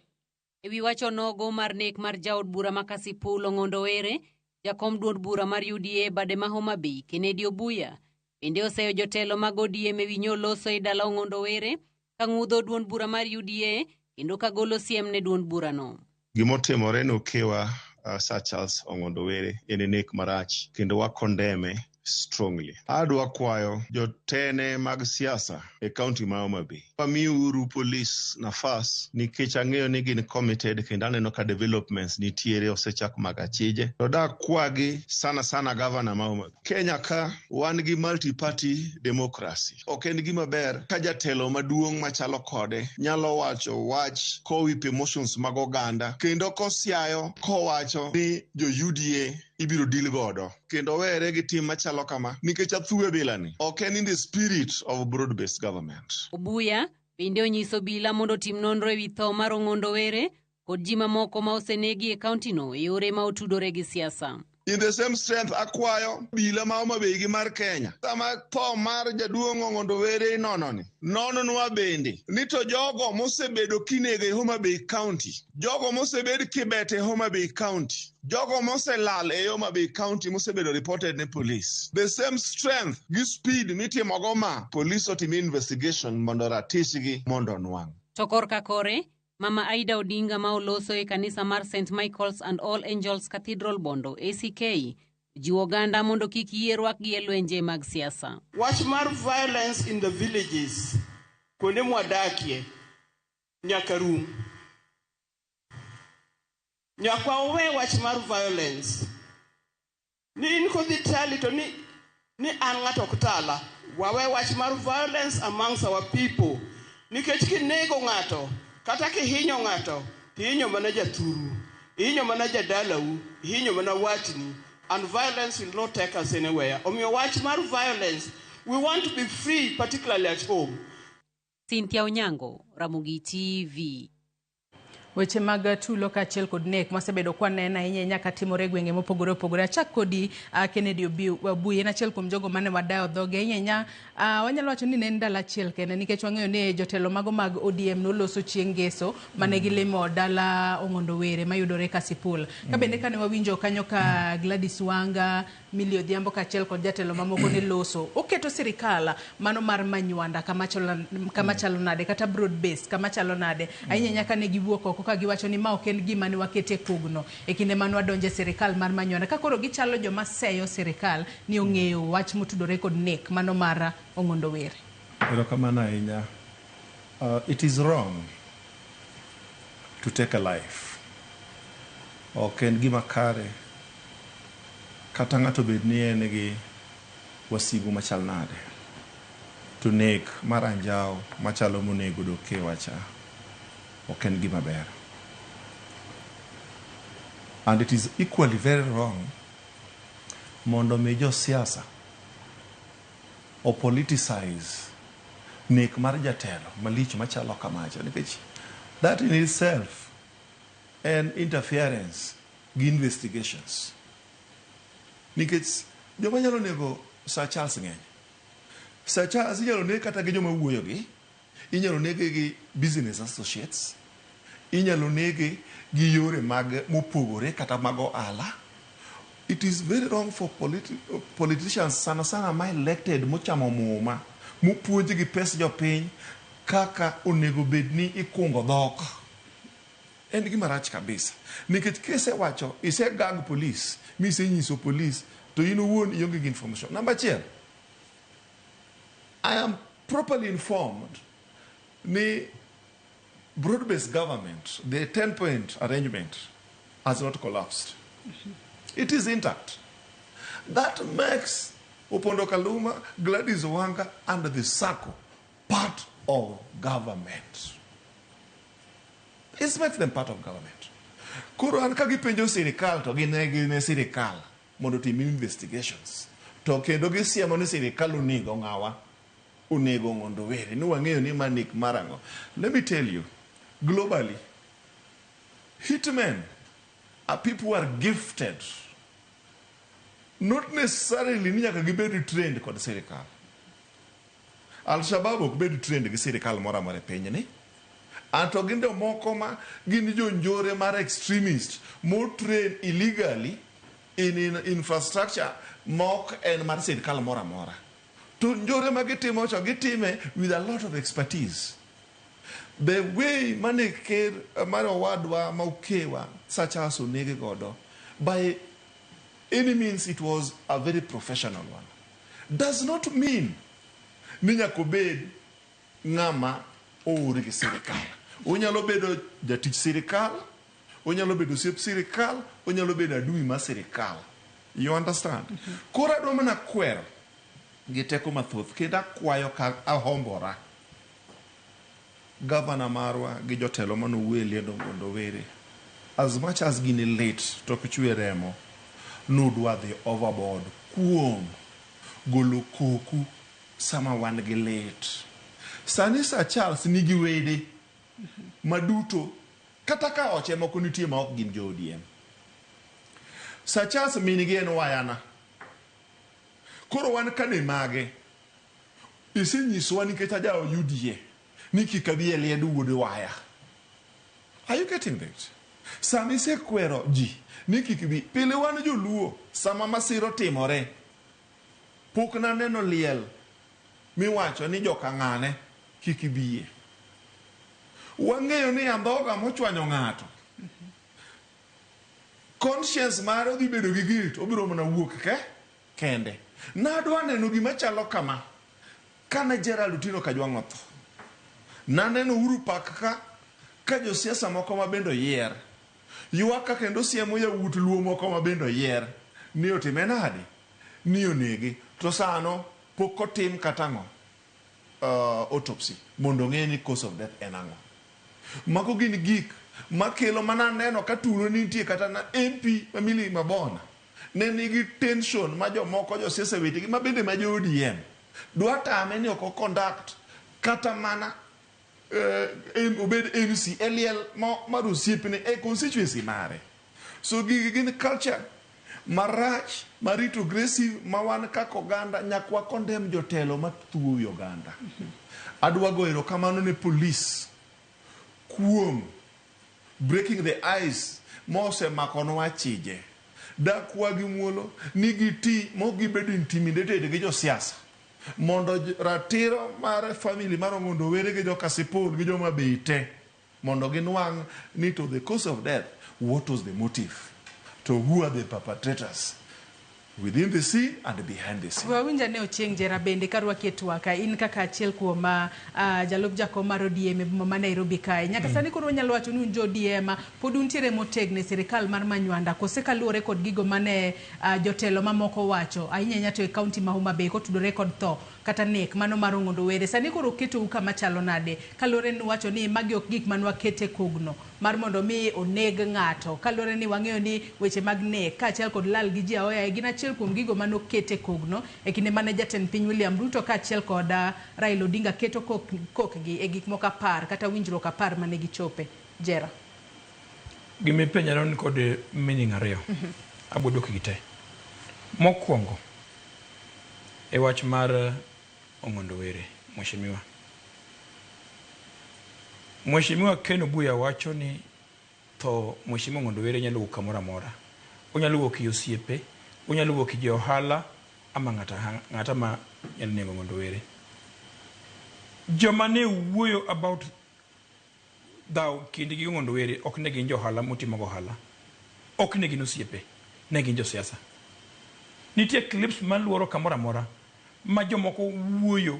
E wi wach onogo mar nek mar jaod bura ma Kasipul Ong'ondo Were, jakom duond bura mar UDA bade ma Homa Bay, Kennedy Obuya, bende oseyo jotelo mag ODM e wi nyoloso e dala Ong'ondo Were, ka ng'udho duond bura mar UDA kendo ka golo siem ne duond burano. Gimotimore ne okewa Sir Charles Ong'ondo Were en nek marach kendo wakondeme strongly. Adwa kwayo jotene mag siasa e kaunti ma Homa Bay, wamiuru polis nafas nikech ang'eyo ni gin committed kendo aneno ka developments nitiere osechak mag achije. To dakwagi sana sana gavana ma Homa Bay. Kenya ka wan gi multi-party democracy. Ok en gima ber ka jatelo maduong' machalo kode nyalo wacho wach kowip emotions mag oganda kendo kosiayo kowacho ni jo UDA ibiro deal godo kendo were gi tim machalo kama nikech athuwe bilani ok en in the spirit of broad based government. Obuya bende onyiso bila mondo otim nonro ewi tho mar Ong'ondo Were kod ji mamoko ma osenegi e kauntino e yore ma otudore gi siasa. In the same strength akwayo bila ma Homa Bay gi mar Kenya sama tho mar jaduong' Ong'ondo Were inono ni nononwa bende ni to jogo mosebedo kinego e Homa Bay County, jogo mosebed kibet e Homa Bay County, jogo moselal e Homa Bay County mosebedo reported ne police, the same strength gi speed mitimogo ma police otim investigation mondo ratishgi mondo onwang'. To korka kore, Mama Aida Odinga ma oloso e kanisa mar St. Michael's and All Angels Cathedral Bondo ACK jiwo oganda mondo kik yie rwakgi e lwenje mag siasa. Wach mar violence in the villages kuonde mwadakie nyaka rum. Nyaka wawe wach mar violence. Ni in kodhi tali to ni an ng'ato ok tala. Wawe wach mar violence amongst our people. Nikech kinego ng'ato kata kihinyo ng'ato, tihinyo mana jathuru, ihinyo mana jadalau, ihinyo mana watni, and violence will not take us anywhere. Omiyo wach mar violence, we want to be free, particularly at home. Cynthia Onyango, Ramogi TV. Weche mag tulo kaachiel kod nek masebedo kwaneno ahinya nyaka timore e gwenge mopogore opogore. Achak kodi Kennedy Obuya, en achiel kuom jogo mane wadayo dhoge ahinya. Wanyalo wacho ni ne en ndalo achiel kende nikech wang'eyo ni jotelo mago mag ODM noloso chieng' ngeso mane gilimo dala Ong'ondo Were mayudore Kasipul. Ka bende kane wawinjo kanyo ka Gladys Wanga, Millie Odhiambo kaachiel kod jatelo mamoko ne loso. Oketo sirikal mano mar Manywanda kama chalo nade kata broad base kama chalo nade. Ahinya nyaka ne giwuok oko ka giwacho ni ma ok en gima ne wakete kogno e kinde mane wadonje sirikal mar Manywanda. Ka koro gichalo joma seyo sirikal ni ong'eyo wach motudore kod nek mano mar Ong'ondo Were. Erokamano ahinya. It is wrong to take a life. Ok en gima kare kata ng'ato bed ni en gi wasigu machal nade. To nek mar anjawo machalo monego Dokewa cha ok en gima ber. And it is equally very wrong mondo mi josiasa o politicize nek mar jatelo malich machalo kamacha, nikech that in itself en interference gi investigations. Nikech joma nyalo nego Sir Charles ng'eny. Sir Charles inyalo neg kata gi joma wuoyo gi, inyalo nege gi business associates, inyalo nege gi yore mag mopogore kata mag ohala. It is very wrong for politicians sana sana ma elected mochamo muma, mopuonj gi pes jopiny kaka onego bed ni ikungo dhok. En gima rach kabisa. Nikech kisewacho, isegag police, misenyiso police, to in owuon ionge gi information. Namba achiel, I am properly informed ni broad-based government, the 10-point arrangement, has not collapsed. It is intact. That makes Opondo Kaluma, Gladys Wanga, and the SACCO part of government. It makes them part of government. Koro an ka gipenjo sirikal to gin ne sirikal mondo otim investigations. To kendo gisiemo ni sirikal onego ng'awa, onego Ong'ondo Were, ni wang'eyo ni ma nek mar ang'o. Let me tell you, globally, hitmen are people who are gifted. Not necessarily ni nyaka gibed trained kod sirikal. Al-Shabaab ok bed trained gi sirikal moro amora e pinyni. Anto gin jomoko ma gin jonjore mar extremist mo train illegally in infrastructure mok en mar sirikal moro amora. To njore ma gitimo cha gitime with a lot of expertise. The way mane ker mar owadwa ma Okewa Sir Charles onege godo, by any means it was a very professional one. Does not mean ni nyaka obed ng'ama oor gi sirikal. Onyalo bedo jatich sirikal, onyalo bedo osiep sirikal, onyalo bedo adui mar sirikal. You understand? Koro adwa mana kwero gi teko mathoth kendo akwayo ka ahombora gavana marwa gi jotelo manowuoyo e liend Ong'ondo Were, as much as gini lit to ok chwe remo, nudwa dhi overboard kuom golo koku sama wan gi lit. Sani Sir Charles nigi wede maduto kata ka oche moko nitie ma ok gin jo ODM. Sir Charles min gi en wayana. Koro wan kane mage, isenyisowa nikech aja UDA ni kik abi e liend wuod waya. Are you getting that? Sama isekwero ji ni kik bi, pile wan joluo sama masira otimore, pok naneno liel miwacho ni joka ng'ane kik biye. Wang'eyo ni andhoga mochwanyo ng'ato, conscience mare odhi bedo gi guilt, obiro mana wuok ke kende. Nadwa neno gima chalo kama kane Gerald Otieno Kajwang' otho. Naneno Uhuru Park ka josiasa moko ma bende oyier ywak ka kendo siemo yawuot luo moko ma bende oyier ni otime nade, ni onege. To sano pok otim kata ang'o, autopsy mondo ong'e ni cause of death en ang'o. Mago gin gik makelo mana neno ka tulo nitie kata na MP ma Millie Mabona ne nigi tension ma jomoko josiasa wetegi ma bende ma jo ODM dwa tame ni ok conduct kata mana obed MC e liel mar osiepne e constituency mare. So gigi gin culture marach, ma retrogressive, ma wan kaka oganda nyaka wa condemn jotelo mathuwo wi oganda. Adwa go erokamano ne police kuom breaking the ice mosemakonwa achije. Dakwa gi muolo ni giti mok gibedo intimidated gi josiasa mondo ratiro mar family mar Ong'ondo Were gi jo Kasipul gi joma Bay te mondo ginwang' ni to the cause of death, what was the motive, to who are the perpetrators within the scene and behind the scene. Wawinja ne Ochieng' Jera bende karwaki e twaka in kaka achiel kuom jalup jakom mar ODM e boma ma Nairobi kae. Nyaka sani koro wanyalo wacho ni un jo ODM pod untiere motegno e sirikal mar Manywanda kose kaluwore kod gigo mane jotelo mamoko wacho ahinya ahinya to e kaunti ma Homa Bay kotudore kod tho kata nek mano mar Ong'ondo Were. Sani koro oketou kama chalo nade kaluwore ni wacho ni magi ok gik mane wakete kogno mar mondo mi oneg ng'ato kaluwore ni wang'eyo ni weche mag nek kaachiel kod lal gi ji aoyaye gin achiel kuom gigo mane okete kogno e kinde mane jatend piny William Ruto kaachiel kod Raila Odinga keto kokgi e gik moko 10 kata winjruok 10 mane gichope. Jera. Gima ipenjano ni kod meaning ariyo. Abo dwokogi te. Mokwongo, e wach mar Ong'ondo Were, mheshimiwa. Mheshimiwa Ken Obuya wacho ni tho mheshimiwa Ong'ondo Were nyalo wuok kamoro amora. Onyalo wuok e osiepe, onyalo wuok e jo ohala ama ng'ata ma nyalo nego Ong'ondo Were. Joma ne wuoyo about dhaw kindgi gi Ong'ondo Were ok ne gin jo ohala motimo go ohala. Ok ne gin osiepe, ne gin josiasa. Nitie clips maluoro kamoro amora ma jomoko wuoyo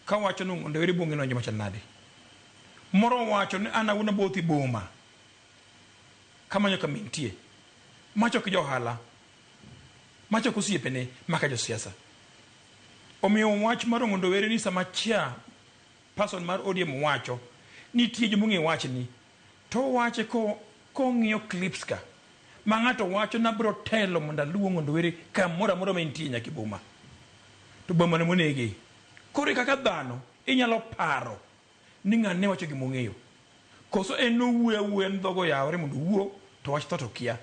kawacho ni Ong'ondo Were buonge nonjo machal nade. Moro wacho ni an awuon abothi boma kamanyo kama entie. Macho ok jo ohala, macho ok osiepene, maka josiasa. Omiyo wach mar Ong'ondo Were ni sama chair person mar ODM wacho nitie jomong'e wachni to owache kong'iyo clips ka ma ng'ato wacho nabiro telo mondo aluw Ong'ondo Were kamoro amora ma entie nyaka e boma to boma no monege. Koro kaka dhano inyalo paro ni ng'ani ne wacho gima ong'eyo koso en nowuoyo awuoya ni dhoge oyawore mondo owuo to wach tho to kia.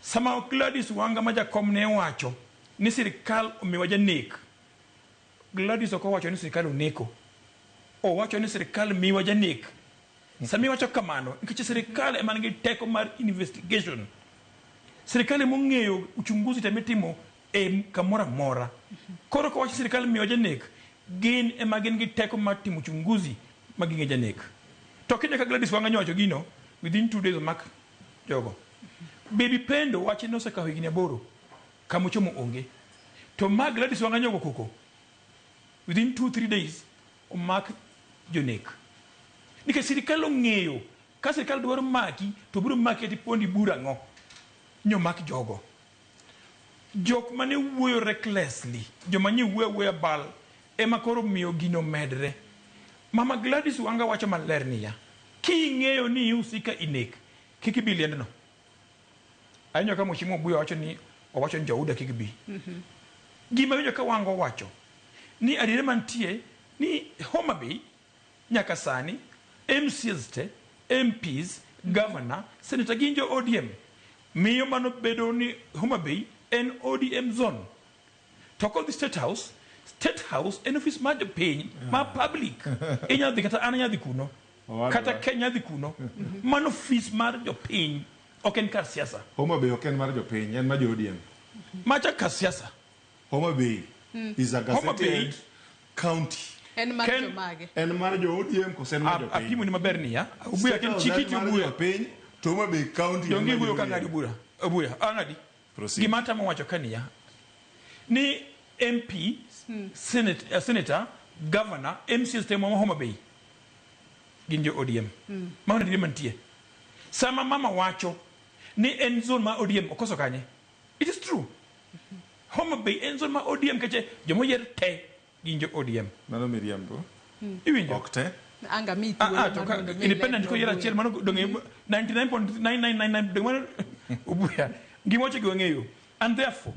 Sama Gladys Wanga ma jakom ne wacho ni sirikal omiwa janek, Gladys ok owacho ni sirikal oneko. Owacho ni sirikal miwa janek. Sama iwacho kamano, nikech sirikal ema nigi teko mar investigation. Sirikal ema ong'eyo uchunguzi te mitimo e kamoro amora. Koro kowach sirikal miwa janek, gin ema gin gi teko mar timo uchunguzi ma ging'e janek. To kineno ka Gladys Wanga nyowacho gino, within 2 days omak jogo. Baby Pendo wach ne osekawo higni 8 kama ochomo onge. To ma Gladys Wanga nyogo koko, within 2-3 days omak jonek. Nikech sirikal ong'eyo ka sirikal dwaro maki to biro maki ati pondi bura ang'o nyomak jogo. Jok mane wuoyo recklessly, joma nye wuoyo awuoya bal ema koro miyo gino medre. Mama Gladys Wanga wacho maler niya, king'eyo ni ihusika i nek, kik ibi liendno. Awinjo ka Mheshimiwa Obuya wacho ni owacho ni jouda kik bi. Gima awinjo ka Wanga owacho ni adiera mantie ni Homa Bay nyaka sani MCAs te, MPs, governor, senator gin jo ODM. Miyo mano bedo ni Homa Bay en ODM zone. To kodhi State House, State House en ofis mar jopiny ma public. Inyalo dhi kata an anyalo dhi kuno. Kata Kenya dhi kuno. Mano ofis mar jopiny, ok en kar siasa. Homa Bay ok en mar jopiny, en mar jo ODM. Macha kar siasa. Homa Bay is a Homa Bay- gazetted county. En mar jomage? En mar jo ODM koso en mar jopiny? Apimo ni maber niya. Obuya State ken House chiki en ti mar Obuya. jopiny, to Homa Bay county en Donge mar iwuoyo jo ka ODM. ng'adi Obuya. Obuya, ang'adi. Proceed. Gima atemo wacho ka niya. Ni MP, senator, governor, MCAs te ma Homa Bay gin jo ODM. Mano adier mantie. Sama mama wacho ni en zone ma ODM okoso kanye. It is true. Homa Bay en zone ma ODM keche jomoyier te gin jo ODM. Mano miriambo. Iwinjo? Ok te. Anga mi Ah, thuolo ah, to mar ka mondo mi independent iler koyier Obuya. achiel mano donge 99.9999 donge mano Obuya gima wacho gi wang'eyo and therefore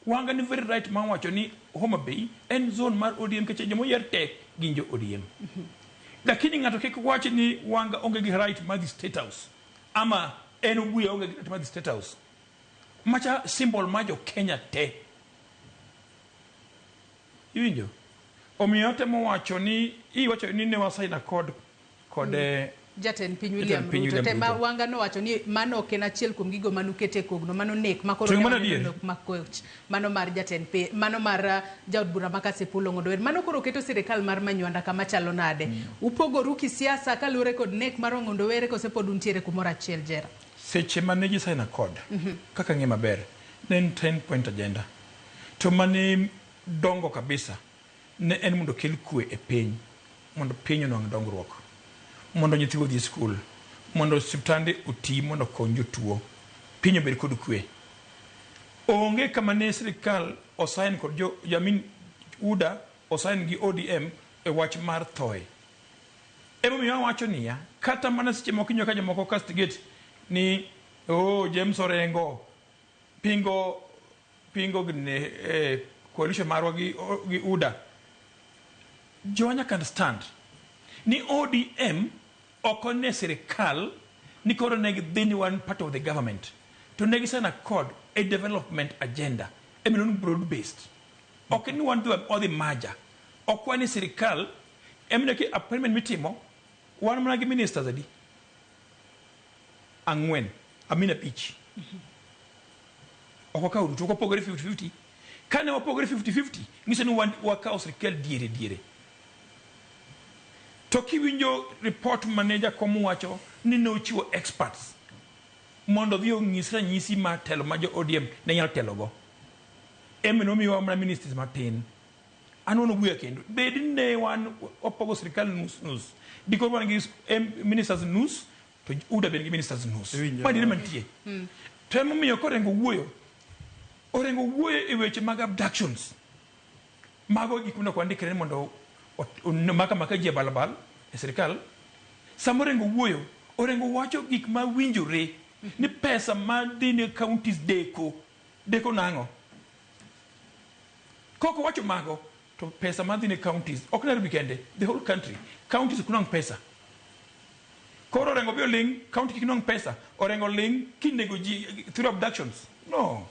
Wanga ni very right mar wacho ni Homa Bay en zone mar ODM keche jomoyier te gin jo ODM. Lakini ng'ato kik wach ni Wanga onge gi right mar dhi State House ama en Obuya onge gi right mar dhi State House. Macha symbol mar jo Kenya te. Iwinjo? Omiyo atemo wacho ni iwacho ni ne wasign accord kod Jatend piny William piny Ruto William tema Ruto. Wanga nowacho ni mano ok en achiel kuom gigo manukete e kogno mano nek ma koro To ne mano waneno adier. nek ma koch mano mar jatend piny mano mar jaod bura ma Kasipul Ong'ondo Were mano koro keto sirikal mar Manywanda kama chalo nade upogoru kisiasa kaluwore kod nek mar Ong'ondo Were kose pod untiere kumoro achiel Jera Seche mane gi sign accord, kaka ng'e maber, ne en 10 point agenda. To mane dongo kabisa ne en mondo okel kwe e piny, mondo piny onwang' dongruok, mondo nyithiwa odhi e skul, mondo osiptande oti mondo okony jotuo, piny obed kod kwe. Onge kama ne sirikal osign kod jo, I mean, UDA osign gi ODM e wach mar thoe. Emomiyo awacho niya, kata mana seche moko inyo ka jomoko castigate ni oh, James Orengo pingo pingo gine, coalition marwa gi UDA. Jowa nyaka understand ni ODM ok one sirikal ni koro ne gidhi ni wan part of the government to ne gisign accord a development agenda emiluongo ni broad based ok ni wan dhi odhi maja ok wan ni sirikal emomiyo ki appointment mitimo wan mana gi ministers adi ang'wen amin abich ok wakawo duto ok wapogore 50-50 kane wapogore 50-50 nyiso ni wan wakawo sirikal diere diere to kiwinjo report mane jakom wacho ni nochiwo experts mondo odhi onyis ranyisi mar telo ma jo ODM ne nyalo telogo ema nomiyowa mana ministries matin an wan obuya kendo bed ni ne wan wapogo sirikal nus nus dikoro wan gi ministers nus to UDA bende gi ministers nus ma diere mantie to emomiyo korengo wuoyo Orengo wuoyo e weche mag abductions mago gik monego wandikre ni mondo maka maka ji e balabal e sirikal sama Orengo wuoyo Orengo wacho gik ma winjore ni pesa ma dhi ne counties deko deko nang'o kok owacho mago to pesa ma dhi ne counties ok Nairobi kende the whole country counties ok nwang' pesa koro Orengo bi oling county kik nwang' pesa Orengo ling kinego ji through abductions no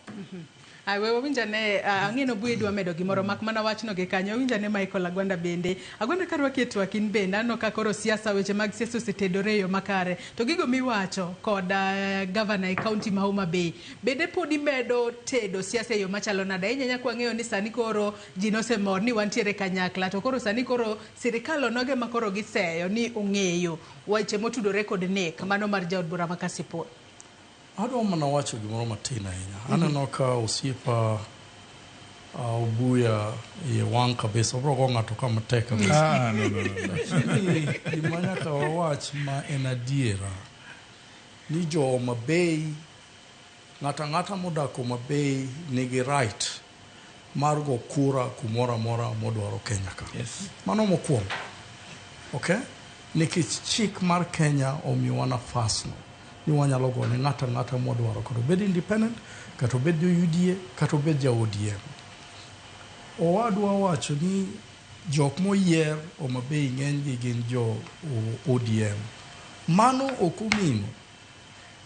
Ai, we wawinj ane ang'e ni Obuya idwa medo gimoro mak mana wachno gi kanyo awinj ane Michael Agwanda bende Agwanda karwaki e twak in bende aneno ka koro siasa weche mag siasa osetedore e yo makare to gigo miwacho kod gavana e kaunti ma Homa Bay bende pod imedo tedo siasa e yo machalo nade ahinya ahinya kwang'eyo ni sani koro ji nosemor ni wantiere kanyakla to koro sani koro sirikal onoge ma koro giseyo ni ong'eyo weche motudore kod nek mano mar jaod bura ma Kasipul. Adwa mana wacho gimoro matin ahinya. Aneno ka osiepa Obuya iye wang' kabisa. Obro go ng'ato ka matek kabisa. Ah, no, no, no, no. Lakini gima nyaka wawach ma en adiera ni jo Homa Bay ng'ato ang'ata modak Homa Bay nigi right mar go kura kumoro amora modwaro Kenya ka. Yes. Mano mokwongo. Okay? Nikech chik mar Kenya omiyowa nafas no ni wanyalo gone ng'ato ang'ata mwadwaro kata obed independent, kata obed jo UDA, kata obed ja ODM. Owadwa wacho ni jok moyier Homa Bay ng'enygi gin jo ODM. Mano ok omino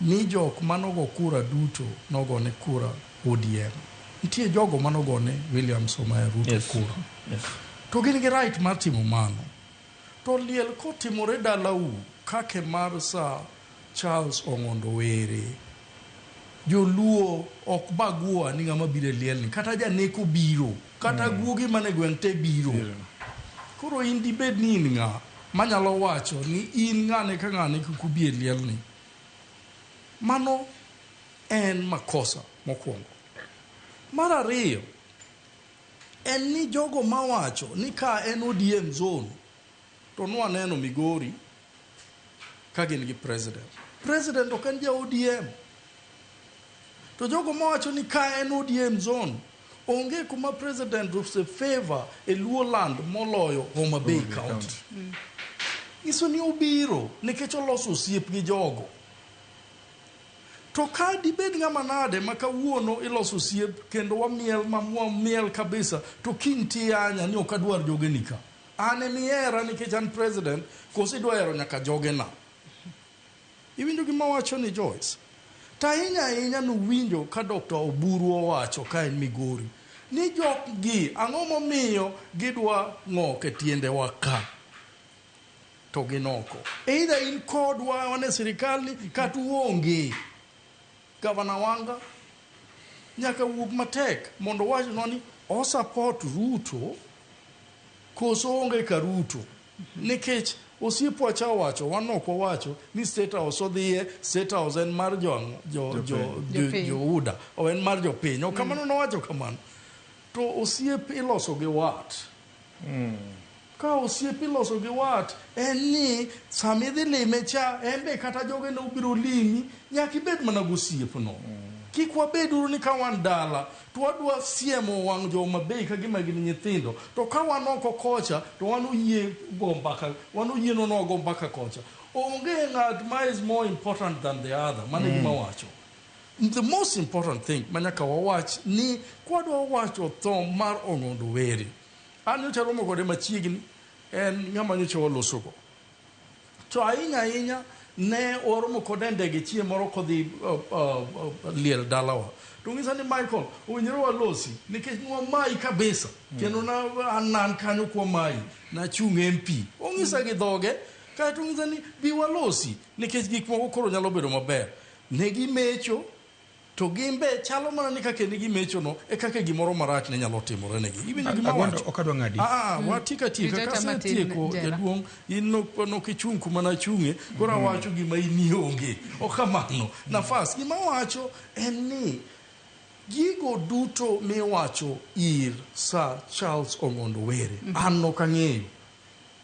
ni jok manogo kura duto nogone kura ODM. Nitie jogo manogone William Samoei Ruto Yes. kura. Yes. To gin gi right mar timo mano. To liel kotimore dalau kake mar Sir Charles Ong'ondo Were, joluo ok bagua ni ng'ama biro e lielni. Kata janeko biro, kata guogi mane gweng' te biro. Koro in dibed ni in ng'a manyalo wacho ni in ng'ane ka ng'ane kik ubi e lielni. Mano en makosa mokwongo. Mar ariyo, en ni jogo mawacho ni ka en ODM zone to nwaneno Migori ka gin gi president. President ok en ja ODM. To jogo mawacho ni ka en ODM zone onge kuma president ose favor e Luo land moloyo Homa Bay County. Nyiso ni obiro nikech oloso osiep gi jogo. To ka dibed ng'ama nade ma kawuono iloso osiep kendo wamiel ma wamiel kabisa to kiny tiyanya ni ok adwar jogeni ka. An emihera nikech an president koso idwa hero nyaka jogena. Iwinjo gima wacho ni Joyce? To ahinya ahinya nuwinjo ka Dr. Oburu owacho ka en Migori ni jok gi ang'o momiyo gidwa ng'ok e tiendewa ka. to gin oko. Either in kodwa wan e sirikal ni kata uonge. Gavana Wanga nyaka wuog matek mondo owachnwa ni o support Ruto koso onge ka Ruto. Nikech osiepwa cha owacho, wan ok wawacho ni State House odhiye, State House en mar jo ang'o? Jo, jo, jo, Jopiny. jo UDA, o en mar jopiny. Ok kamano nowacho kamano. To osiep iloso gi wat. Ka osiep iloso gi wat, en ni sama idhi lime cha, en be kata joge ne obiro limi, nyaka ibed mana gosiepno. Kik wabed uru ni ka wan dala, to wadwa siemo wang' jo Homa Bay ka gima gin nyithindo. To ka wan oko kocha, to wan oyie go mbaka, wan oyienwa ni wago mbaka kocha. Onge ng'at ma is more important than the other, mano e gima awacho. The most important thing ma nyaka wawach ni kwadwa wacho tho mar Ong'ondo Were, an nyocha romo kode machiegni, en ng'ama nyocha walosogo. To ahinya ahinya ne waromo kode e ndege chieng' moro kodhi liel dalawa. To ng'isa ni Michael, owinjore walosi nikech nwamayi kabisa. Kendo na an an kanyo kwamayi, nachung' MP. Ong'isa gi dhoge, kaeto ong'isa ni bi walosi nikech gik moko koro nyalo bedo maber. Ne gimecho, to gin be chalo mana ni kaka ne gimecho no e kaka gimoro marach ne nyalo timore negi. Iwinjo gima Agwando awacho? ok adwa ng'adi. Ah, watika tieka Riteta matin, kasetieko Jera. jaduong' in nok ichung' kuma nachung'e koro awacho gima in ionge. Ok kamano. Nafas gima awacho en ni gigo duto miwacho ir Sir Charles Ong'ondo Were an ok ang'eyo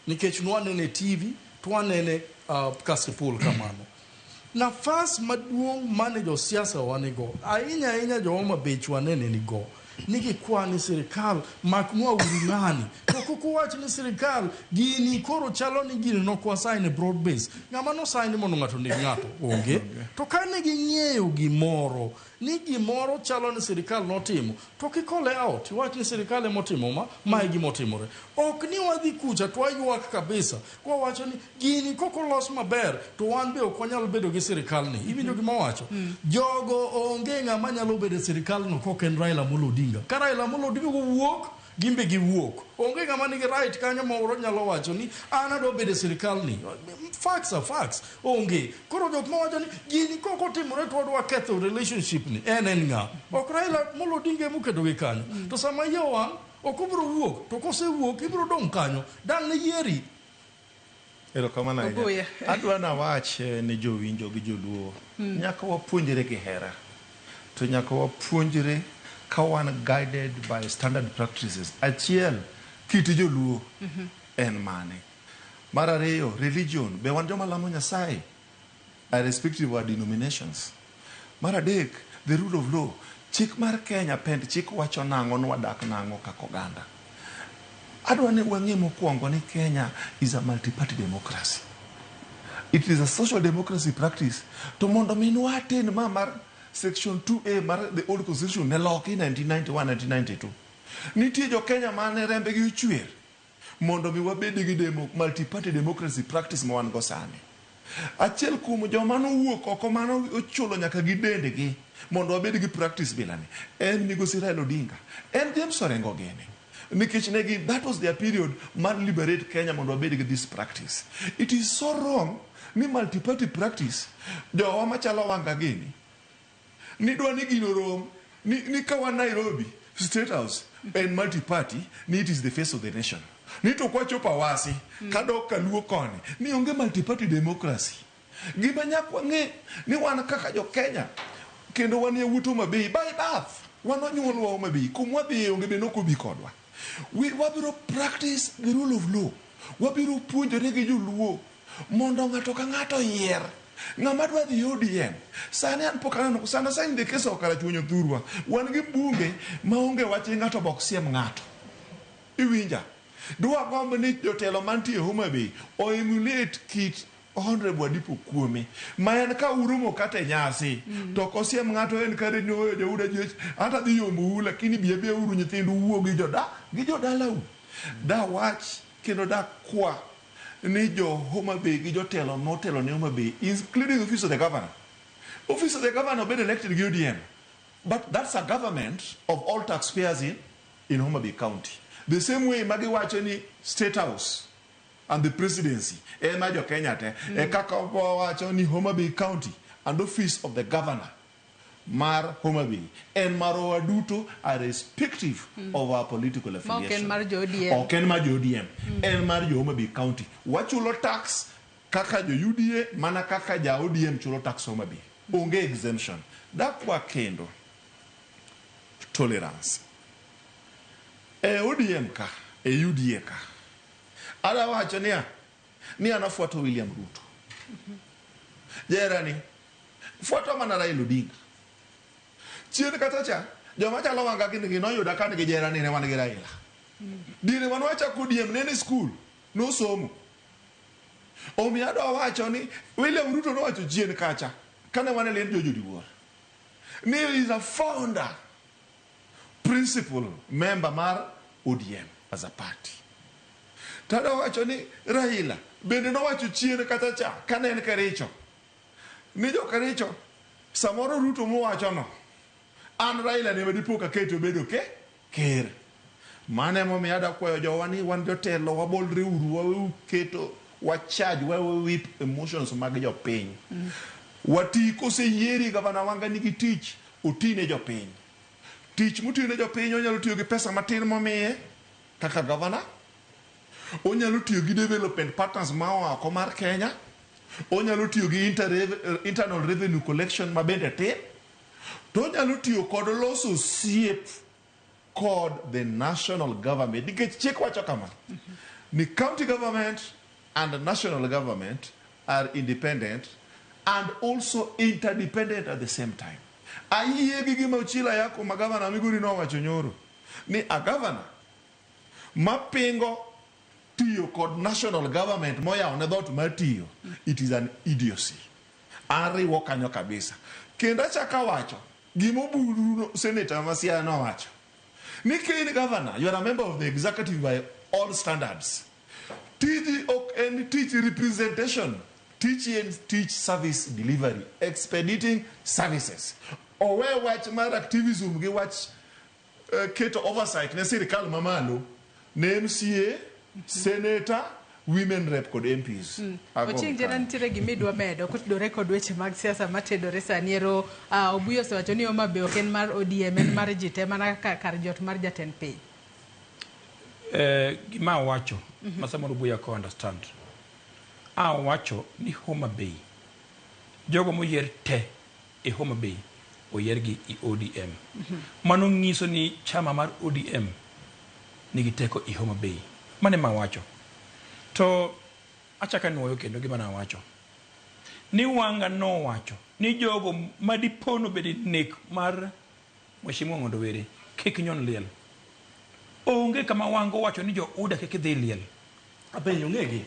nikech nwanene e TV to wanene Kasipul kamano. Nafas maduong' mane josiasa wa nigo, ahinya ahinya jo Homa Bay wanene nigo, ni gikwa ni sirikal maknwa uru ng'ani. To kok uwach ni sirikal gini koro chalo ni gini nok wasign e broad base. Ng'ama nosign mondo ng'ato oneg ng'ato onge. To kane ging'eyo gimoro, ni gimoro chalo ni sirikal notimo, to kikole out, iwach ni sirikal emotimo ma, ma e gima otimore. Ok ni wadhi kucha to waywak kabisa, kwawacho ni gini kok olos maber, to wan be ok wanyal bedo gi sirikal ni. Iwinjo gima awacho? Jogo onge ng'ama nyalo bedo e sirikal no kok en Raila Amolo Odinga. Ka Raila Amolo Odinga owuok, gin be giwuok. Onge ng'ama nigi right kanyo moro nyalo wacho ni an adwa bedo e sirikal ni. Facts are facts. Onge. Koro jok mawacho ni gini kok otimore to wadwa ketho relationship ni. En en ng'a? Ok Raila Amolo Odinga emoketo gi kanyo. To sama iye owang', ok obiro wuok. To kosewuok, ibiro dong' kanyo. Dang' ne yieri. Erokamano ahinya. Obuya. Adwa nawach ne jowinjo gi joluo, nyaka wapuonjre gi hera. To nyaka wapuonjre ka wan guided by standard practices. Achiel, kit joluo en mane? Mar ariyo, religion. Be wan joma lamo Nyasaye? Irrespective of our denominations. Mar adek, the rule of law. Chik mar Kenya, pend chik wacho nang'o ni wadak nang'o kaka oganda. Adwa ni wang'e mokwongo ni Kenya is a multi-party democracy. It is a social democracy practice. To mondo mi nwaten ma mar section 2A mar the old constitution ne loki 1991-1992. Nitie jo Kenya mane rembegi ochwer mondo mi wabed gi multi-party democracy practice ma wan go sani. Achiel kuom joma nowuok oko mano ochulo nyaka gi dendgi mondo wabed gi practice bilani en migosi Raila Odinga, en James Orengo gini. Nikech negi, that was their period mar liberate Kenya mondo wabed gi this practice. It is so wrong ni multi-party practice jowa machalo Wanga gini ni dwa ni gino rom ni ka wan Nairobi State House en multi-party ni it is the face of the nation. Ni to kwachopo Awasi kadok kaluo koni ni onge multi-party democracy. Gima nyaka wang'e ni wan kaka jo Kenya kendo wan yawuot Homa Bay by birth, wan onyuolwa Homa Bay, kuma wadhiye onge be nokobi kodwa. Wabiro practice the rule of law. Wabiro puonjore gi joluo mondo ng'ato ka ng'ato oyier ng'ama dwa dhi ODM. Sani an pok aneno, sana sana in the case of Karachuonyo thurwa, wan gi bunge maonge wach ni ng'ato bok siem ng'ato. Iwinja? Dwagomb ni jotelo mantie Homa Bay o emulate kit Honorable Adipo Kuome ma en ka uromo kata e nyasi to ok osiem ng'ato en kare ni oyo jouda jech ata dhi yombou lakini bi abia uru nyithindu wuo gi joda gi jodalau. Da wach kendo da kwa ni jo Homa Bay gi jotelo motelo ne Homa Bay including office of the governor. Office of the governor obed elected gi ODM but that's a government of all taxpayers in Homa Bay County. The same way magiwacho ni State House and the presidency en mar jo Kenya te. E kaka wawacho ni Homa Bay County and office of the governor mar Homa Bay en marwa duto irrespective of our political Ma ok en affiliation. mar jo ODM. Ok en mar jo ODM. En mar jo Homa Bay County. Wachulo tax kaka jo UDA mana kaka ja ODM chulo tax Homa Bay. Onge exemption. Dakwa kendo tolerance. E ODM ka, e UDA ka. Ada wacho niya, ni an afuato William Ruto. Jerani, fuato mana Raila Odinga. Chien kata cha, joma chalo wanga gin gi noyuda ka nigi jerani ne wan gi Raila. Diere mane wachako ODM ne en e skul, nosomo. Omiyo adwa wacho ni William Ruto nowacho chien kacha, kane wan e liend George Odiwuor, ni he is a founder, principal member mar ODM as a party. To adwa wacho ni Raila bende nowacho chien kata cha, kane en Kericho, ni jo Kericho, samoro Ruto mowachono, an Raila ne dipo ka keto obedo ke ker. Mano emomiyo adwa kwayo jowa ni wan jotelo wabolre uru waweuru keto wachaj wawe whip emotions mag jopiny. Wati koseyieri gavana Wanga nigi tich otine jopiny. Tich motine jopiny onyalo tiyo gi pesa matin momiye kaka gavana. Onyalo tiyo gi development partners ma oa oko mar Kenya. Onyalo tiyo gi internal revenue collection ma bende tin. To onyalo tiyo kod loso osiep kod the national government. Nikech chik wacho kama, ni county government and the national government are independent and also interdependent at the same time. Ayie gi gima Ochilo Ayako ma gavana Migori nowacho nyoro, ni a governor mapingo tiyo kod national government moyawo ne dhoot mar tiyo, it is an idiocy. Ariwo kanyo kabisa. Kendo achako awacho gima Oburu senator ma Siaya nowacho, ni ka in governor, you are a member of the executive by all standards. Tiji ok en tich representation, tich en tich service delivery, expediting services. Owe wach mar activism gi wach keto oversight ne sirikal mamalo, ne MCA, senator, women rep kod MPs. Ago Ochieng' Jena kanyo. nitiere gima idwa medo kotudore kod weche mag siasa matedore sani ero. Obuyo osewacho ni Homa Bay ok en mar ODM, en mar ji te mana kaka kar jot mar jatend piny. Gima awacho, ma samoro Obuya ok understand. Awacho ni Homa Bay, jogo moyier te e Homa Bay oyier gi i ODM. Mano nyiso ni chama mar ODM nigi teko i Homa Bay. Mano ema awacho. To achako anuoyo kendo gima nawacho. Ni Wanga nowacho ni jogo madipo nobedo e nek mar Mheshimiwa Ong'ondo Were kik nyon liel. Onge kama Wanga owacho ni jo UDA kik dhi liel. Apenjo ong'egi.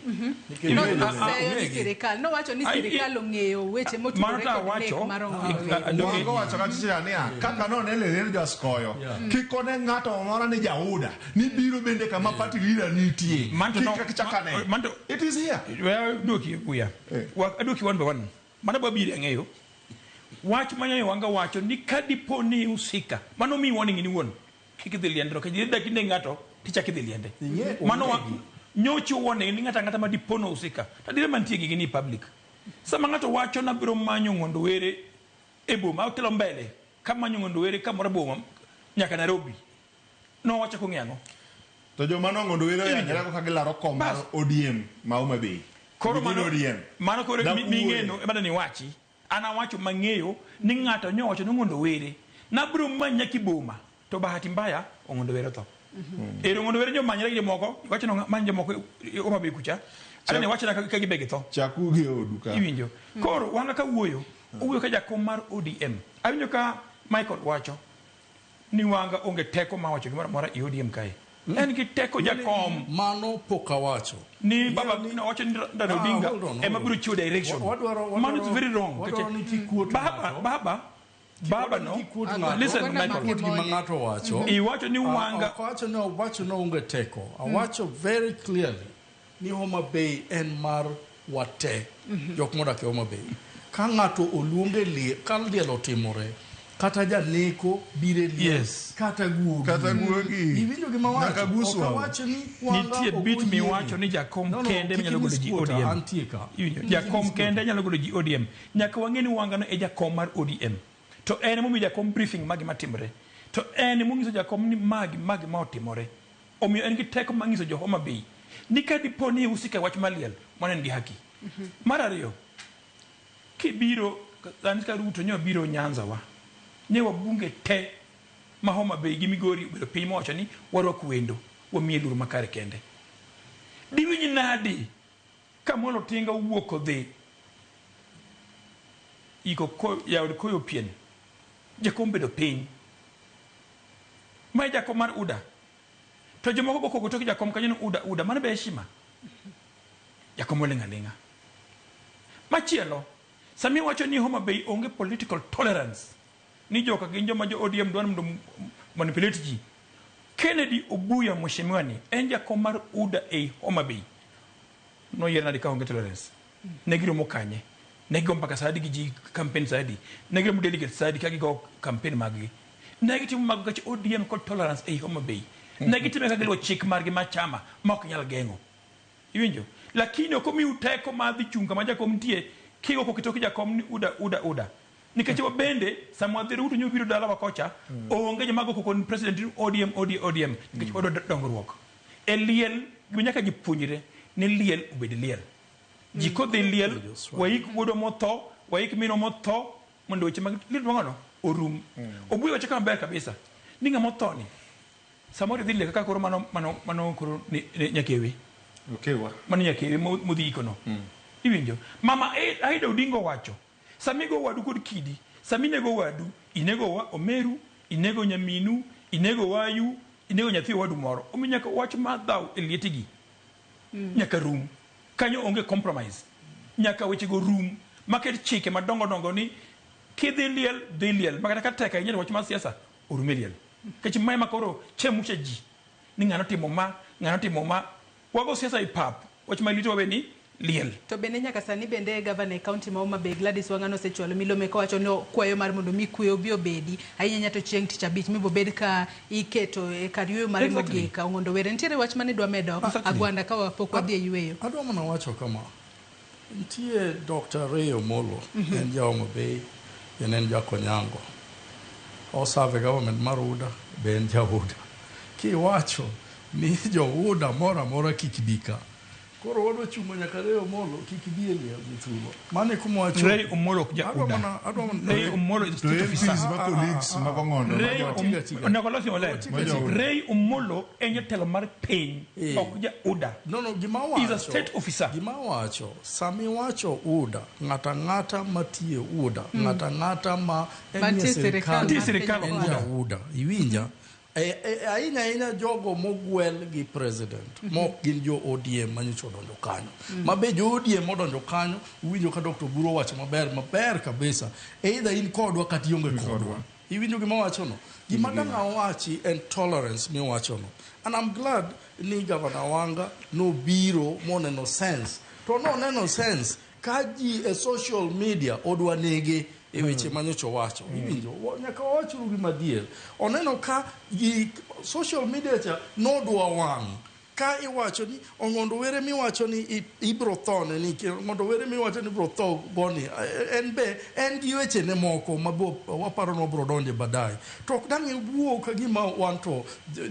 Nikech Noseyo ni sirikal, nowacho ni sirikal ong'eyo weche motudore Mano to kod nek awacho, mar Ong'ondo Were. Wanga owacho kata chicha niya, kaka none leren jaskoyo, kik one ng'ato amora ni jauda, ni biro bende kama party leader nitie. Kik chak ane. It is here. We aduoki Buya. Aduoki one by one. Mano babiri ang'eyo. Wach manyayo Wanga wacho ni ka dipo ni usika, mano mi warning ni wuon. Kik idhi liende no, ka dak ine ng'ato, tichak idhi liende. Mano nyochi warning ni ng'ato ang'ata ma dipo no usika. Tadire mantie gigi ni public. Sama ng'ato wacho na biro manyo Ong'ondo Were e boma, otelo mbele, ka manyo Ong'ondo Were kamoro e boma nyaka Nairobi. Nowacho kong'eyo ang'o? To joma no Ong'ondo Were oyanyore go ka gilaro kom mar ODM ma Homa Bay. Koro Within mano, ODM. mano koro Dakuoe. ming'eno ema ni wachi. An awacho mang'eyo ni ng'ato nyowacho ni Ong'ondo Were. Nabiro manya kiboma to bahati mbaya Ong'ondo Were otho. Ero Ong'ondo Were nyomanyre gi jomoko, iwacho no many jomoko Homa Bay kucha. Anene wacho na ka gibe githo. Chaku gi odu ka. Iwinjo. Koro Wanga ka wuoyo, owuoyo ka jakom mar ODM. Awinjo ka Michael wacho ni Wanga onge teko mar wacho gimoro amora e ODM kae. En gi teko jakom. Mano pok awacho. Ni baba nowacho ni Raila Odinga Hold on, hold ema on. biro chiwo direction. Mano is very wrong. Wadwaro ni kik kuot Baba, ng'ato. baba no. Listen, Michael. Kuot gima ng'ato owacho. Iwacho ni Wanga Ok awacho ni owacho ni onge teko. Awacho very clearly ni Homa Bay en mar wate. Jok modak e Homa Bay. Ka ng'ato oluonge liel, ka liel otimore, Kata janeko biro e liel. Yes. Kata guogi. Kata guogi. Iwinjo gima wacho? Nyaka gus Ok wao. awach ni Wanga Nitie ok bit oyiene. miwacho ni jakom No, no, kende kik minyalo golo ji imisquota, ODM. Antie ka. Iwinjo? Kik Jakom imisquota. kende nyalo golo ji ODM. Nyaka wang'e ni Wanga no e jakom mar ODM. To en emomiyo jakom briefing magi matimore. To en emonyiso jakom ni magi magi ma otimore. Omiyo en gi teko mar nyiso jo Homa Bay ni ka dipo ni usika e wach mar liel, mano en gi haki. Mar ariyo, kibiro sani ka Ruto nyo biro Nyanza wa, ne wabunge te ma Homa Bay gi Migori obedo piny mowacho ni warwak wendo, wamiye luor makare kende. Diwinj nadi ka Molo Tinga owuok odhi iko ko, jaod koyo pien, jakom bedo piny. Ma e jakom mar UDA. To jomoko go koko tok jakom kanyo ni UDA UDA, mano be heshima. Jakom oling' aling'a. Machielo, sami wacho ni Homa Bay onge political tolerance ni joka gin joma jo ODM dwaro mondo manipulate ji. Kennedy Obuya mheshimiwa ni en jakom mar UDA ei Homa Bay. Noyier nade ka onge tolerance? Ne giromo kanye? Ne gigo mbaka sa adi gi ji campaign sa adi? Ne giromo delegates sa adi ka gigo campaign mag gi? Ne gitimo mago nikech ODM kod tolerance ei Homa Bay. Ne gitime ka giluwo chik margi mar chama ma ok nyal geng'o. Iwinjo? Lakini ok omiu teko mar dhi chung' kama jakom nitie kigo koko tok jakom ni UDA UDA UDA. Nikech wabende sama wadhi Ruto nyo biro dalawa kocha onge joma go koko ni president ni ODM ODM ODM nikech wadwa dongruok. E liel gima nyaka ji puonjre ni liel obed liel. Ji kodhi liel waik wuodwa motho, waik minwa motho mondo weche mag liel mang'ono orum. Obuya wacho kama maber kabisa ni ng'ama otho ni samoro idhi liel kaka koro mano mano mano koro ni, ni nyakewe. Okewa. Mano nyakewe modhi ikono. Iwinjo? Mama Aida Odinga owacho sama igo wadu kod kidi, sama inego wadu, inego wa omeru, inego nyaminu, inego wayu, inego nyathi owadu moro. Omiyo nyaka wach mar dhaw e lietegi nyaka rum. Kanyo onge compromise. Nyaka wechego rum. Maket chike madongo dongo ni kidhi liel, dhi liel. Makata ka tek ahinya to wach mar siasa orum e liel. Nikech ma ema koro chemusha ji ni ng'ano timo ma, ng'ano timo ma. Wago siasa e pap, wach mar liete wawe ni liel. To bende nyaka sani bende gavana e kaunti ma Homa Bay Gladys Wanga nosechwalo milome kowacho ni okwayo mar mondo mi kwe obi obedi ahinya ahinya to chieng' tich abich mibo bed ka iketo e kar yueyo mare mogik Ong'ondo Were. Nitiere wach mane idwa medo Agwanda ka pok wadhi e yueyo? Adwa mana wacho kama, nitie Dr. Ray Omolo, en ja Homa Bay, en en ja Konyango. Oserve government mar UDA, be en ja UDA. Kiwacho ni jo UDA moro amora kik bi ka, koro wadwa chungo nyaka Ray Omolo kik bi e liel mithuro. Mano e kuma wachopo. Ray Omolo ok ja Adwa UDA. mana- adwa mana- Ray Omolo is a state To officer. MPs ma colleagues mag Ong'ondo, Ray ma jo- Onego alosi maler. Tiga, tiga. Ray Omolo en jatelo mar piny, ok ja UDA. No, gima He's a wacho, state officer. Gima wacho, sami wacho UDA, ng'ata ng'ata matiye UDA, ng'ata ng'ata ma en Mantie e sirikal sirikal, mar sirikal en ok ja UDA. Iwinja? Ahinya ahinya jogo mogwel gi president mok gin jo ODM manyocha odonjo kanyo. Ma be jo ODM modonjo kanyo, uwinjo ka Dr. Oburu owacho maber maber kabisa. Either in kodwa kata ionge kodwa. Iwinjo gima wachono? Gima dang' awachi en tolerance miwachono. And I'm glad ni Governor Wanga nobiro moneno sense. To noneno sense ka ji e social media odwa nege e weche manyocha owacho. Iwinjo? Nyaka wawachuru gima adier. Oneno ka gi social media cha nodwa wang'. Ka iwacho ni Ong'ondo Were miwacho ni ibro thone ni Ong'ondo Were miwacho ni ibro tho goni en be en gi wechene moko ma bo waparo ni wabro donje baadaye. To ok dang' iwuo ka gima wan to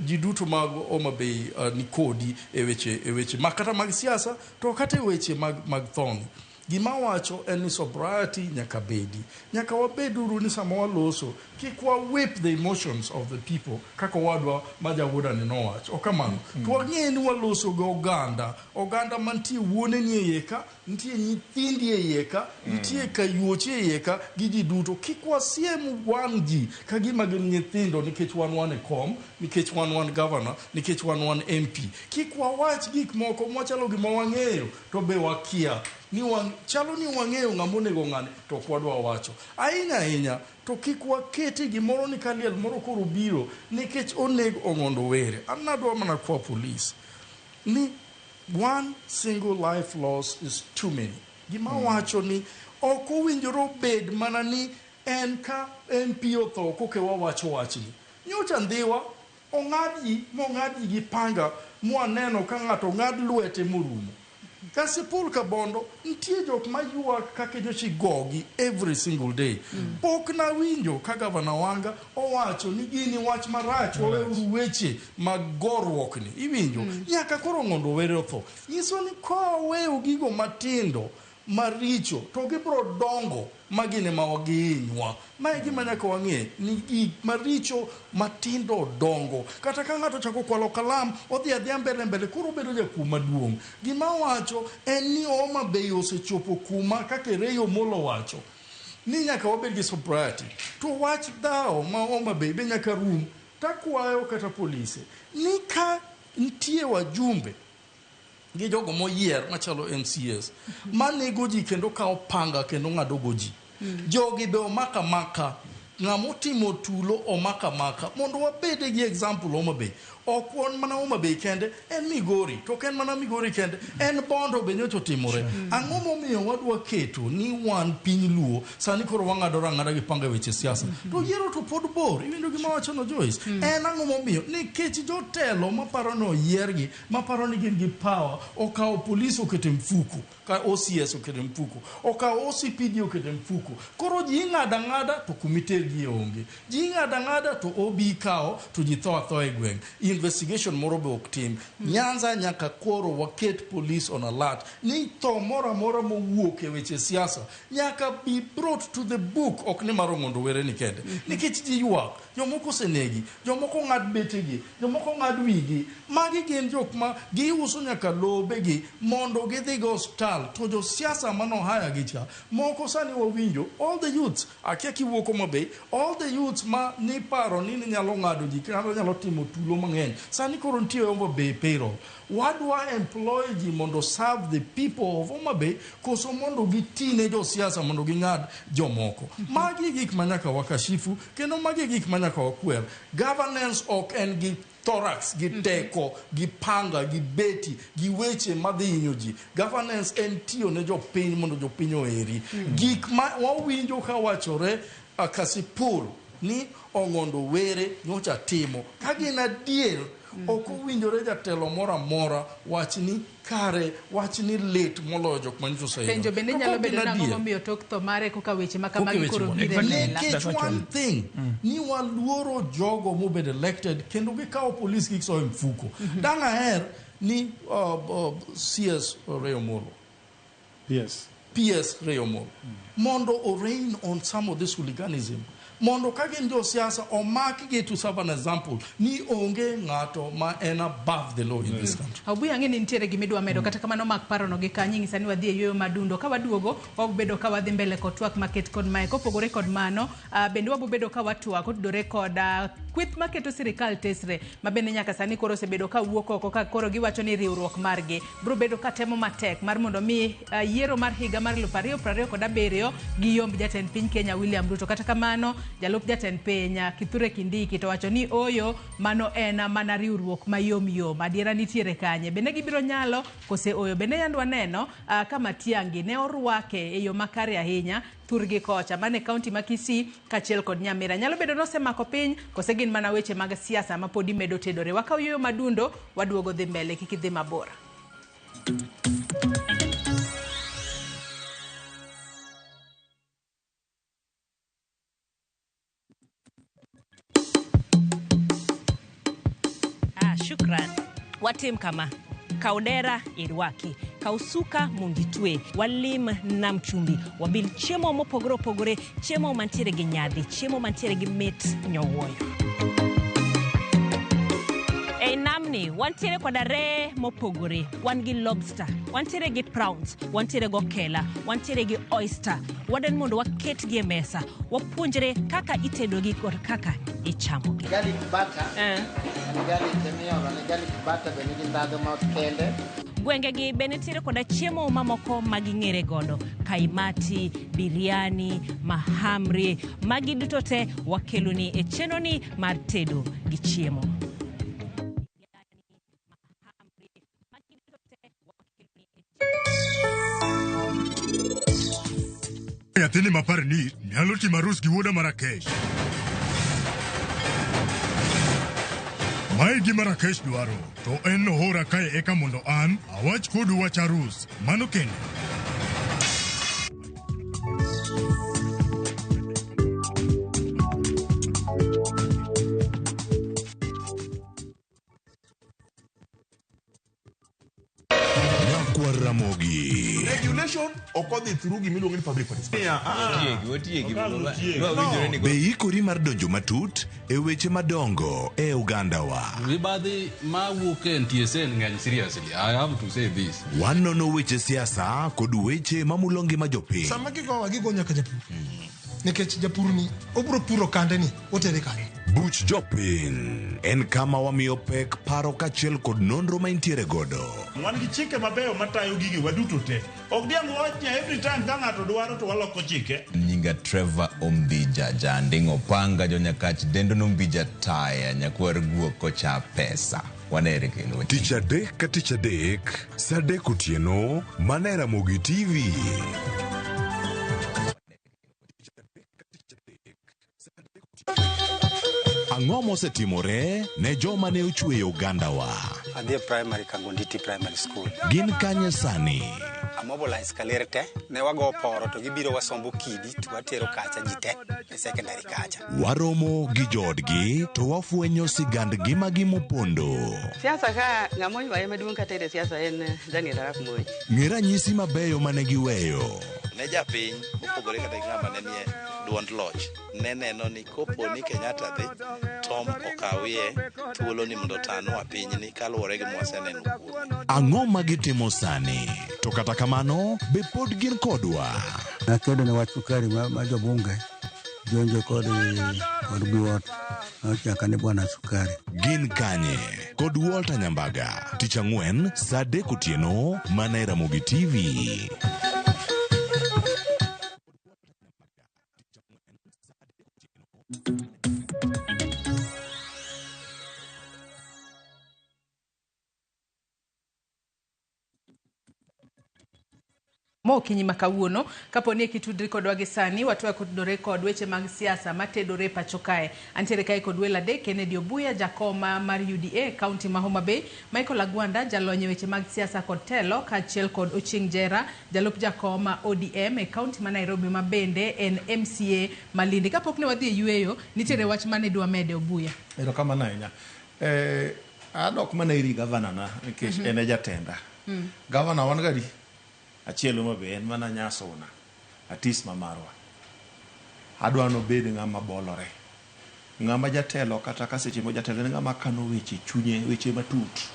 ji duto mag Homa Bay ni kodi e weche ma kata mag siasa to kata e weche mag thoni. Gima wacho en ni sobriety nyaka bedi. Nyaka wabeduru ni sama waloso, kik wa whip the emotions of the people kaka owadwa ma jawuoda ni nowacho. Ok kamano. To wang'e ni waloso gi oganda. Oganda mantie wuone ni e iye ka, nitie nyithindi e iye ka, nitie kayuoche e iye ka, gi ji duto. Kik wasiem wang' ji ka gima gin nyithindo nikech wan wan e kom, nikech wan wan governor, nikech wan wan MP. Kik wawach gik moko mwachalo gima wang'eyo to be wakia. Ni wang, chalo ni wang'eyo ng'ama onego ng'ani to ok wadwa wacho. Ahinya ahinya to kik waketi gimoro ni ka liel moro koro biro nikech oneg Ong'ondo Were. An nadwa mana kwa police ni one single life loss is too many. Gima wacho ni ok owinjore obed mana ni En ka MP otho koke wawacho wachni. Nyocha Ndhiwa ong'ad ji mong'ad ji gi panga mwaneno ka ng'ato ong'ad lwete morumo. Kasipul Kabondo nitie jok ma ywak kaka nyocha igogi every single day. Pok nawinjo ka gavana Wanga owacho ni gini wach marach waweuru weche mag goruok ni. Iwinjo? Nyaka koro Ong'ondo Were otho. Nyiso ni ka waweyo gigo matindo maricho to gibiro dongo ma gin ema gihinywa. Ma e gima nyaka wang'e ni gik maricho matindo dongo. Kata ka ng'ato ochako kwalo kalam, odhi adhiya mbele mbele, koro obedo jakuo maduong'. Gima awacho en ni Homa Bay osechopo kuma kaka Ray Omollo owacho ni nyaka wabed gi sobriety. To wach dhawo ma Homa Bay be nyaka rum. Takwayo kata polise ni ka nitie wajumbe gi jogo moyier machalo MCAs manego ji kendo kawo panga kendo ng'ado go ji. Jogi be omak amaka. Ng'ama otimo tulo omak amaka mondo wabede gi example Homa Bay. Ok wan mana Homa Bay kende, en Migori. To ok en mana Migori kende, en Bondo be nyocha otimore. Ang'o momiyo wadwa keto ni wan piny Luo sani koro wang'adore ang'ada gi panga e weche siasa? To yiero to pod bor. Iwinjo gima awachono Joyce? En ang'o momiyo? Nikech jotelo maparo ni oyiergi, maparo ni gin gi power, okawo polis oketo e mfuko, ka OCS oketo e mfuko, okawo OCPD oketo e mfuko. Koro ji ing'ado ang'ada to kumitergi onge. Ji ing'ado ang'ada to OB kawo to ji tho athoa e gweng'. Investigation moro be ok tim. Nyanza nyaka koro waket police on alert ni tho moro amora mowuok e weche siasa nyaka be brought to the book, ok ni mar Ong'ondo Were ni kende. Nikech ji ywak, jomoko osenegi, jomoko ong'ad betegi, jomoko ong'ad wigi. Magi gin jok ma giuso nyaka lobegi mondo gidhi go osiptal. To josiasa mano hire gi cha, moko sani wawinjo, all the youths, akia kiwuok Homa Bay, all the youths ma niparo ni nyalo ng'ado ji kata nyalo timo tulo mang'eny, sani koro nitie Homa Bay payroll. Wadwa employ ji mondo serve the people of Homa Bay koso mondo giti ne josiasa mondo ging'ad jomoko. Magi gik ma nyaka wakashifu kendo magi gik ma nyaka wakwer. Governance ok en gi thorax, gi teko, gi panga, gi beti, gi weche madhi hinyo ji. Governance en tiyo ne jopiny mondo jopiny oheri. Gik ma wawinjo ka wachore Kasipul ni Ong'ondo Were nyocha timo ka gin adier ok owinjore jatelo moro amora wach ni kare wach ni lit moloyo jok manyocha osehinyo. Penjo bende To nyalo kok gin bedo nang'o adier, momiyo tok tho mare koka weche ma kamagi Koka koro weche biro e lela. Nikech one thing ni waluoro jogo mobed elected kendo gikawo polis gisoyo e mfuko. Dang' aher ni CS Ray Omollo Yes. PS Ray Omollo mondo o rein on some of this hooliganism mondo ka gin josiasa omakgi to serve an example ni onge ng'ato ma en above the law in this country. Obuya ang'e ni nitiere gimidwa medo kata kamano mak parono gi kanyo ing'isa ni wadhi e yueyo madundo ka waduogo wabobedo ka wadhi mbele kod twak maket kod mae kopogore kod mano bende wabobedo ka watwak otudore kod kweth maketo sirikal tesre ma bende nyaka sani koro osebedo ka wuok oko ka koro giwacho ni riwruok margi biro bedo ka temo matek mar mondo mi yiero mar higa mar 2027 giyomb jatend piny Kenya William Ruto. Kata kamano jalup jatend piny Kithure Kindiki to wacho ni oyo mano en mana riwruok mayom yom. Adiera nitiere kanye? Bende gibiro nyalo kose oyo? Bende yand waneno ka Matiang'i ne orwake e yo makare ahinya thurgi kocha mane kaunti ma Kisii kaachiel kod Nyamira. Nyalo bedo nosemako piny kose gin mana weche mag siasa ma podi medo tedore. Wakaw yueyo madundo waduogo dhi mbele kik idhi mabor. Shukran. Watim kama. Kaw dera irwaki, kaw suka mondo itwe, walim nam chumbi, wabil chiemo mopogore opogore, chiemo mantiere gi nyadhi, chiemo mantiere gi mit nyowuoyo. Ei namni wantiere koda reye mopogore, wan gi lobster, wantiere gi prawns, wantiere gi okela, wantiere gi oyster. Wadwani mondo waketgi e mesa, wapuonjre kaka itedogi kod kaka ichamogi. Garlic butter. Garlic emiolo ne garlic butter be nigi ndhadhu ma kende. Gwengegi be nitiere koda chiemo mamoko ma ging'ere godo, kaimati, biryani, mahamri, magi duto te wakeloni e chenroni mar tedo gi chiemo. Nyathini mapar ni nyalo timo arus gi wuoda ma Rakesh. Mae gima Rakesh dwaro, to en nohora kae eka mondo an awach kodu wach arus. Mano kende. Nyakwar Ramogi. Regulation ok odhi through gima iluongo ni public participation. Watiegi, watiegi. Be ikori mar donjo matut e weche madongo e ogandawa? Mibadhi ma wuok e NTSA ng'eny seriously. I have to say this. Wanono weche siasa kod weche mamulo ngima jopiny. Sama gigowa gigo nyaka japur. Nikech japur ni obro puro kande ni otere kanye. Buch jopiny en kama wamiyo pek paro kaachiel kod nonro ma intiere godo. Wan gi chike mabeyo matayo gige waduto te. Ok diang' wawach ni every time ka ng'ato dwaro to waloko chike. Nyinga Trevor Ombija Janding' Opanga Jonyakach dendo nombija taya nyakwar guok kocha pesa. Wanere kendo. Tich adek ka tich adek, saa adek otieno, mana e Ramogi TV. Ang'o mosetimore ne joma ne ochweyo ogandawa? Adhi e primary Kangonditi Primary School. Gin kanye sani? Amobilize kaler te, ne wago poro to gibiro wasombo kidi to watero kacha ji te e secondary kacha. Waromo gi joodgi to wafwenyo sigand ngimagi mopondo. Siasa ka ng'ama oywaye maduong' kata e siasa en Daniel Arap Moi. Ng'e ranyisi mabeyo mane giweyo. Ne japiny mopogore kata gi ng'ama ne nie duond loch ne neno ni kopo ni Kenyatta dhi Tom okawie thuolo ni mondo otanwa pinyni kaluwore gi mwaseneno kuome. Ang'o ma gitimo sani? To kata kamano, be pod gin kodwa? Nakedo ne wach sukari ma, ma jobunge jonjo kod kod Biwott nochaka ni bwana sukari. Gin kanye? Kod Walter Nyambaga, tich ang'wen saa adek otieno mana e Ramogi TV. Mo okinyi ma kawuono kapo ni kitudri kodwa gi sani watwa kotudore kod weche mag siasa matedore pacho kae. Antiere kae kod welo adek, Kennedy Obuya jakoma mar UDA kaunti ma Homa Bay, Michael Agwanda jalony e weche mag siasa kod telo kaachiel kod Ochieng Jera jalup jakom ODM e kaunti ma Nairobi ma bende en MCA Malindi. Kapok ne wadhi e yueyo, nitiere wach mane idwa mede Obuya? Erokamano ahinya. Adok mana iri gavana na nikech en e jatenda. Gavana wan gadi? Achiel Homa Bay en mana Nyasuna, atis ma marwa. Adwa nobed ng'ama bolore. Ng'ama jatelo kata ka seche mo jatelo en ng'ama kano weche chunye, weche matut.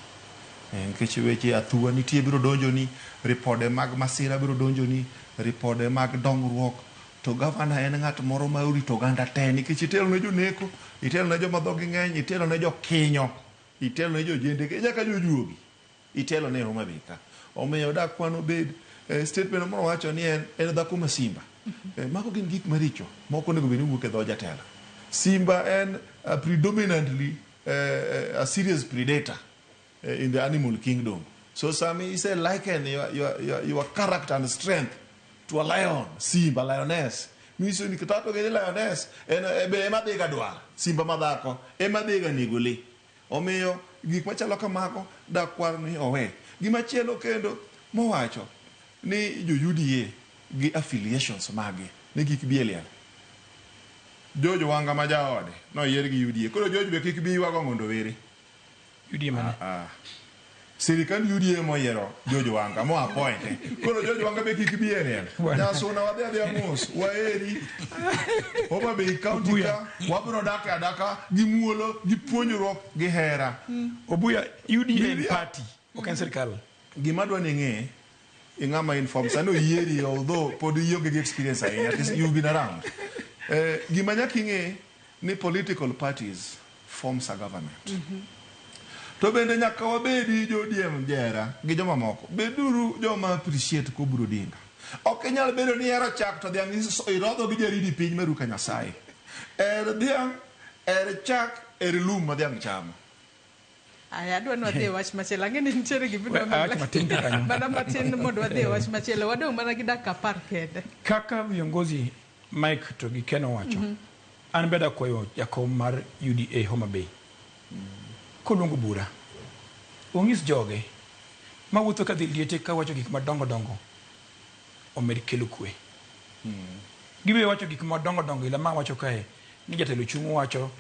Nikech weche athuwa nitie biro donjoni, ripode mag masira biro donjoni, ripode mag dongruok. To gavana en ng'at moro ma orito oganda te nikech itelo ne joneko, itelo ne joma dhogi ng'eny, itelo ne jokinyo, itelo ne jojendeke, nyaka jojuogi. Itelo ne Homa Bay ka. Omiyo dak kwan obed statement moro wacho ni en dhako ma simba. Mago gin gik maricho mok onego bed ni wuok e dho jatelo. Simba en predominantly a serious predator in the animal kingdom. So sami ise liken your character and strength to a lion, simba, lioness. Miso ni kata to gi lioness en be ema dhiga dwar, simba madhako ema dhiga nego le. Omiyo gik machalo kamago dak kwar ni owe. Gimachielo kendo mowacho ni jo UDA gi affiliations magi ni kik bi e liel. George Wanga ma jaode noyier gi UDA. Koro George be kik bi ywago mondo were. UDA mane? Sirikand UDA moyiero George Wanga mo appoint. Koro George Wanga be kik bi e liel. Nyasuna wadhi adhiya mos, waheri. Homa Bay County ka wabiro dak adaka gi muolo, gi puonjruok, gi hera. Obuya, UDA en party, ok en sirikal. Gima adwa ni ing'e, ing'ama inform sani oyieri although pod ionge gi experience ahinya, at least you've been around. Gima nyaka ing'e ni political parties forms a government. To bende nyaka wabedi jo ODM jera gi joma moko. Beduru joma appreciate Koburu Odinga. Ok inyal bedo ni ihero chak to dhiang' irodho gi jaridi piny maru ka Nyasaye. Er dhiang', er chak, er lum ma dhiang' chamo. Aya, adwa ni wadhi e wach machielo. Ang'e ni nitiere gima idwa We, awach matin to kanyo. Mana matin mondo wadhi e wach machielo. Wadong' mana gi dakika 10 kende. Kaka viongozi Mike to gi Ken owacho, an bende akwayo jakom mar UDA Homa Bay koluongo bura onyis joge mawuotho kadhi liete kawacho gik madongo dongo omed kelo kwe. Gibe wacho gik madongo dongo ila ma wacho kae ni jatelo chung' wacho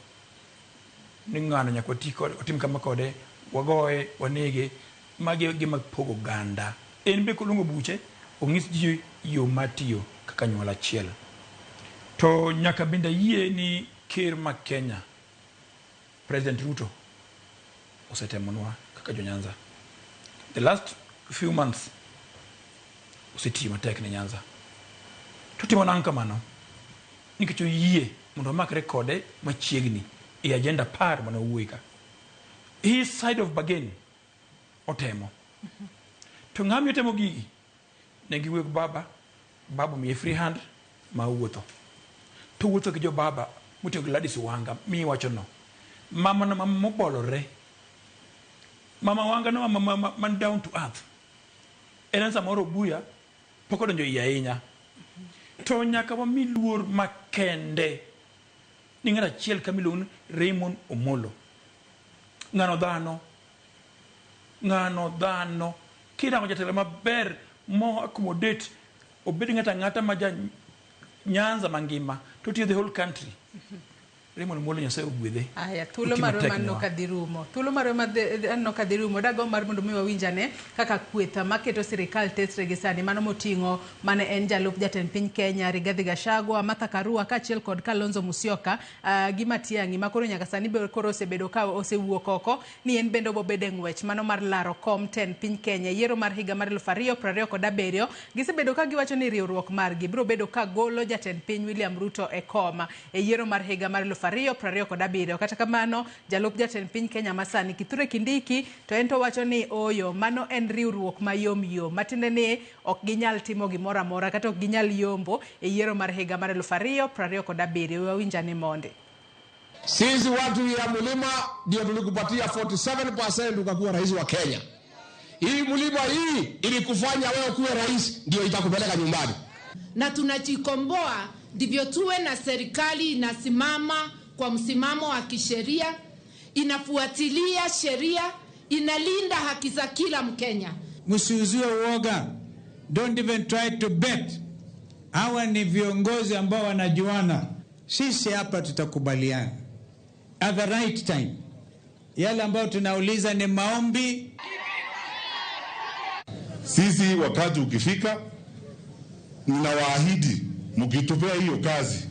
ni ng'ano nyaka wati kode, watim kama kode, wagoye, wanege. Magi e gima pogo oganda. En be koluongo buche, onyis ji yo mar tiyo kaka anyuola achiel. To nyaka bende ayie ni ker ma Kenya, President Ruto, osetemonwa kaka jo Nyanza. The last few months, osetiyo matek ne Nyanza. To timo nang'o kamano? Nikech oyie mondo wamakre kode machiegni e agenda 10 mane wawuoye ka. His side of bargain otemo. To ng'ama otemo gigi? Ne giwuoyo gi baba, baba omiye free hand ma owuotho. To owuotho gi jo baba motiyo gi Gladys Wanga miwacho no. Mama no mama mobolore. Mama Wanga no mama man down to earth. En samoro obuya pok odonjo iye ahinya. To nyaka wami luor makende ni ng'at achiel kama iluongo ni Raymond Omolo. Ng'ano dhano. Ng'ano dhano. Kirango jatelo maber mo accommodate obed ng'ato ang'ata ma ja Nyanza mangima to tiyo the whole country. Raymond Omolo Nyasaye ogwedhe. Aya, thuolo Otiyo marwa matek maneno nwa. ka dhi rumo. Thuolo marwa aneno ka dhi rumo. Dagomb mar mondo mi wawinj ane kaka kweth maketo sirikal tesre gi sani mano moting'o mane en jalup jatend piny Kenya Rigathi Gachagua, Martha Karua kaachiel kod Kalonzo Musyoka gi Matiang'i ma koro nyaka sani be koro osebedo ka osewuok oko ni en bende obobedo e ng'wech mano mar laro kom tend piny Kenya e yiero mar higa mar 2027. Gisebedo ka giwacho ni riwruok margi biro bedo ka golo jatend piny William Ruto e kom e yiero mar higa mar 2027. Kata kamano, jalup jatend piny Kenya masani Kithure Kindiki to en to wacho ni ooyo, mano en riwruok mayom yom, matiende ni ok ginyal timo gimoro amora kata ok ginyal yombo e yiero mar higa mar 2027. Wawinj ane monde. Sisi watu ya mlima ndio tulikupatia 47% ukakuwa rais wa Kenya. Hii mlima hii ilikufanya wewe kuwe rais, ndio itakupeleka nyumbani. Na tunajikomboa ndivyo tuwe na serikali inasimama kwa msimamo wa kisheria, inafuatilia sheria, inalinda haki za kila Mkenya. Msiuziwe uoga. Don't even try to bet. Hawa ni viongozi ambao wanajuana. Sisi hapa tutakubaliana at the right time. Yale ambayo tunauliza ni maombi. Sisi wakati ukifika, ninawaahidi mkitupea hiyo kazi,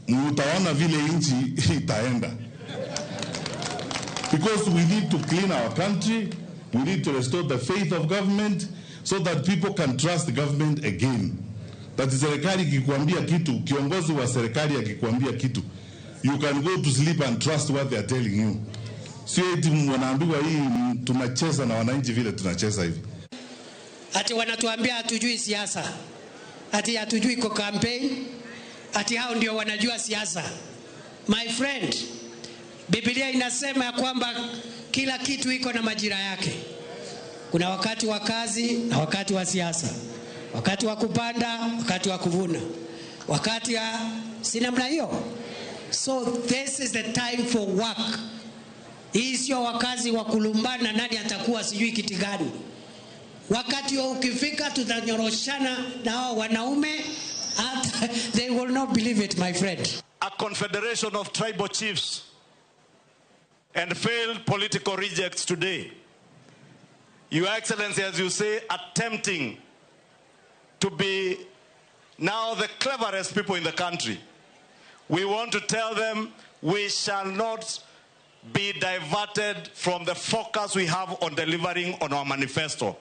mtaona vile nchi itaenda. Because we need to clean our country, we need to restore the faith of government so that people can trust the government again. That serikali ikikuambia kitu, kiongozi wa serikali akikuambia kitu, you can go to sleep and trust what they are telling you. Sio eti wanaambiwa hii tunacheza na wananchi vile tunacheza hivi. Ati wanatuambia hatujui siasa, ati hatujui kwa campaign, ati hao ndio wanajua siasa. My friend, Biblia inasema ya kwamba kila kitu iko na majira yake. Kuna wakati wa kazi na wakati wa siasa, wakati wa kupanda, wakati wa kuvuna, wakati ya si namna hiyo. So this is the time for work. Hii sio wakazi wa kulumbana nani atakuwa sijui kiti gani. Wakati wa ukifika tutanyoroshana na hao wanaume. They will not believe it, my friend. A confederation of tribal chiefs and failed political rejects today. Your Excellency, as you say, attempting to be now the cleverest people in the country. We want to tell them we shall not be diverted from the focus we have on delivering on our manifesto.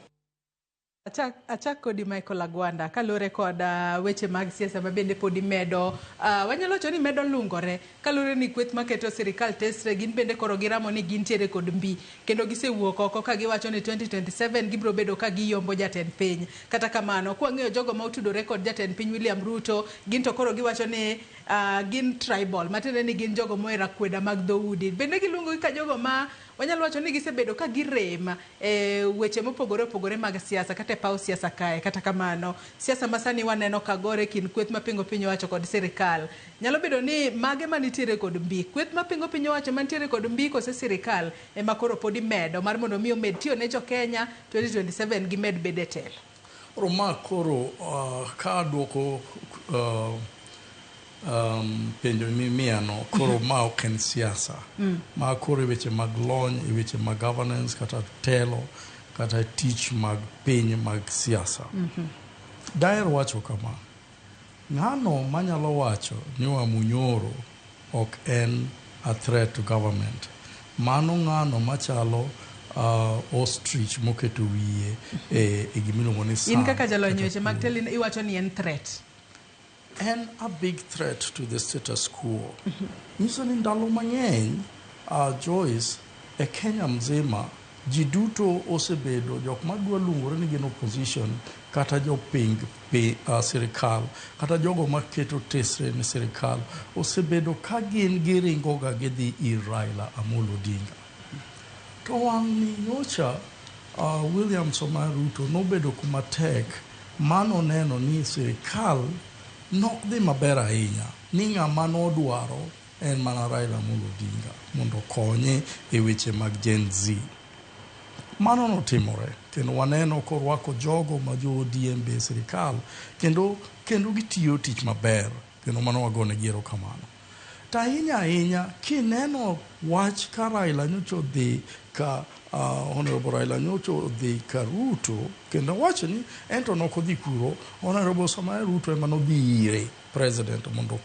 Achak kodi Michael Agwanda kaluwore kod weche mag siasa ma bende pod imedo wanyalo wacho ni medo lungore kaluwore ni kweth maketo sirikal tesre gin bende koro giramo ni gintiere kod mbi kendo gisewuok oko ka giwacho ni 2027 gibiro bedo ka giyombo jatend piny. Kata kamano kwang'iyo jogo ma otudore kod jatend piny William Ruto gin to koro giwacho ni gin tribal matiende ni gin jogo mohero akweda mag dhoudi. Bende giluongo gi ka jogo ma Wanyalo wacho ni gisebedo ka girem e weche mopogore opogore mag siasa kata e paw siasa kae. Kata kamano, siasa masani waneno ka gore kind kweth mapingo piny owacho kod sirikal. Nyalo bedo ni mage manitiere kod mbi, kweth mapingo piny owacho mantiere kod mbi kose sirikal ema koro pod imedo mar mondo mi omed tiyo ne jo Kenya 2027 gimed bedo e telo. Koro ma koro ka aduoko penjo mimiyano koro ma ok en siasa. Ma koro e weche mag lony, e weche mag governance kata telo kata tich mag piny mag siasa. Daher wacho kama, ng'ano manyalo wacho ni Wamunyoro ok en a threat to government? Mano ng'ano machalo ostrich moketo wiye e gimiluongo ni In sand kaka jalony kata weche mag telo iwacho ni en threat. En a big threat to the status quo. Nyiso ni ndalo mang'eny Joyce, e Kenya mzima ji duto osebedo jok madwa luongore ni gin opposition kata joping sirikal kata jogo maketo tesre ne sirikal osebedo ka gin giringoga gidhi ir Raila Amolo Odinga. To wang' ni nyocha William Samoei Ruto nobedo kuma tek manoneno ni sirikal nok dhi maber ahinya ni ng'ama nodwaro en mana Raila Amolo Odinga mondo okonye e weche mag Gen Z. Mano notimore kendo waneno korwako jogo ma jo ODM be e sirikal kendo kendo gitiyo tich maber kendo mano wagonegi erokamano. To ahinya ahinya kineno wach ka Raila nyocha odhi ka Honorable Raila nyocha odhi ka Ruto kendo wacho ni ento nok odhi kuro Honorable Samoei Ruto ema nodhi ire president mondo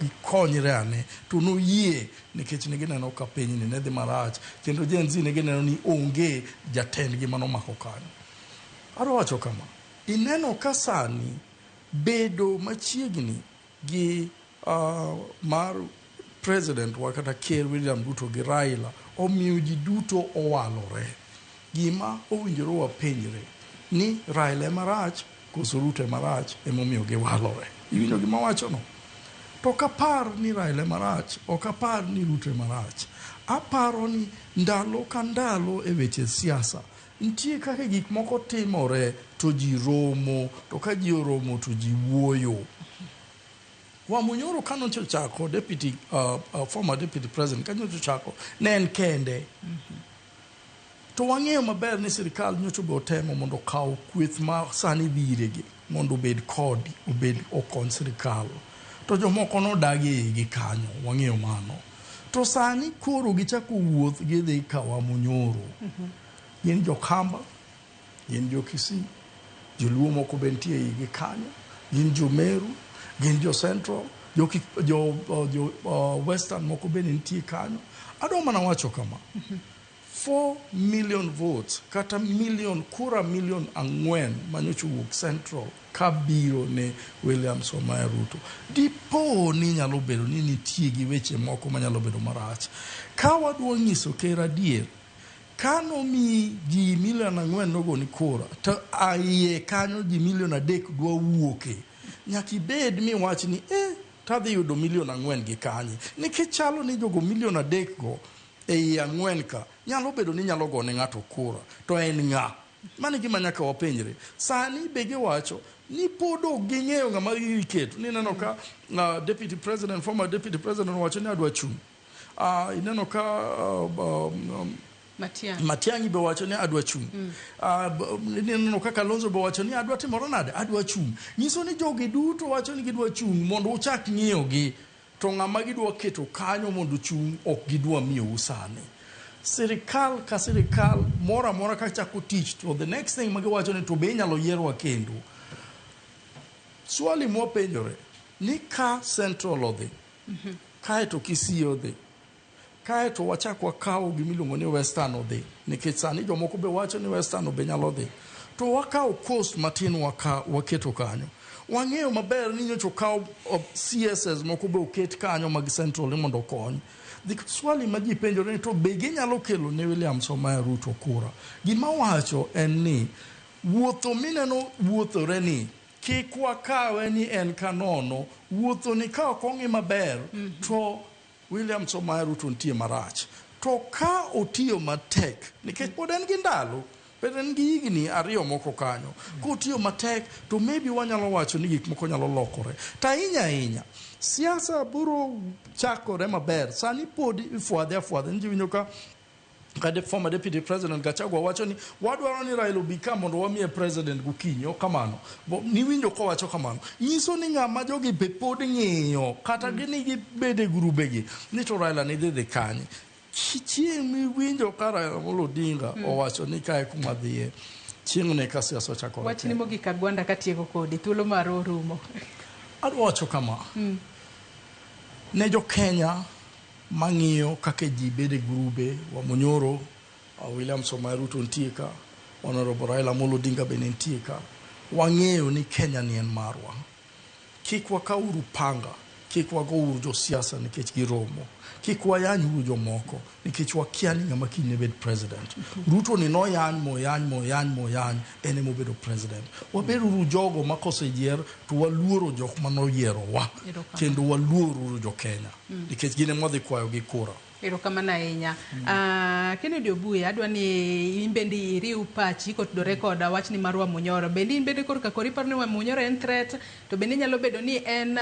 gikonyre ane to noyie nikech ne gineno ka pinyni ne dhi marach kendo Gen Z ne gineno ni onge jatendgi manomako kanyo. Adwa wacho kama, ineno ka sani bedo machiegni gi mar president wa kata ker William Ruto gi Raila omiyo ji duto owalore. Gima owinjore wapenjre ni Raila ema rach koso Ruto ema rach emomiyo giwalore. Iwinjo gima awachono? To ok apar ni Raila ema rach, ok apar ni Ruto ema rach. Aparo ni ndalo ka ndalo e weche siasa nitie kaka gik moko timore to ji romo, to ka ji oromo to ji wuoyo. Wamunyoro kane ochako deputy, former deputy president kanyocha ochako ne en kende. To wang'eyo maber ni sirikal nyocha be otemo mondo okaw kweth ma sani dhi iregi mondo obed kod obed okony sirikal. To jomoko nodagi e igi kanyo, wang'eyo mano. To sani koro gichako wuoth gidhi ka Wamunyoro. Gin jo Kamba, gin jo Kisii, joluo moko be nitie e igi kanyo, gin jo Meru, gin jo Central, jo Western moko bende nitie kanyo. Adwa mana wacho kama, 4 million votes kata million kura 4 million manyocha owuok Central kabiro ne William Samoei Ruto. Dipo ni nyalo bedo ni nitie gi weche moko manyalo bedo marach. Ka wadwa nyiso ker adier, kanomi ji 4 million nogoni kura to iye kanyo ji 3 million dwa wuoke nyaka ibed miwach ni tadhi yudo 4 million gi kanye nikech chalo ni jogo 3 million go e i 4 ka nyalo bedo ni nyalo gone ng'ato kura to en ng'a mano e gima nyaka wapenjre sani be giwacho ni pod ok ging'eyo ng'ama giketo nineno ka deputy president former deputy president owacho ni adwa chung' ineno ka Matiang'i. Matiang'i be wacho ni adwa chung'. Ineno ka Kalonzo be wacho ni adwa timore nade adwa chung'. Nyiso ni jogi duto wacho ni gidwa chung' mondo uchak ng'iyogi to ng'ama gidwa keto kanyo mondo ochung' ok gidwa miyou sani. Sirikal ka sirikal moro amora ka chako tich to the next thing magiwacho ni to be inyalo yierwa kendo. Swali mwapenjore ni ka Central odhi kaeto Kisii odhi kaeto wachak wakawo gimiluongo ni Western odhi nikech sani jomoko be wacho ni Western be nyalo dhi to wakawo coast matin waketo kanyo wang'eyo maber ni nyocha okaw CSS moko be oket kanyo mag Central ni mondo okony Dhi swali ma ji penjore ni to be ginyalo kelo ne William Samoei Ruto kura gima wacho en ni wuotho mineno wuothore ni kik wakawe ni en kanono wuotho ni ka ok ong'i maber to William Samoei Ruto nitie marach. To ka otiyo matek, nikech pod en gi ndalo, pod en gi higni ariyo moko kanyo, kotiyo matek to maybe wanyalo wacho ni gik moko nyalo lokore. To ahinya ahinya, siasa biro chakore maber. Sani pod ifwadhe afwadha. Ji winjo ka ka former deputy president Gachagua wacho ni wadwaro ni Raila obi ka mondo wamiye president gokinyi. Ok kamano. Niwinjo kowacho kamano. Nyiso ni ng'ama jogi be pod ng'iyo kata gini gibede grubegi ni to Raila ni dhi dhi kanye. Chieng' miwinjo ka Raila Amolo Odinga owacho ni kae kuma dhiye, chieng' ne ka siasa ochakore. Wachni mogik Agwanda katieko kodi, thuolo mar orumo. Adwa wacho kama. Ne jo Kenya mang'iyo kaka ji bedo e grube, Wamunyoro, William Samoei Ruto nitie ka, Honorable Raila Amolo Odinga bende nitie ka. Wang'eyo ni Kenya ni en marwa. Kik wakawuru panga, kik wagouru josiasa nikech giromo. Kik wayany uru jomoko nikech wakia ni ng'ama kiny ne bed president. Ruto ni noyany moyany moyany moyany en emobedo president. Wabed uru jogo ma koseyier to waluoro jok manoyierowa kendo waluor uru jo Kenya nikech gin ema wadhi kwayo gi kura. Erokamano ahinya. Kennedy Obuya, adwa ni in bende iriw pachi kotudore koda wachni mar Wamunyoro. Bende in bende korka kori iparo ni Wamunyoro en threat, to bende nyalo bedo ni en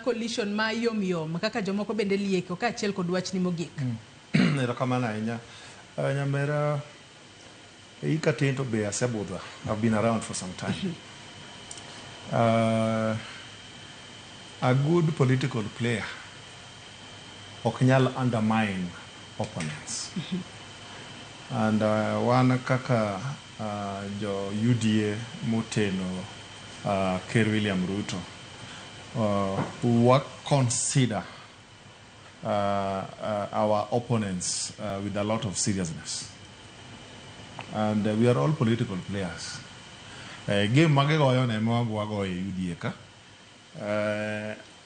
coalition ma yom yom kaka jomoko bende lieko kaachiel kod wachni mogik. Erokamano ahinya. Nyamera, hika tin to be asebudha. I've been around for some time. A good political player ok nyal undermine opponents. And wan kaka jo UDA moteno Ker William Ruto, wa consider our opponents with a lot of seriousness. And we are all political players. Game ma gigoyo no ema wan be wagoyo e UDA ka.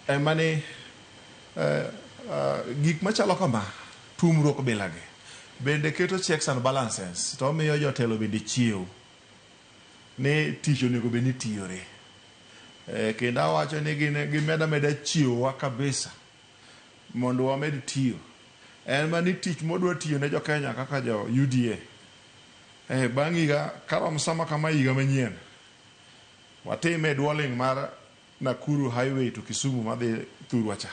Ema ni gik machalo kama tumruok bilagi bende keto checks and balances to omiyo jotelo bende chiew ni tich onego bed ni tiyore. Kendo awacho ni gin gimedo ameda chiewowa kabisa mondo wamed tiyo. En mana ni tich modwa tiyo ne jo Kenya kaka jo UDA. Bang' higa karom sama kama higa manyien watime dualling mar Nakuru Highway to Kisumu madhi thurwa cha.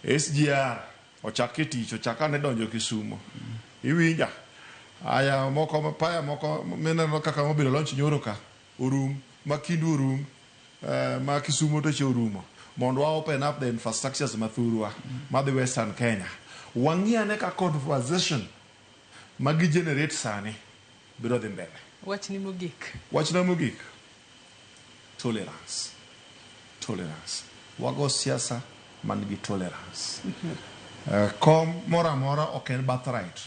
SGR ochak e tich ochak ane donjo Kisumu. Iwinja? Aya moko paya moko mineno kaka mobiro launch nyoro ka orum, ma Kindu orum, ma Kisumu to cha orumo. Mondo wa open up the infrastructures ma thurwa madhi Western Kenya. Wang'i ane ka conversation ma gi generate sani biro dhi mbele. Wachni mogik. Wachna mogik. Tolerance. Tolerance. Wago siasa man gi tolerance. Kom moro amora ok en birthright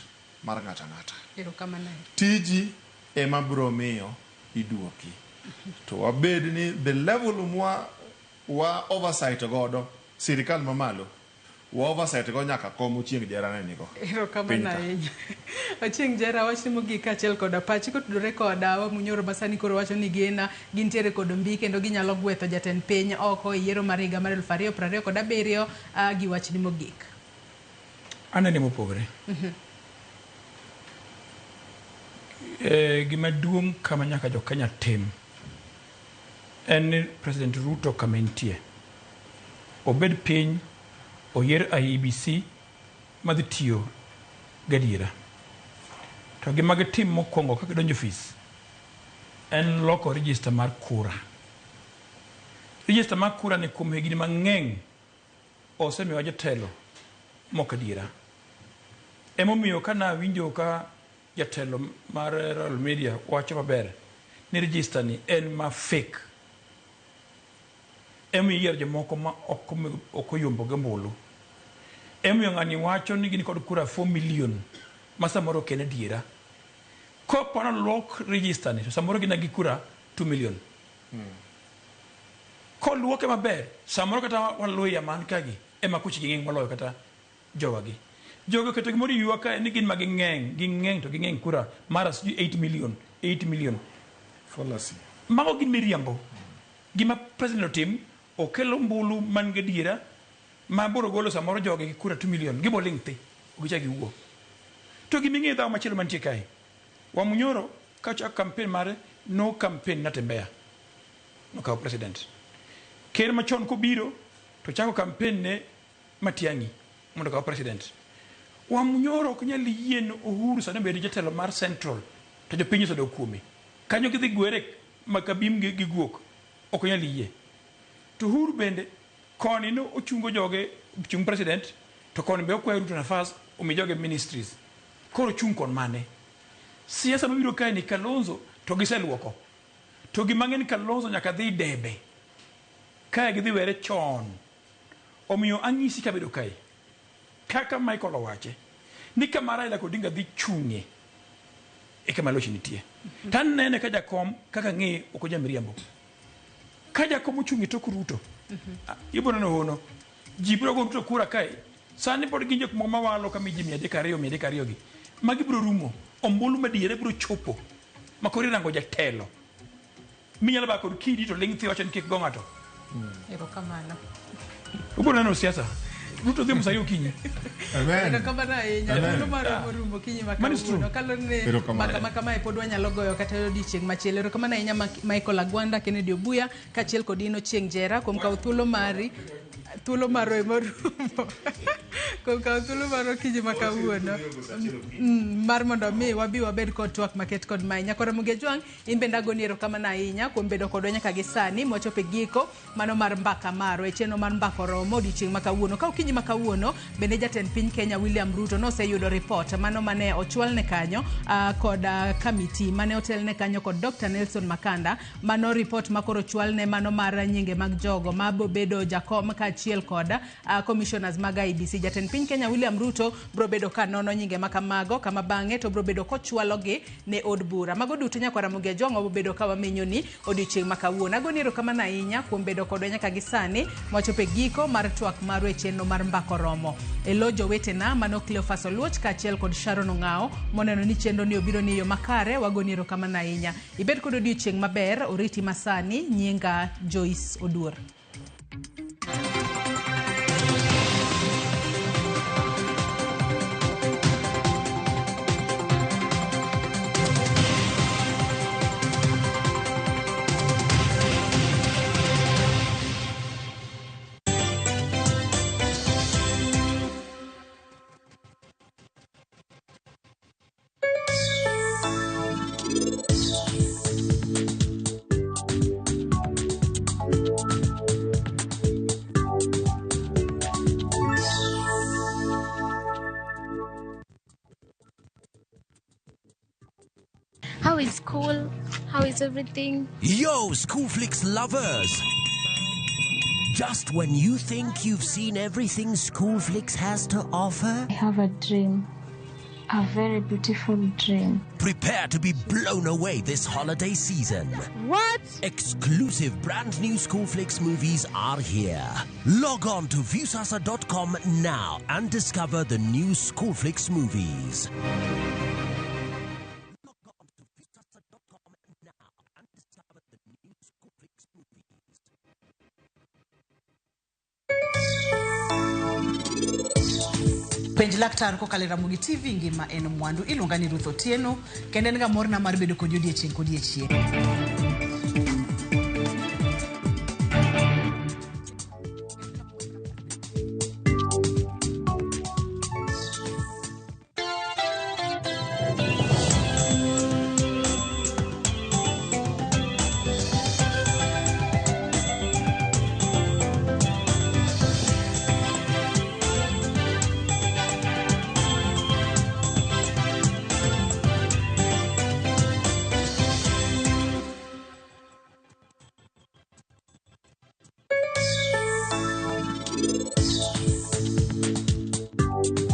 mar ng'ato ang'ata. Erokamano. Tiji ema biro miyo iduoki. To wabed ni the level mwa wa oversight godo sirikal mamalo wa oversight go nyaka kom Ochieng' Jera ne nigo. Erokamano ahinya. Ochieng' Jera, wachni mogik kaachiel koda pachi kotudore koda Wamunyoro ma sani koro wacho ni gin gintiere kod mbi kendo ginyalo gwetho jatend piny oko e yiero mar higa mar 2027 gi wachni mogik. Anene mopogore. Gima duong' kama nyaka jo Kenya tim en ni President Ruto kama entie obed piny oyier IEBC madhi tiyo gadiera. To gima gitim mokwongo ka gidonjo ofis en loko register mar kura. Register mar kura ni kuom higni mang'eny osemiyowa jotelo mok adiera. Emomiyo kana winjo ka jatelo mar Royal Media wacho maber ni register ni en ma fake. Emomiyo iyiero jomoko ma ok oyombo gi ombulu. Emomiyo ng'ani wacho ni gin kod kura 4 million ma samoro ok en adiera. Kopo noluok register ni to samoro gin gi kura 2 million. Koluoke maber, samoro kata Waluya man kagi ema kuchgi ng'eny moloyo kata jowagi. Jogi oketo gimoro e wiwa kae ni gin ma ging'eny, ging'eny to ging'eny kura mara sijui 8 million, 8 million. Fallacy. Mago gin miriambo. Gima president otim, okelo ombulu man gadiera ma biro golo samoro jogi gi kura 2 million, gibo ling' thi, ok gichak giwuo. To gima ing'eyo dhawo machielo mantie kae, Wamunyoro ka ochako campaign mare, no campaign Natembeya, nokawo president. Ker machon kobiro to chako campaign ne Matiang'i mondo okaw president. Wamunyoro ok nyal yie ni Uhuru sani obed jatelo mar Central to jopiny osedok kuome. Kanyo gidhi gwere makabim gi guok. Ok onyal yie. To Uhuru bende koni no ochungo joge chung president to koni be okwayo Ruto nafas omi joge ministries. Koro ochung' kon mane? Siasa mabiro kae ni Kalonzo to giseluoko. To gima ang'e ni Kalonzo nyaka dhi debe. Kae gidhi were chon. Omiyo anyisi kabedo kae, kaka Michael owache, ni kama Raila kod Odinga dhi chung'e e kama loch nitie. To anene ka jakom kaka ang'eye ok oja miriambo. Ka jakom ochung' e tok Ruto, ibiro neno hono. Ji biro go Ruto kura kae. Sani pod gin jok moko mawalo ka mi ji 302, 302 gi. Magi biro rumo. Ombulu madiere biro chopo. Ma koro irango jatelo. Minyalo baa kod kidi to ling' thi wacho ni kik go ng'ato. Erokamano. Ubiro neno siasa. Ruto dhi Musalia okinyi. Erokamano ahinya. Amen. Thuolo mar romo rumo okinyi ma Man is true. kawuono. Kaluwore ni Erokamano. mbaka ma kamae pod wanyalo goyo kata odiochieng' machielo. Erokamano ahinya Michael Agwanda, Kennedy Obuya, kaachiel kod in Ochieng' Jera kuom kawo thuolo mari thuolo marwa ema orumo kuom kawo thuolo mar okinyi ma kawuono mar mondo mi wabi wabed kod twak maket kod mae. Nyakora Ramogi Ajwang' In bende agoni erokamano ahinya kuom bedo kodwa nyaka gi sani mwachopo e giko mano mar mbaka marwa e chenro mar mbaka oromo odiochieng' ma kawuono. Ka okinyi ma kawuono bende jatend piny Kenya William Ruto noseyudo ripot mano mane ochwalne kanyo kod kamiti mane otelne kanyo kod Dr. Nelson Makanda. Mano ripot ma koro ochwalne mano mar nyinge mag jogo ma bobedo jakom kaachiel kod commissioners mag IEBC. Jatend piny Kenya William Ruto bro bedo ka nono nyinge ma kamago kama bang'e to bro bedo kochwalogi ne od bura. Mago duto nyakwar Ramogi Ajwang' wabobedo ka wamenyoni odiochieng' ma kawuono. Agoni erokamano ahinya kuom bedo kodwa nyaka gi sani mwachopo e giko mar twak marwa e chenro mar Mbaka Oromo. E lo jowetena mano Cleophas Oluoch kaachiel kod Sharon Ong'awo moneno ni chenro ni obiro ni e yo makare, wagoni erokamano ahinya. Ibed kod odiochieng' maber, oriti masani, nyinga Joyce Oduor. How is school? How is everything? Yo, Schoolflix lovers! Just when you think you've seen everything Schoolflix has to offer, I have a dream. A very beautiful dream. Prepare to be blown away this holiday season. What? Exclusive brand new Schoolflix movies are here. Log on to Viusasa.com now and discover the new Schoolflix movies. Penj laktar kokalo e Ramogi TV ngima en mwandu. Iluonga ni Ruth Otieno kendo en ga morna mar bedo kodi odiechieng' kodiechieng'.